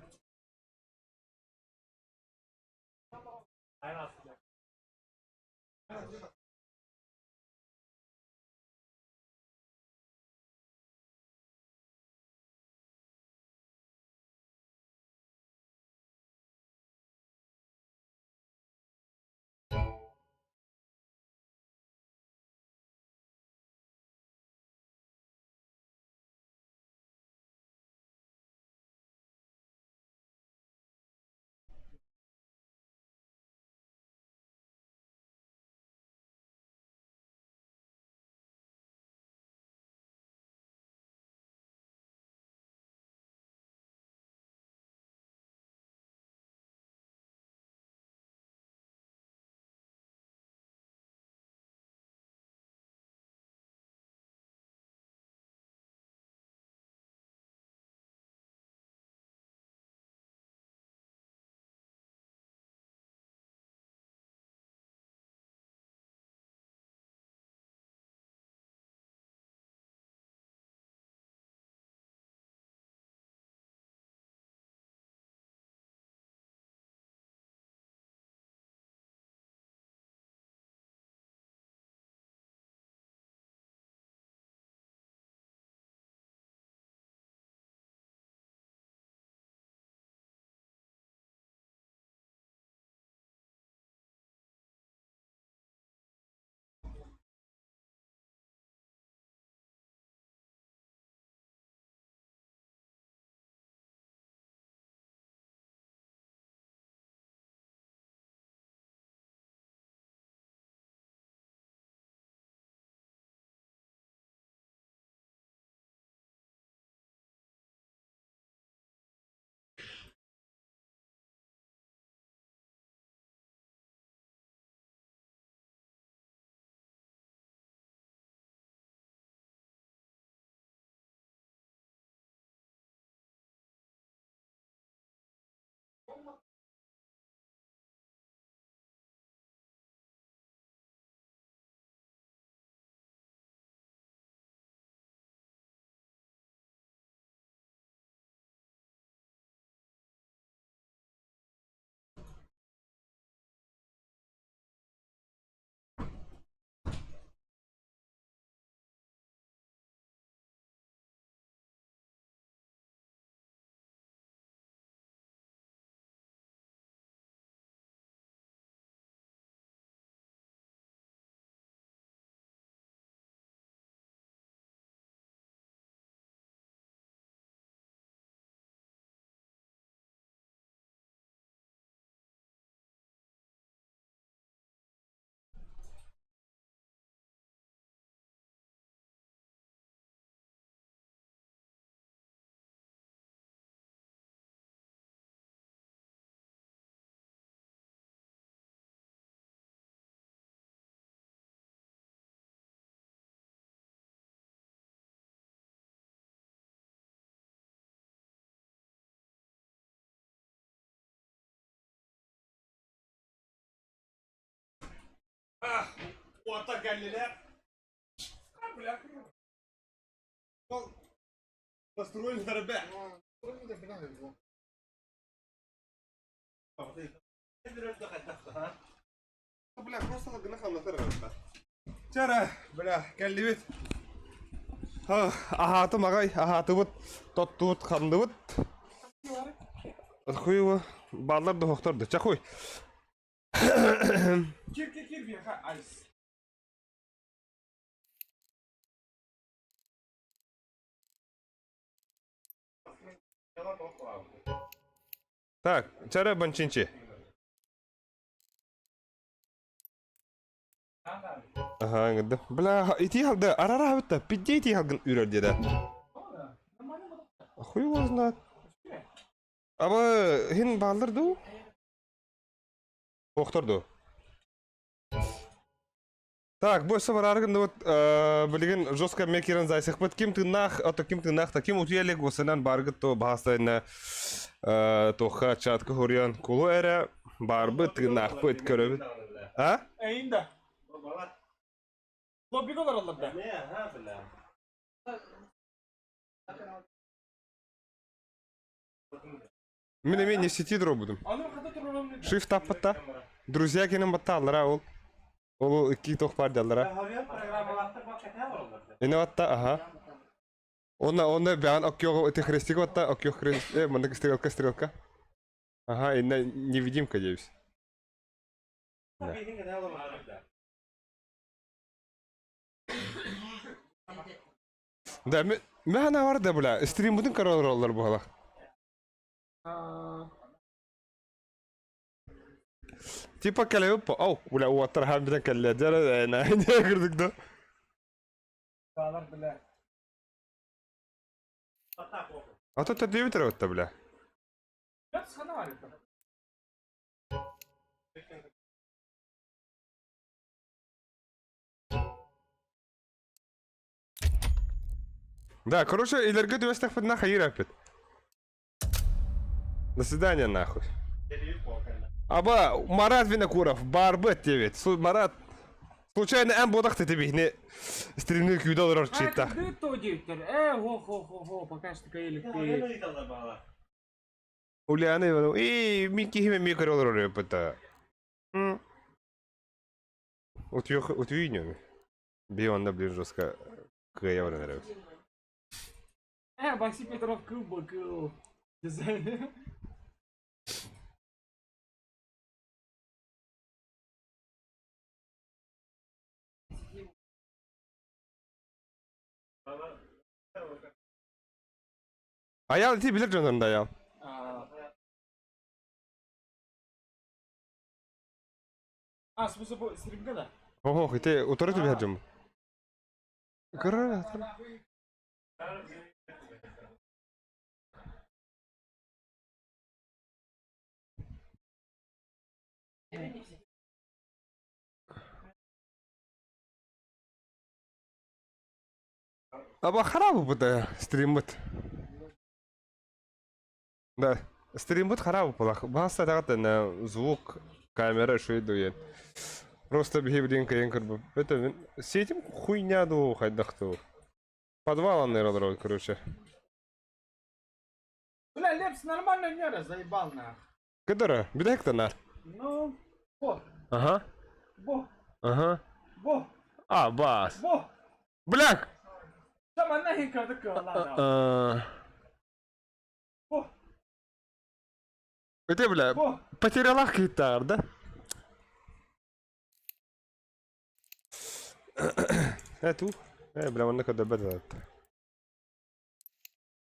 B: Уота кэллилэр. Бля. Настроен здоровя. Бля, просто гына хамнатар Чара, бля, кэллибит. Аһаатым аҕай, аһаатыбыт, тоттубут, ханныбыт. Хуй баллар да хохтор да. Чахуй.
A: Кир, кир, кир, биэхэ айс.
B: Так, чара банчинчи. Аха, ыҥырдым. Бля, ити халда, арара бытта, пидде ити халгын үрэр диэдэ. Хуй его знает. Аба, хин бааллар дуу? Охтор дуу? Так, бу өссө бараары гынныбыт, билигин жестко эмиэ киирэн зайсыхпыт. Ким тыыннаах, ото ким тыыннаах та ким утуйа илик уосанан бааргыт то баһаастайна туохха чатка хуруйан кулу эрэ баарбыт тыыннаахпыт көрөбүт. А?
A: Эйин да. Лоббига олороллор да.
B: Мин эмиэ не сети дробудум. Шифт таппытта. Друзья кенен баттааллара ол. Ол икки тох бар дьаллара. Ини батта, аха. Онна онна бян оккиого эти хрестик батта, оккио хрест, э, маннык стрелка, стрелка. Ага, инна невидимка дейбис. Да. Да, мен бар да бля, стримбутун короллар буолар. Типа кэлэбит по ау, бля, уоттар хаан бүтэн кэллэ. Дьэ, нэ кырдык да.
A: Баалар бля.
B: А то төдүйбүт эрэ бля. Да, короче, илэргэ түбэстэхпитинэ хайыыр эппит. До свидания, нахуй. Аба, Марат Винокуров, барбыт диэбит. Марат, случайно эн буотах тэтибихни стримни күүдэ олорор чита.
A: то диэбиттэр. Э, хо-хо-хо-хо, пока что кэликпит.
B: Ульяна Иванова, и мин киһим эмиэ көрө олорор эппит. Утуйнёми. Би онно блин жестко кыайа баран эрэбит.
A: Э, Максим Петров кыл бакыл. Дизайн.
B: Аял ити билэр дьоннорун да аял.
A: А, смысл бу стримге да?
B: Охо, ити утары түбэһэр дьоммут. Кыра Аба харабы быта стриммыт. Да, стриммыт харабы булах. Баста тагата звук, камера шуй дует. Просто биһи кайын көрбүп. Это сетим хуйня ду хайдахту. Подвал анныралар короче.
A: Бля, Лепс нормально нера, заебал нах.
B: Кыдара, бүтэһик нар.
A: Ну, бо,
B: Ага.
A: бо,
B: Ага.
A: бо,
B: А, бас.
A: бо.
B: Бляк!
A: Сама нахер кырдык ладно. Бо,
B: Это, бля,
A: бо.
B: потеряла гитар, да? Эту? Э, бля, он накада беда.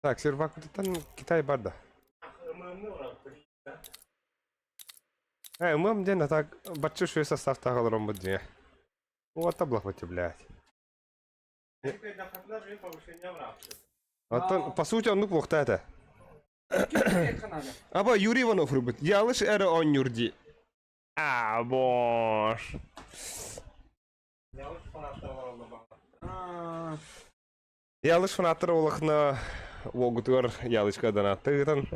B: Так, сервак там Китай барда. Э, мы ден так бачу шве состав тагаларом будет. Вот таблах блядь. Оттон, по сути, оннук буолуохтаах этэ. Аба Юрий Иванов рубит. Ялыш эрэ оонньуур дии. А, бош. Ялыш фанаттар олохна уогутугар ялычка донаттыгытан.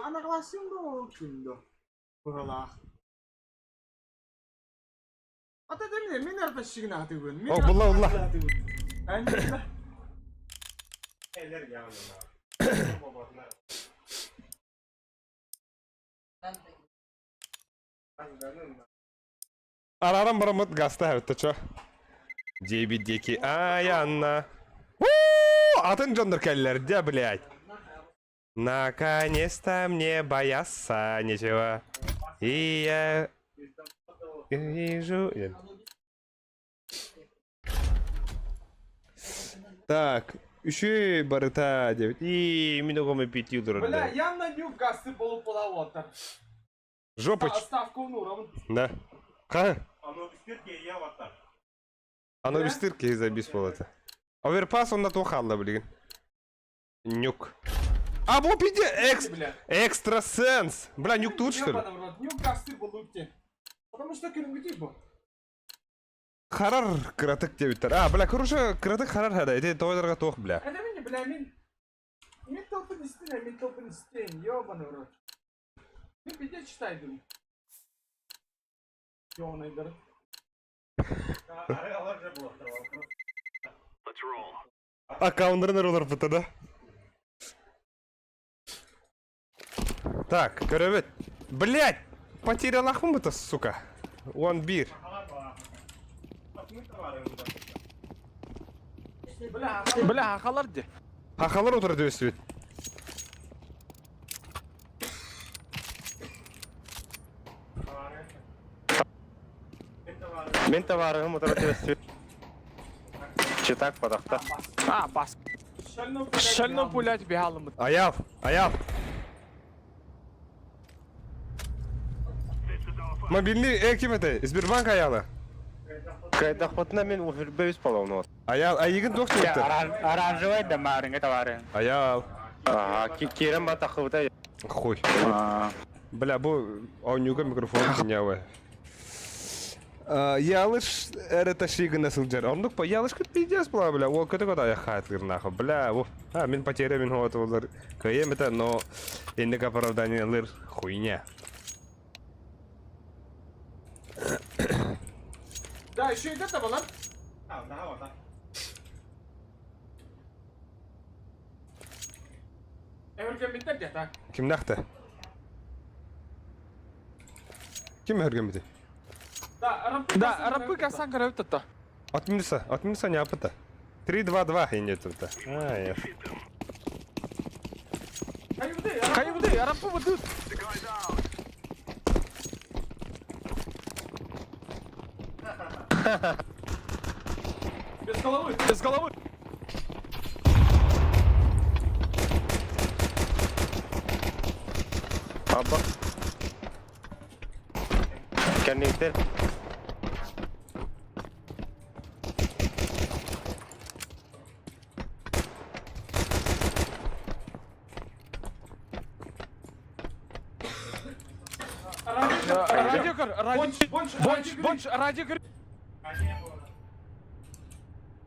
A: Анагласим до кимдо. Быһалаах.
B: О, булла, булла. Араран бараммыт гаста эбитте чо. Диэбит диэки Аянна. Атын дьоннор кэллэр дьэ, блядь. Наконец-то мне бояться нечего. И я вижу... Так, үчүгэй барыта диэбит. И мин оҕом пятью турар.
A: Бля, я на нюк гасты полуполовота.
B: Жопа.
A: Ставку унуром.
B: Да. Ха? Аны бистир киһи забис буолата. Оверпас онно туох хаалла билигин? Нюк. А бу пиде экс
A: Бля.
B: экстрасенс. Бля, нюк тут что ли?
A: Ёбаный в рот, Нюк гасты полуте. Потому что күлүмгүтүй бу.
B: Харар кыратык диэбиттэр. А, бля, короче, кыратык харар хада. Ити тоойдорго туох, бля.
A: Это мини, бля, мин. Мин толпын истин, мин толпын истин, ёбаный в рот. Мин пиде читай дум. Ёбаный дыр.
B: Аккауннарын олорбута да. Так, көрөбүт. Блять! Потерялахпын быта, сука. One beer.
C: Бля, хахалар ди.
B: Хахалар утары түбэспит.
D: Мин табаарыһым утары түбэспит. Читак подахта.
C: А, бас. Шально пулять бегалымыт.
B: Аяв, аяв. Мобильный э, ким это? Сбербанк аяла.
D: Кайдахпытына мин уһүрбэ үс половну.
B: Аял, айыгын туох түбэттэр?
E: Оранжевай да маарыҥҥа табаарын.
B: Аял.
D: Ага, киирэн ба тахыбыта.
B: Хуй. Бля, бу оонньууга микрофон киньяуэ. Ялыш эрэ ташигына сылдьар. Оннук по ялышка пиздец была, бля. Ол көтө көтө аяхаатыр нахуй. Бля, бу. А, мин потеря мин хоот олар. Кыйым это, но инник оправдание лыр хуйня.
A: Да, еще и это было. Эвергемиттер де так.
B: Кимнахта? Ким өргөмүтэ?
A: Да, рампы.
C: Да, рапы касан көрөбүт тотто.
B: Отминуса, отминуса не апыта. 3-2-2 инде тут. А, я.
C: Хайбыды, рампы быдыт.
A: Без головы.
C: Без головы.
D: Аба. Кэнниттэр.
C: Радио көр, радио.
A: Бонч,
C: Бонч, бонч, радио көр.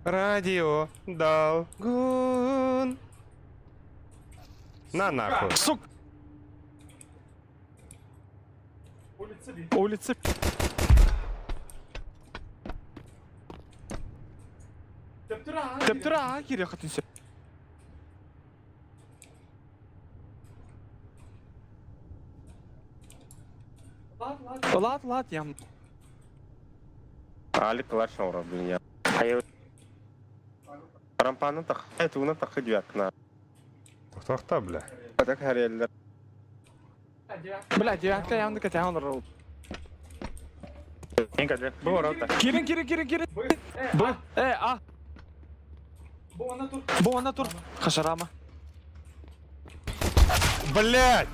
B: Радио Долгун. На нахуй.
C: Сук.
A: Улица Би.
C: Улица.
A: Тептера.
C: Тептера кире хатынсы.
A: Лад, лад.
C: Лат, лат, ям.
D: Алик клаш оҥорор, блин, я. Рампаны тах, тугунан тахы дьүөкна.
B: Тохта, бля.
D: Атак хареллер.
C: Бля, девятка ямды катян олорор.
E: Бу орота.
C: Кирин, кирин, кирин, кирин.
A: Б. Э,
C: Б, э, а.
A: Бу она тут.
C: Бу она тур. Хашарама.
B: Блять!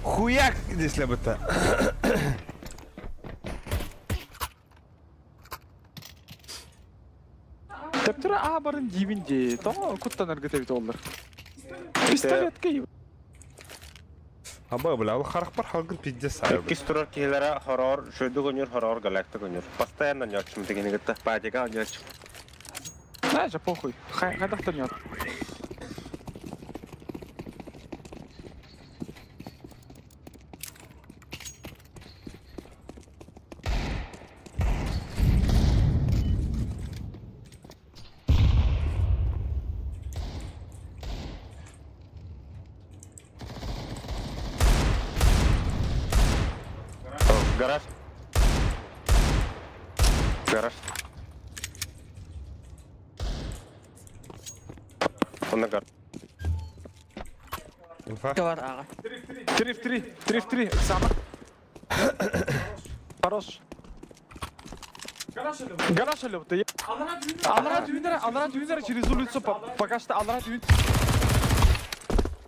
B: Хуяк здесь лябыта.
C: Тептера а барын дибин ди. Томо куттан эргете бит олар. Пистолет кей.
B: Аба, бля, ол харах бар халгын пиздец сары, бля.
D: Иккис турар киһилэрэ хороор, шөйдүк өнүр хороор галактик өнүр. Постоянно ньоччум дигини кытта. Патика ньоччум.
C: Да, же похуй. Хайдахтан нет.
D: Гараж. Гараж. Онно гар.
B: Инфа.
E: Бар аҕа.
C: 3 в 3, 3 в 3, Сама. Хорош. Гараж өлөбүтэ. Алара түүннэрэ, алара түүннэрэ через улицу пока что алара түүн.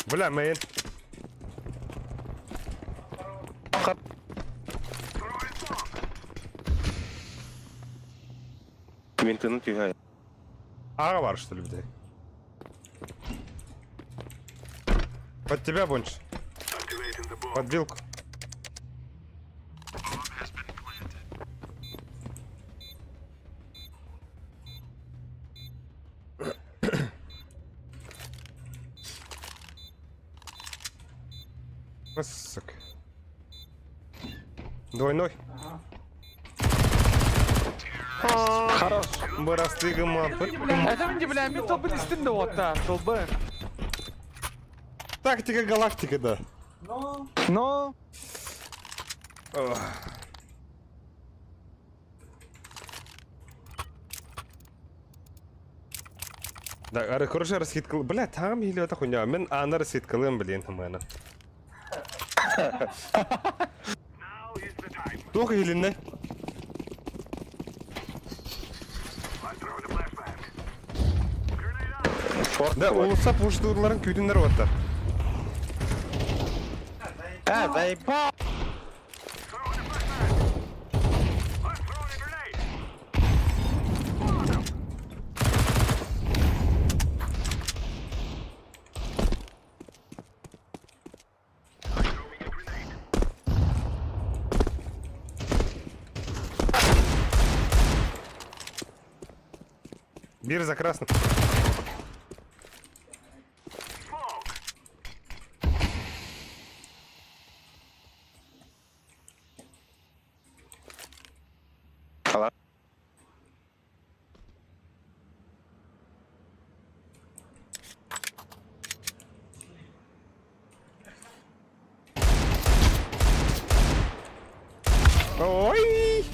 B: Бля, main.
D: Винтыны түһэ.
B: Ага бар, что ли, блядь? Под тебя, Бонч. Под вилку. Сука. Двойной.
C: Хорош.
B: Бырастыгыма.
C: Это мне, бля, мен толбын истин да ота, толбы.
B: Тактика галактика, да.
C: Но
B: Да, хорошая расхиткал. Бля, там или это хуйня. Мен ана расхиткалым, блин, у мене. Туох иһилиннэ? Да, уулусса пуштуурларын күүтүннэр уоттар.
D: А, заебал!
B: Бир за красным. Ой!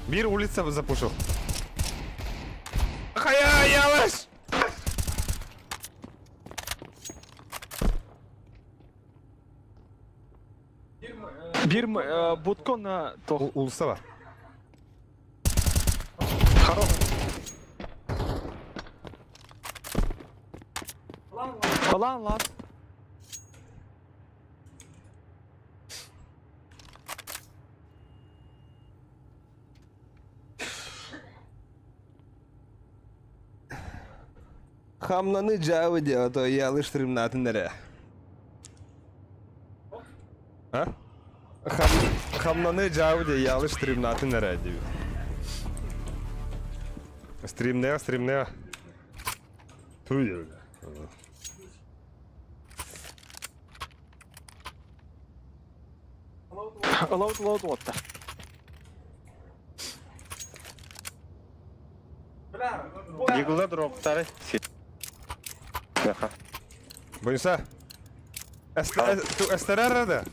B: Бир улица запушил. Хая, ялаш!
C: Бир будко на то.
B: Уулусса бар.
C: Хорош. Лан, лан.
B: Хамнаны жабы деп, то ялыш стримнатын нере. А? Хам, хамнаны жабы де ялыш стримнатын нере деп. Стримне, стримне. Туй.
C: Лоуд, лоуд, вот.
D: Дигла дроптары. Аха.
B: Бойса. Эстерер да?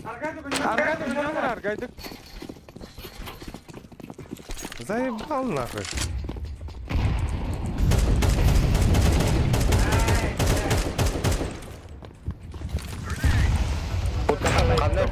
C: Аргайды, аргайды.
B: Заебал нахуй.
D: Ханна.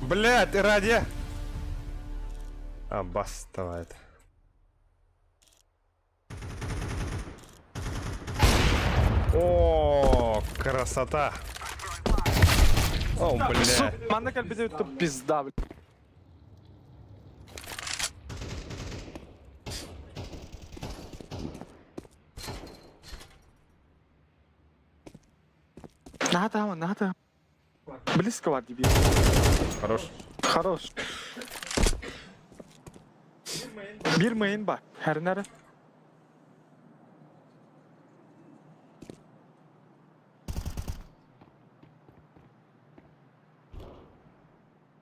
B: Блядь, ради. А, бас давай это. О, красота. О, блядь.
C: Манна кэлбитэ пизда, блядь. Наата, наата. Близко бар дебил.
B: Хорош.
C: Хорош. Бир мейн бар. Хәрнәре.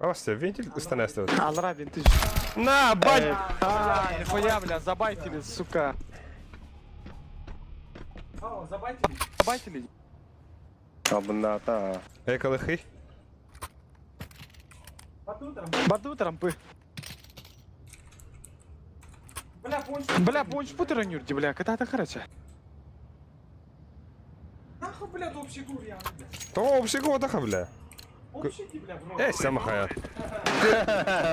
B: Аласте, вентиль устанавливает.
C: Алра винтиж.
B: На, бать!
C: А, нихуя, бля, забайтили, сука. Забайтили.
D: Абыната.
B: Эколыхы.
C: Барды трампы. Бля, понч путера нюрди, бля, ката харача.
B: То общий годаха, бля. Эй, сама хая.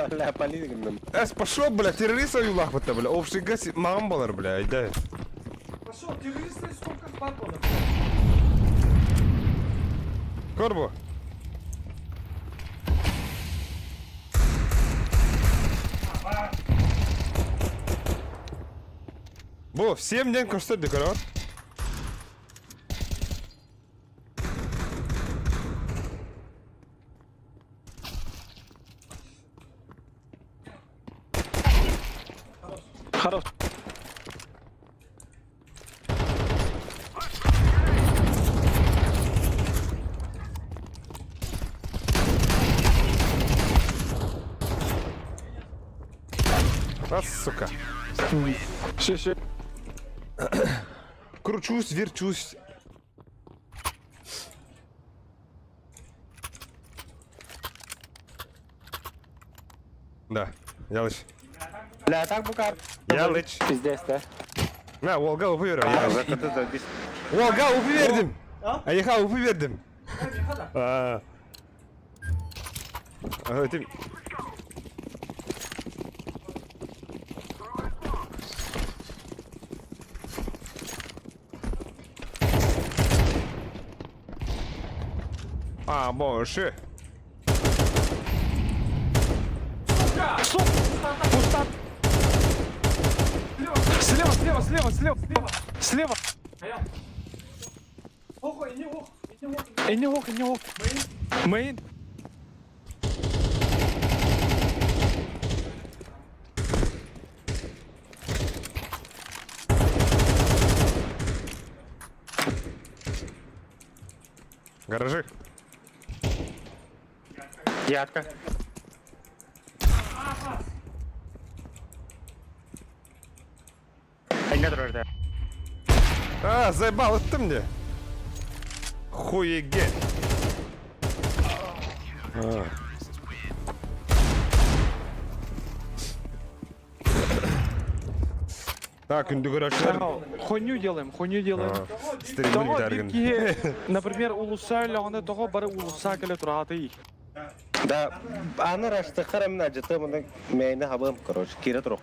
D: Бля, полигном.
B: Эс, пошел, бля, террорист юлах бля. Общий газ, мам балар, бля, айда.
A: Пошел, террористы сколько спатболов?
B: Корбу. Бу, всем день көстөр декорат.
C: Хорош.
B: Раз, сука.
C: Ще, ще.
B: Кручусь, верчусь. Да, Ялыч.
E: Бля, так букар.
B: Ялыч.
E: Пиздец, да?
B: На, Волга упы берем.
D: Закаты задис.
B: Волга упы бердим. Аяха упы бердим. А. А, ты- А, больше.
C: Пуста. Слева, слева, слева, слева, слева. Слева. Иди ох, иди ох. Мейн.
B: Гаражи.
E: Девятка. Эңге турар да.
B: А, заебал, это мне. Хуеге. А. Так, күндү көрөчүлөр.
C: Хуйню делаем, хуйню делаем.
B: Стримдин
C: Того
B: бүтәргин.
C: бирки, например, улуса ляганы того бары улуса келе тураты.
D: Да, аны раштыхар эмне ажыты муну мейни хабым, короче, кире турук.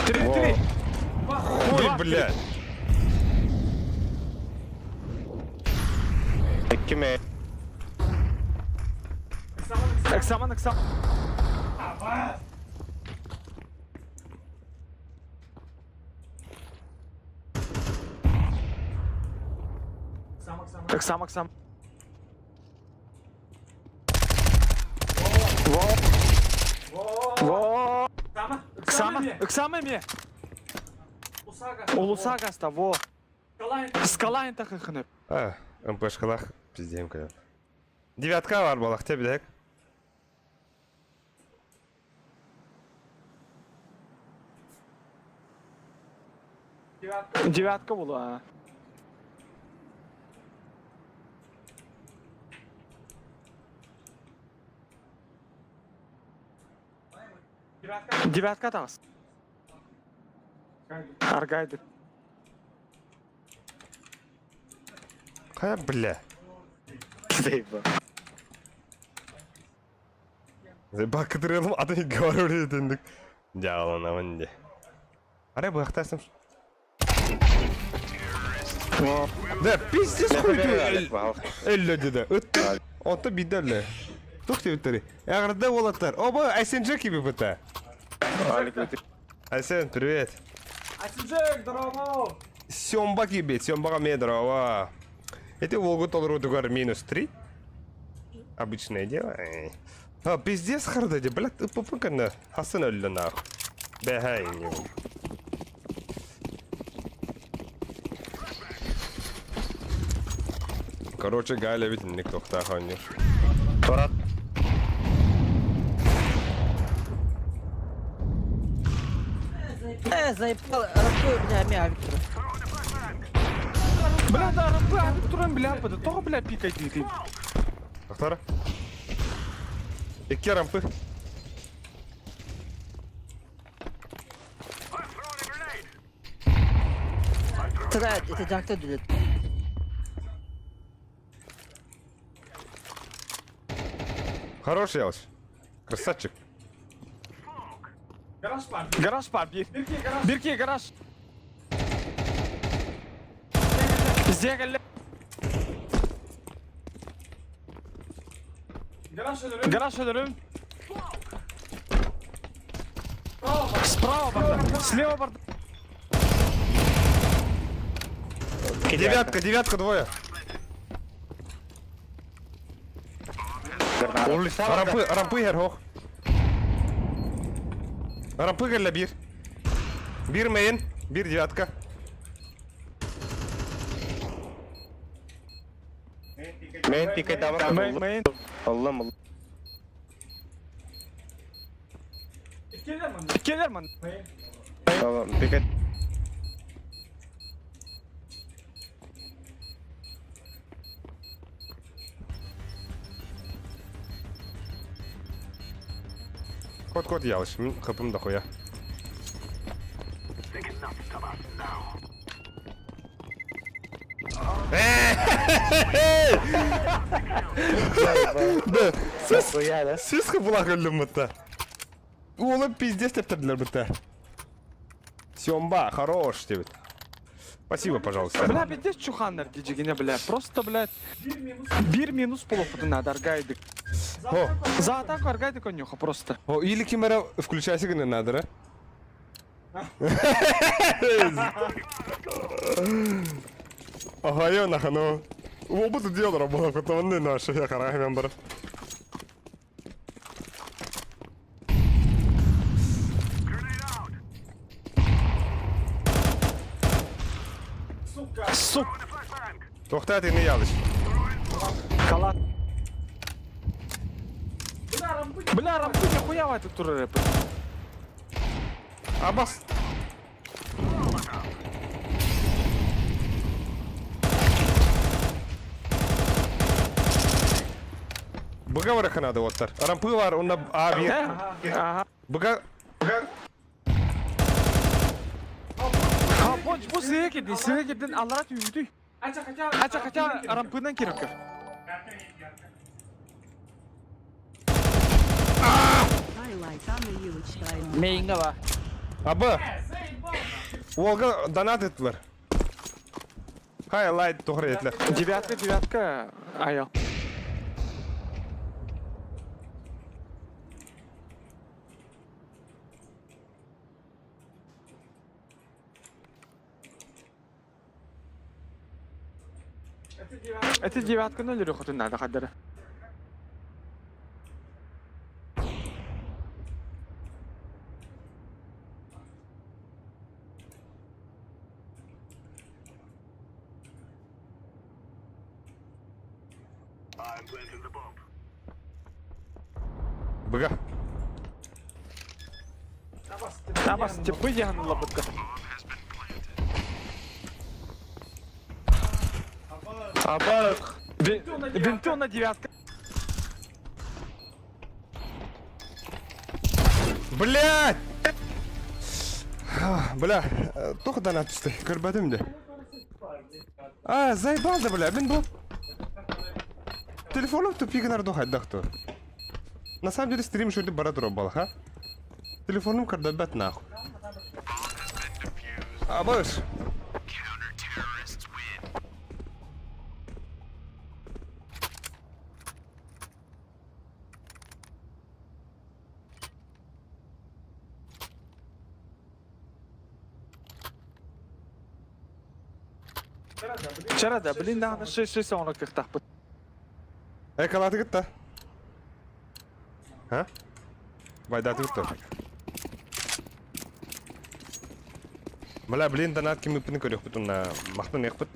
C: Три, три.
B: Хуй, блядь.
D: Киме?
C: Эксаман, эксаман. Эксам, эксам. Во. Во. Эксама, эксама ме. Улуса гаста, во. Скала интах хнеп.
B: А, МПшкалах пиздем, конечно. Девятка бар балах, тебе билек.
C: Девятка була. Девятка тас. Аргайды.
B: Кая, бля.
E: Заебал.
B: Бакытырыалым атын говорю итинник. Дьааланабын дии. Арай быахтаасым. Да, пиздец хуй Өллө деді. Ытты. Онто биирдэ өллө. Тух диэбиттэрий? Эҕэрдэ уолаттар. Оба, СНЖ киби быта. Айсен, привет.
A: Айсенжек, здорово!
B: Семба киби, Сембаға мен здорово. Эти Волгу толорутугар минус 3. Обычное дело. А, пиздец харда, блядь, пупыкана. Хасан өллө нахуй. Бэхэй не. Короче, Галя ведь никто хтаханер.
D: Турат.
F: Э, заебал, рукой меня, меня, Виктор.
C: Бля, да, рампы, а туран, бля, бада, тоҕо, бля, пикайдыы.
B: Ахтара. Икки рампы.
F: Тра, это жакта дүлет.
B: Хорош, Ялыч. Красавчик.
C: Гараж бар, бир. Бирки, гараж. Зегелле. Гараж өлөрүм. Справа барда. Слева барда.
B: Девятка, девятка двое. Рампы, рампы герхох. Рампы кэллэ биир. Биир мейн, биир девятка.
D: Мейн пикайдабар.
C: Мейн, мейн.
D: Аллам, аллам.
C: Келер ман.
D: Аллам, пикай.
B: Кот кот ялыш, мин хыпым да хуя. Да, сис хыпылах өллүм бытта. Уолу пиздец тэптэрдилэр бытта. Семба, хорош тебе. Спасибо, пожалуйста.
C: Бля, пиздец чуханнар дижигине, бля. Просто, блядь. Бир минус полопутун аргайдык.
B: О,
C: За атаку аргайдык онюха просто.
B: о, или кимера включайся гына надо, Ага, я нахану. Уобут дело работал, потом не наш, я харахмен бар.
C: Сук.
B: Тохтат не ялыш.
C: Халат. Бля, рампы нихуя в этот тур рэп.
B: Абас. Быга бар ханады оттар. Рампы бар, онда А бир.
C: Ага.
B: Быга
C: А, боч, бу сыya кирди, сыya кирдин аллара түйүтүй. Ача хотя рампынан кирip көр.
G: Highlight Анна Юлочтайм.
F: Мейинге ба.
B: Аба. Олга донат еттілер. Хайлайт тоғыр етлер.
C: Девятка, девятка, аял. Это девятка ноль хоть надо хадара.
B: Быга.
C: Табас, типы яны лабытка.
D: Аба,
C: Бинты на девятка.
B: Блядь! Бля, тоқ донат түсті. Көрбәдім де. А, заебал да, бля, мен бұл. Телефоным тупигін арду хайдақту. На самом деле стрим шүрді бара турар балаха. Телефоным көрдөрбөт нахуй. Абыш!
C: Чара да, блин, даҕаны ши оҥоро кыахтаахпыт.
B: Экалаты кытта. А? Байдаты кытта. Бля, блин, донат ким ыппытын көрүөхпүт уонна махтаныахпыт.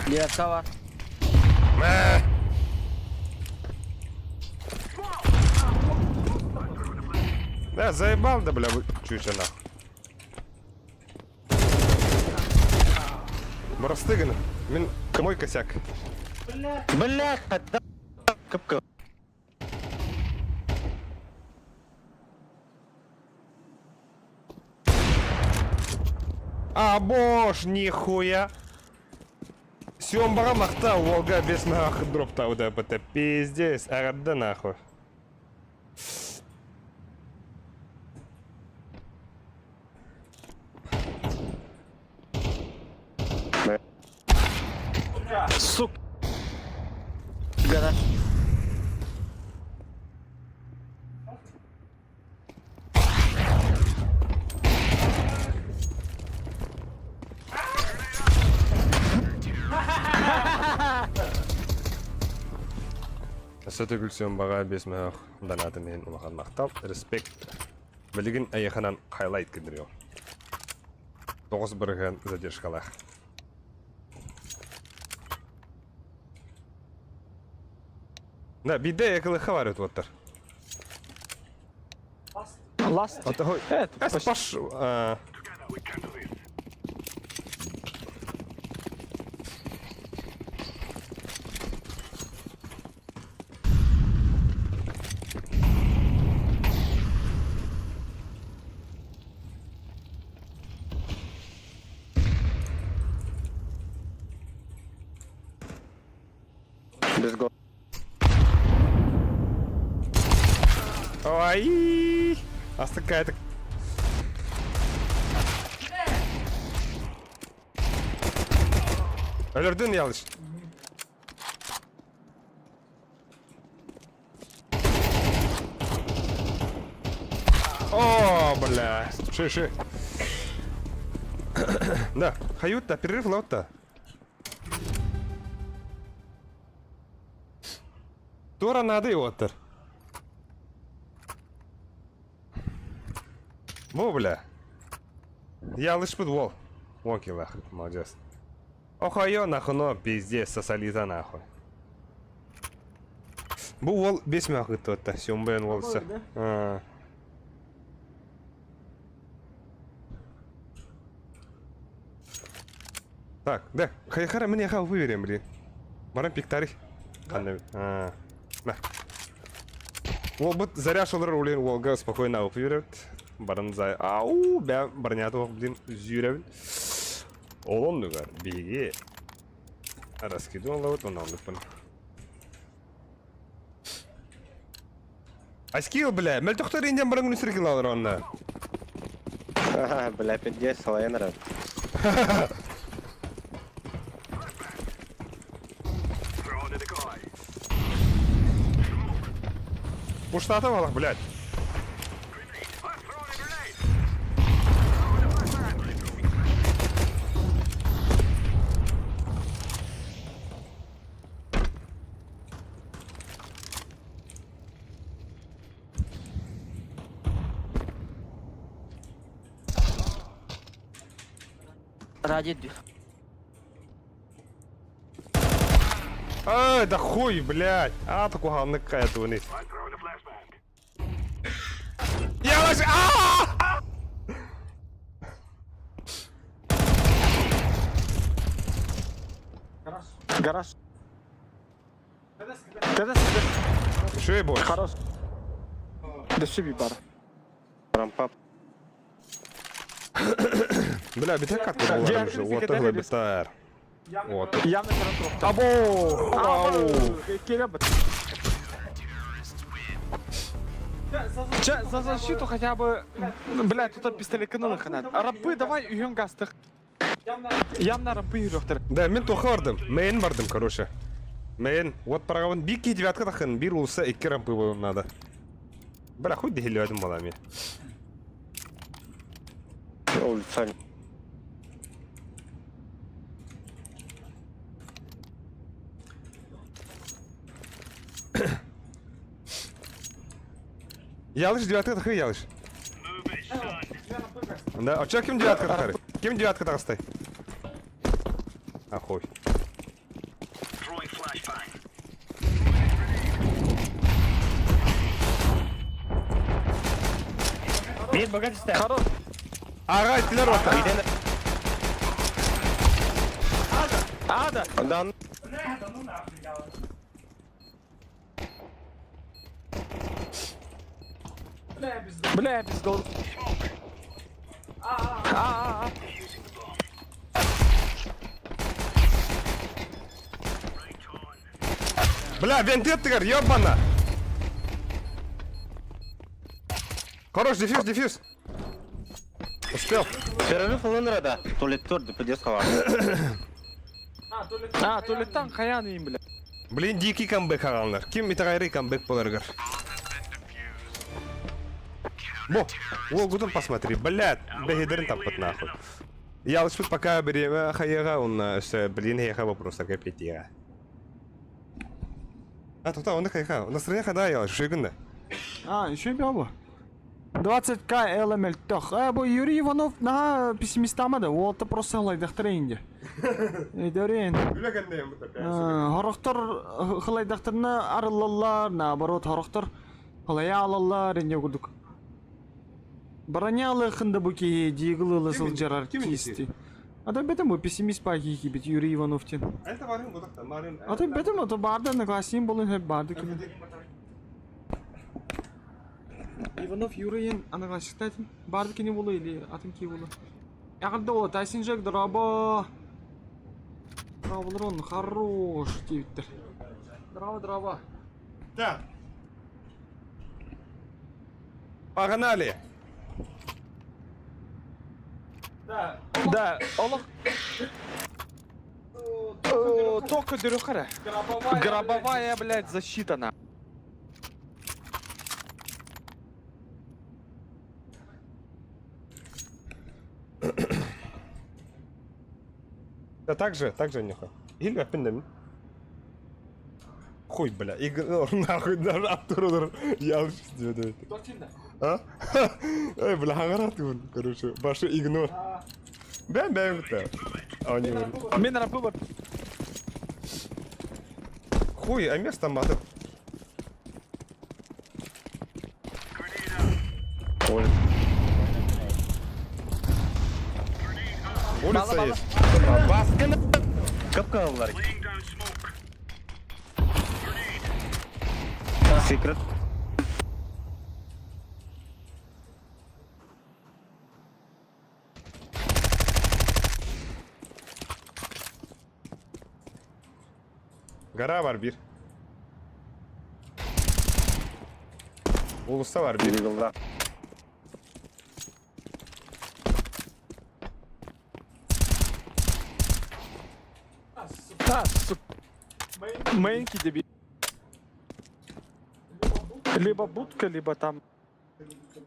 F: Девятка бар.
B: Мэ! Да, заебал, да, бля, чуть нахуй. Бырастыы гына. Мин мой косяк.
D: Бля, хадда. Кыпкы.
B: А бош, нихуя. Съембаға мақта, Волга без нахуй дропта УДПТ. Пиздец, арада нахуй.
C: Сук.
F: Гараж.
B: Өссө төгүл Съембаға 5 мөһөх донатын иһин улахан махтал. Респект. Билигин эйиэхэнэн хайлайт киллэриэм. 9% задержкалаах. Да, биде экылыха бар өтіп
C: Last.
B: Ото
C: Это,
B: Эс паш... а,
D: Без гол.
B: Ой! Астыкка это... Өлөрдүн ялыш. О, бля. Ши, ши. Да, хаютта, перерыв лаутта. Тура надо и оттар. Бу, бля. Ялышпыт уол. Уон киллээх, молодец. Охайо нахуй, пиздец, сосалита нахуй. Бу уол 5 мөһөх ыытта, Сюмбен уолса. А. Так, да, хайхара мне хау выберем, блин. Баран пиктари. Ханна. А. На. Ол бут заряж олар улин уолга спокойно выберет. Баран за. Ау, бя барняту, блин, зюревин. Олон дугар, биги. Раскиду вот он он Аскил, бля, мөлтөхтөр инден баран күнү сиркил алар онна.
D: Бля, пиздец, салайын рад.
B: Пуштатып алах, блядь.
F: Ради
B: Ай, да хуй, блядь. А, такого какая вниз. Я лож... А!
C: Гараж. КДС,
B: Шей бой.
C: Хорош. Дөссө бар.
D: Рампап.
B: Бля, битэ карта буолар уже. Уота хылайбыттар. Вот.
C: Явно карантин.
B: Або! Ау!
C: Келебет. Ча, за защиту хотя бы... Бля, тут пистолет каналы ханат. Рабы, давай үйін гастық. Явно рабы үйрөктер.
B: Да, мен тоха бардым. Мен бардым, короче. Мен, вот парагабын бир ки девятка тахын, бир улса икки рампы болом надо. Бля, хуй дехилебедим балами.
D: Улица.
B: Ялыш девятка тахы, ялыш. Да, а чё ким девятка тахары? Ким девятка тахастай? Ахуй.
E: Бир богат исте.
C: Хорош.
B: Ага, тилер ота.
C: Ада.
D: Да,
C: Бля, я пиздол. А-а-а.
B: Бля, вентеттигер, ёбана! Хорош, дефьюз, дефьюз. Успел.
D: Перерыв ылыныр да. Туалет төрді, пидес хабар.
C: А, туалеттан хаян им, бля.
B: Блин, дикий камбэк ағалар. Ким итағайры камбэк боларгар. Бо, о, гудун посмотри, блядь, бегедерин таппыт нахуй. Я лучше пока время хаяга, он все, блин, я вопрос, так опять я. А, тут, он хайха, у нас стране хада я, шигында.
A: А, еще бабу. 20к ЛМЛ тох. Э, бу Юрий Иванов на пессимистамады. Ол та просто хылайдахтар инде. Эдерин. Хорохтор хылайдахтарына арыллалар, наоборот, хорохтор хылая алалар инде курдук. Бронялы хында бу ки дигылы сылжарар
B: ким
A: кисти. А то бетем бу пессимист па ки бит Юрий Иванов тен.
B: Это варын будакта, марын.
A: А то бетем ото барды на классим болын хеп барды ки. Иванов Юрийен анагласиктайтын. Барды кини болу или атын ки болу. Ягында ола Тайсин Жек драба. Драбалар он хорош дейбиттер. Драва драва.
B: Да. Погнали.
C: Да, Аллах. Только дырюхара. Гробовая, блядь, защита на.
B: Да так же, так же нихуя. Или опять Хуй, бля, игнор, нахуй, даже Артур, я уже А? Эй, бля, хаңарат короче, башы игнор. Бәм, бәм, бәм. А, не
C: Мен рабы бар.
B: Хуй, а место маты. Улица есть.
D: Баскын. Көп калалар. Секрет.
B: Гора var bir. Ulusta var bir.
D: Google'da.
C: Да, сук. Мейнки деби. Либо будка, либо там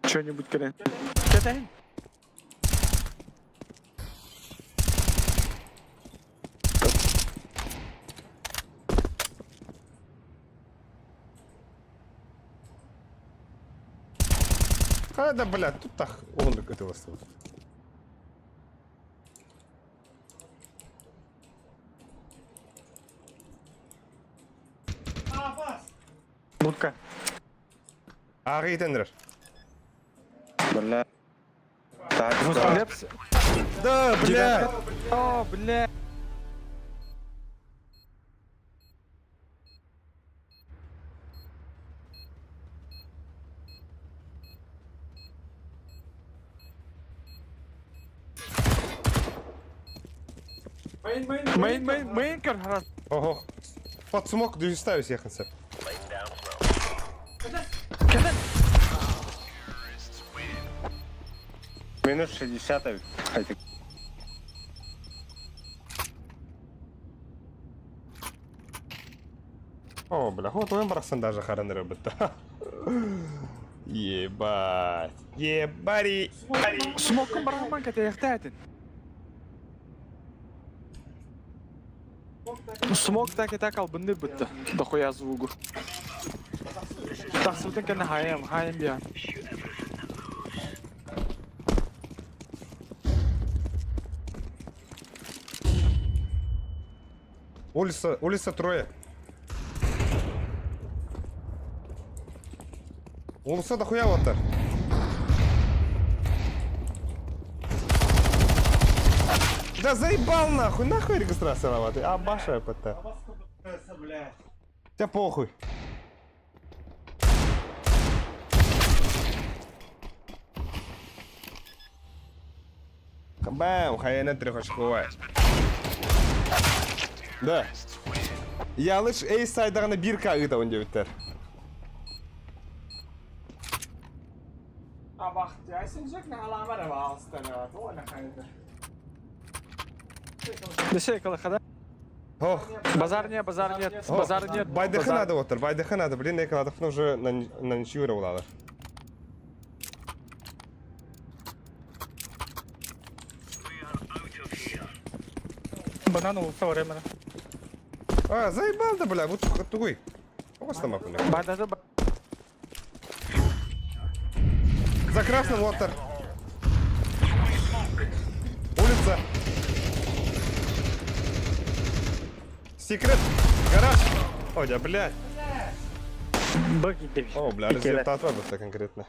C: что-нибудь кэлен. Кэтэһин.
B: А, да, бля, тут так он это вас.
C: Будка.
B: Ағи тендер.
D: Бля. Так,
C: Лепс.
B: Да, бля.
C: О, бля. Мейн, мейн, мейн көр харас.
B: Ого. Под смок ставить ехаться.
C: Кэлэн.
D: Минус 60 эбит.
B: О, бля, вот он барахсан даже хараныры бытта. Ебать. Ебари.
C: Смоккун барахман кэтэйэхтээтин. Смок так и так албынныр бытта. Дохуя звугу. Тахсыбытын кэннэ хаайым, хаайым биа.
B: Улица, улица трое. Улуса дохуя вот Да заебал нахуй, нахуй регистрация ломать. А баша ПТ. Тебя похуй. Бэм, хайна трехочковая. Да. Ялыш эй сайдағына бир к ыытабын диэбиттэр. Ох,
C: Базар нет, базар нет,
B: ох,
C: базар нет.
B: Байдыхы
C: базар.
B: надо оттар, байдыхы надо, блин, экаладыхны уже на, на ничью улалар.
E: Банан улса временно.
B: А, заебал да, бля, вот тугой. Ого, там бля.
C: Байдады
B: За красным лотер. Улица. Секрет. Гараж. Ой, да, блядь.
E: Б киирдэ.
B: О, бля, результат выбрался конкретно.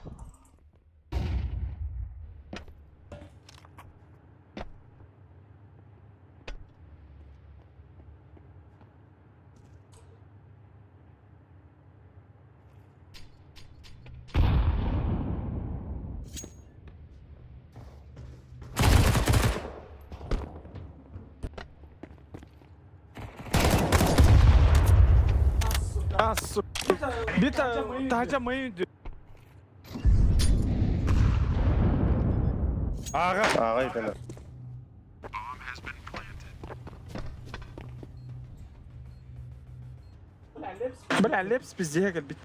C: А, сука. Бита, таһырдьа мейн
B: Ага.
D: Ааҕай гына.
C: Бля, лепс пиздец кэлбит.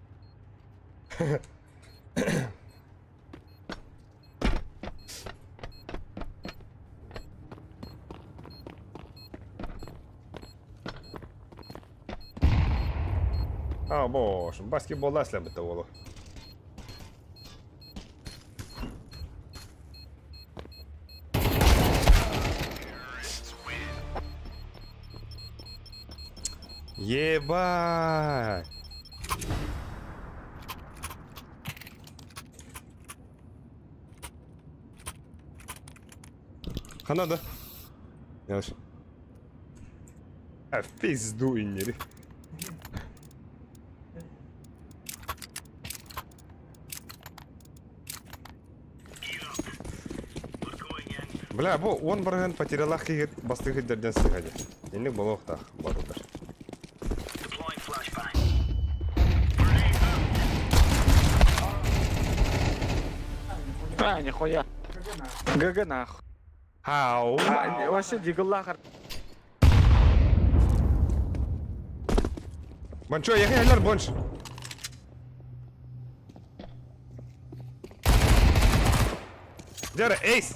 B: А, боже, баскетбол это олу. Ебать! Ханада. Яш. А в пизду иннери. Бля, бу он барган потерялах кигет бастыгы дерден сыгади. Инник болохтах барудар.
C: А, нихуя. ГГ нахуй.
B: Хау.
C: А, Вообще дигаллахар.
B: Бончо, я бонч. Дера, эйс!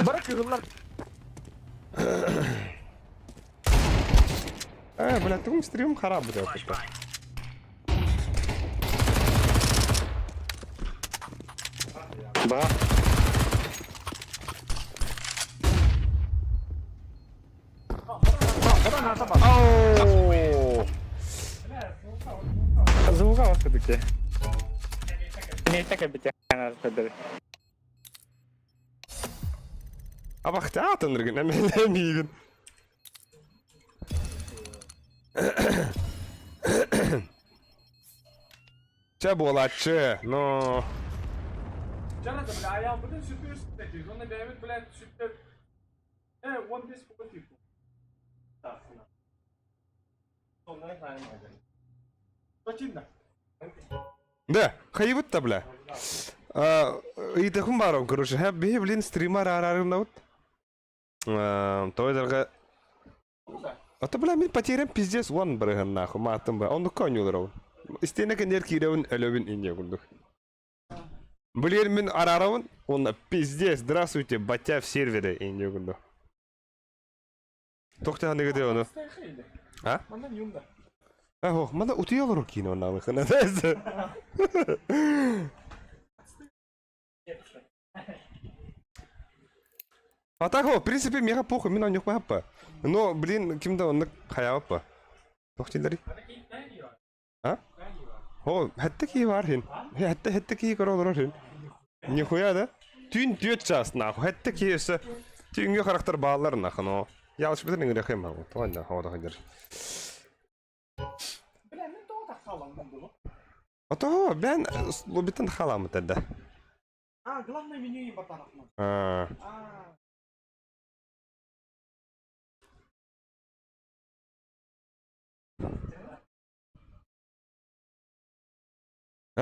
C: Барак кыһыллар.
B: А, бля, ты стрим хараб, бля, это.
D: Ба.
B: Ау!
E: Звука вас кадыке. Не так бите ханар кадыр.
B: Абахтаатын рген, эмигин. Чэ буолааччы, но...
A: Бля,
B: Да, хайыбыт да бля. Ыйытыхым баар короче, һэ биһи блин стримар араарынабыт. Тойдарга А то бля мин потерям пиздец уон барыһаннаах мааттым ба оннукка оонньуулар Истиэнэ кэннигэр киирэбин өлөбүн инньэ курдук. Блин мин араарабын уонна пиздец здравствуйте батя в сервере инньэ курдук. Туох ханыгыты ону? А? Ох, мана утуйа олорор киинэ оннаалыхына. А так, в принципе, меха похуй, мин онньукпа Но, блин, ким да оннук хайаабаппа. Туох дииллэрий? А? О, хэтте киһи бар хин. Хэтте хэтте киһи көрө олорор хин. Нихуя да? Түүн түөрт чаас нахуй. Хэтте киһи өссө түүҥҥү харахтар бааллар нахуй, но. Ялышпытын ыҥырыахым ма. Тоҕо хоҕо хадыр. Ото бен лобитын халамыт да.
A: А, главное меню батарахман.
B: А. А?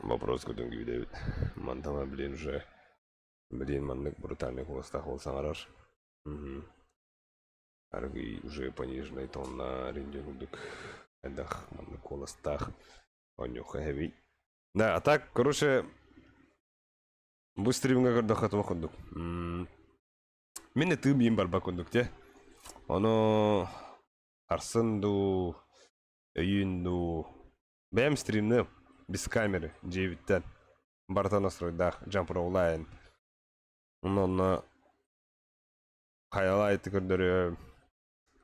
B: Вопрос көтөнгө Дэвид. Мантама, блин, уже блин, маннык брутальный куоластаах ол саҥарар. Мгм. Аргый уже пониженный тон на ринде курдук. Хайдах маннык куоластаах оонньуохха эбий. Да, а так, короче, бу стримҥа көрдөххө туох курдук. Мин ытыым иин барба курдук те. Ону арсын дуу, өйүүн дуу. Бэйэм стримныам, без камеры, дьиэбиттэн. Барыта настройдаах, джампроулаайын. Онно хайалаайты көрдөрүөм.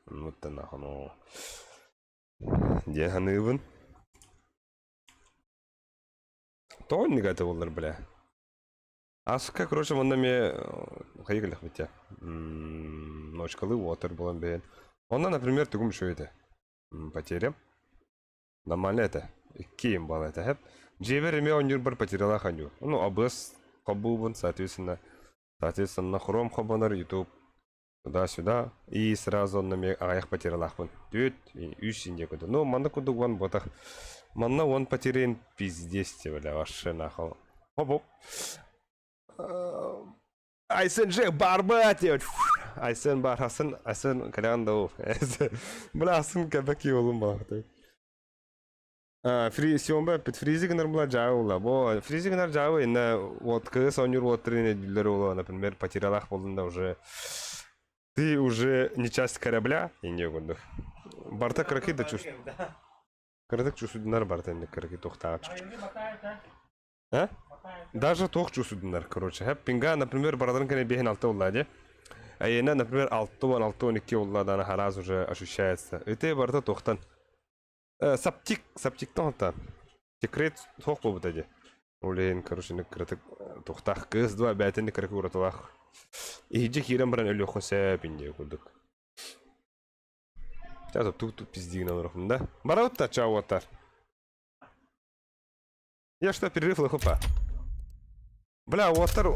B: Оннуттан ахоно диэн саныыбын. Тоҕо инник это буоллар бля. Аска, короче, манна эмиэ хайы кэлэхпит Ночкалы уотар буолан бэйэн. Онно, например, тугум үчүгэй этэ. Потерям. Нормально это. Икки бал это. Хэп. Дьиэбэр эмиэ оонньуурбар потерялаах оонньуур. Ну, абыс хобуубун, соответственно, соответственно, хром хобонор, YouTube туда-сюда. И сразу онно эмиэ аҕыйах потерялаахпын. Түөрт, үс инде курдук. Ну, манна курдук уон буотах. Манна уон потерян пиздец, бля, вообще нахуй. Хоп-хоп. Айсен же барба диэбит. Айсен бар, Асан, Айсен кэлэҕин да ол. Бля, Асан кэбэки олум баҕаты. Фри Сиомба эппит фризи гынар була дьаа була. Бо фризи гынар дьаа инна вот кыыс оонньуур уоттарын өйдүүллэр буолуо, например, потерялах буоллун да уже ты уже не часть корабля инде курдук. Барта кыракый да чувств. Кыратык чувствуйдунар барта инде кыракый туохтааҕар. А? Даже туох чувствуйдунар, короче. Хэп пинга, например, бараларын кэнэ биэһин алта улла дии. Айена, например, алта уон алта уон икки улла даана хараас уже ощущается. Ити барыта туохтан Саптик, саптиктан оттан. Секрет суох буолбута дии. Ол иһин, короче, кыратык туохтаах кыыс два бээтинни кыракый уратылаах. Иһирдьэ киирэн баран өлүөххэ сөп инде курдук. Сейчас тук тук пиздигин олорохум да. Барабыт да чауаттар. Я что, перерыв лыхупа. Бля, уоттар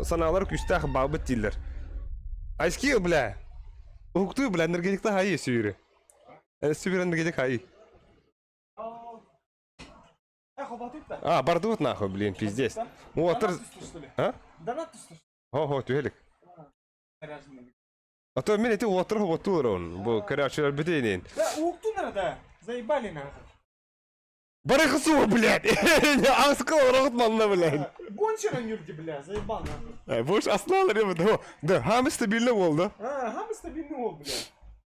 B: санаалар күүстээх баабыт дииллэр. Айскил, бля! Уһуктуу, бля, энергетикта хайы сүүрү. Сүүрү энергетик хайы. А, бардыбыт нахуй, блин, пиздец. Уоттар... А? Хо-хо, түһэлик. А то мин эти уоттар хоботтуулар он. Бу, короче, бүтейнин.
A: Да, уһуктунар да, заебали нахуй.
B: Барыхсу, блядь! Аскыл рот манна, блядь.
A: Гончара нюрди, бля, заебал нахуй.
B: Больше основал ребята. Да, хам стабильно бол, да?
A: А, хам стабильный бол, бля.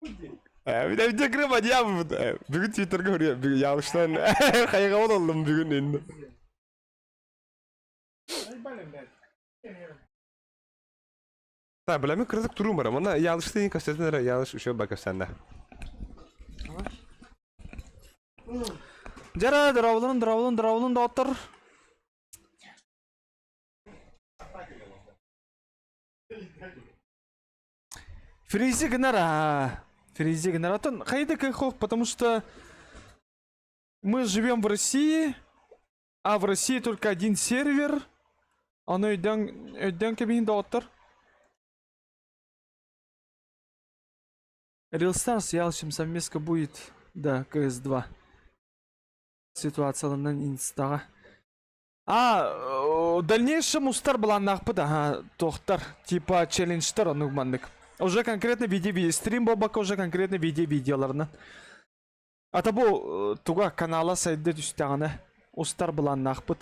A: Худи.
B: Bir de kırma ya бүгүн Твиттерге көрüyor. Ялыштан хайга болдум бүгүн енді.
A: Заебали, блядь.
B: Та, бля, мен кырдык турум бар. Мана ялышты ең көстөтүн ялыш үшө ба көстөнде.
C: Дьэ, дорооболорун, дорооболун, дорооболун, доҕоттор. Фризи гынар аа. Фризи генератор хайда кайхох, потому что мы живем в России, а в России только один сервер. Ону өйдөөн өйдөөн кэбиһин доҕоттор. Real Stars Ялчим совместка будет, да, CS2. Ситуацияларынан инстаҕа. А, в дальнейшем устар былааннаахпыт, аха, туохтар, типа челленджтар оннук маннык. Уже конкретно видео, стрим буолбакка уже конкретно видео видеоларынан. Ата бу туга канала сайда түстэҕинэ устар былааннаахпыт.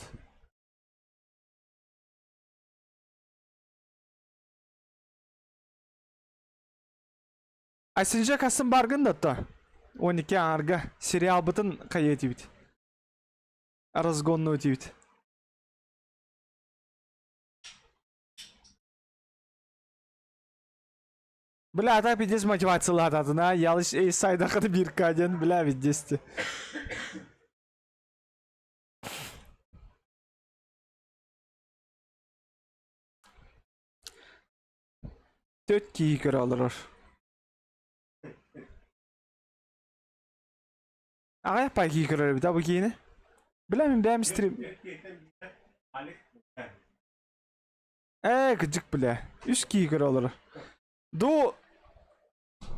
C: Асинжа касын баргын да то. 12 аҥарга сериалбытын хайа этибит. Разгонную этибит. Бля, а так пиздец мотивациялаататын, а? Ялыш эй сайдахаты бир каден, бля, пиздец. Төрт киһи көрө олорор. Аҕыйах пай киһи көрөр эбит а бу киһини. Бля, мин бэйэм стрим. Ээ, кыдьык бля. Үс киһи көрө олорор. Ду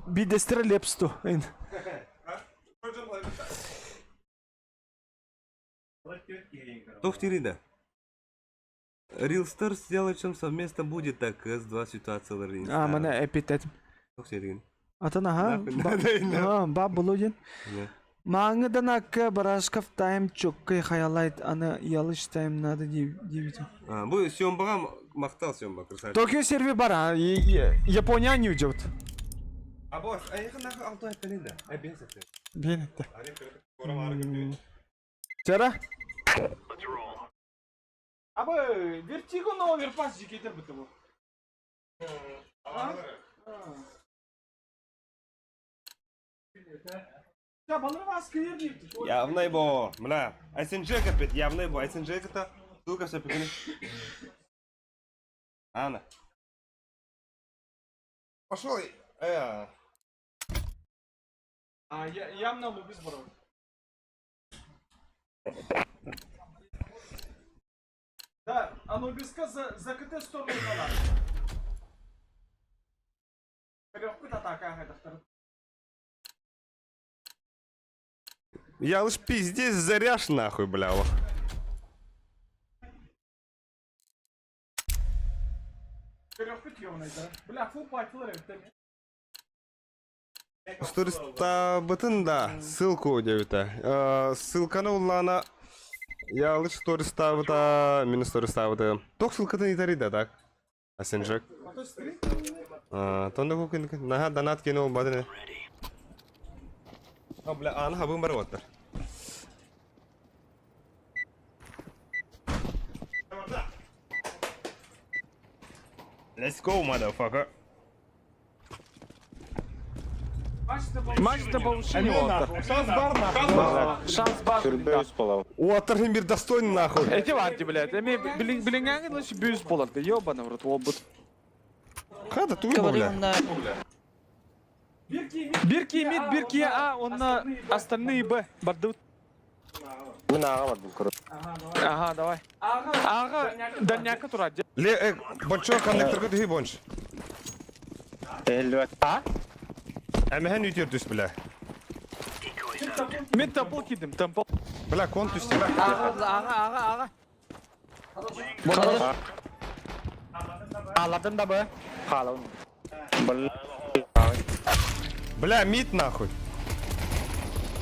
C: биирдэстэрэ лепсту.
B: Туох диирий Real Stars сделать чем совместно будет так S2 ситуациялар
C: А, мана эпитетим.
B: Туох диирин?
C: Атын аха. Ба булу диэн. Мааҥҥыдан акка Барашков тайм чоккай хайалайт аны ялыш тайм надо диэбитим.
B: Бу съембаҕа махтал съемба красавчик.
C: Токио сервер бар а Япония не идет.
B: А босс, а я нахуй алты эттелин да. Э бес этте.
C: Бен этте. Чара? Абы вертиго на оверпас жикетер бітті бұл.
B: Явный бо, мля. СНЖ капет, явный бо, СНЖ это ссылка все пикни. Анна. Пошел, э.
C: А, я, явно лубис барар. Да, Анубиска за, за КТ сторону дала. Көрөхпүт атака хайдахтар.
B: Я лишь пиздец заряж нахуй, бля. ох.
C: Көрөхпүт ёбнайдара. Бля, фул патилар эбит.
B: Стористабытын да, ссылку диэбитэ. Ссылканы уллаана я лишь стористабыта, мин стористабыта. Тох ссылкатын итари да так. Асенжек. Тонда кукин наха донат кинул бадыны. А бля, аны хабын бар оттар. Let's go, motherfucker.
C: Матч на повышение уоттар. Шанс бар.
D: Сүрбэ үс буолабын.
B: Уоттар хин бир достойный нахуй.
C: Эти варди, блядь. Эми билиңээҥин лучше бүүс болар. Ёбаный в рот, уолбут.
B: Хада туй
F: Говори,
B: бля.
F: онна
C: Бирки мид, бирки А, онна остальные Б. Бардыбыт.
D: Мин аҕа бардым көрө.
C: Ага, давай. Аҕа, дальняка турар.
B: Ле, э, большой коннекторга түһүй бонч.
D: Эллибэт. А?
B: Эмэһэн үтүөр түс бля.
C: Мен темпл кидим, темпл.
B: Бля, кон түстэ.
F: Аҕа, аҕа, аҕа, аҕа.
E: Хаалладым да бу. Хаалабын.
D: Бл.
B: Бля, мид нахуй.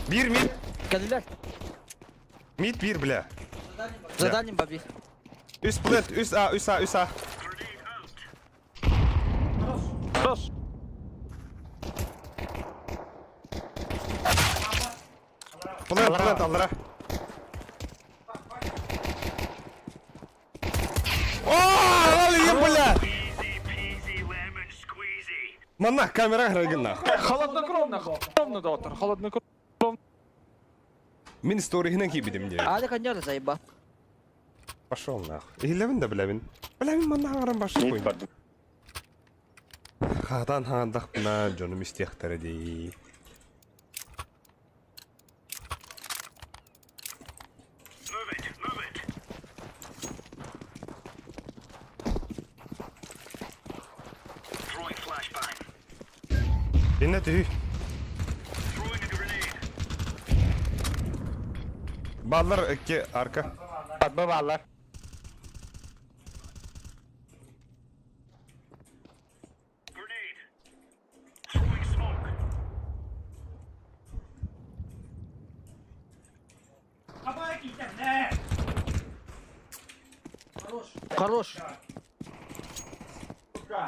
B: Бир мид.
F: Кэллилэр.
B: Мид бир, бля.
F: За дальним баби.
B: Үс плент, үс А, үс А, үс А.
C: Хорош.
B: Плент, плент, аллара. О, ал бля! Манна, камера грагын нахуй.
C: Холоднокровно, холоднокровно доктор, холоднокровно.
B: Мин сторихинен кийбидим дии.
F: Али конёр заеба.
B: Пошел нахуй. Илебин да бля мин. Бля мин манна арам башы
D: Мид
B: койдум.
D: бардым.
B: Хаатаан хаандахпына дьонум истиэхтэрэ дии. Иннэ түһүй. Баллар икки арка.
E: Подбы бааллар.
F: Хорош.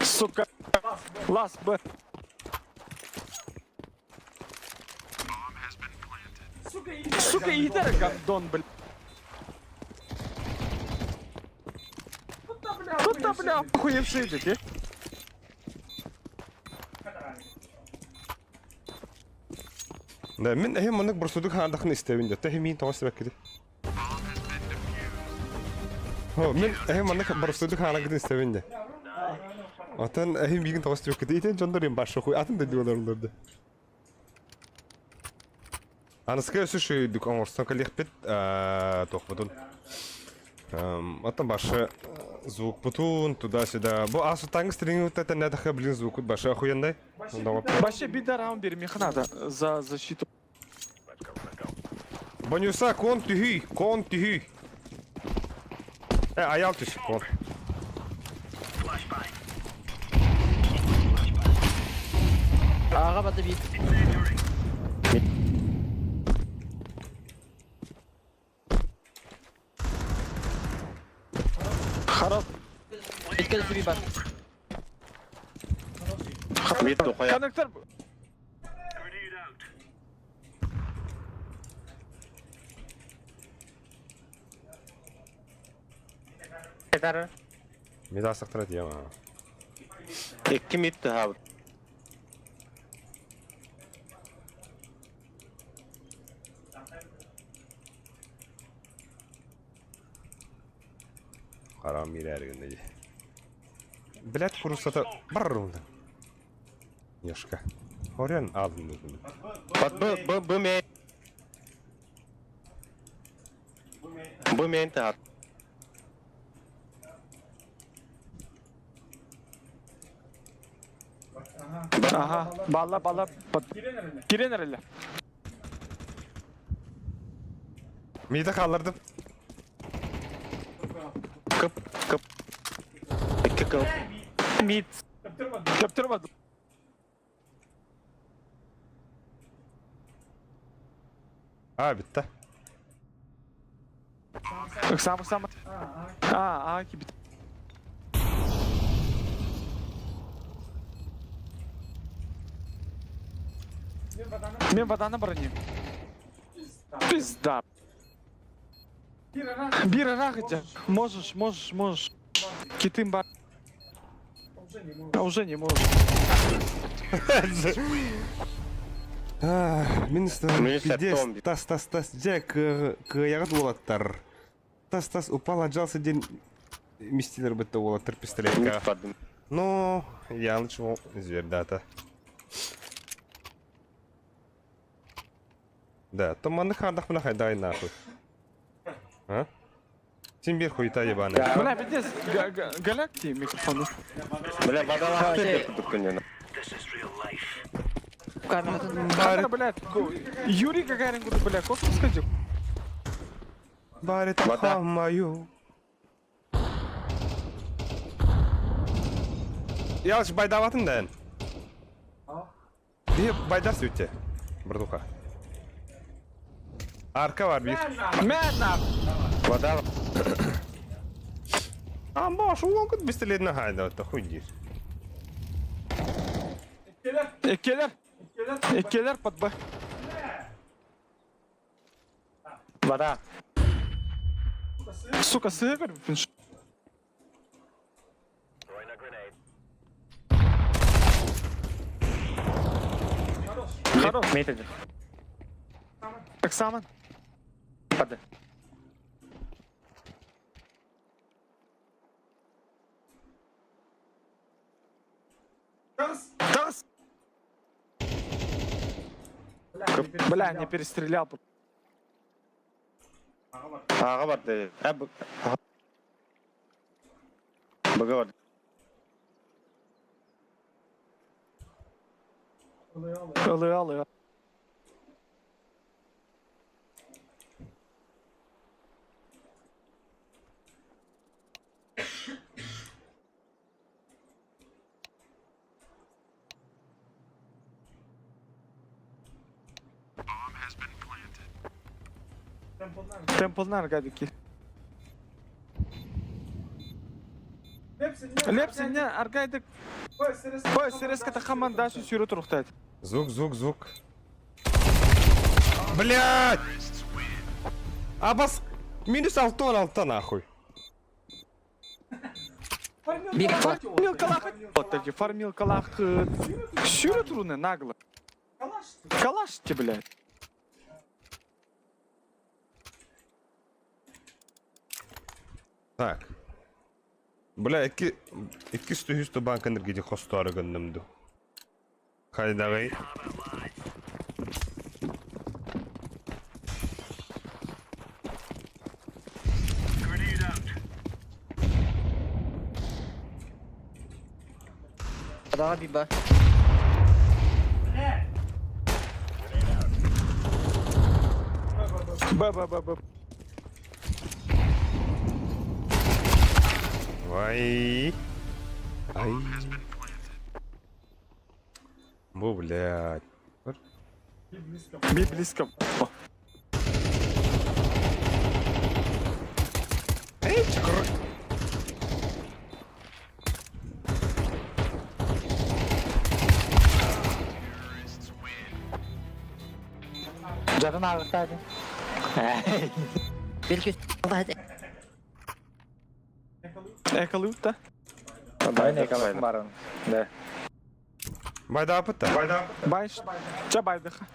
C: Сука. Лас Б. Сука, иитэр гандон, блядь. Куда, бля, охуевшие дети?
B: Да, мин эһим маннык борсудук хаандахын истэбин дьэ. Тэһи миин тоҕо истибэккити. О, мин эһим маннык борсудук хаанагытын истэбин дьэ. Отон эһим миигин тоҕо истибэккити. Итин дьоннор им башы хуй атын дойдуга олороллор да. Аныска өссө шүйдүк оҥорсон кэлиэхпит туохпутун. Оттон башы звукпутун туда-сюда. Бу асутаңы стрингута тэннэтэхэ блин звукут башы охуенный.
C: Вообще бида раунд бермехе надо за защиту.
B: Бонюса кон түһүй, кон түһүй. Э, аял түс, кон.
F: Аҕа бата биир.
C: Хорош.
F: Икки да бар.
D: Биир тухайа.
C: Коннектор.
E: Кетар.
B: Меда сақтыра тиема.
D: Икки мид тыһаабыт.
B: Харам мирәргін деді. Блядь, курусата бар онда. Яшка. Хорен алдын дедім.
D: Бат бу бу бу мен. Бу мен тыһаат.
C: Ага, бала бала. Кирен эрэлэ.
B: Миді қалдырдым.
D: Кып кып. Икки кыл.
C: Мид. Кэптэр
B: А, бітті.
C: Сам сам. А, а, кибит. Мен воданы броню. Пизда. Бира рахатя. Можешь, можешь, можешь. Китым бар. А уже не можешь.
B: Мин
D: Мин
B: пиздец,
D: септом.
B: тас тас тас дьэ кыайаҕыт уолаттар. Тас тас упал отжался день мистилер бытта уолаттар пистолетка.
D: Бардым.
B: Ну, я лучше звердата. Да, то манны хардах мына хайдай нахуй. А? Син бир хуйта ебаная.
C: Бля, пиздец, галяк тебе микрофон.
D: Бля, водолазты курдук күннен.
F: Камератын.
C: Камера, блядь, Юрий Гагарин, куда, бля, космос ходил.
B: Барит
D: Вода.
B: мою. Ялыш байдаватын да эн. Бие байдар сүтте. Бардуха. Арка бар бир.
C: Мә,
D: Вода.
B: Амба, шу он кут пистолетна хайда, это хуй дир.
C: Эккелер. Эккелер под Б.
E: Вода.
C: Сука, север. Хорош.
E: Мид
C: Так само.
E: Под.
C: Тас! Бля, не перестрелял.
D: Ааҕа барда. Быга барда.
C: Ылы, ылы. Темплнар гадики. Лепси не аргайдык. Ой, сереска тахаман дашу сюру турухтат.
B: Звук, звук, звук. Блядь! Абас! Минус алтон алта нахуй.
C: Фармил калах. Вот эти фармил калах. Сюру туруны нагло. Калаш тебе, блядь.
B: Так. Бля, икки икки үс банк энергетик хостоору гынным ду. Хайдагай.
F: Daha bir bak.
C: Б, Б, Б, Б.
B: Вай. Ай. Бу, блядь.
C: Би близко.
B: Эй, чкр.
E: Жатын ағыстады.
F: Belki hadi.
C: Эколют, да?
E: Давай не калах баран. Да.
B: Байда апыт да.
C: Байш. Ча байдыха.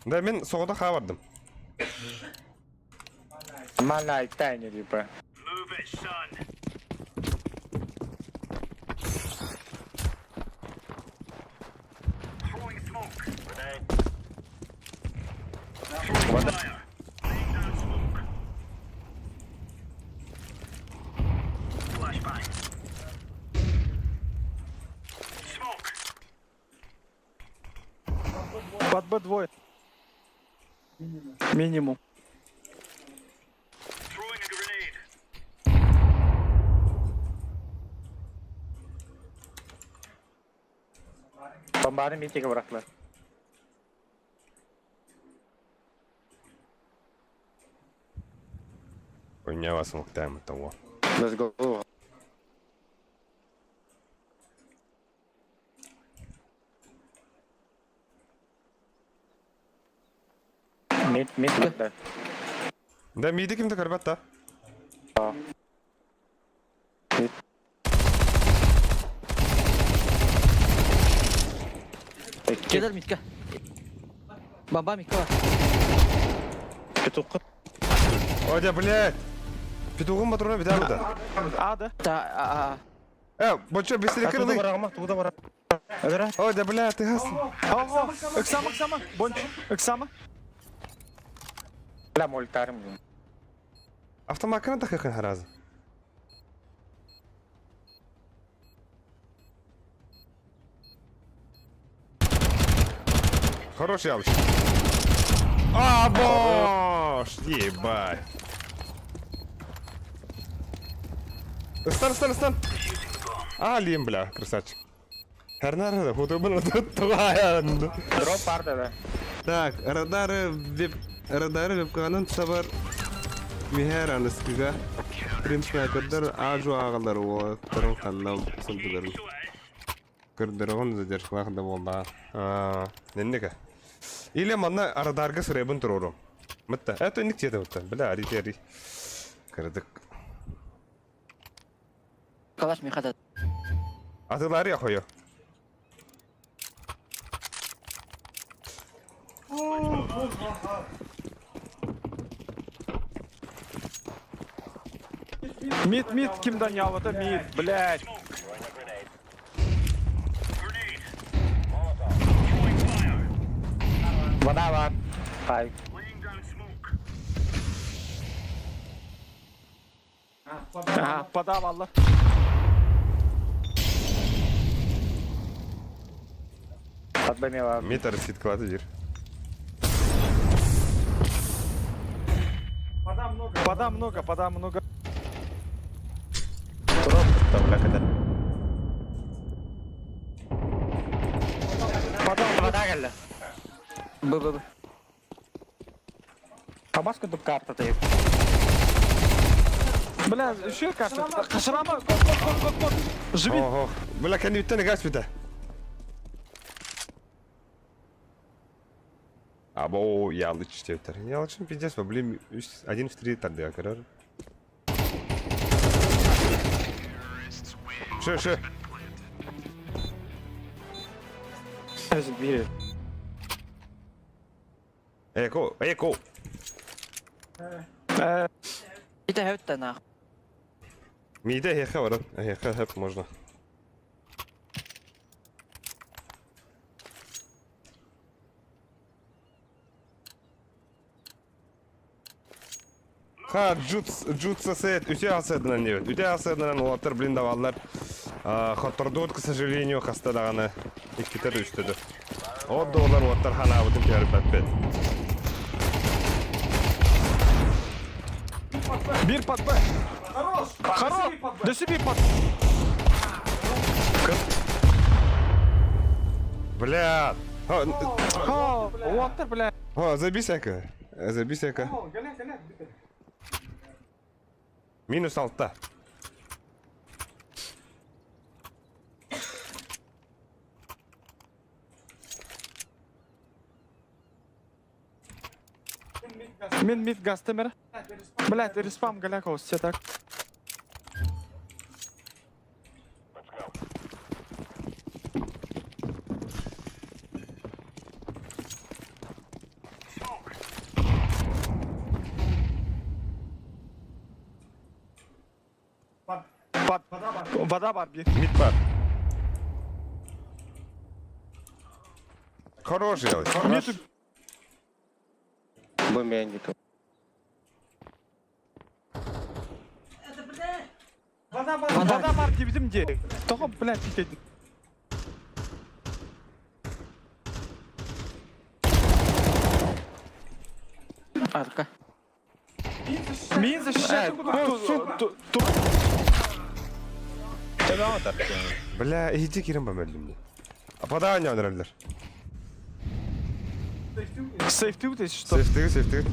B: Да мен соғда хабардым.
E: Мана айтайын типа.
C: Под Б двое. Минимум.
E: Бомбаны митиге бырақтылар.
B: Ойня вас муктаем того.
D: Let's go.
E: Мит, мит, да.
B: Да миди кимде көрбөт да.
F: Gelir Mitka. Baba Mitka var.
D: Петух.
B: Одя, блядь. Петугум патрона битә да.
C: А, да?
F: Ta a a.
B: Э, бочо быстрее
D: Туда
B: кырды.
D: барама, туда барама.
B: Одя, блядь, ты гас.
C: Ого! Эксама, эксама! Бонч! Эксама!
E: Бля, мультарым.
B: Автомакына тахыхын харазы. Хороший ялыч. А, бош! Ебать. Стан, стан, стан. А, лим, бля, красавчик. Хернар, худобын тугаян.
E: Дроп барды да.
B: Так, радары веб радары вебканын сабар михер аныскыга стрим снайпердер ажу ағалар оттарын ханна сылдыларын. Көрдөрөгөн задержкалах да болда. Аа, неннеке. Или манна радарга сыребын турурум. Мытта, это ник тете бутта. Бля, ари тери. Кырдык.
F: Kalaş Mitka'da.
B: Атылары яхою.
C: Мид, мид, ким да ньаабата мид, блядь.
E: Вода бар. Хай.
C: Ага, подаваллар.
E: Подбомила.
B: Метр ситкалаты дир.
C: Пода много, пода много.
D: Бля,
C: Пода
E: Вода кэллэ.
F: Б, Б, Б.
E: Табаско туп карта ты.
C: Бля, еще карта. Шрама, кот, кот, кот, кот, кот. Живи.
B: Ого. Бля, кэнниттэн газ бүтэ. Або ялыч диэбиттэр. Ялычын пиздец, блин, үс, один в три тардыга көрөр. Шы, шы.
E: Бир.
B: Эко, эко.
F: Ите хөттэ нах.
B: Миде эхе баран. Эхе хеп можно. Ха, джутс, джутса сет, үте асыдынан не Үте асыдынан олаттар блин даваллар. Хоттордуут, к сожалению, хаста даганы. Иккитер үстөдө. От доллар оттар ханабытын көрүп бәппет.
C: Бир под Б. Хорош. Хорош. Да себе под...
B: Бля.
C: О, уоттар, бля.
B: О, забисяка. Забисяка. Минус алта.
C: Мин мид гастемер. Блядь, респам галяков, все так. Под... Вода барби.
B: Мид бар. Хороший.
C: Мид
D: Бу мендик.
C: Вода бар дебитим де. Тоҕо, блядь, пикет.
F: Арка.
C: Мин защищать
B: Бля, иди кирим бамелдим. А подай не онраллар.
C: Сейфти вот если что.
B: Сейфтиги, сейфтиги.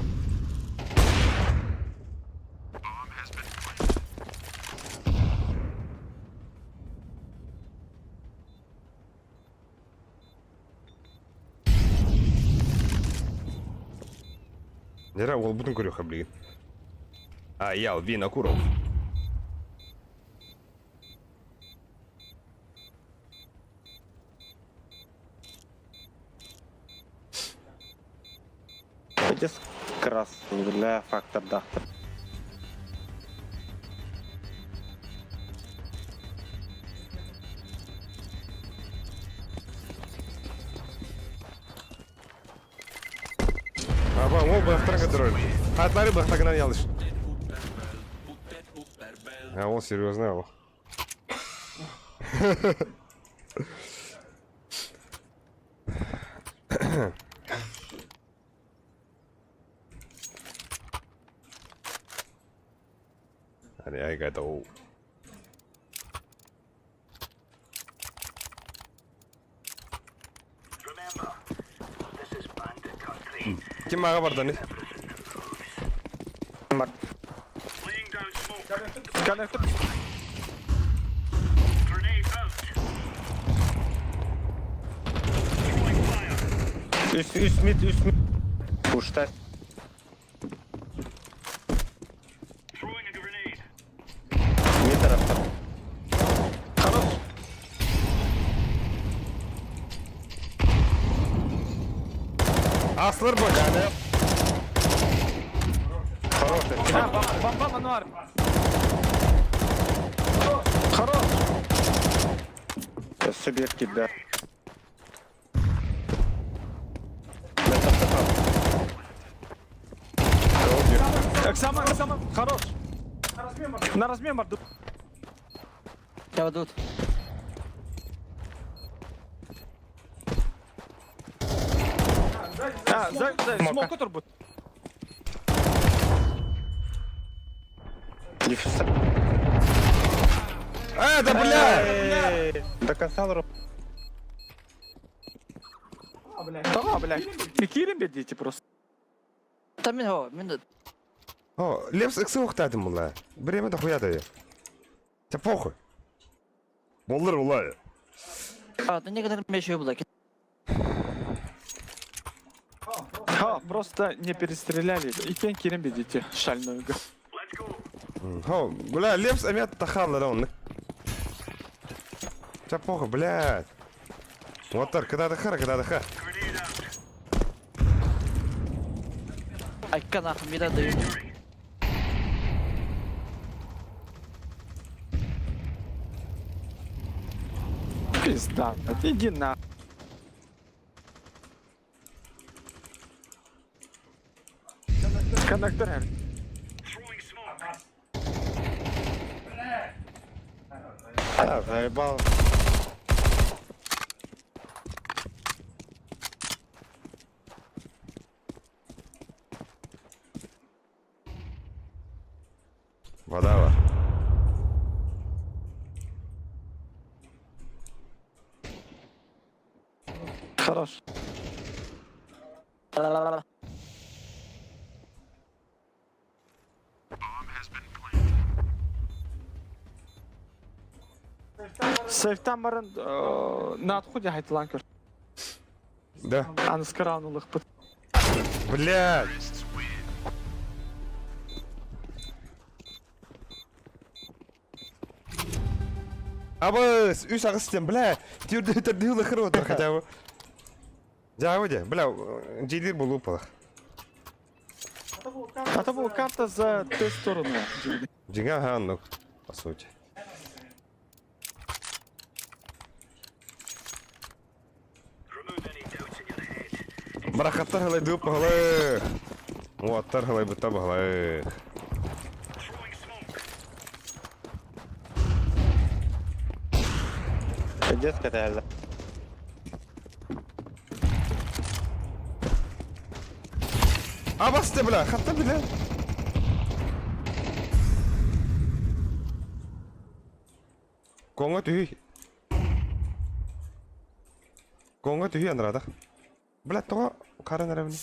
B: Нера, ол бүтін көрі хаблиги. А, ял, Винокуров.
D: Дес красный, бля, фактор дахтар.
B: Аба, ол бақтан көтөрөр. Хатлары бақтакынан ялыш. А ол серьезно, ол. Ари айгадоу. Ким аға бардан?
E: Бар.
C: Коннектор.
D: Үс, үс мид, үс мид. Пушта. Мид тарафта.
C: Хорош.
B: Аслыр бак.
D: Хороший.
C: А, бомба, бомба, мануар. Хорош!
D: Өссө биир киирдэ.
C: Оксама, Оксама, хорош! На размен морду.
F: Дадут.
C: А, за, за, смок турбут.
B: А, да бля!
D: До конца ру.
C: Да, блядь. Кирим бедите просто.
F: Там мин ho, мин
B: О, Лепс ыксы ухтадым була. Время дохуя даю. Та похуй. Боллар улай.
F: А, ты некоторые еще было.
C: Ха, просто не перестреляли. И кен кирим бедите, шальную.
B: Хо, бля, Лепс амят тахаллар он. Та похуй, блядь. Уоттар, когда хара, когда ха.
F: Айка нахуй, мира даю.
C: Пизда, блядь, иди на. Коннектор.
D: А, заебал.
B: Вода var.
C: Хорош. Сейфтан баран на отходе хайтылан көр.
B: Да.
C: Аныскаранулых пыт.
B: Блядь. Абыс, үс ағыс бля, түрді түрді лыхыр отыр хотя бы. Дьэ, бля, дьиэлиир буолуо палах.
C: А то была карта за ту сторону.
B: Дьиҥэ ну, по сути. Барахаттар халай дууп халай. Уоттар халай быта халай.
D: Пиздец реально.
B: Абасты, бля, хатта, бля. Конго түһүй. Конго түһүй андырадах. Бля, тоҕо харан эрэбин.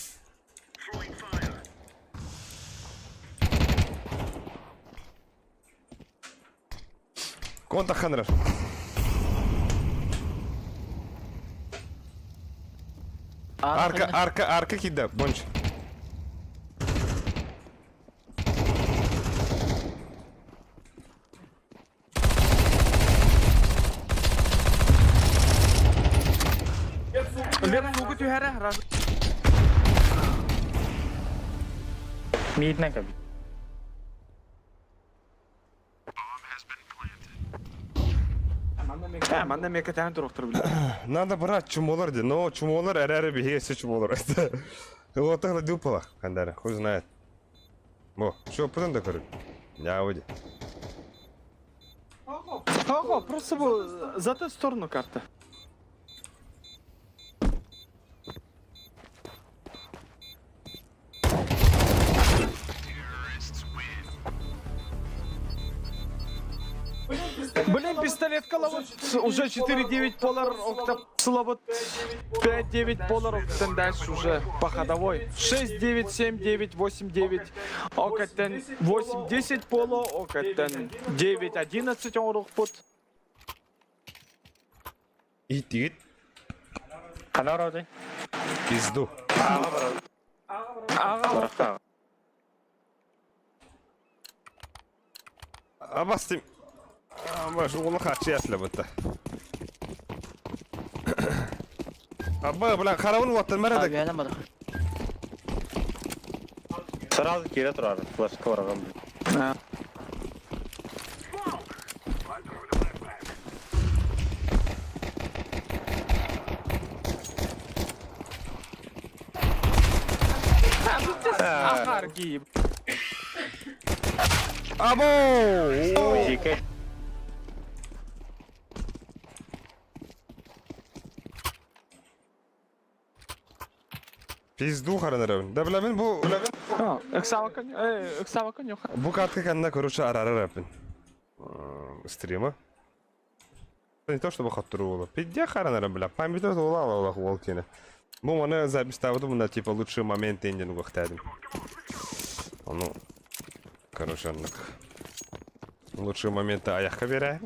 B: Кон таххан эрэр. Арка, арка, арка киирдэ, бонч.
C: Леп сугу түһэрэ, раз.
E: Миднен кабит.
C: Э, манна мекетен туруктур биле.
B: Надо брать чумолар де, но чумолар эрээри биһиги өссө чумолар. Вот так дупала, хандара, хуй знает. Во, что, потом да көрүн. Я выйди.
C: Ого, просто бу за ту сторону карта. Блин, пистолет вот уже 4-9 полар окта вот 5-9 полар октен дальше уже по ходовой. 6-9, 7-9, 8-9, окаттен 8-10 поло, окаттен 9-11 оҥоруохпут.
B: Иттигит,
E: Хана ороды.
B: пизду.
C: Ага,
B: Абастым. Абаш, уолу хачы яслы бытта. Аба, бля, харавын уоттан мәрәдік.
F: Авиана бар.
D: Сразу кире турар, флешка бараган.
C: Ахарги.
B: Або!
D: Дикэй.
B: Пизду харанарабын. Да билэбин бу
C: Ыксаабакка ньуха.
B: бу катка канна короче арарарапын. Стрима. Не то чтобы хаттыру было. Пиздец харанара, бля. Память ула ула уол кene. Бу маны запись мына типа лучшие моменты инден угахтадым. Ну, короче, оннук. Лучшие моменты аяққа бере.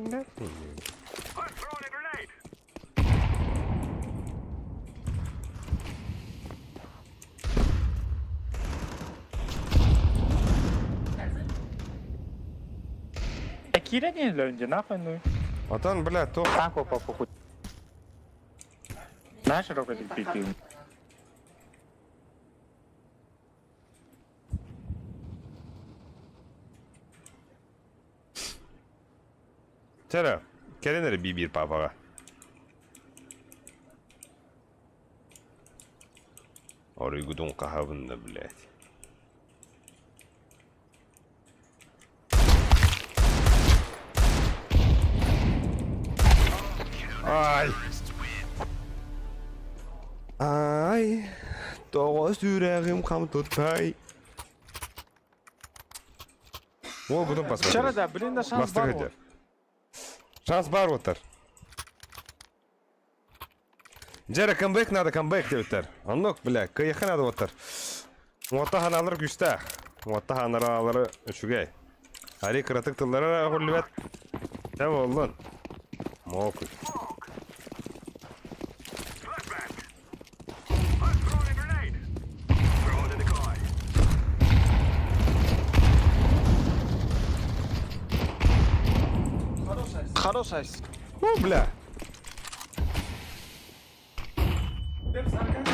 E: Киирэн иһэллэр дьэ нахуй ну.
B: Отон, бля, то
E: Танк опа похуй. Знаешь, широко пи
B: Чара, кэлин эрэ би-биир папаҕа. Оройгутун хаһабын да, блядь. Ай! Ай! Тоҕо сүрэҕим хам туттай. О, потом посмотрим.
C: Вчера да, блин, да шанс
B: Бастык
C: бар.
B: этер. Шанс бар отар. Дьэ, камбэк надо, камбэк диэбиттэр. Оннук, бля, кыйыха надо оттар. Уотта ханалар күүстээх. Уотта ханалары үчүгэй. Ари кыратык тыллара оҕуллубат. Тэ боллун. Мокуй.
C: Хорошая.
B: О, бля.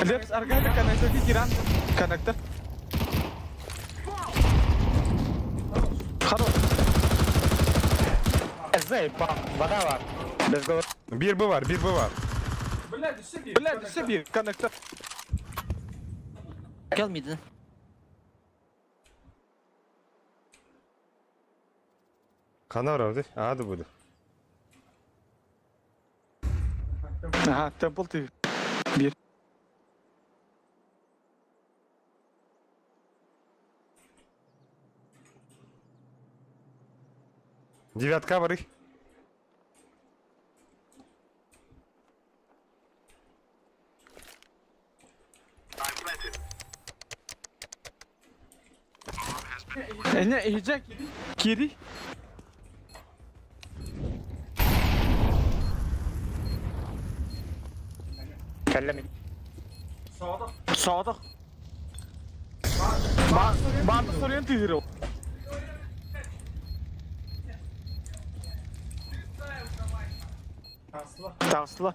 C: Лепс аргада коннектор киран. Коннектор. Хорош.
E: Заебал, вода бар. Без головы.
B: Биир бу бар, биир бу бар.
C: Бля, себе коннектор.
F: Кел мидin.
B: Хана бар, Ады буду.
C: Ага, темпл ты. Бир.
B: Девятка бары.
C: Не, иджа кири.
E: Кэллэми.
C: Саадах. Баан сориен тыырыл. Тасла.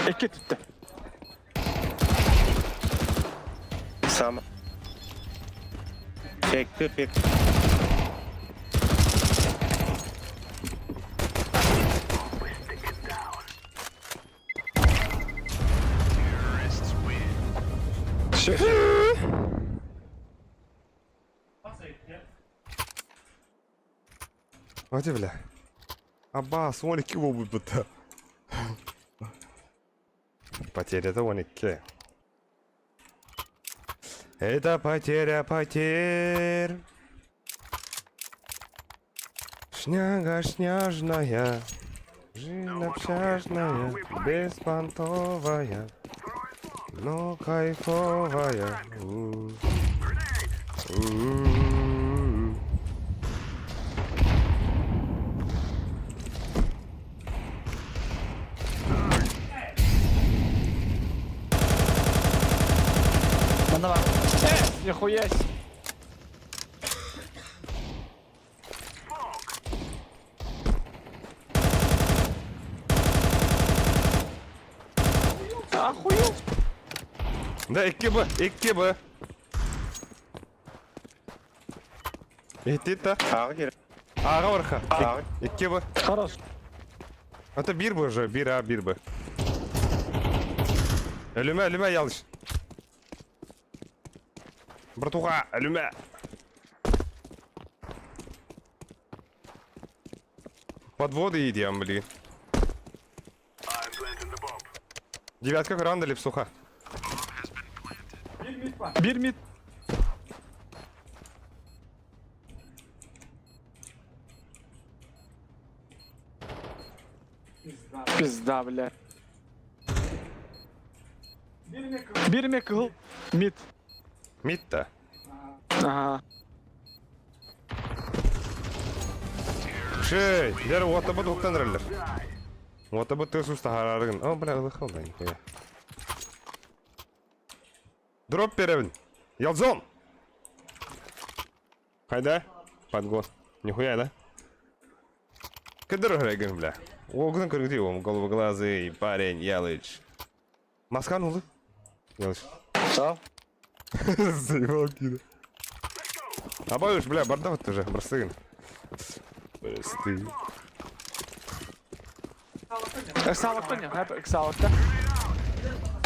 C: Эки түттэ.
D: Сам. Пекти пек.
C: Все.
B: Ати, бля. Аббас, 12 буолбут Потеря это 12. Это потеря потерь. Шняга шняжная, жизнь общажная, беспонтовая, но кайфовая. У. У.
F: Манна бар.
C: Нихуя себе. Охуел?
B: Да, 2 Б, 2 Б. Иһиттит да?
D: Аҕа киир.
B: Аҕа барха.
D: Аҕа.
B: 2 Б.
C: Хорош.
B: Это 1 Б уже, 1 А, 1 Б. Өлүмэ, өлүмэ ялыш. Братуха, өлүмэ! Подводы идем, блин. Девятка гранда липсуха.
C: Бир мид. Пизда, бля. Бир эмэ кыһыл мид.
B: Мид да.
C: Ага.
B: Шей, дер уотабыт уктан эрэллэр. Уотабыт тыас уус таһаарарыгын. О, бля, ылыха бля, нихуя. Дроп беребин. Ялзон! Хайда? Подгон. Нихуя, да? Кыдыр өрөгүн, бля. Уогун көргүтүй уом, голубоглазый парень, Ялыч. Маскан улы. Ялыч.
D: Что?
B: Заебал кида. Абаюш, бля, бардак уже, бросыгын. Просты.
C: Ыксаабакка не, ыксаабакка.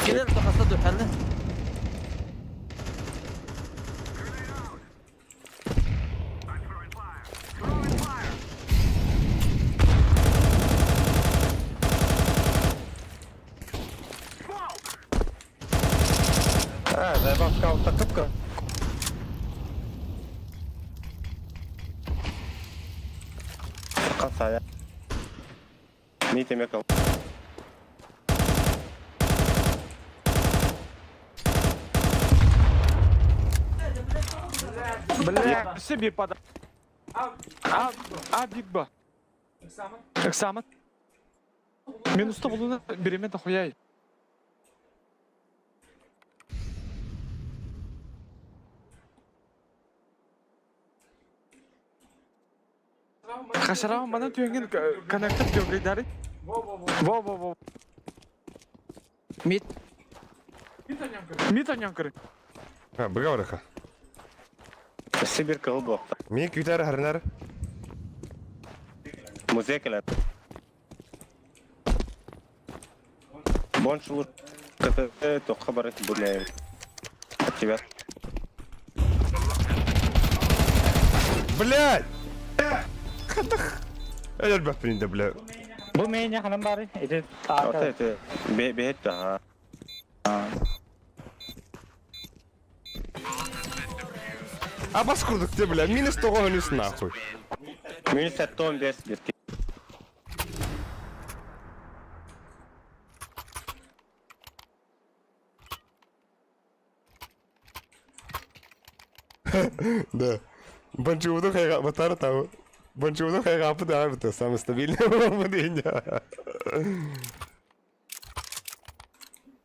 F: Кэлэр тохоста духаны.
D: А, заебал скаута кыпка. Касая. Митемекал.
C: Бля, себе пода. А, а, бигба. Экзамен. Минус 100 булуна береме дохуяй. Хашарама манан түйенген коннектор дёгрейдары. Во-во-во.
F: Мид.
C: Мид аньон
B: А, быга
D: Сибирь кыл
B: Мин күтәр хәрнәр.
D: Музей кэлэр. Боншулур КТ тоққа барат буляем. Тебя.
B: Блядь! Элбэх принда, бля.
E: Бу мэйне ханан бары. Ити
D: Вот это бе да.
B: А бас курдук те, бля, минус того минус нахуй.
D: Минус тон без бирки.
B: Да. Банчуду хайга батар там. Банчуду хайга да, это самое стабильное мнение.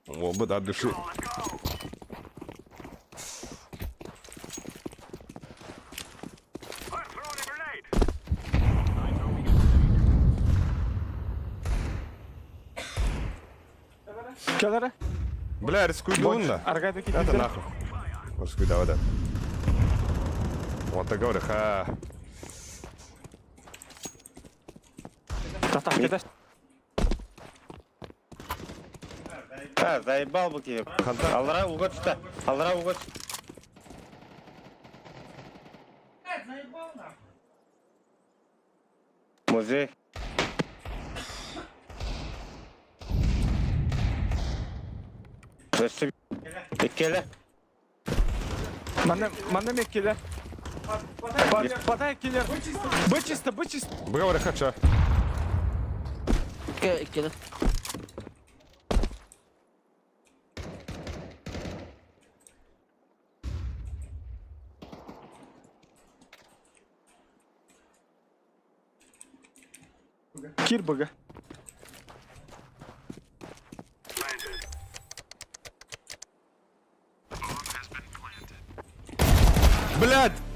B: О, бы от души.
C: Кэлэрэ.
B: Бля, рискуй да.
C: Аргайда
B: Это нахуй. Рискуй, давай, да. Вот так говорю, ха.
C: Тата, кеда.
D: А, заебал бы тебе. Алра угод что? Алра угод. Музей. Өссө Иккеле.
C: Манна, манна меккелер. Подай киллер. Бычисто, бычисто.
B: Быга хача.
F: Икки
C: Кир бага.
B: Блядь!